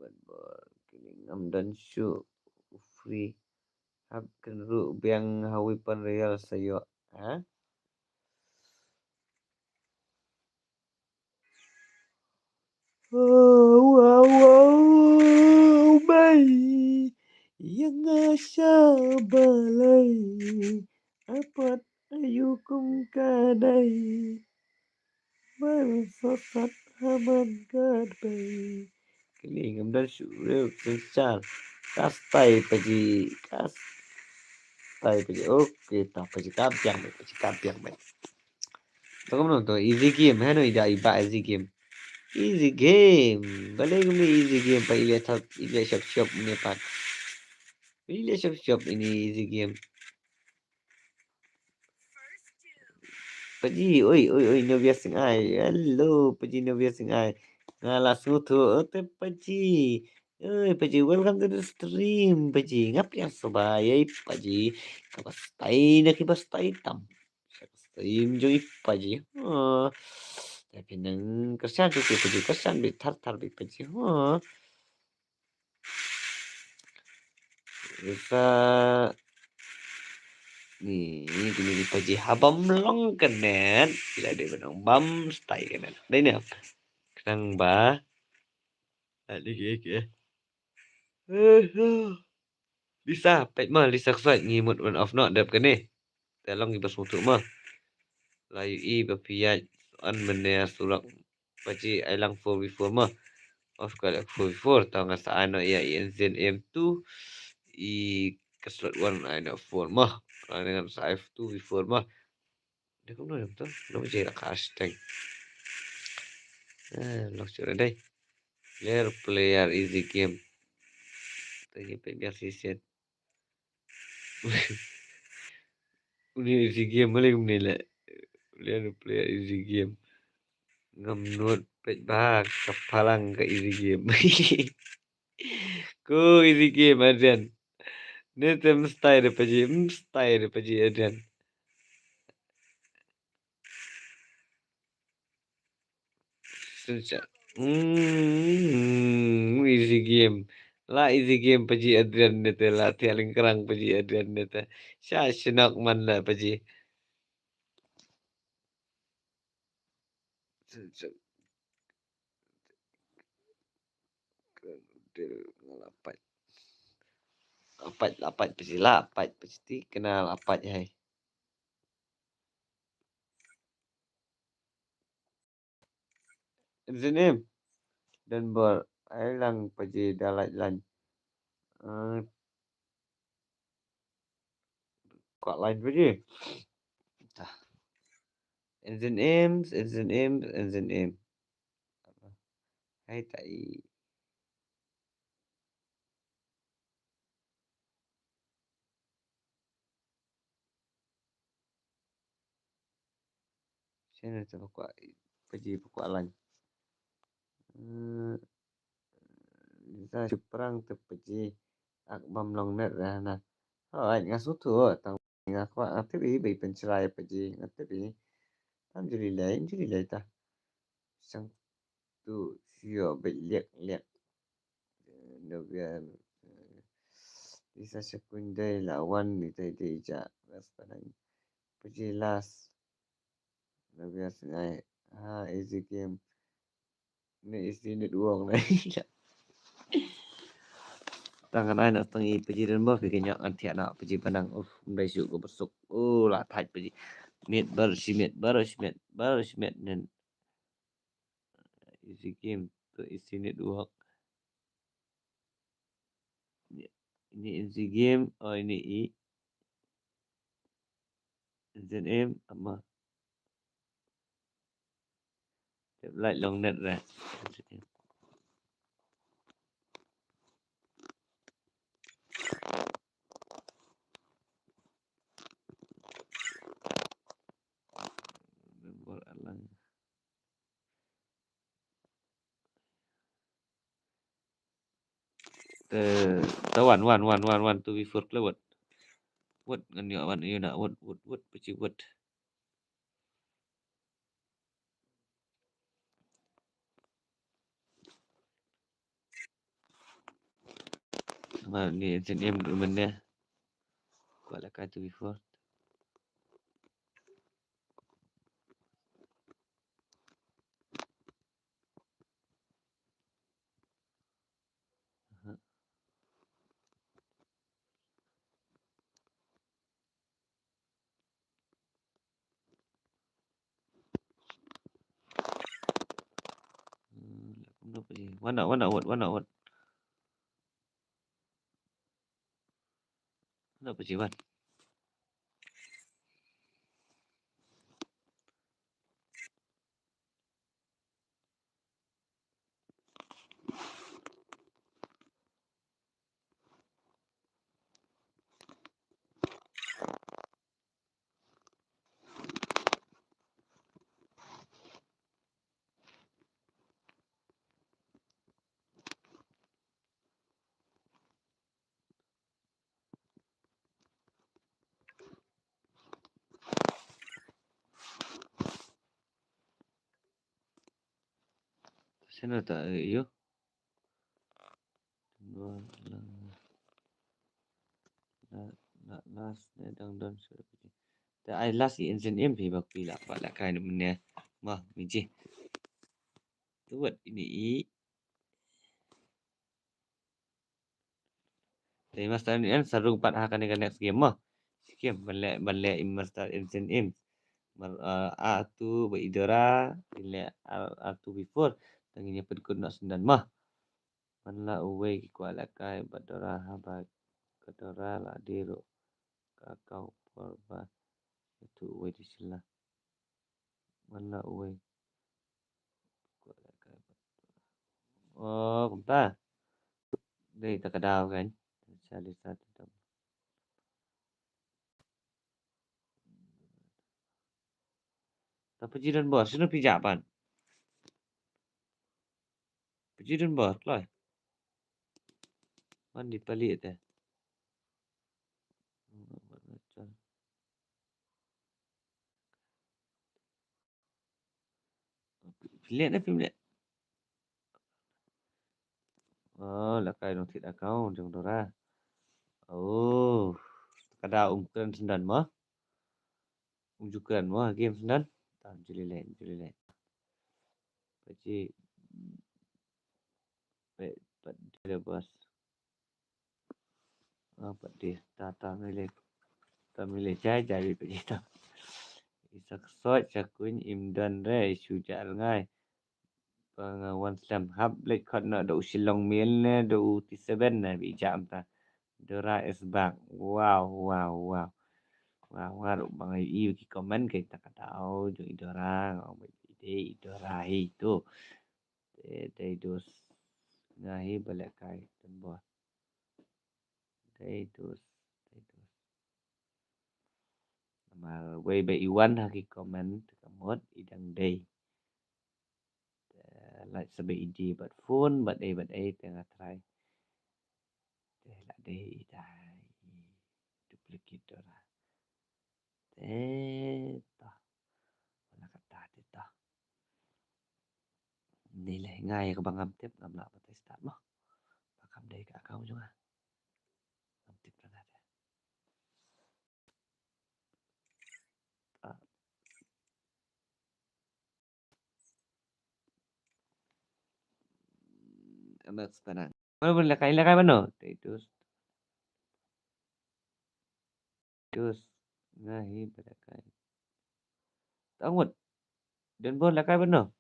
Bad bor kini ngam don shuh free. Hap kynruh biang ha weapon royal sa ïoh. Ha? Oh, wow, wow, bai. Ïa nga sha balei. Apat ayu kum ka dei. Bal sosat haman ka dei. Kini ngam don shuh riew synshar. Ka stai pa ji. Ka stai pa ji. Okay, ta pa ji ka biang beit, pa ji ka biang beit. To kumno to easy game, hano ida iba easy game. Easy game. Balei kumno easy game pa i leh thap, i leh shop shop ne pat. I leh shop shop ini easy game. Pa ji, oi, oi, oi, Novia Singh ai. Hello, pa ji Novia Singh ai. Nga la sngewthuh, oh, te pa ji. Oi, pa ji, welcome to the stream, pa ji. Nga pdiang sngewbha ïa i pa ji. Kaba stai na kiba stai tam. Stream jong i pa ji. Ha. Te phi nang kyrshan shuh shuh pa ji, kyrshan beit thar thar beit pa ji. Ha. Sa ni, kini ki pa ji ha bym long ka net. La dei ban ong bym stai ka net. Dei ne. Khnang ba. La dei ki, ki. Lisa, peit ma Lisa ksait ngi mut wan off noh dep kane. Te long kiba sngewthuh ma. La ïohi ba phi ïaid on mynne surok. Ba ji ai lang four v four ma. Of course four v four, tang nga sa ai noh ïa i N Z M two. I ka slot one ai noh four ma. Tang nga sa ai two v four ma. Dei kumno dei to? Long je la ka hashtag. Eh, long sure dei. Player, player, easy game. Tadi pek biar sisit. Uni easy game, boleh kumne le. Player, player, easy game. Ngam nud pek ba ka phalang ka easy game. Ko easy game, Adrian. Ne te mstai de paji, mstai de paji, Adrian. Hmm, easy game. La easy game paji Adrian nete, la thialing krang paji Adrian nete. Sha shinok man la paji. Lapat. Lapat, lapat paji, lapat paji ti kena lapat hai. Ensin im. Dan bor ai lang paji da lait lain. Eh, kwah lain paji. Tah. Ensin im, ensin im, ensin im. Hai tai. Sien te pakwah paji pakwah lain. Eh, sa shu prang te paji ak bam long net ra na. Hooid nga sngewthuh tang nga kwah nga tip i ba i pynshrai paji nga tip i. Tam juli lei juli lei ta. Sang tu sio beit liak liak. Novia. Isa sekundai lawan ni tai dei ja. Ras padang. Paji last. Novia sengai. Ha, easy game. Ni easy network na. Tang kan ai na tang i paji dan ba phi kenyok an thiak na paji padang. Uf, mdai suk ko besuk. Oh, la thaj paji. Mit bar si mit bar si mit bar si mit nen. Easy game. Tu easy network. Ini easy game. Oh, ini i. Ensin im ama. Tep light long net re. Bor alang. Te, te wan, wan, wan, wan, wan, two before kle wat. Wat ngan ïoh wan ïoh na wat, wat, wat, paji wat. Ba ni ensin im du men ne. Kwah la kai two before. Wana, wana, wat, wana, wat. Wana paji wan. Sino ta, eh, iyo. La, la, last ne dang don shuh. Te ai last i ensin im phi bak phi la, ba la kai ne mene. Mah, miji. Tuat ini i. Te master in en sarung pat ha kane ka next game mo. Skim ban leh, ban leh i master in sen im. Mar, uh, a tu ba i Dora, i leh a, a tu before. Tangi nya ped kun nak sendan mo. Man la uwei ki kwah leh kai ba Dora ha ba ka Dora la diru ka kau por ba tu uwei di sila. Wala uwei. Oh, kumta. Dei ta ka daw kan. Sa dei sa ta. Ta paji don bor, sino pija pan. Paji don bor, kloi. Man di pali te. Phi leh ne phi leh. Nongthied account jong Dora. Oh, ka da um kren syndon mo. Um ju kren mo game syndon. Tam juli leh, juli leh. Paji. Pet, pet, dia bos. Ah, pet dia. Ta, ta, milik. Ta, milik jai, jai, paji ta. Isa ksot, sa kuin, im don re, isu jar ngai. Panga wan slem hap leit khot na da u Shillong Mail ne da u T seven ne bi jam ta. Dora is back. Wow, wow, wow. Wow, wow, bang i ki comment ke ta kata au jong i Dora, ngau ba i dei i Dora hi tu. Te dei dus nga hi ba leh kai tembor. Dei dus, dei dus. Namar wei ba i wan ha ki comment ka mut i dang dei. Te lait sa ba i dei bad phone bad ei bad ei te nga try. Te la dei i dei i duplicate Dora. Te to. Wala kata te to. Ni leh nga ïa kaba ngam tip ngam lah batai start mo. Ba kam dei ka account jong nga. Ngam tip rangat ïa. Ah. Alex Penang. Mana pun lekai lekai mano? Titus. Titus. Nga hi ba lekai. Tangut. Don bor lekai mano?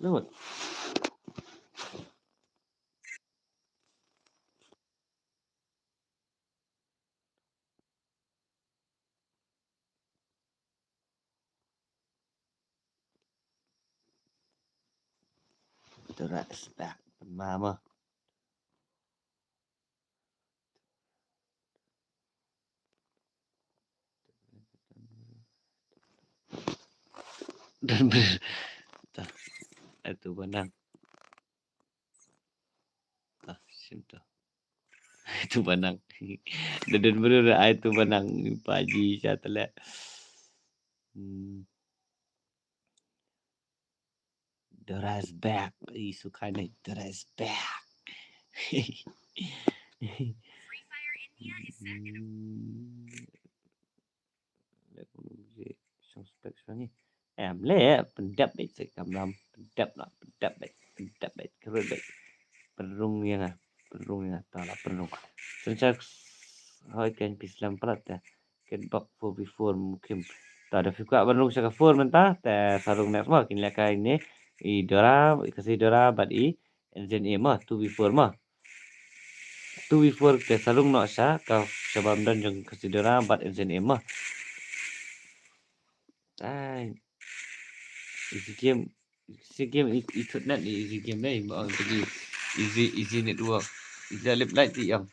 Lut. Dora is back. Mama. Dan ber-, tah, itu benang. Tah, sini tah. Itu benang. Dah dan bener, ah, itu benang. Paji, satu lah. Hmm. Dora is back. Ih, suka ni. Dora is back. Hmm. Leh kum je song spek song ni. Em leh pyndep beit se kamram. Pyndep lah, pyndep beit, pyndep beit, kyrut beit. Pynrung ïa nga, pynrung ïa nga, ta la pynrung. Sensor hoi kan pi slem palat ya. Ket bak four v four mukim. Ta da phi kwah ban rung sha ka four mynta, ta sa rung next mo, kin leh kai ne. I Dora, i Khasi Dora bad i N Z A mo, two v four mo. Two v four te sa rung noh sha ka, sha bam don jong Khasi Dora bad N Z A mo. Ai. Easy game. Easy game, i, i thut net, i easy game dei, ba ong tadi. Easy, easy network. Easy lip light ti ong.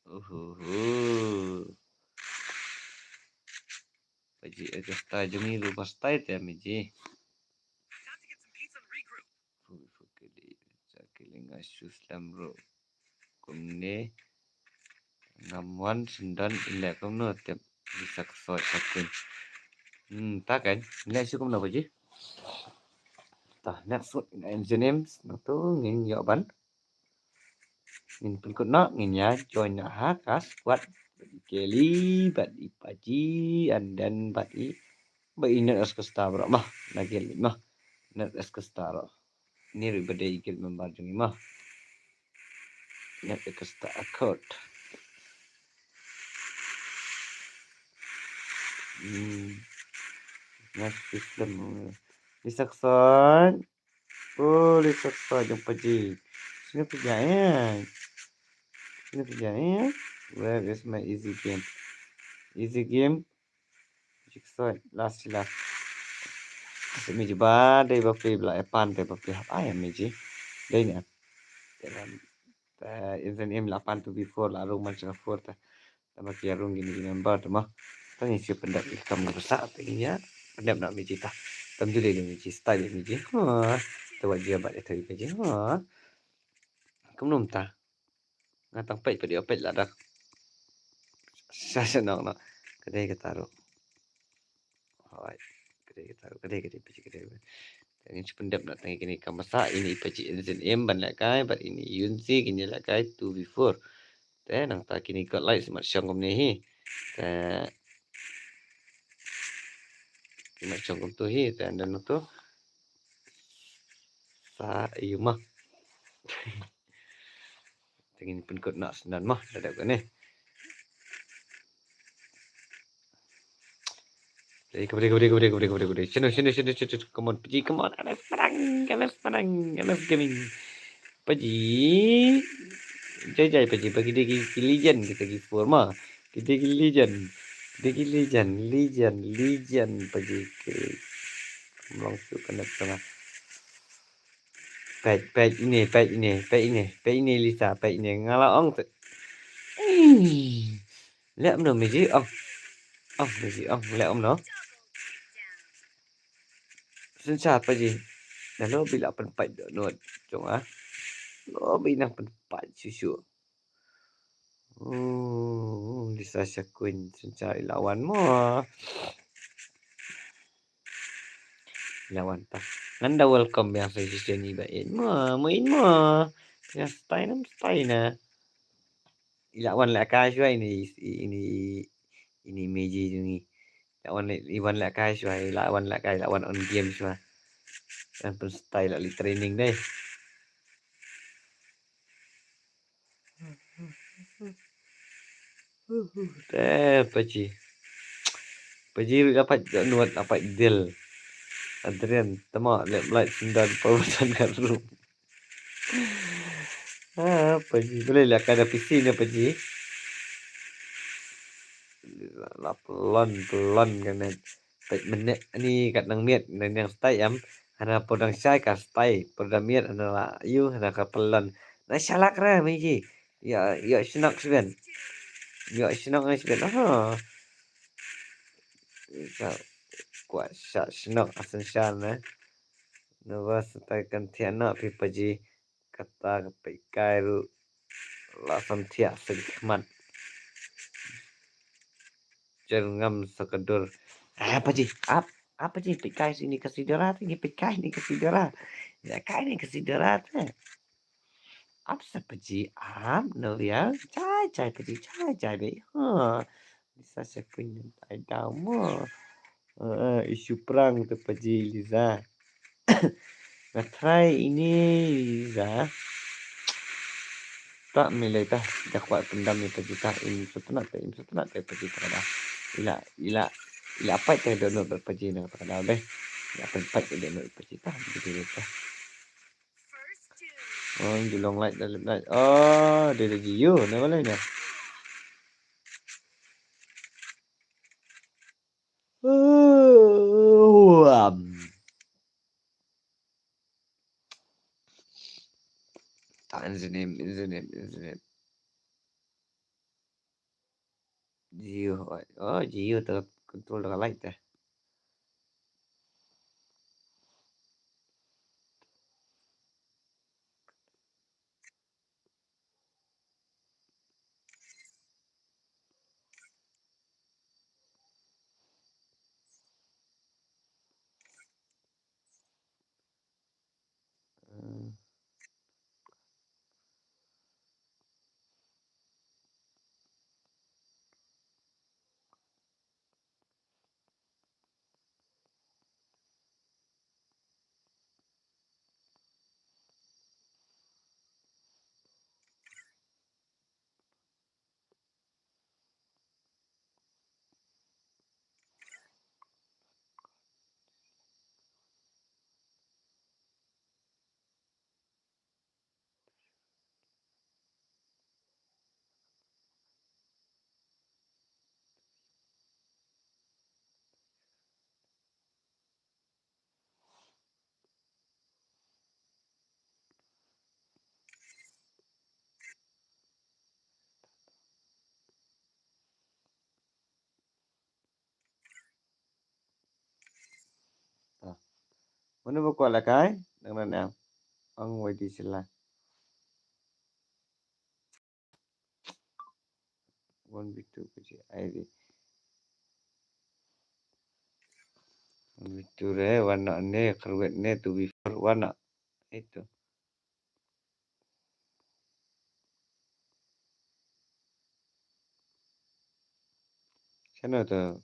Uhuhu. Paji Augusta jong ngi ruh ba stai te meji. Fu, fu kili, sa kili nga shu slem ruh. Kumne. Ngam wan syndon in leh kumno tip. Di sak soi sak kun. Hmm, ta kan. Leh shu kumno paji. Ta next one in engineers. Nang tu ngin ïoh ban. Ngin pynkut noh, ngin ïa join noh ha ka squad. Bad i Kelly, bad i Paji, and then bad i, bad i Net Augusta bro, mah, na Kelly, mah. Net Augusta bro. Ni ruh ba dei i guild member jong i, mah. Net Augusta Accord. Hmm. Net Augusta. Di sak soi. Oh, let's start jong Paji. Sini Paji, eh. Sini Paji, eh. Where is my easy game? Easy game. Jigsaw, last, last. Kasi meji ba, dei ba phi bla epan, dei ba phi hap ai meji. Dei ni. Dalam. Ta Eh, in the name la pan two before la rung man sha four ta. Tama ki rung kini ki number tama. Tang isi pendap ikam ni besar tang ya. Pendap nak miji ta. Tam dulu ni miji style miji. Ha. Tawa dia bat itu miji. Ha. Kumnum ta. Nga tang peit peit dia peit la dak. Sa sa nok nok. Kedai ketaru. Hoi. Kedai ketaru. Kedai kedai piji kedai. Ngin shu pyndep na tang kini ka masa ini piji N Z M ban lehkai bad ini Yunzi kini lehkai two v four. Te nangta kini kot lai simat shong kumne hi. Te simat shong kumtu hi te anda nangtu. Sa yuma. Te ngin pynkut na sendal mah dadak kane. Jadi keberi keberi keberi keberi keberi keberi. Sini sini sini sini. Come on, pergi, come on. Anas perang, anas perang, anas gaming. Pergi. Jai jai pergi bagi dia ki legend kita ki forma. Kita ki legend. Kita ki legend, legend, legend pergi ke. Langsung kena tengah. Peit peit ine, peit ine, peit ine, peit ine Lisa, peit ine nga la ong te. Leh mno miji ong. Ong miji ong leh mno. Synshar paji. Nalo bi la pynpait doh not jong ah. Lo bi nang pynpait shu shu. Oh, Lisa Shakuin synshar i la wan mo. I la wan ta. Ngan da welcome biang sa shisha ni ba in mo, mo in mo. Biang stai nam stai na. I la wan lehkai shuwa ini ini ini meji jong i. I la wan le- i wan lehkai shuwa, i la wan lehkai, i la wan on game shuwa. Kan pun stai la li training dei. Te paji. Paji ruh dapat nuat dapat deal. Adrian tama lep light sendan perbuatan kat room. Ah, paji boleh lah kada P C ni paji. La pelon pelon kan. Peit mynne ni kat nang miet nang nang stai em. Hana por dang shai ka stai, por dang miet hana la yu hana ka pelon. Na shalak ra miji. Ya ya shnok sben. Ya shnok ni sben. Aha. Sa kwa sa shnok asan shan na. Nova stai kan thiana pi paji. Kata ka peit kai ruh la samthiah sngewkhmat. Jer ngam sa ka dur. Ah paji ap ap paji peit kai sini ka sidora te ngi peit kai ni ka sidora. Ya kai ni ka sidora te. Ap sa paji ap no ya. Chai chai paji chai chai be. Ha. Bisa sa kun ai dau mo. Eh, isu perang tu paji Liza. Nga try ini Liza. Tak milai tah dak wat pendam ni paji tah im setenat tah im setenat tah paji tah dah. Ila ila ila apai tah download paji na tah dah deh. Ila apai tah download paji tah. Jadi tah. Oh, julong light dah light. Oh, dia dah jiu. Nama lain dah? Tanzim, Tanzim, Tanzim. Jiu, oh, jiu ter control dengan light dah. Uni ba kwah la kai, nang nan em. Ang wai di sila. One v two pa ji, ai di. One v two re, wan na ne, kharwet ne, two v four, wan na. Itu. Chano to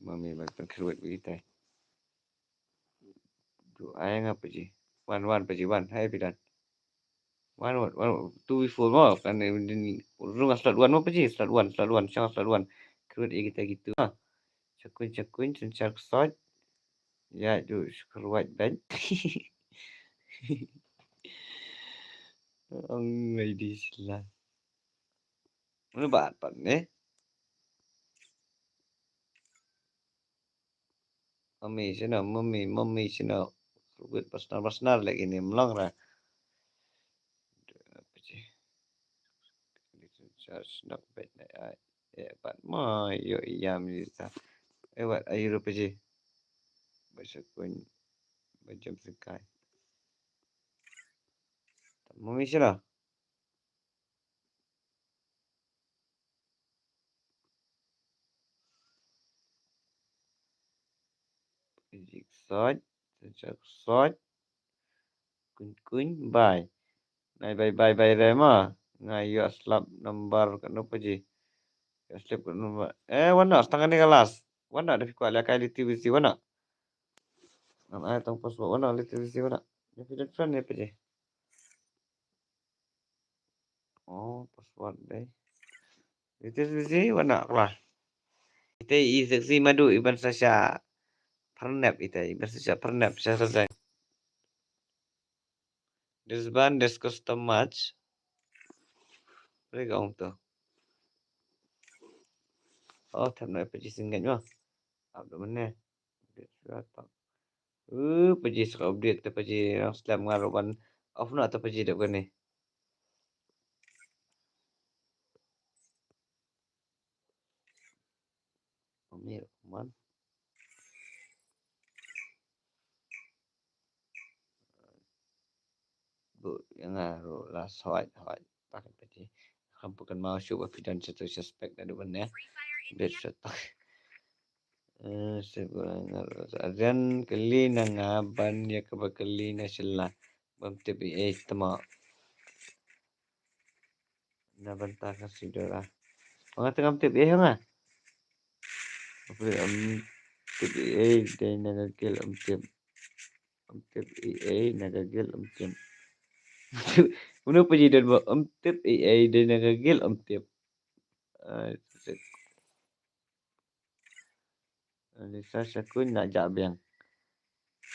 mami ban pynkhruit wi tai. Du ai nga pa ji. Wan wan pa ji wan. Hai pidan. Wan wan wan two v four mo kan ni rung slot one mo pa ji slot one slot one chang slot one. Khruit igi ta gitu ha. Chakun chakun chun chak sot. Ya ju khruit ban. Ang ngai di sila. Mano ba at pat ne? Mami sino, mami, mami sino. Rubit pasnar pasnar lagi ni melong ra. Apa je? Charge nak bet na ai. Eh pat ma yo iyam ni ta. Eh wat ayu rupa je. Baca kun bajam sekai. Mami sino. Jig sot, jig sot. Kun kun bai. Nai bai bai bai re ma. Ngai yo slap number kano pa ji. Yo slap kano number. Eh wana stang ni galas. Wana da fikwa le kai liti bisi wana. Nan ai tong pas wana liti bisi wana. Ni pidit friend ni pa ji. Oh, password dei. Ite sisi wana kla. Ite i seksi madu iban sasha pernep ite iban sasha pernep sasha sasha. This ban this custom match. Rega ong to. Oh, thap na pa ji singgan mo. Abdu mene. Update sudah tang. Uh, pa ji saka update te pa ji nang slap nga ruh ban off na te pa ji dep kane. Amir man. Bu yang aru la sawat sawat pakai pa ji. Kam bukan mau shu ba pidan satu suspek da duban ya. Bet satu. Eh, sebulan aru. Adrian kali na nga ban ya kaba kali na sila. Bam tip i eh tama. Na banta ka sidora. Nga tengah tip eh nga. Apa am tip i eh dai na gagil am tip. Am tip i eh na gagil am tip. Mano pa ji don ba am tip i eh dai na gagil am tip. Ah, Lisa Shakun na ja biang.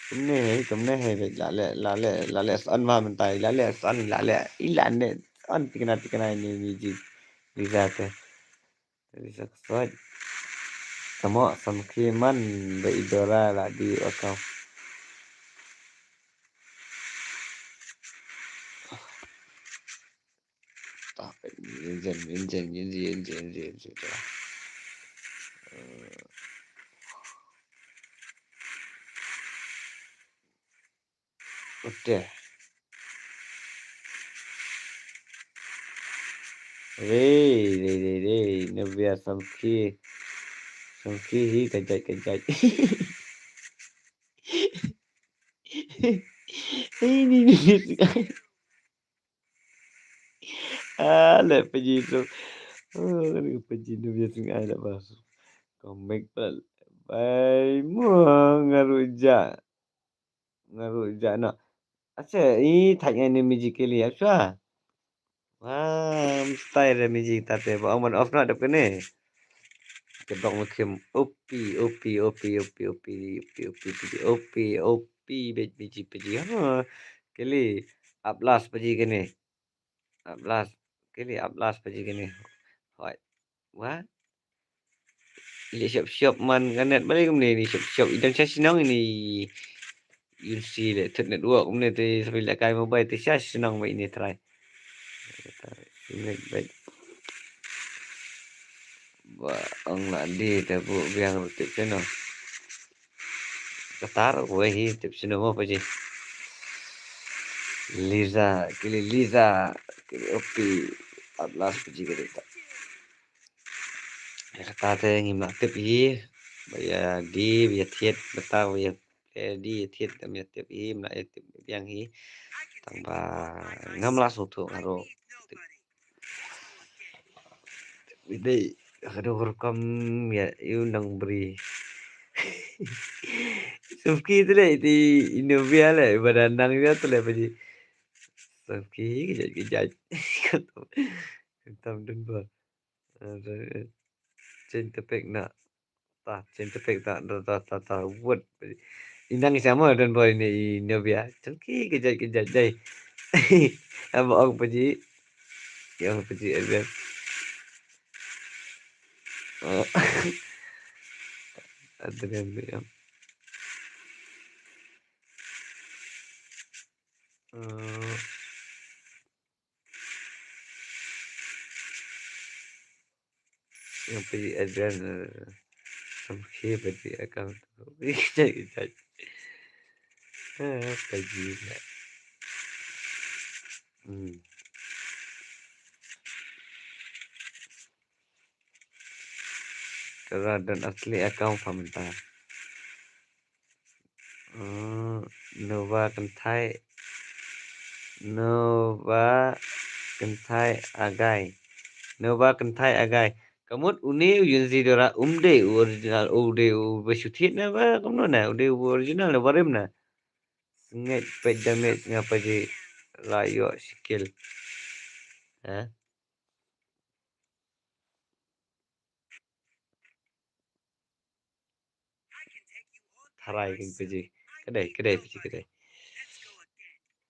Kumne he, kumne he, la le, la le, la le san ma mentai, la le san, la le, ila ne san tikna tikna ni ni ji. Lisa te. Lisa ksoj. Tamo sam ki man ba idora la di wakau. Engine, engine, engine, engine, engine, engine. Udah. Re, re, re, re. Nabia samki. Samki hi kajat, kajat. Ini, ini, ini. Ah, le paji tu. Oh, kani paji tu biasa ngai dah bas. Komik pal. Bai mo ngaru ja. Ngaru ja no. Acha i thai ngai ni miji kili acha. Wah, mesti re miji tate ba ong ban off na dap kene. Kedok mukim opi opi opi opi opi opi opi opi opi bej miji paji ha. Kili ablas paji kene. Ablas kili ablas paji kene. Hoi. Wah. Ili shop shop man kanet balik kumne ni shop shop idan sha sinong ini. Yun si le thut network kumne te sambil le kai mobile te sha sinong ba ini try. Sinek baik. Ba ong la di te bu biang rutik te no. Qatar, wei hi tip sino mo paji. Liza, kili Liza, kili Opi, Atlas paji kili ta. Ïa kata te ngim lah tip hi, ba ïa die, ba ïa thied, ba ta, ba ïa, eh, die, ïa thied, ngim lah tip hi, ngim lah ïa tip biang hi. Tang ba ngam lah sngewthuh nga ruh. Dei, ka dei rukom ïa, ïa u nongbri. Sumki te leh, te i Nubia leh, ba da nang ïa te leh paji. Sumki, kejat, kejat. Khamtam, khamtam don bor. Change topic na. Ta, change topic ta, ta, ta, ta, ta, wut. I nang i sama don bor ine i Nubia. Sumki, kejat, kejat, dei. Aba ong paji. Ïa ong paji Adrian. Oh. Adrian, Adrian. Eh, ïa paji Adrian, eh, sumki paji account. Kejat, kejat. Eh, paji. Hmm. Ka la don asli account pha mynta. Hmm, Nova Kynthai. Nova Kynthai Agai. Nova Kynthai Agai. Ka mut une u Yunzi Dora um dei u original, u dei uba shu thied na ba kumno na, u dei u original na barim na. Sngewbha peit damage nga paji la ïoh shi kill. Ha? Tharai kin paji. Ka dei, ka dei paji, ka dei.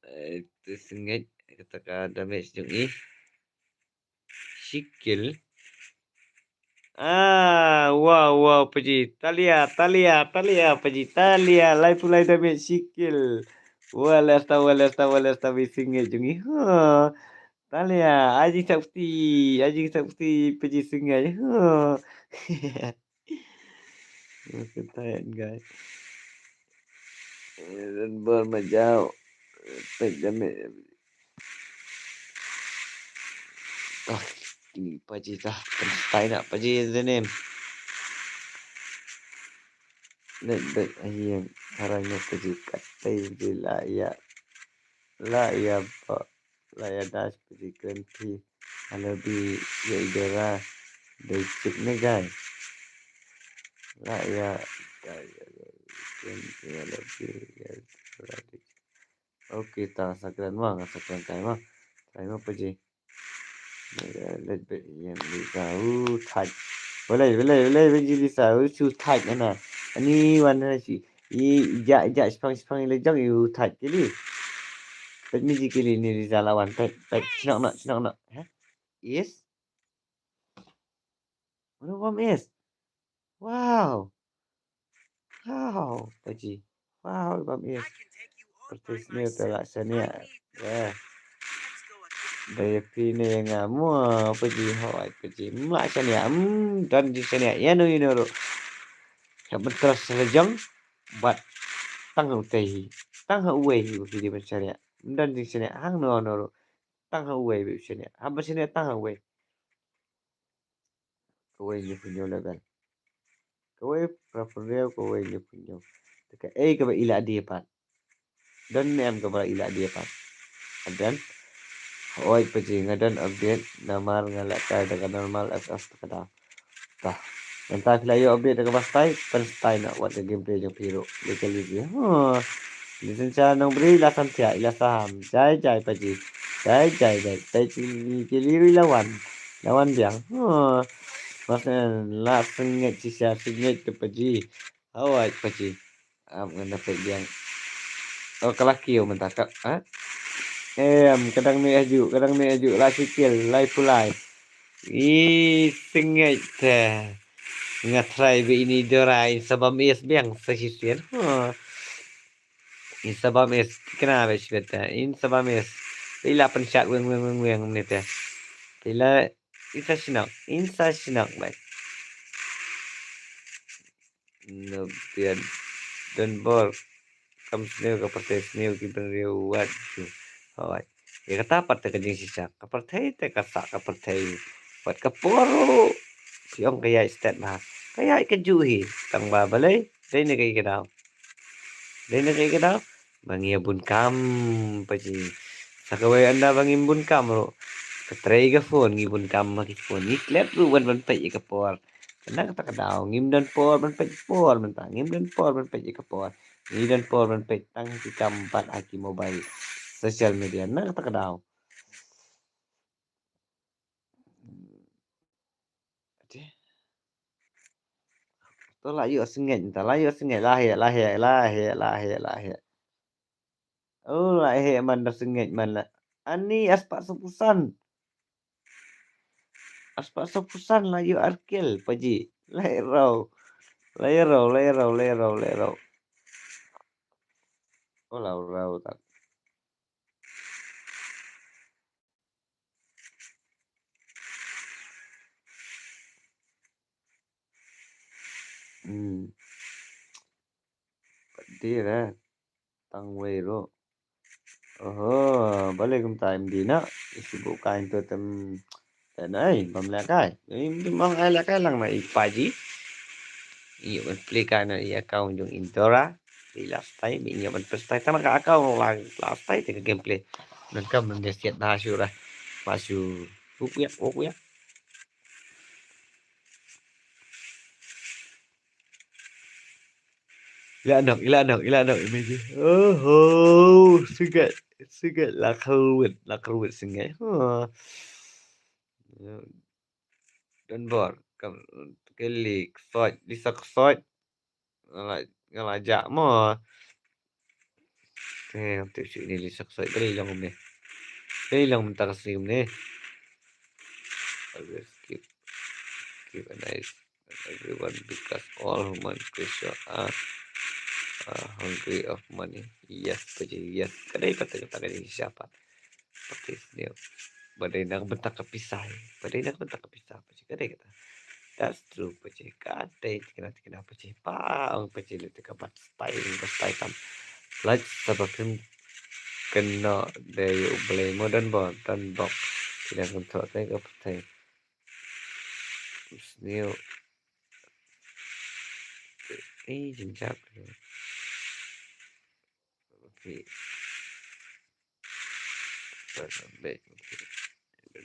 Eh, te sngewbha kata ka damage jong i. Shi kill. Ah, wow, wow, paji. Talia, talia, talia, paji. Talia, laiphew lai damage, shi kill. Wa lesta, wa lesta, wa lesta, ba sngewbha jong i. Ha. Talia, ai jingsngewbha, ai jingsngewbha, paji sngewbha. Ha. Kata ïa ngai. Don bor ma jaw. Peit da me. Ah, ini paji ta. Pyntai na paji the name. Leit beit ha ïing. Tharai nga paji katei paji la ïa. La ïa ba. La ïa dash paji kren phi. Hala bi ïa i Dora. Dei chick ne guy. La ïa guy. Kren phi hala bi ïa Dora dei chick. Okay, ta sa kren ma, nga sa kren kai ma. Kai ma paji. Leit beit ïa i Liza. U thait. Balei, balei, balei, balei Liza. U shu thait na. Ani wan na shi. I ja, ja, shipang, shipang i leit jong i u thait kili. Peit mi ji kili ni Liza la wan. Peit, peit, shnok na, shnok na. Ha? Is? Mano bam is? Wow. Wow, paji. Wow, bam is. Pyrthei sniew te lah shaniah. Weh. Da ïa phi ne ïa nga mo, paji, hooid paji. Ym lah shaniah, ym don jingshaniah ïano ïano ruh. Hap ban trust la jong bad tang ha utei hi. Tang ha uwei hi ba phi dei ban shaniah. Ym don jingshaniah hangno hangno ruh. Tang ha uwei ba phi shaniah. Hap ban shaniah tang ha uwei. Kawei hynñiew phew hynñiew level. Kawei phra phew hynñiew, kawei hynñiew phew hynñiew. Te kaei kaba i la die pat? Don ne em kaba i la die pat? Don. Hooid paji, nga don update namar nga lehkai da ka normal F F te ka daw. Tah. Mynta phi la ïoh update da kaba style, pynstyle noh wat ka gameplay jong phi ruh. Lei ka lei. Huh. Lei synshar nongbri la sam thiah, i la sam. Jai jai paji. Jai jai jai. Tai chi chi li ruh i la wan. La wan biang. Huh. Mas la sngewbha shisha sngewbha te paji. Hooid paji. Am ngan da peit biang. Oh, ka la kiew mynta ka, ha? Em, ka dang mih hajuh, ka dang mih hajuh, la shi kill, laiphew lai. I sngewbha te. Nga try ba ini Dora, in sa bam is biang sa shisien. Huh. In sa bam is, kena ba shi beta, in sa bam is. Ila pynshak weng, weng, weng, weng, mynta. Ila, in sa shnok, in sa shnok ba. Nobia. Don bor. Kam sniew ka pyrthei sniew ki bynriew wat ju. Hoi. Ïa kata pat te ka jingshisha. Ka pyrthei te ka sah ka pyrthei. Wat ka por ruh. Phi ong ka ïaid stet bha. Ka ïaid ka juh hi. Tang ba balei. Dei na kaei ka daw. Dei na kaei ka daw. Ba ngi ïa bun kam pa ji. Sa kawei ynda ba ngim bun kam ruh. Ka trei ka phone ngi bun kam ma ki phone. Ngi klet ruh ban ban peit ïa ka por. Kane kata ka daw ngim don por ban peit por mynta. Ngim don por ban peit ïa ka por. Ngi don por ban peit tang ha ki kam bad ha ki mobile. Social media. Kane kata ka daw. Ade. To la ïoh sngewbha mynta, la ïoh sngewbha, la heh, la heh, la heh, la heh, la heh. Oh, la heh man da sngewbha man la. Ani aspa sopusan. Aspa sopusan la ïoh arkel pa ji. La ïoh raw. La ïoh raw, la ïoh raw, la ïoh raw, la ïoh raw. Oh, la raw tak. Hmm. Pat dei ra. Tang wei ruh. Oho, balei kumta im dei na. Isi bu kai tu tem. Te na ai, bam leh kai. Im dei mang ai leh kai lang na i pa ji. Ïoh ban plie kai na i account jong Indora. Di last time, ïoh ban first time. Tang ka account la last time te ka gameplay. Nan kam nan dia siat dah shu dah. Ba shu. Buk yak, buk yak. Ila nok, ila nok, ila nok, image. Oho, sigat, sigat la kharwit, la kharwit sigat. Huh. Don bor, kam, keli, ksot, lisa ksot. Nga la, nga la jah mo. Te, te shu ni lisa ksot, balei long kumne. Balei long mynta ka sngi kumne. Always keep, keep an eye on everyone because all human creatures are, are hungry of money. Yes, pa ji, yes. Ka dei pat kata ka dei siapa. Pyrthei sniew. Ba dei na ka bynta ka pisa. Ba dei na ka bynta ka pisa, pa ji, ka dei kata. That's true, pa ji. Ka dei tikna tikna, pa ji. Pa ong, pa ji, leh te ka bat stai, ka stai tam. Lait sa ba phim kynnoh de ïa U Blei mo, don bor, don bok. Ki dang kynthoh te ka pyrthei. Sniew. Ei, jynjar. Okay.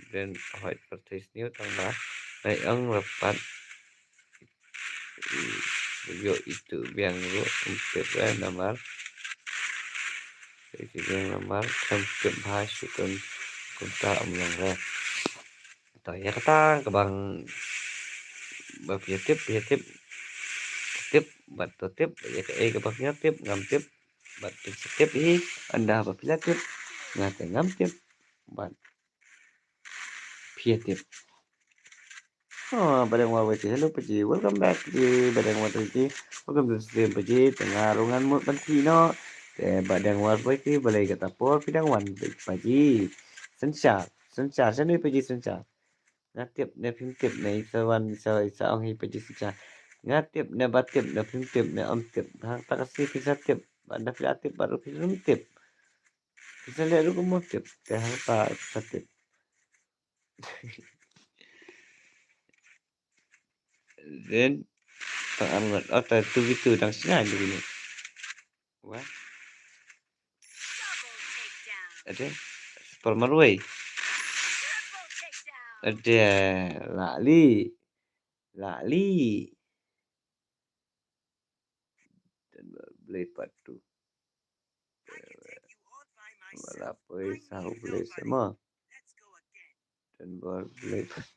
Then hoi pyrthei sniew tang ba. Ai ong rapat. Ïoh itu biang ruh ym tip re namar. Itu biang namar khlem tip bha shu kumta ym long re. To ïa kata ka bang ba phi tip, phi tip. Tip bad to tip ïa kaei kaba phi tip, ngam tip. Bad phi tip hi, ynda ba phi la tip, nga te ngam tip. Bad phi tip. Oh, Badeng War Waiti, hello pa ji, welcome back pa ji, Badeng War Waiti, welcome to the stream pa ji, te nga ruh ngan mut ban thik noh. Te Badeng War Waiti, balei kata por phi dang wan pa ji. Synshar, synshar, shano pa ji synshar. Nga tip ne phim tip ne i sa wan i sa, i sa ong hi pa ji synshar. Nga tip ne ba tip ne phim tip ne ym tip. Hangta ka sngi phi sa tip. Bad da phi la tip bad ruh phi sa tip. Phi sa leh ruh kumno tip. Te hangta phi sa tip. Then tang ar ngut. Oh, ta two v two dang shna ïa kine. Wah. Ade, Super Marwei. Ade, la li. La li. Blei pat tu. Wala poi sahu blei sema. Don bor blei pat.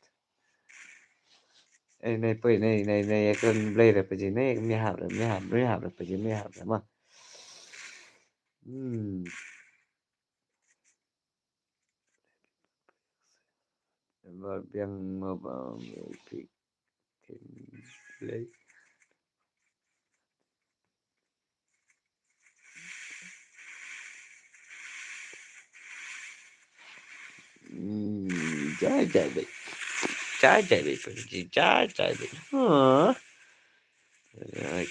Eh, nei poi, nei, nei, nei, ïa kren blei re pa ji, nei, mi hap re, mi hap, mi hap re pa ji, mi hap re ma. Hmm. Don bor biang mo ba mi pi. Ken blei. Hmm, jai jai beit. Jai jai beit, jai jai beit. Huh. Ai,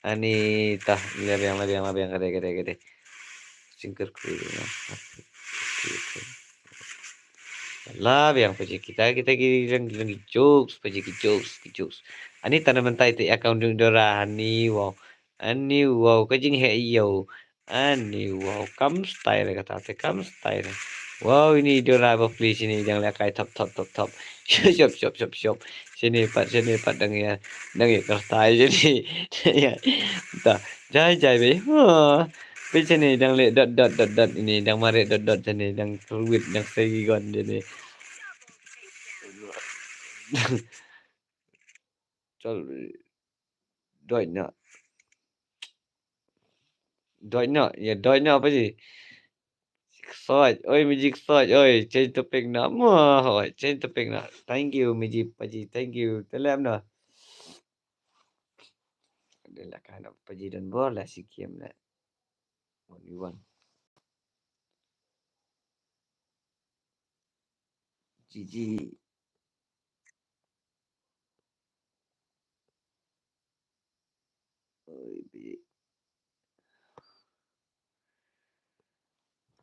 Ani tah, la biang, la biang, la biang, ka dei, ka dei, ka dei. Singkir kri, ya. La biang, Paji, kita, kita ki dang, dang ki jokes, Paji, ki jokes, ki jokes. Ani tang mynta ite account jong Dora, ani wow. Ani wow, ka jingheh ïew. Ani wow, kam style kata te, kam style. Wow, ini Dora bapli sini dang lehkai thop, thop, thop, thop. Shop, shop, shop, shop. Sini pat, sini pat dang ïa, dang ïa kyrtai sini. Ïa. Ta, jai, jai be. Ha. Pe sini dang leh dot, dot, dot, dot ini, dang mareh dot, dot sini, dang kyrwit, dang segi gon sini. Chal. Doi na. Doi na, ya doi na, Paji. Soj, oi, Miji soj, oi, change topic na. Mo, oi, change topic na. Thank you, Miji, Paji, thank you. Te lem na. Ada lah kan Paji don bor lah si game na. One v one. G G. Oi, bi.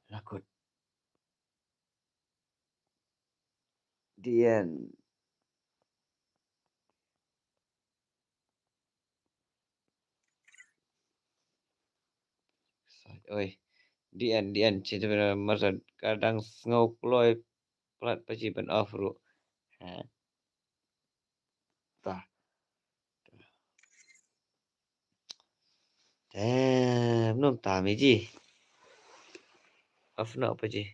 Lakut. Dian. Oi. Dian, Dian, cerita benar masa kadang sngewkloi plat Paji ban off ruh. Ha. Ta. Damn, num ta Miji. Off na Paji.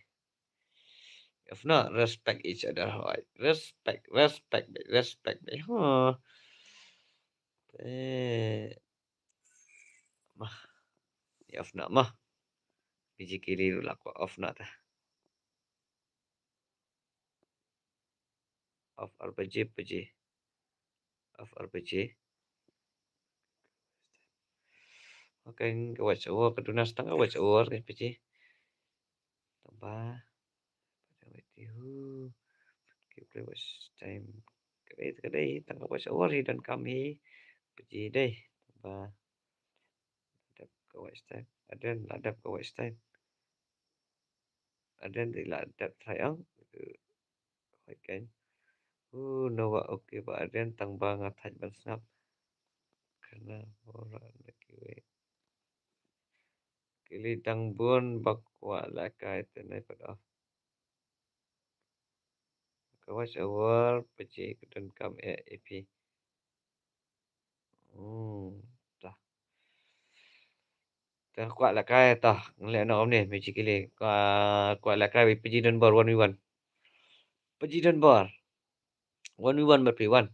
If not, respect each other, hoi. Respect, respect, bae, respect, bae. Huh. Eh. Mah. Ya, off na, mah. Miji kili ruh lah ko off na ta. Off R P G, P G. Off R P G. Okay, ka watch hour, ka duna setengah watch hour, P G. Tang ba. Pada wait you. Keep play watch time. Kadai, kadai, tang ka watch hour hi don kam hi. P G dei. Tang ba. Dep ka watch time. Aden la dep ka watch time. Aden dei la dep try ang. Hoi kan. Uh, no wa okay ba Aden tang ba nga thait ban sngap. Kana ora na kiwei. Kili dang bun ba kwah lehkai te nai pat off. Ka watch hour P G ka don kam eh A P. Hmm, ta. Ta kwah lehkai ta, ngan leh noh kumne, Miji kili. Kwah, kwah lehkai P G don bor one v one. P G don bor. One v one bad P one.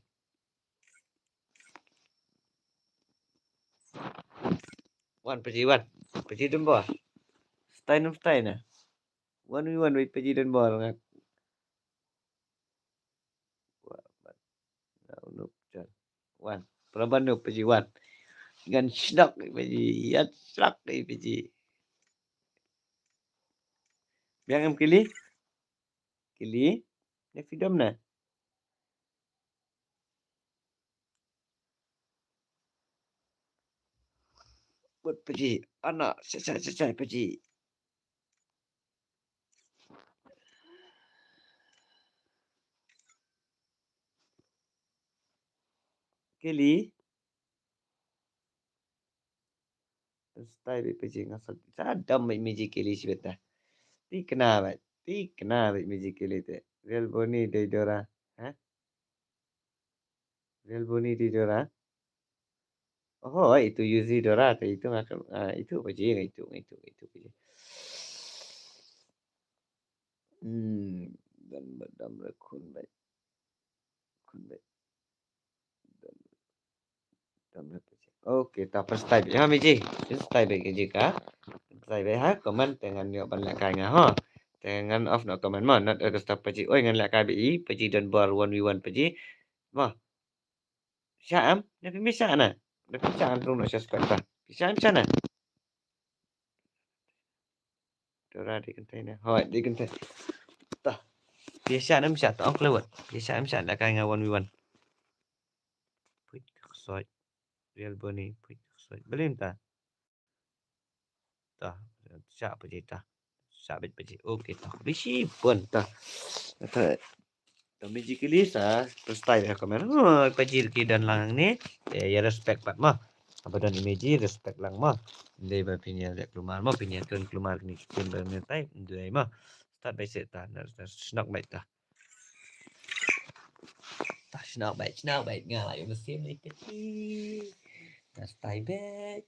One P G one. P G don bor. Stai num stai na. One v one wei P G don bor nga. Wan. Praban no P G wan. Ngan shlak P G, ya shlak P G. Biang em kili? Kili? Ne freedom na? Buat P G, anak, sesai, sesai P G. Kili. Stai bad P G nga sat. Sa dam bad Miji kili shi bad ta. Ti kena bad. Ti kena bad Miji kili te. Real Boni dei Dora. Ha? Real Boni dei Dora. Oh, itu Yuzi Dora te itu nga kan, ah, itu P G, itu, itu, itu P G. Hmm, dan badam rekun bad. Rekun bad. Dan, dan bad P G. Okay, ta first type. Ya, Miji. First type ke jika. First type ha, comment te ngan ïoh ban lehkai nga ha. Te ngan off no comment mo, not a stop P G. Oi, ngan lehkai bad i, P G don bor one v one P G. Mo. Sha am, na phi mi sha na. Na phi sha an rung no suspect ta. Phi sha am sha na. Dora dei kynthei ne? Hooid, dei kynthei. Ta. Phi shah ne ym shah, ta ong khlem wat. Phi shah ne ym shah, la kai nga one v one. Phuit ka ksoit. Real Bonnie, phuit ka ksoit. Balei mynta? Ta, shah Paji ta. Shah beit Paji. Okay ta. Bishi pun ta. Ta. Ta Meji kili sa, ta style ha comment. Oh, Paji ki don lang ne. Eh, ïa respect pat mo. Haba don Meji respect lang mo. Dei ba phin ïa leh kulmar mo, phin ïa kren kulmar kine ki kren ba ne tai. Dei mo. Start bai se ta. Na, na, shnok bai ta. Ta shnok bai, shnok bai. Nga la ïa mynsiem ni Paji. Nga style bai.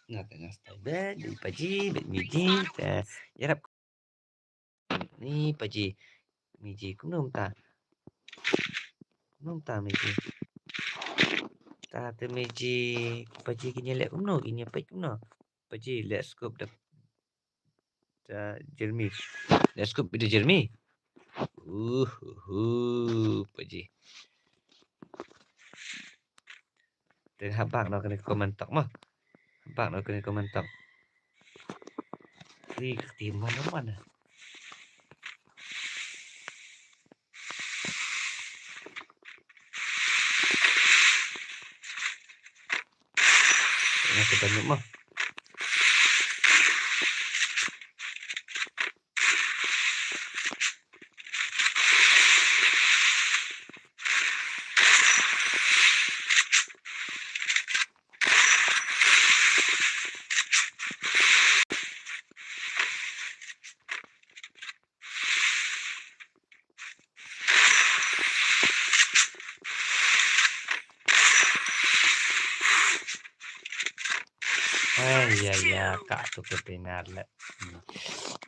Nga tengah style bad, bad Paji, bad Meji, ta ïarap. Ni Paji, Meji, kumno mynta? Kumno mynta Meji? Ta te Meji, Paji kin ïaleh kumno, kin ïapeit kumno? Paji, leh scope da. Ta Jeremy. Let's go, bida Jeremy. Uh, uh, uh, Paji. Te hap bak noh kane comment tok mo. Hap bak noh kane comment tok. Ri ka team mana mana. Tengah kita nuk mah. Ai ya ya, ka tu ke pinar le. Hmm.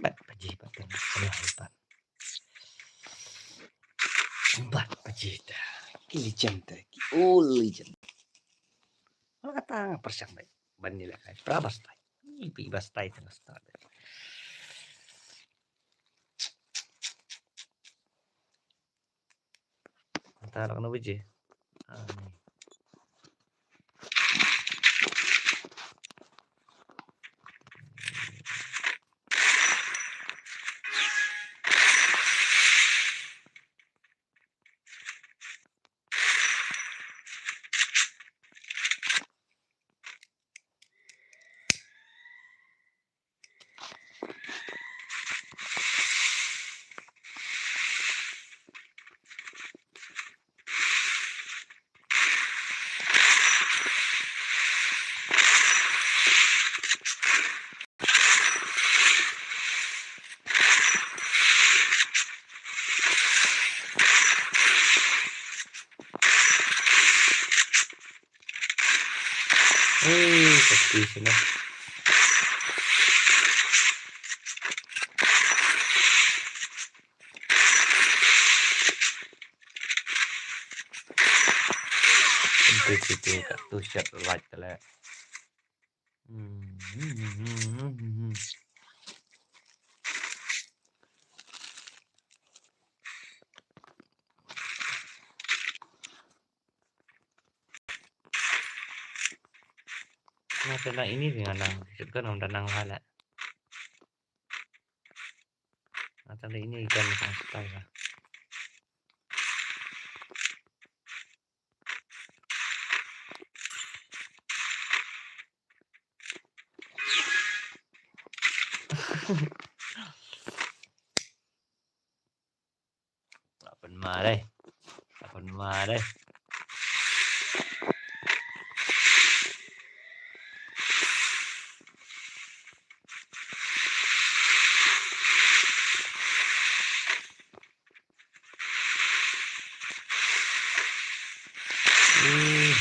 Bad Paji, bad Paji, bad Paji. Bad Paji ta. Ki legend ta, ki old legend. Kata nga pyrshang bai ban ïalehkai pra ba style. Ïa phi ba style tang style. Anta rak na baje. Ah, ni. Eh, tapi sana. Ente siti kat tu shot light kala. Hmm, hmm, hmm, hmm, hmm. Nga te na ini ri nga nang, jep kan ong da nang la la. Nga te na ini kan nang style la. Apan ma dai. Apan ma dai. Hmm.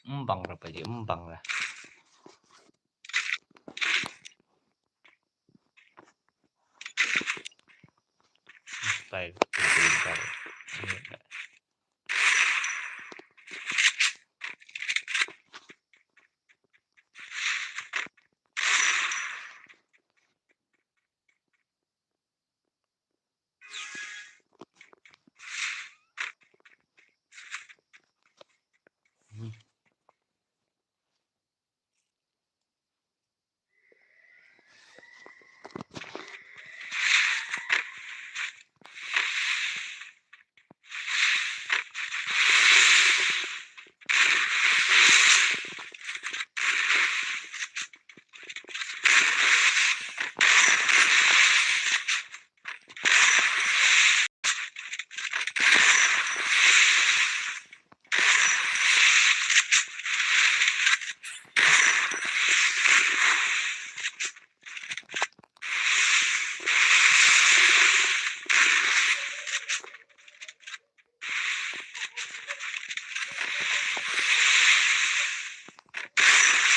Ym bang ra pa ji, ym bang ra. Style.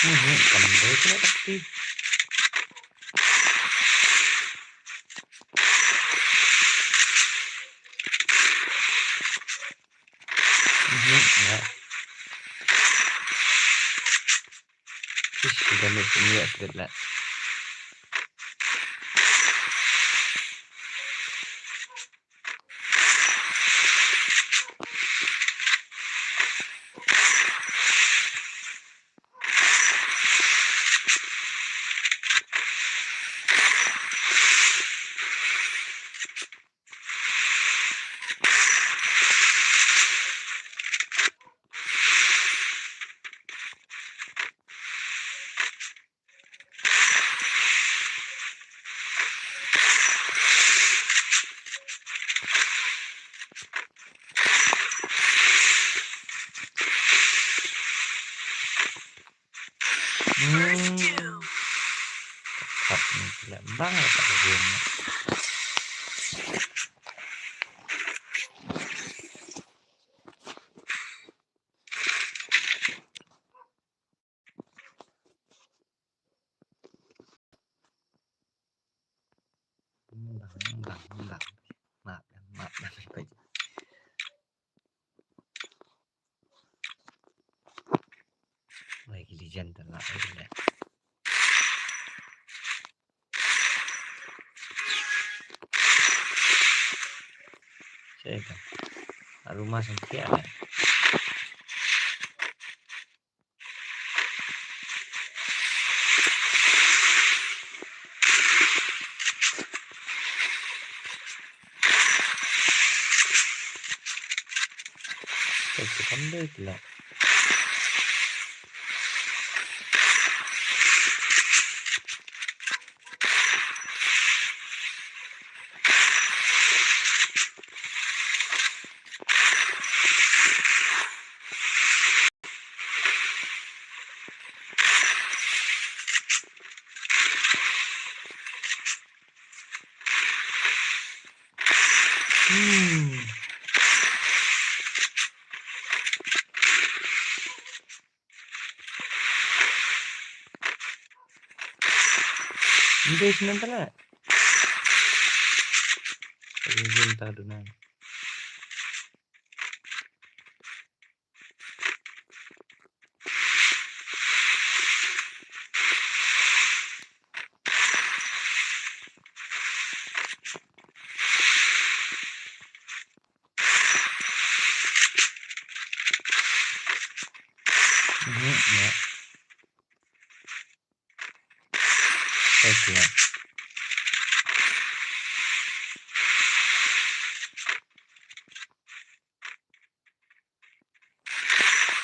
Mhm, kam dei kena takti. Mhm, ya. Ish, damage ini ya sedap lah. Hmm. Kat ni pula bang kat game ni. Bang, bang, bang. Map, map, map. Wai, ki legend te la, wai, ki le. Cek kan. Aruma sempit lah. Kan tu kan dei pula. Hmm. Hindi, sinunod na. Ayun, yun, tado na. Mhm, ya. Oke.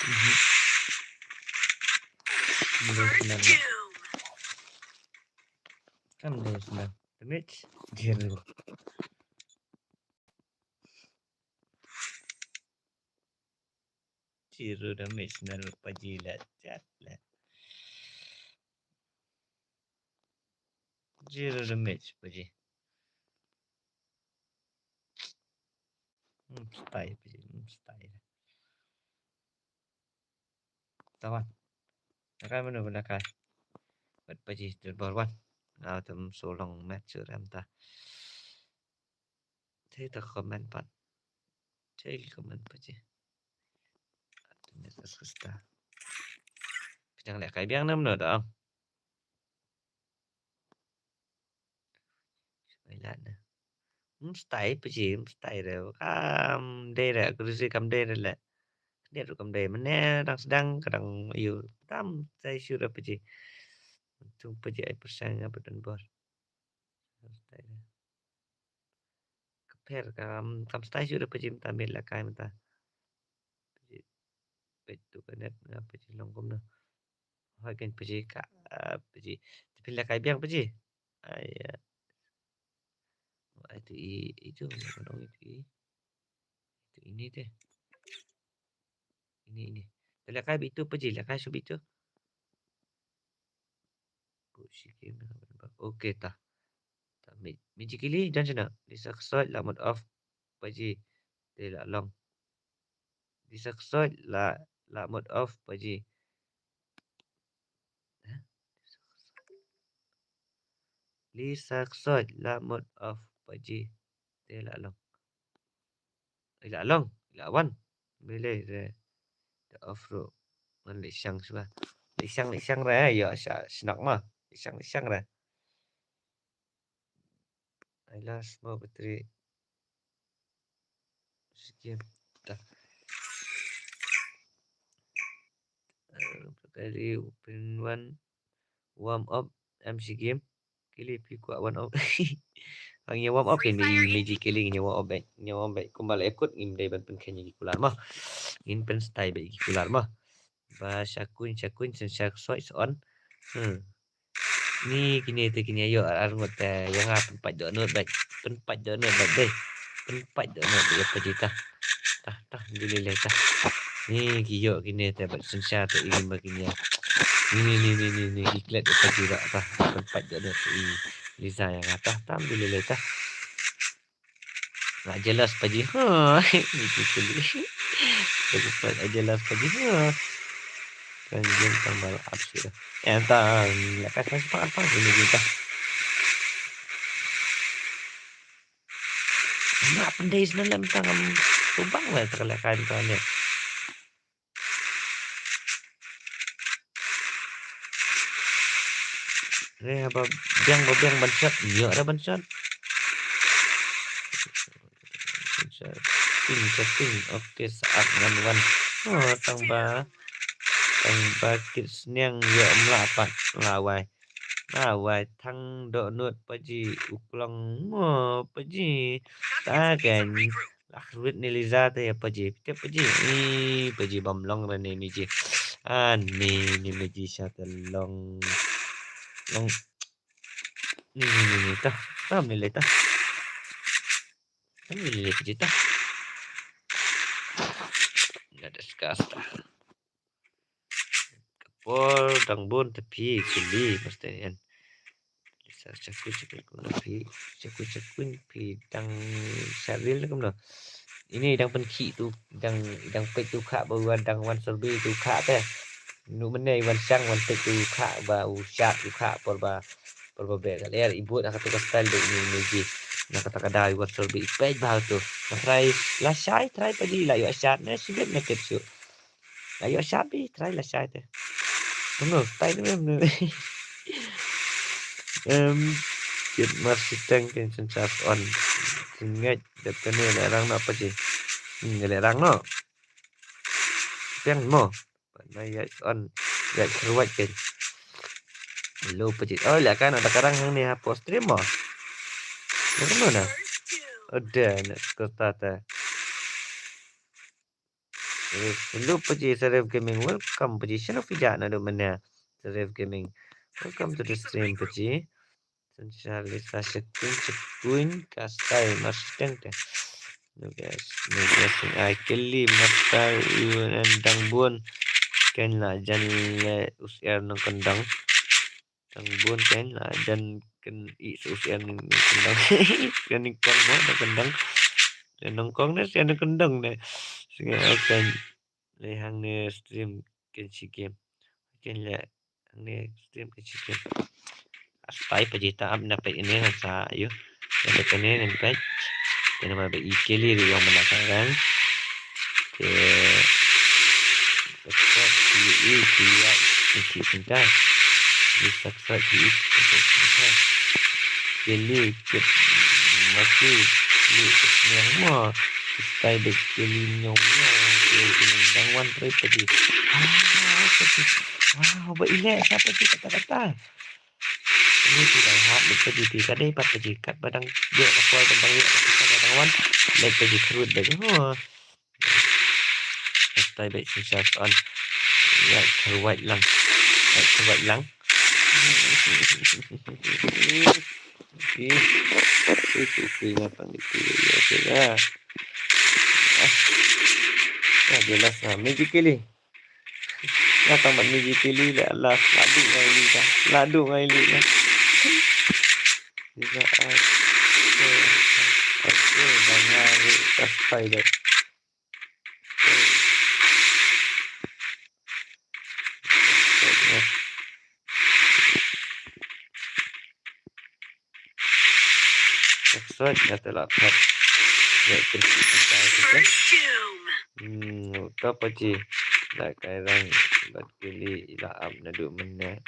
Mhm. Boleh senang. Kan boleh senang. Damage zero. Zero damage na lupa jilat jat lah. Zero damage pa ji. Hmm, style pa ji, hmm, style. Tawan. Lehkai mano ba lehkai? Bad paji Donbor wan. Nga tam so long met shuh rem ta. Te ta comment pat. Te comment paji. Atu ne ta susta. Pynjang lehkai biang nam no da. Bai lad na. Mstai paji, mstai re. Kam dei re, aku risi kam dei re le. Dia tu kam dei mene dang sedang kadang ayu. Tam stai shu re paji. Tu paji ai persang apa Donbor. Mstai re. Ka pher kam, kam stai shu re paji mynta, mih lehkai mynta. Paji, peit tu ka net nga paji long kumno. Hoi kan paji ka, ah, paji. Te phin lehkai biang paji. Ai, ah. Ai tu i, itu, itu i. Itu ini te. Ini, ini. Te lehkai bit tu paji, lehkai shu bit tu. Buh shi game. Okay ta. Ta mi, Magically, jan shana. Lisa Ksoid, la mode off. Paji. Te la long. Lisa Ksoid, la, la mode off, paji. Hah? Lisa Ksoid, la mode off, paji. Te la long. Ila long, ila wan. Bile re. Da off ro. Ngan leh shang shuwa. Leh shang, leh shang re, yo, sha, shnok ma. Leh shang, leh shang re. Ai la, small battery. Skip. Ta. Eh, kali open one. Warm up, M C game. Kili phi kwah warm up. Hang ïa warm up kin, Magically ngin ïa warm up bad. Ngin ïa warm up bad. Kumba la ïa kut ngim dei ban pynkheiñ ïa ki kular mo. Ngin pynstai bad ïa ki kular mo. Ba sha kuiñ, sha kuiñ, sha, sha Ksoid, sha on. Hmm. Ni kine te kine ïa ar, ar ngut te ïa nga pynpait dohnud bad. Pynpait dohnud bad dei. Pynpait dohnud bad ïa paji ta. Ta, ta, alhamdulillah ta. Ni ki ïoh kine te bad synshar te i ba kine. Ni, ni, ni, ni, ni, ni, ki klet ïa paji ta, ta. Pynpait dohnud i Lisa ïa nga ta, ta, alhamdulillah ta. Nga jealous paji. Ha, ni ki kuli. Aku pat jealous paji. Ha. Kan jin tang bal up sih. Entang, la ka kan pang pang sini kita. Nga pyndes na lem tang am tubang la ta la kan kan ne. Re ba biang ba biang ban shot, ïoh re ban shot. Ping, ping. Okay, saat ngan wan. Oh, tang ba. Tang ba kit sniang ïoh mla pat. Lawai. Lawai thang dohnud paji u klong mo paji. Ta kan. Lah ruit ni Liza te ïa paji. Te paji. Ni paji bam long ra ni ni ji. Ah, ni ni paji sha te long. Long. Ni ni ni ni ta. Tam ni le ta. Tam ni le paji ta. Nga discuss ta. Ka por dang bun te phi kuli mesti en. Sa chaku chaku na phi, chaku chaku phi dang saril na kumno. Ini dang pynkhih tu, dang, dang peit tu kha ba wan dang wan survey tu kha te. Nu mene wan shang wan peit tu kha ba u shat tu kha por ba, por ba be ka ler i bud ha katu ka style de ini ni ji. Na kata ka dai wan survey i peit ba tu. Na try la shai, try paji la ïoh shat ne sibit ne kit shu. Ayo shabi try la shai te. Mano, tai ne mem ne. Em, kit mar siteng ken chen chas on. Ngait dep kane le rang no paji. Hmm, le rang no. Piang mo. Na ya on. Ya kruat ken. Lo paji. Oh, la kan ada karang hang ni ha post stream mo. Mano na? Ada na kota ta. Hello paji Sarif Gaming, welcome paji. Shano phi jah naduh mynne Sarif Gaming? Welcome to the stream paji. Sunshine Lisa Shakun Shakun ka style mar siteng te. No guys, no guys, ai kali mata u nan dang bun. Ken la jan le us er nong kendang. Dang bun ken la jan ken i su sian kendang. Sian nyngkong mo dang kendang. Sian nyngkong ne sian kendang ne. Singa ken le hang ne stream Kin shi game. Kin leh ne stream kin shi game. Astai pa jita ap na peit ine na sa ayu. Na peit ine na peit. Kin ma ba i kili ri yong mana ka ran. Ke subscribe ki i ki ya ki ki sinta. Di subscribe ki i ki sinta. Kili kit mati kili kit nyang mo. Stai bek kili nyong nyong kili kit nyong dang wan trai padi. Ah, padi. Wow, ba ile sa padi kata kata. Ini tidak hot bek padi pi kadai pat padi kat badang dia kapal badang dia kat kita badang wan. Lek padi kerut bek. Oh. Stai bek sisa on. Ya kerwat lang. Ya kerwat lang. Okey. Okey, okey, okey, lapang di kiri, okey lah. Ah. Ah, jelas lah. Magically. Lah tambah magically lah. Lah, ladu ngai li lah. Ladu ngai li lah. Bisa, ah. Okey, okey, dah ngari, dah sampai dah. Maksud kata laptop. Ya, terus kita kita. Hmm, to pa ji. La kai rang bad kili ila ap naduh mynne.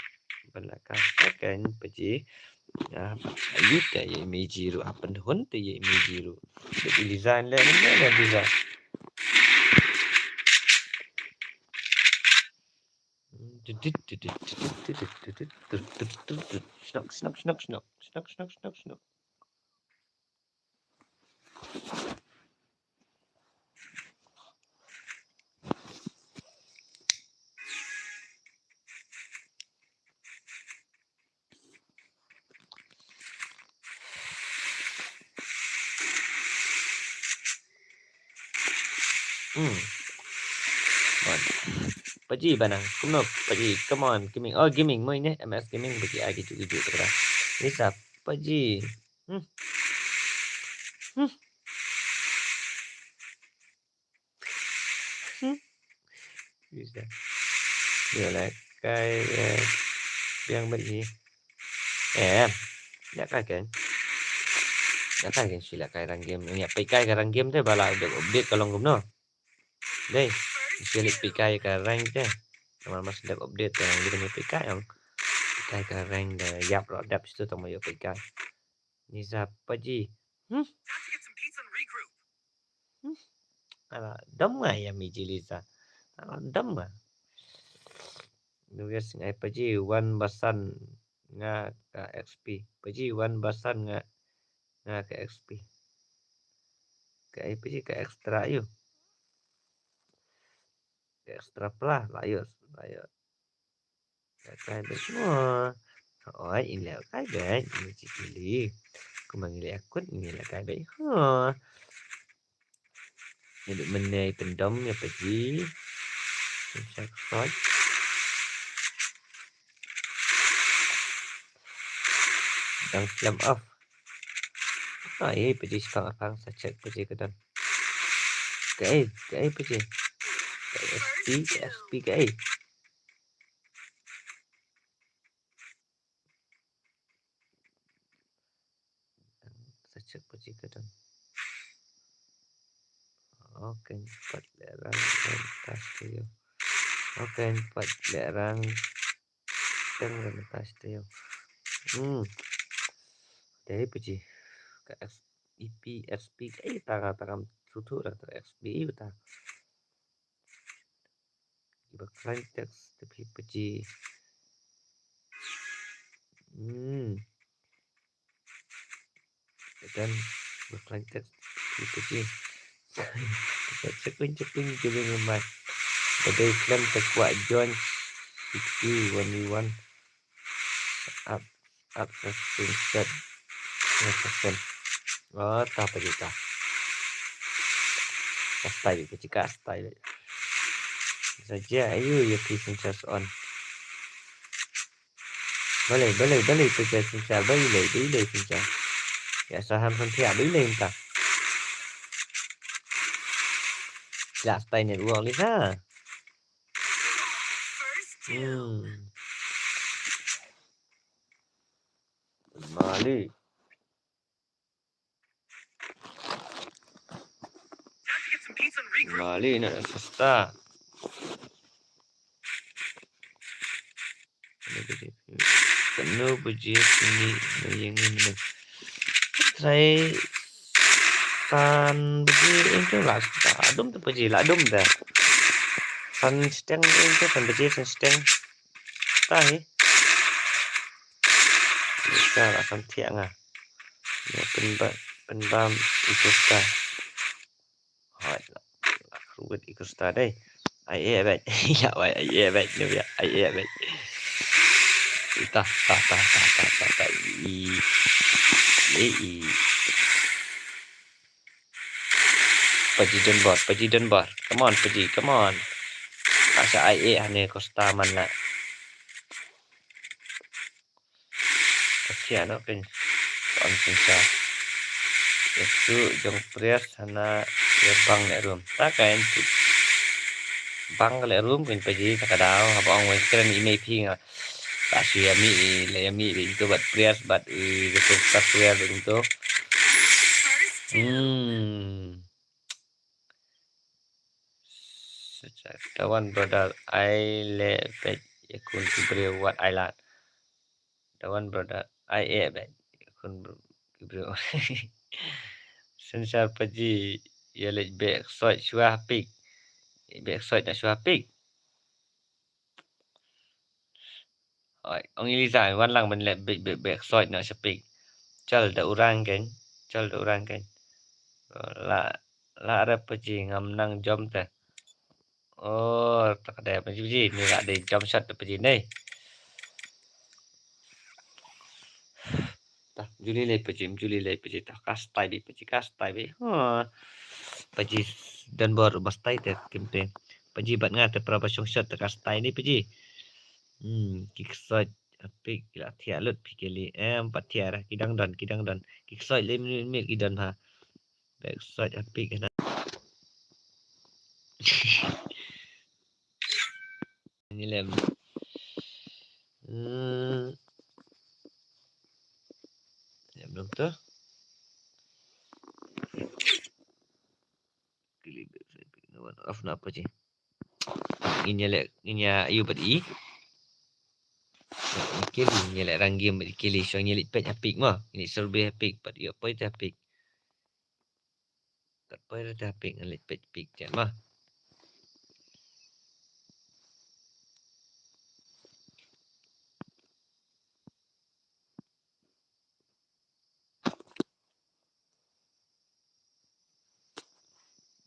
Ban la ka kan pa ji. Ya, ayu te ye meji ru apan hun te ye meji ru. Te ilizan le ne ne ilizan. Snok, snok, snok, snok. Snok, snok, snok, snok. Hmm. Mon. Paji banang. Kumno paji. Come on. Gaming. Oh, gaming. Mo ine. M S Gaming. Paji agi ju ju tu kata. Ni sa paji. Hmm. Hmm. Hmm. Bisa. Yo la kai, eh, yang beri. Eh, ya kai kan. Ya kai kan sila kai rang game. Ya pai kai ka rang game te bala update update ka long kumno. Dei. Sila pai kai ka rang te. Nama mas dak update yang kita ni pai kai yang. Pai kai ka rang de yap ro dap situ tama yo pai kai. Ni sa paji. Hmm. Hmm. Ala dam nga ya mi ji Lisa. Ala dam nga. Nugas ngai paji wan basan nga ka X P. Paji wan basan nga nga ka X P. Ka ai paji ka extra yu. Ka extra pla la yu la yu. Kai bek mo. Oi, in leh kai bek, in leh cik kili. Kuma ngi leh akut, ngi leh kai bek. Ho. Ngi duk menei pendom ya paji. Sensor soi. Dang film off. Ai, paji sepang apang sa check paji kedan. Kai, kai paji. Kai S P, kai S P, kai. Sa check paji kedan. Okay, pat lerang tas tayo. Okay, pat lerang teng tas tayo. Hmm. Dei paji. Ka S P, S P, kai tara tara sutu tara S P ta. Ba khlaiñ text te phi paji. Hmm. Dan ba khlaiñ text te phi paji. Check in, check in, giving a mic. Ba dei khlem te kwah join sixty one v one. Up, up sa screenshot. Nga sa send. Oh, ta paji ta. Ka style ka jika style. Sa jia ayu ya pi sensor on. Balei, balei, balei pi sensor, balei, balei sensor. Ya sa ham sam pia balei ta. La style network li ha. Hmm. Mali. Mali na sasta. Kano baje kini na yang ni. Try san baje ento la sasta. Adum tu baje la adum da. San steng ento san baje san steng. Tahi. Ika la san thiah nga. Ïa pynba pynbam ito sta. Hoi la. La ruwet iko sta dei. Ai eh bet. Ïa wai ai eh bet ne ïa ai eh bet. Ita ta ta ta ta ta ta i. I i. Paji Dunbar, Paji Dunbar. Come on, Paji, come on. Asa ai eh hane ko sta man la. Kasia no ken on sinsa. Itu jong Prias hana ya bang le room. Ta kain tu. Bang le room ken Paji ta ka daw haba ong wen kren i mei phi nga. Ta su ya mi i le ya mi i tu bat Prias bat i tu ta Prias tu. Hmm. Dawan brother, ai le bet ya kun ki briew wat ai lad. Dawan brother, ai eh bet ya kun ki briew. Sensar Paji ya leh bek soi shuwa pik. Bek soi na shuwa pik. Oi, ong Eliza, wan lang ban leh bek bek bek soi na shuwa pik. Chal da urang ken, chal da urang ken. La la rep Paji ngam nang jom te. Oh, tak dei Paji, Paji ni la dei jump shot te Paji ni. Ta juli lei Paji, juli lei Paji ta kastai bi Paji kastai bi. Ha. Paji Dunbar ba stai te kim te. Paji bat nga te pra ba shong shot te kastai ni Paji. Hmm, kick shot apik la thiah lut pi keli em pat thiah ra ki dang don ki dang don. Kick shot le minit minit ki don ha. Back side apik na. Ni lem. Hmm. Lem dong tu. Kili back side apik. Off na apa je? Ini lek ini ayu bad i. Kili ini lek ranggim bad kili so ini lek pet apik ma. Ini survey apik bad iyo poi apik. Kat poi dah pik ngelit pik pik jan mah.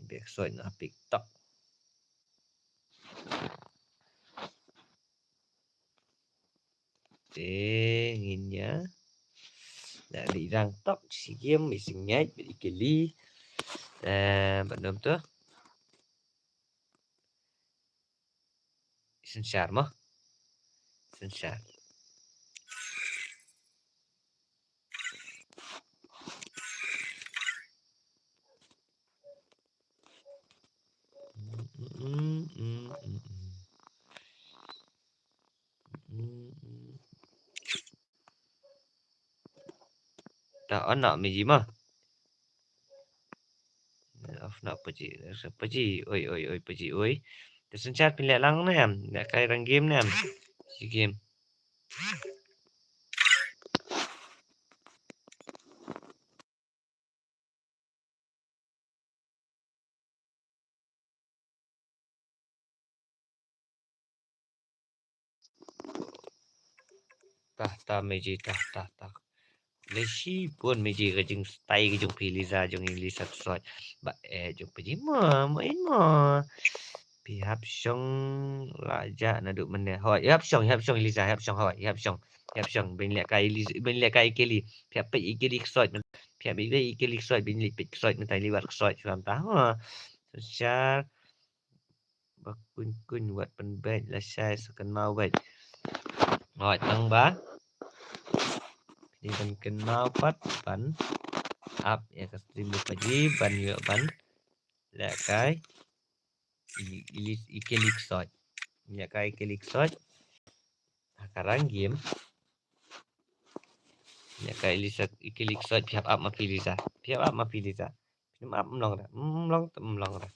Back side na pik tok. Te ngin ïa da di rang tok si game i sngeit bad i kili. Eh, bandom tu. Sensar mo. Sensar. Ta on na meji ma. Off na peji, peji, oi, oi, oi, peji, oi. Te sensar pin leh lang ne em, leh kai rang game ne em. Si game. Tah, tah, meji, tah, tah, tah. Leshi pun meji ka jingstyle ka jong phi Liza jong i Liza ksot. Ba eh jong phi ma, ma in ma. Phi hap shong la ja naduh mynne. Hoi, hap shong, hap shong Liza, hap shong hoi, hap shong. Hap shong, bin leh kai Liza, bin leh kai Kelly. Phi hap peit i Kelly ksot. Phi hap peit i Kelly ksot, bin leh peit ksot, ngan tai liwat ksot, shwam ta. Ha. Sensar. Ba kun kun wat pynbeit lashai sa kynmaw beit. Hoi tang ba. Phi ban kynmaw pat ban ap ïa ka stream ba phi ban ïoh ban leh kai i, i, i Kelly ksot. Leh kai i Kelly ksot. Ka rang game. Ïa ka Elisa, i Kelly Ksoit, phi hap ap ma phi Elisa. Phi hap ap ma phi Elisa. Phim ap, ym long re. Ym long, ym long re.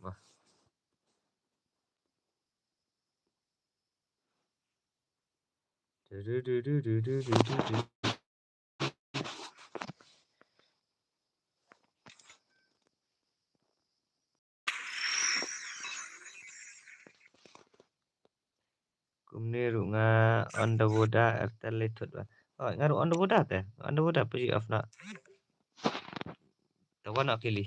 Wah. Du, du, du. Kumne ruh nga on the Voda, Airtel lei thut ba. Oh, nga ruh on the Voda te. On the Voda, phi off na. Te wan noh Kelly.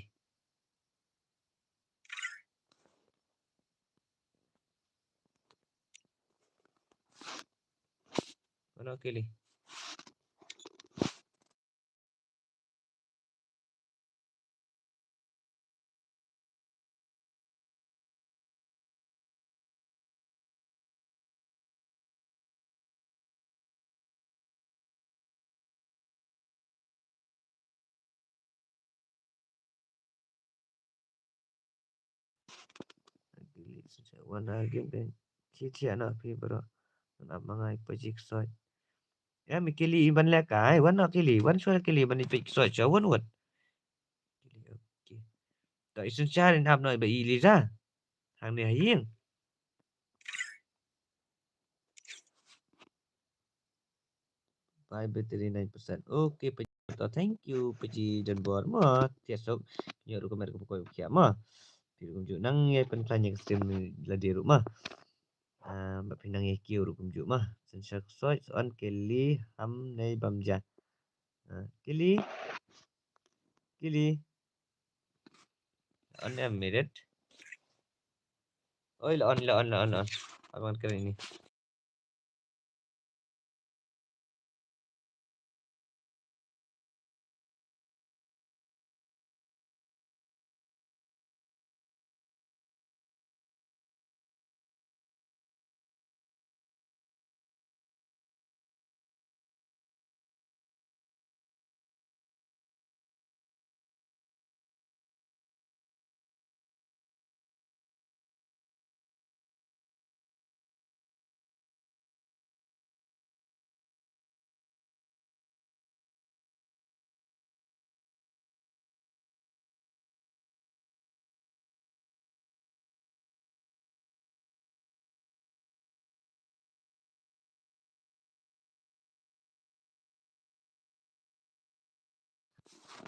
Wan noh Kelly. Wan ha game te. Ki thiah noh phi bro. Ngan ap ma nga i Paji Ksoit. Em i Kelly i ban leh kai. Wan noh Kelly. Wan shuwa Kelly ban i Paji Ksoit. Shuwa wan wan. Kelly, okay. To i Synshar in ap noh i ba i Elisa. Hangne ha ïing. Bye battery nine percent. Okay, Paji, to thank you, Paji Don Bor. Mo, thiah suk. Nyo rukom mer ko ko kia mo. Phi rukom ju nang ye pen klan ye stream la di ruh mo. Ah, ba phi nang ye kiu rukom ju mo. Synshar Ksoit, on Kelly, ham nei bam ja. Ah, Kelly. Kelly. On em minute. Oi, la on, la on, la on, la on. Abang kena ini.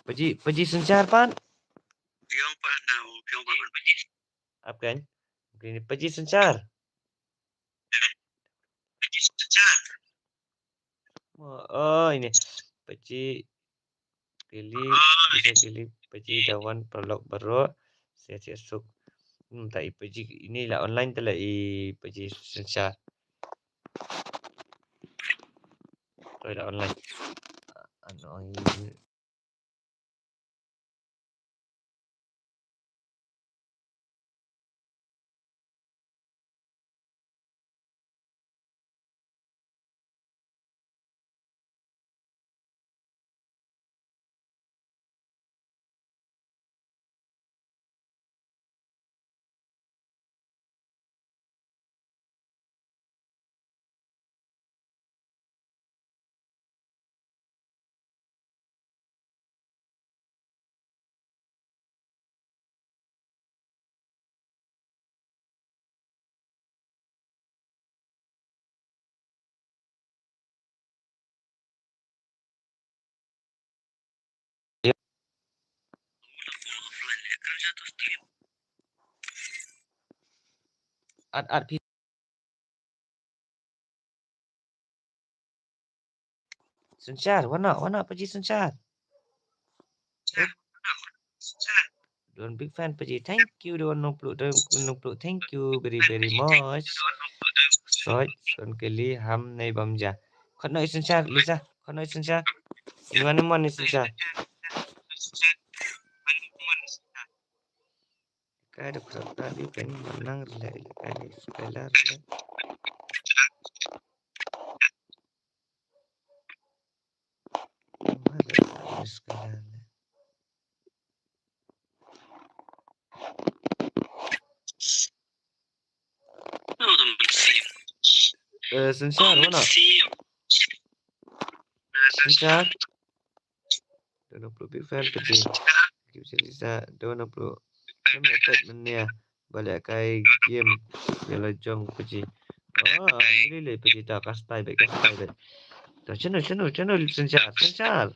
Paji, Paji Synshar pat. Piong pat na, piong pat Paji. Ap kan? Paji Synshar. Paji Synshar. Oh, oh, ini. Paji Kelly, oh, Paji Kelly, Paji Dawan, paralok baroh. Sihat sihat suk. Hmm, ta i Paji ini la online te la i Paji Synshar. Oi la online. Ano ini. At at pi. Synshar, wan noh, wan noh, Paji Synshar. Don big fan Paji. Thank you, Don Nongpluh, Don Nongpluh. Thank you very, very much. Soi, Don Kelly, ham nei bam ja. Khot noh i Synshar, Lisa. Khot noh i Synshar. Ni man, ni man i Synshar. Kai da kusa ta di kan manang le, kai ni spela le. Eh, Synshar, mana? Synshar. Don upload big fan peti. Keep sending sa, don upload. Kami attack mania. Balik kai game. Yellow jong peti. Oh, really peti ta kastai bet, kastai bet. Ta channel, channel, channel Synshar, Synshar.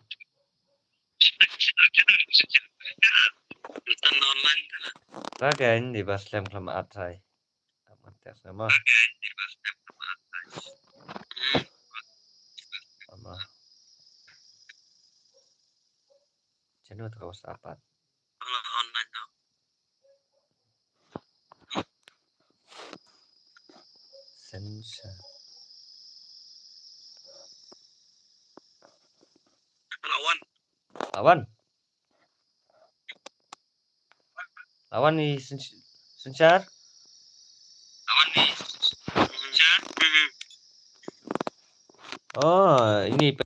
Pakai ni bas lem kelama atai. Amat ya sama. Sama. Channel terus apat. Synshar. Lawan. Lawan. Lawan ni Syn-, Synshar. Lawan ni Synshar. Oh, ini pe-,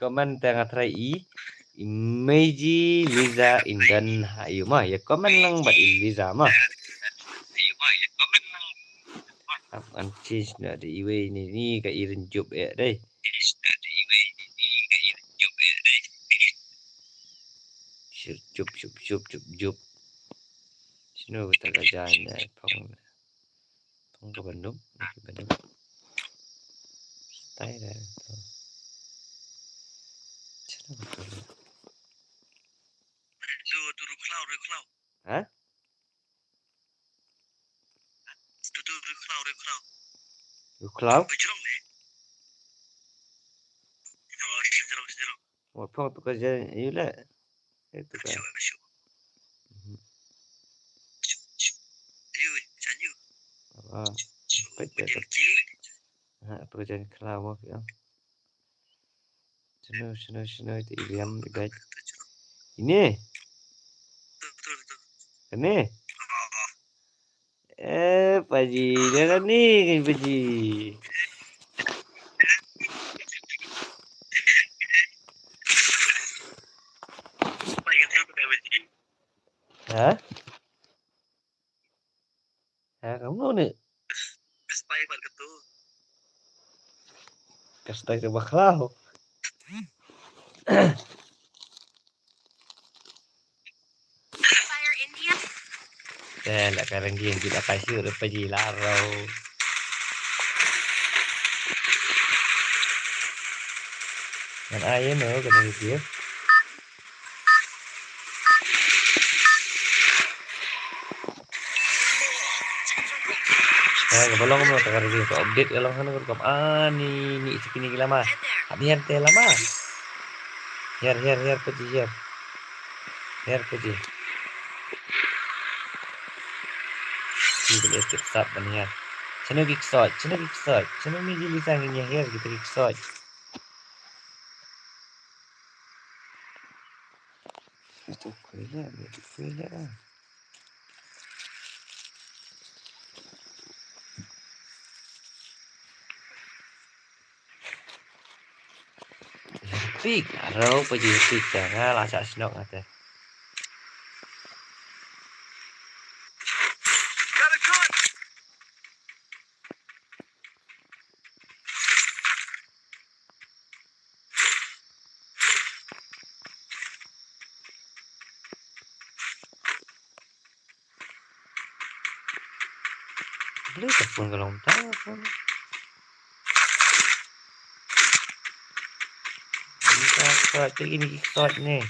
comment te nga try i, Imeji Liza Indan ha ïu ma, ïa comment lang bad i Liza ma. Ap an change na de iwei ni, ni ka irin jup eh dei. Jup, jup, jup, jup, jup. Sino kata ka jai ne, phong. Phong ka banduk, phong ka banduk. Style dah tu. Cara betul. Tu, tu, Ruklau, Ruklau. Ha? Tu, tu, Ruklau, Ruklau. Ruklau? Bajrong ni. Oh, sejrong, sejrong. Wat phong tu ka jan ïu le. Eh, tu ka. Kashu, kashu. Mhm. Kashu, kashu. Yu, jan yu. Ah. Kashu, kashu. Peit ka. Jan ki. Ha, tu ka jan khlaw mo ki. Sino, sino, sino itu iliam di bai. Ini. Tu, tu, tu. Ini. Ah. Eh, Paji, dia kan ni kan Paji. Ha? Ha, kamu ni. Kastai bar katu. Kastai tu baklau. Te la ka renggi ki la ka shu re Paji la ro. Ngan ai no ka video. Eh, ka ba long kumno ta ka review ka update ka long hano ka rukom. Ah, ni, ni isi kini ki lama. Hap hiar te lama. Hiar, hiar, hiar Paji, hiar. Hiar Paji. Ni ka leh tip sap ban hiar. Chano ki ksoj, chano ki ksoj. Chano mi jili sang ini hiar kita ki ksoj. Itu kuila, itu kuila. Pik, aro Paji pik ta, nga la sa snok nga te. Boleh telepon kalau minta apa? Minta surat tu ini surat ni.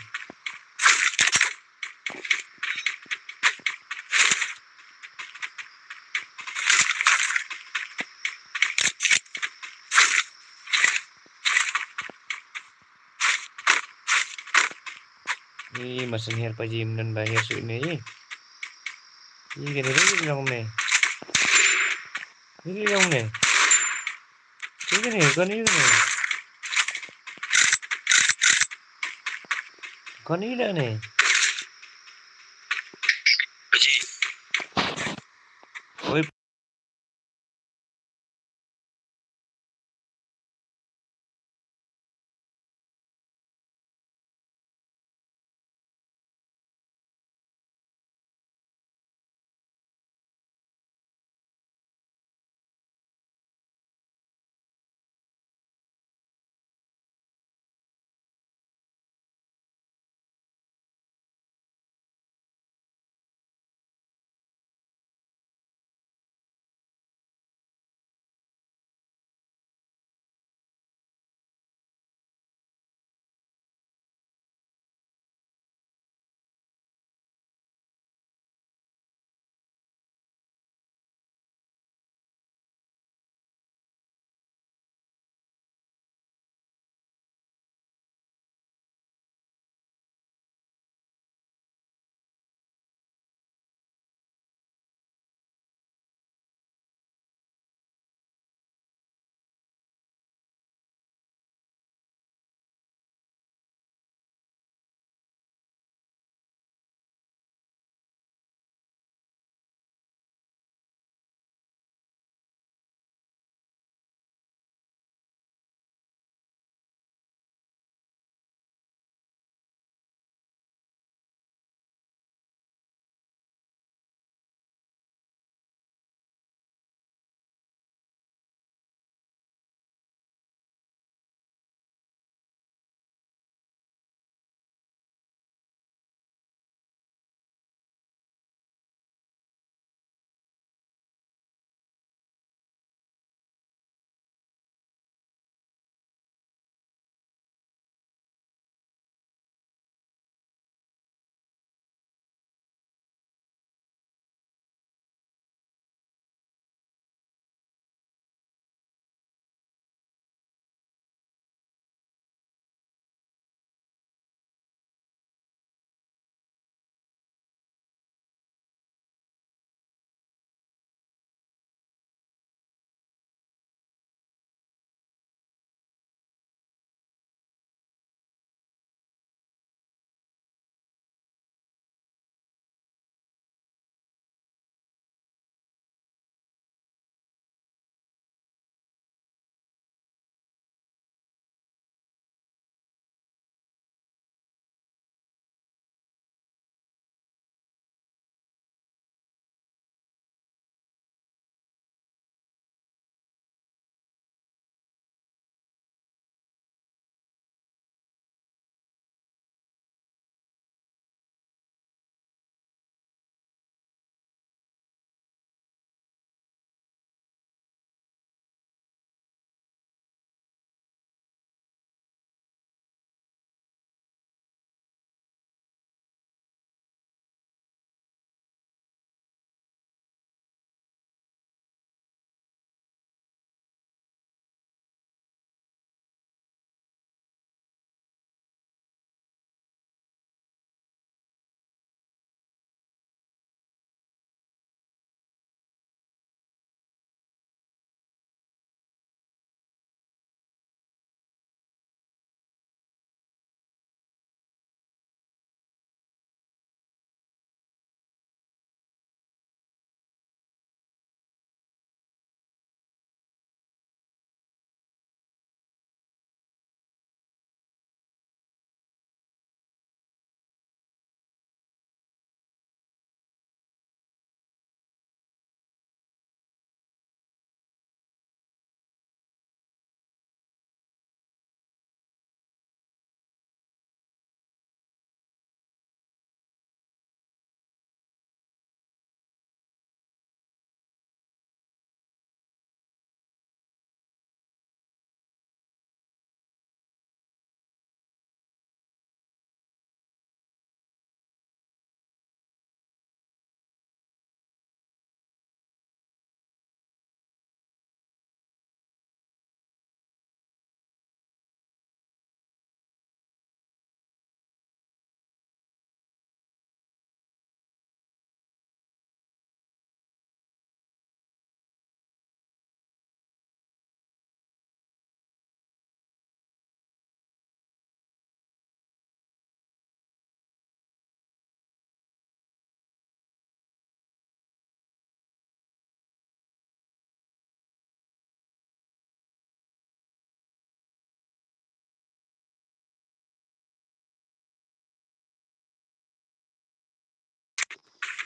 Ih, masan hiar Paji, mynta ba hiar shuh ne, ih. Ih, kane dei ki long ne. Ini yang ni. Ini ni, kane ini. Kane dah ni. Oi.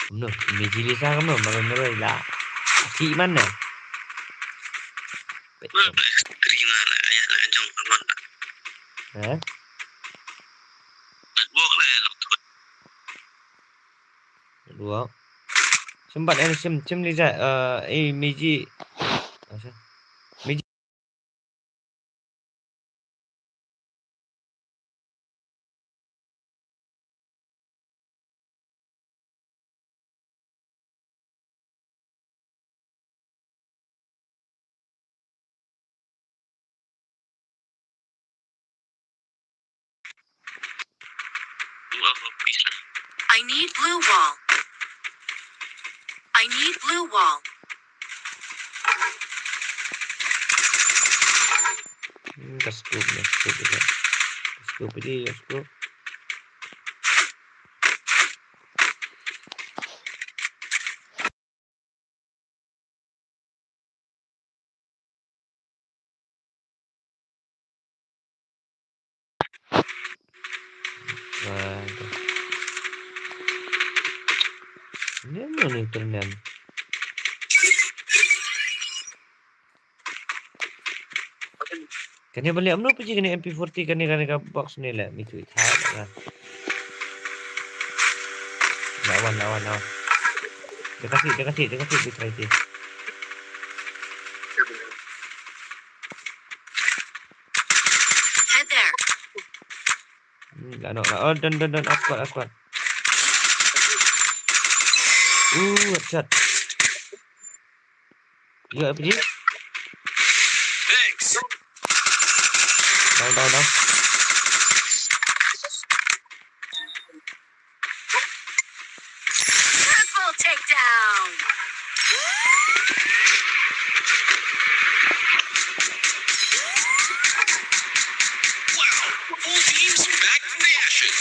Kumno, Meiji Lisa kumno, mano mano la. Ki man na. Screen la, la, la, la, jong, man. Eh? Network la, la. Dua. Sempat eh, sim, sim Lisa, eh, eh, Meiji. Masa? Meiji. I need blue wall. I need blue wall. Hmm, ka scope, ka scope dia. Ka scope dia, ka scope. Wah, tu. Ni mana internet? Kane ban leh kumno phi kane M P forty kane, kane ka box ne leh, mi tu ita na. Lawan, lawan, lawan. Dia kasi, dia kasi, dia kasi, dia kasi. Head there. Hmm, la no, la. Oh, done, done, done. Asquad, asquad. Ooh, headshot. You got R P G? Thanks. Down, down, down. Triple takedown. Wow. Full teams back from the ashes.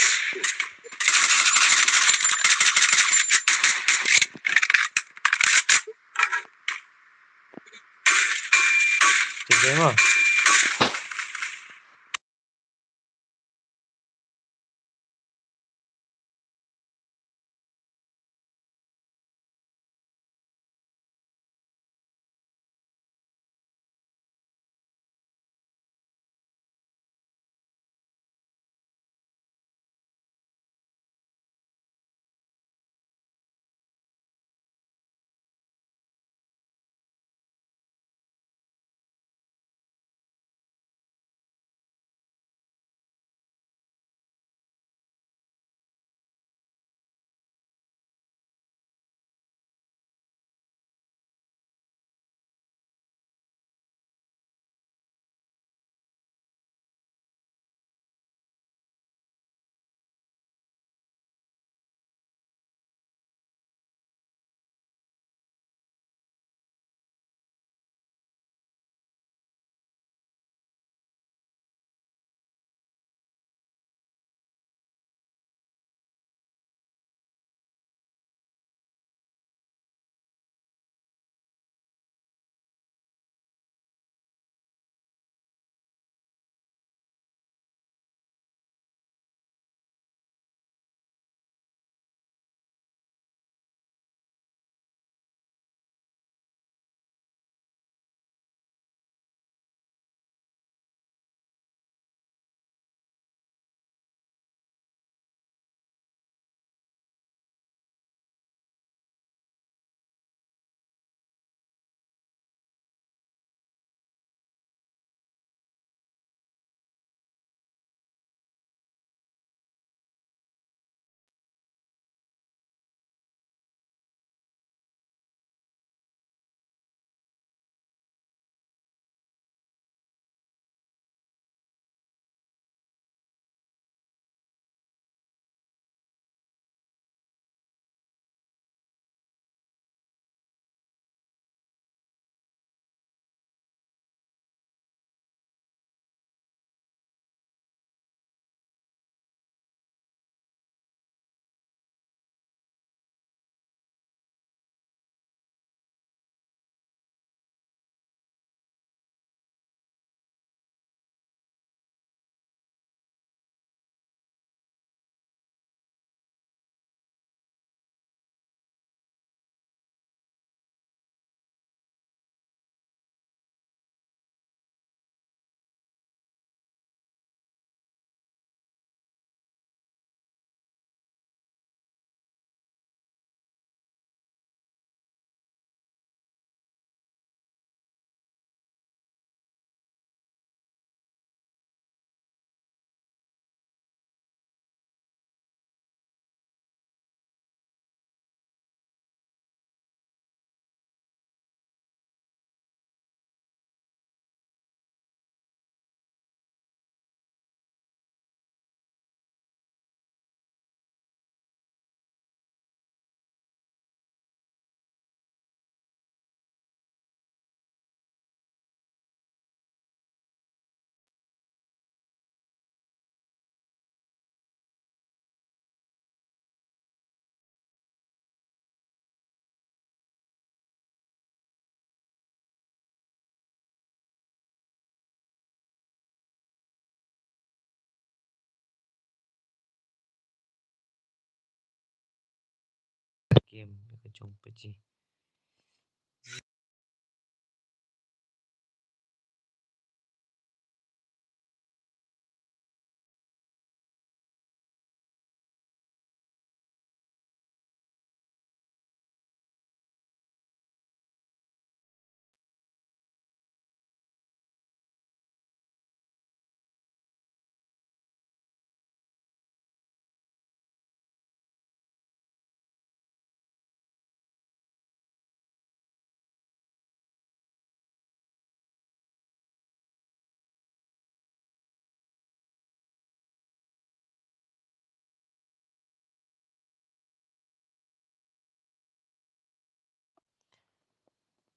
Game ka jong PUBG.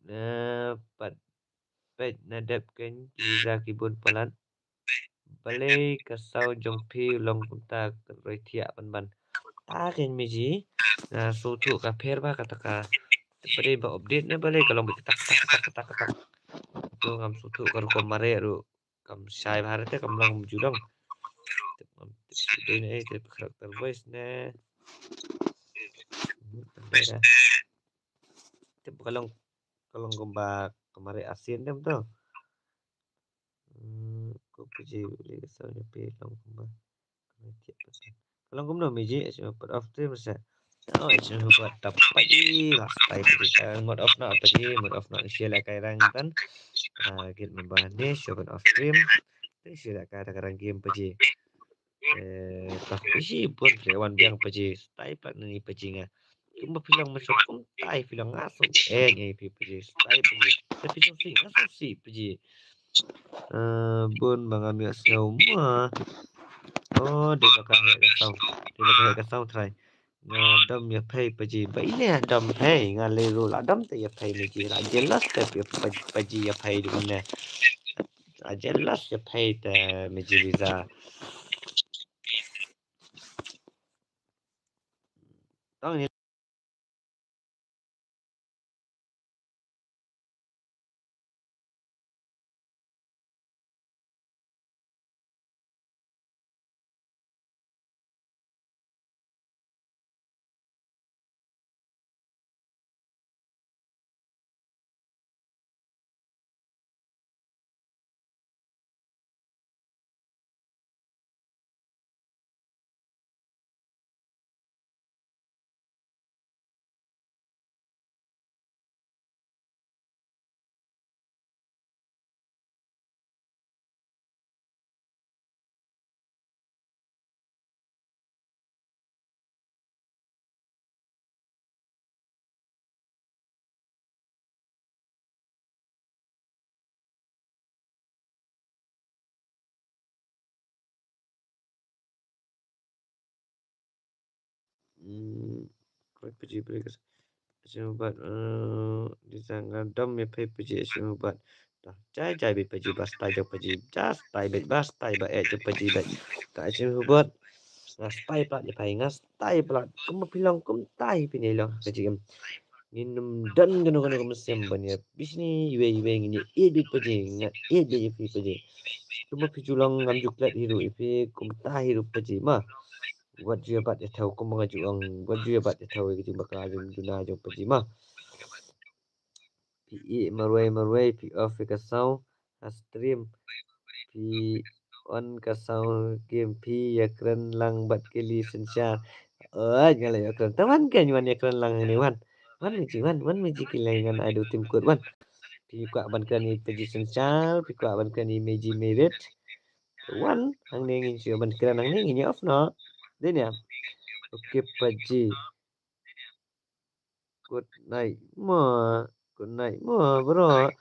Na pat peit na dep kein ki visa ki bun palat. Balei ka saw jong phi long kumta, ka roi thiah pynban. Ta kein Meji. Na sngewthuh ka pher ba kata ka. Te balei ba update ne balei ka long ba katak katak katak katak. To ngam sngewthuh ka rukom mareh ruh. Kam shai bha te kam long ju dong. Te ngam tip dei ne te character voice ne. Hmm, tang dei da. Te ka long, ka long kumba ka mareh arsien dem to. Hmm, ko PUBG le ka saw jong phi long kumba. Ka long kumno Meji, HMO Hubot off stream sa. Oh, HMO Hubot ta PUBG, la style PUBG. Mode off na PUBG, mode off na share la kai rang tan. Ah, git mamba ne, show ban off stream. Te share la kai ta ka rang game PUBG. Eh, ta PUBG pun le wan biang PUBG. Style pat ni PUBG nga. Kumba phi long ma suk kumtai phi long nga suk. Eh, ngi phi PUBG. Style PUBG. Te phi suk si nga suk si PUBG. Eh, bun ba ngam ïohsngew ma. Oh, dei ba ka heh ka saw. Dei ba ka heh ka saw trai. Nga dom ïa phei PUBG. Ba ine dom phei nga lei ruh la dom te ïa phei Meji la jealous te ïa PUBG ïa phei dum ne. La jealous ïa phei te Meji visa. Tang ni. Hmm, koi PUBG break. Asim bat, eh, di tang nga dom ïa phei PUBG asim bat. Dah, jai jai bit PUBG ba style jong PUBG. Jai style bit ba style ba eh jong PUBG bit. Ta asim bat. Nga style plat ïa phei nga style plat. Kumba phi long kumtai phi ne long ka jingim. Ngin ym don kano kano ka mynsiem ban ïa bishni iwei iwei ngin ïa ïeit beit PUBG, nga ïeit beit ïa phi PUBG. Kumba phi ju long ngam ju klet hi ruh ïa phi, kumta hi ruh PUBG ma. Wat ju ïa bat ïa thew kumba nga ju ong, wat ju ïa bat ïa thew ïa ka jingbakla jong duna jong PUBG ma. Phi ïeh marwei marwei, phi off ïa ka sound ha stream. Phi on ka sound game, phi ïa kren lang bad kylli synshar. Oi, nga la ïa kren. Te wan kein wan ïa kren lang hangne wan. Wan Meji wan, wan Meji ki lei ngan ai da u tim kut wan. Phi kwah ban kren ïa PUBG synshar, phi kwah ban kren ïa Meji Merit. Wan hangne ngin shu ban kren hangne ngin ïa off noh. Dei ne em? Okay PUBG. Good night mo. Good night mo bro.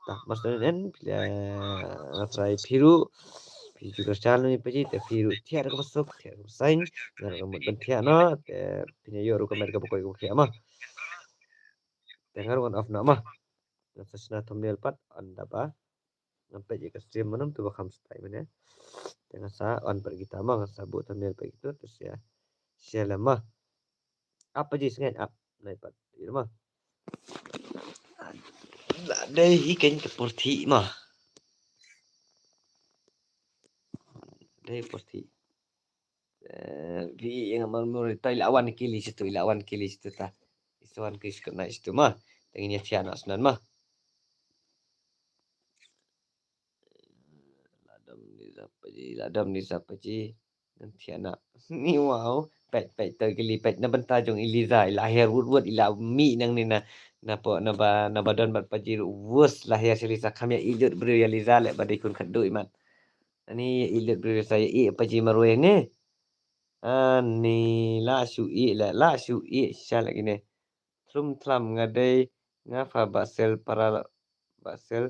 Tah, mas tang en phi la try phi ruh. Phi ju kyrshan ïa PUBG te phi ruh thiah da kaba suk, thiah da kaba saiñ. Nga ruh nga mut ban thiah noh te phin ïa ïoh ruh ka met kaba koi kaba khiah mo. Te nga ruh ngan off noh mo. Nga sa shna thumbnail pat ynda ba ngam peit ïa ka stream mynno to ba kham style mynne. Te nga sa on pat kita mo, nga sa buh thumbnail pat kita to share. Share lem mo. Ap PUBG sngain ap. Nai pat ïa mo. La dei hi kein ka pyrthei mo. Dei pyrthei. Eh, phi ïa nga mar mur ta ila wan kylli situ, ila wan kylli situ ta. Tuan ki skut nai situ ma. Tengin ya thian nak senan ma. Ladom ni sapa ji, ladom ni sapa ji. Ngan thian nak. Ni wow. Peit, peit, to kili peit. Na bynta jong i Liza, i la her wut wut, i la mih nang ni na. Na po, na ba, na ba don bad pa ji wus la her si Liza kham ya i lut briew ya Liza leh ba dei khun khatduh i mat. Ani ya i lut briew sa ya i pa ji marwei ni. Ani la shu i leh, la shu i sha leh kine. Thrum thlam nga dei nga pha ba sel para, ba sel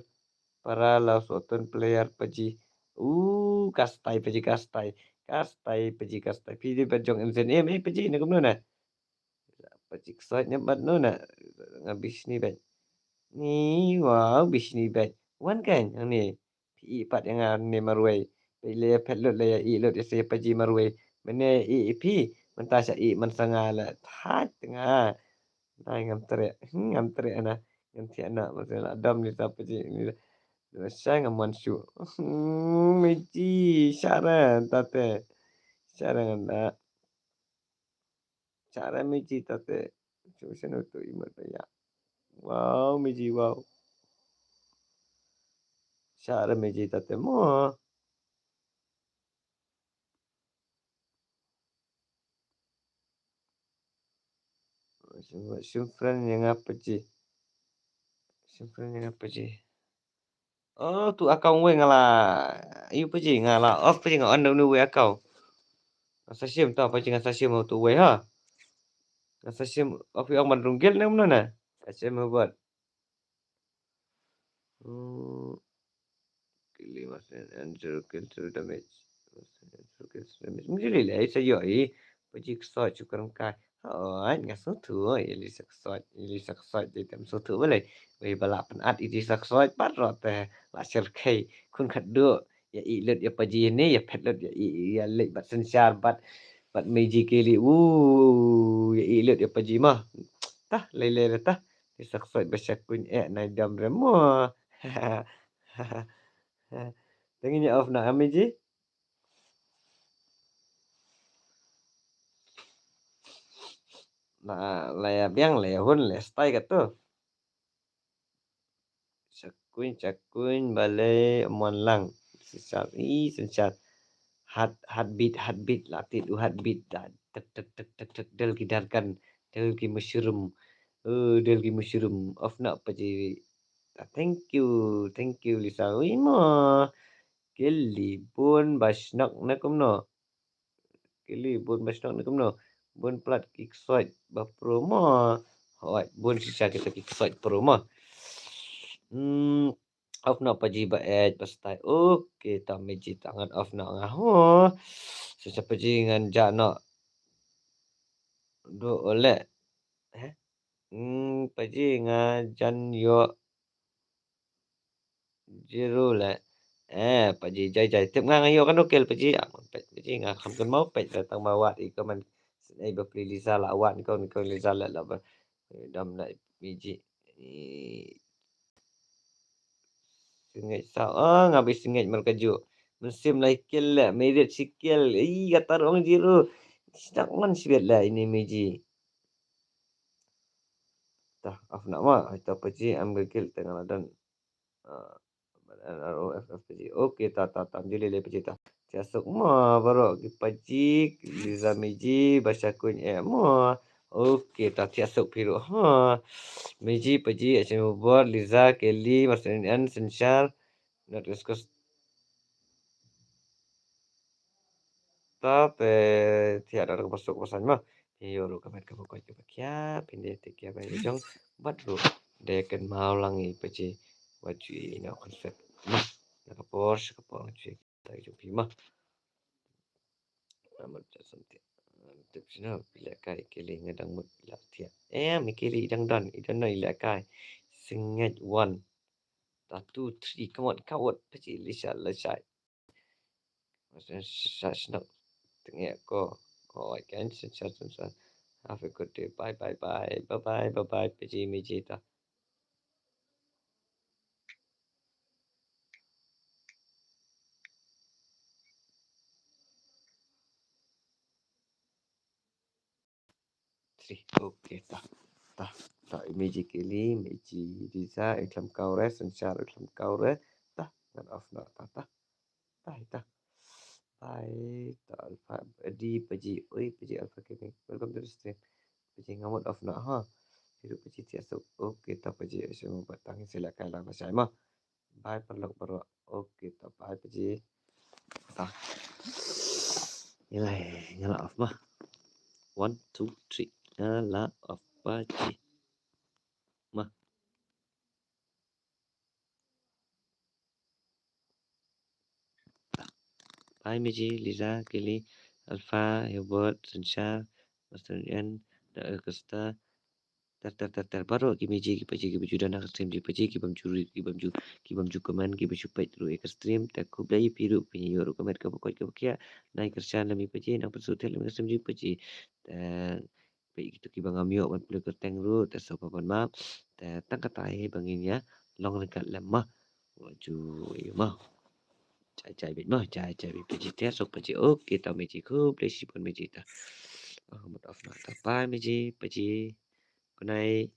para la sotun player pa ji. U kastai pa ji kastai. Kastai pa ji kastai. Phi dei ba jong M Z M eh pa ji na kumno na. Pa ji ksot nyam bat no na. Nga bishni bet. Ni wow bishni bet. Wan kan yang ni. Phi i pat ïa nga ne marwei. Phi le phet lut le ïa i lut ïa se pa ji marwei. Mene i i phi. Mynta sha i man sa nga la thait nga. Dai ngam treh. Hmm, ngam treh na. Ngam thiah na. Masa la dam ni sa pa ji ni. Dua sha ngam wan shu. Hmm, mi ji sharan tate. Sharan na. Cara meji tate. Cuba seno tu imat paya. Wow, meji wow. Cara meji tate mo. Simfren yang apa ji? Simfren yang apa ji? Oh, tu account wei nga la. Ayu pa ji nga la off pa ji nga on da uni wei account. Nga sa shim ta pa ji nga sa shim tu wei ha. Nga sa shim off ong ban rung guild ne kumno na. Sa shim ha bot. Hmm. Kili mas and zero kill zero damage. Zero kill zero damage. Mujhe le le sa yo i. Pa ji kso chu kan kai. Hooid, nga sngewthuh, ïa Lisa Ksoit, ïa Lisa Ksoit, dei tam sngewthuh balei. Wei ba la pynat ïa Lisa Ksoit, pat rot te, la shyrkhei, khun khatduh, ïa i lut ïa pa ji ne, ïa phet lut ïa i, ïa leit bad synshar bad, bad Meiji Kelly, u, ïa i lut ïa pa ji ma. Tah, lei lei tah, Lisa Ksoit ba sha kuñ eh, nai dam re mo. Tengin ïa off na Meiji. Na, la ïa biang, la ïa hun, la ïa stai kato. Shakuin, shakuin, balei mon lang. Sensar, i, sensar. Hat, hat beat, hat beat, la tit u hat beat. Da, tek, tek, tek, tek, tek, del ki darkan, del ki mushroom. Oh, del ki mushroom. Off na pa ji. Da, thank you, thank you, Lisa. Ui mo. Kili bun ba shnok na kumno. Kili bun ba shnok ne kumno. Bun plat ki ksoit ba pro mo. Hoi, bun shisha kita ki ksoit pro mo. Hmm, off na pa ji ba eh ba stai. Okay, ta Meiji ta ngan off na nga ho. Shisha pa ji ngan ja no. Do ole. Eh? Hmm, pa ji nga jan yo. Zero le. Eh, pa ji jai jai. Tip nga nga yo kano kill pa ji. Ah, pa ji nga kham kan mau pa ji tang ma wat i ko man. Ei ba pli Lisa la wat ko ni ko Lisa la la ba. Dam na mi ji. Sngej sa. Ah, nga bi sngej mar ka ju. Mynsiem lai kill le. Merit si kill. Ih, kata ruang zero. Stak man sibet la ini mi ji. Tah, off na ma. Ita pa ji am ga kill tengah ladan. Ah, R O F F pa ji. Okay, ta, ta, ta, juli le pa ji ta. Thiah suk ma, baroh ki pa ji, Liza Meiji, ba sha kuñ eh ma. Okay, ta thiah suk phi ruh ha. Meiji pa ji, H M Bor, Liza, Kelly, Marcelin N, Senshar, Not Discuss. Ta te thiah da ka ba suk ba sañ ma. Phi ïoh ruh ka met ka ba koit ka ba khia, phin dei take care ba ïa jong bad ruh. Dei kynmaw lang i pa ji wat ju i ïa u concert. Ma, na ka por sha ka por nga ju i ta jong phi ma. Namar ja san ti. Tip sino phi leh kai Kelly nga dang mut phi la thiah. Em, i Kelly i dang don, i don i leh kai. Sngewbha one. Ta two, three, come on, come on. Pa ji Lisa, Lisa. Sa shnok tengek ko. Ko ai kan sensar sensar. Have a good day. Bye bye bye. Bye bye bye bye. Piji miji ta. Three. Okay ta. Tah, tah, i Meji Kili, Meji Liza, i khlem kaw re, Synshar, i khlem kaw re. Tah, ngan off noh, tah, tah. Tah, tah. Bye, tah, Alpha, Adi, Paji, oi, Paji, Alpha Gaming. Welcome to the stream. Paji, nga mut off noh, ha. Hiru Paji, Tiasuk. Okay, tah, Paji, Asia, Mobile, tang, sila, kai, lang, Asia, ma. Bye paralok baroh. Okay, tah bye Paji. Tah. Ngi la, ngi la off ma. One, two, three. Ngi la off Paji. Ma. Tah. Bye Meji, Liza, Kelly, Alpha, Hubert, Sunshar, Master N, Dr. Costa, ter ter ter ter, baroh ki Meji ki Paji kiba ju don ha ka stream jong i Paji, ki bym ju read, ki bym ju, ki bym ju comment, kiba shu peit ruh ïa ka stream. Te khublei ïa phi ruh, phin ïoh ruh ka met kaba koit kaba khiah. Nai kyrshan lem ïa i Paji, nang pynsuk thied lem ïa ka stream jong i Paji. Te peit kito kiba ngam ïoh ban pule kyrteng ruh, te sngewbha ban map. Te tang katta hi ba ngin ïa long ryngkat lem ma. Wat ju ïa ma. Jai jai beit ma, jai jai beit Paji, te suk Paji. Okay, tau Meji, khublei shibun Meji ta. Oh, mut off na ta. Bye Meji, Paji. Good night.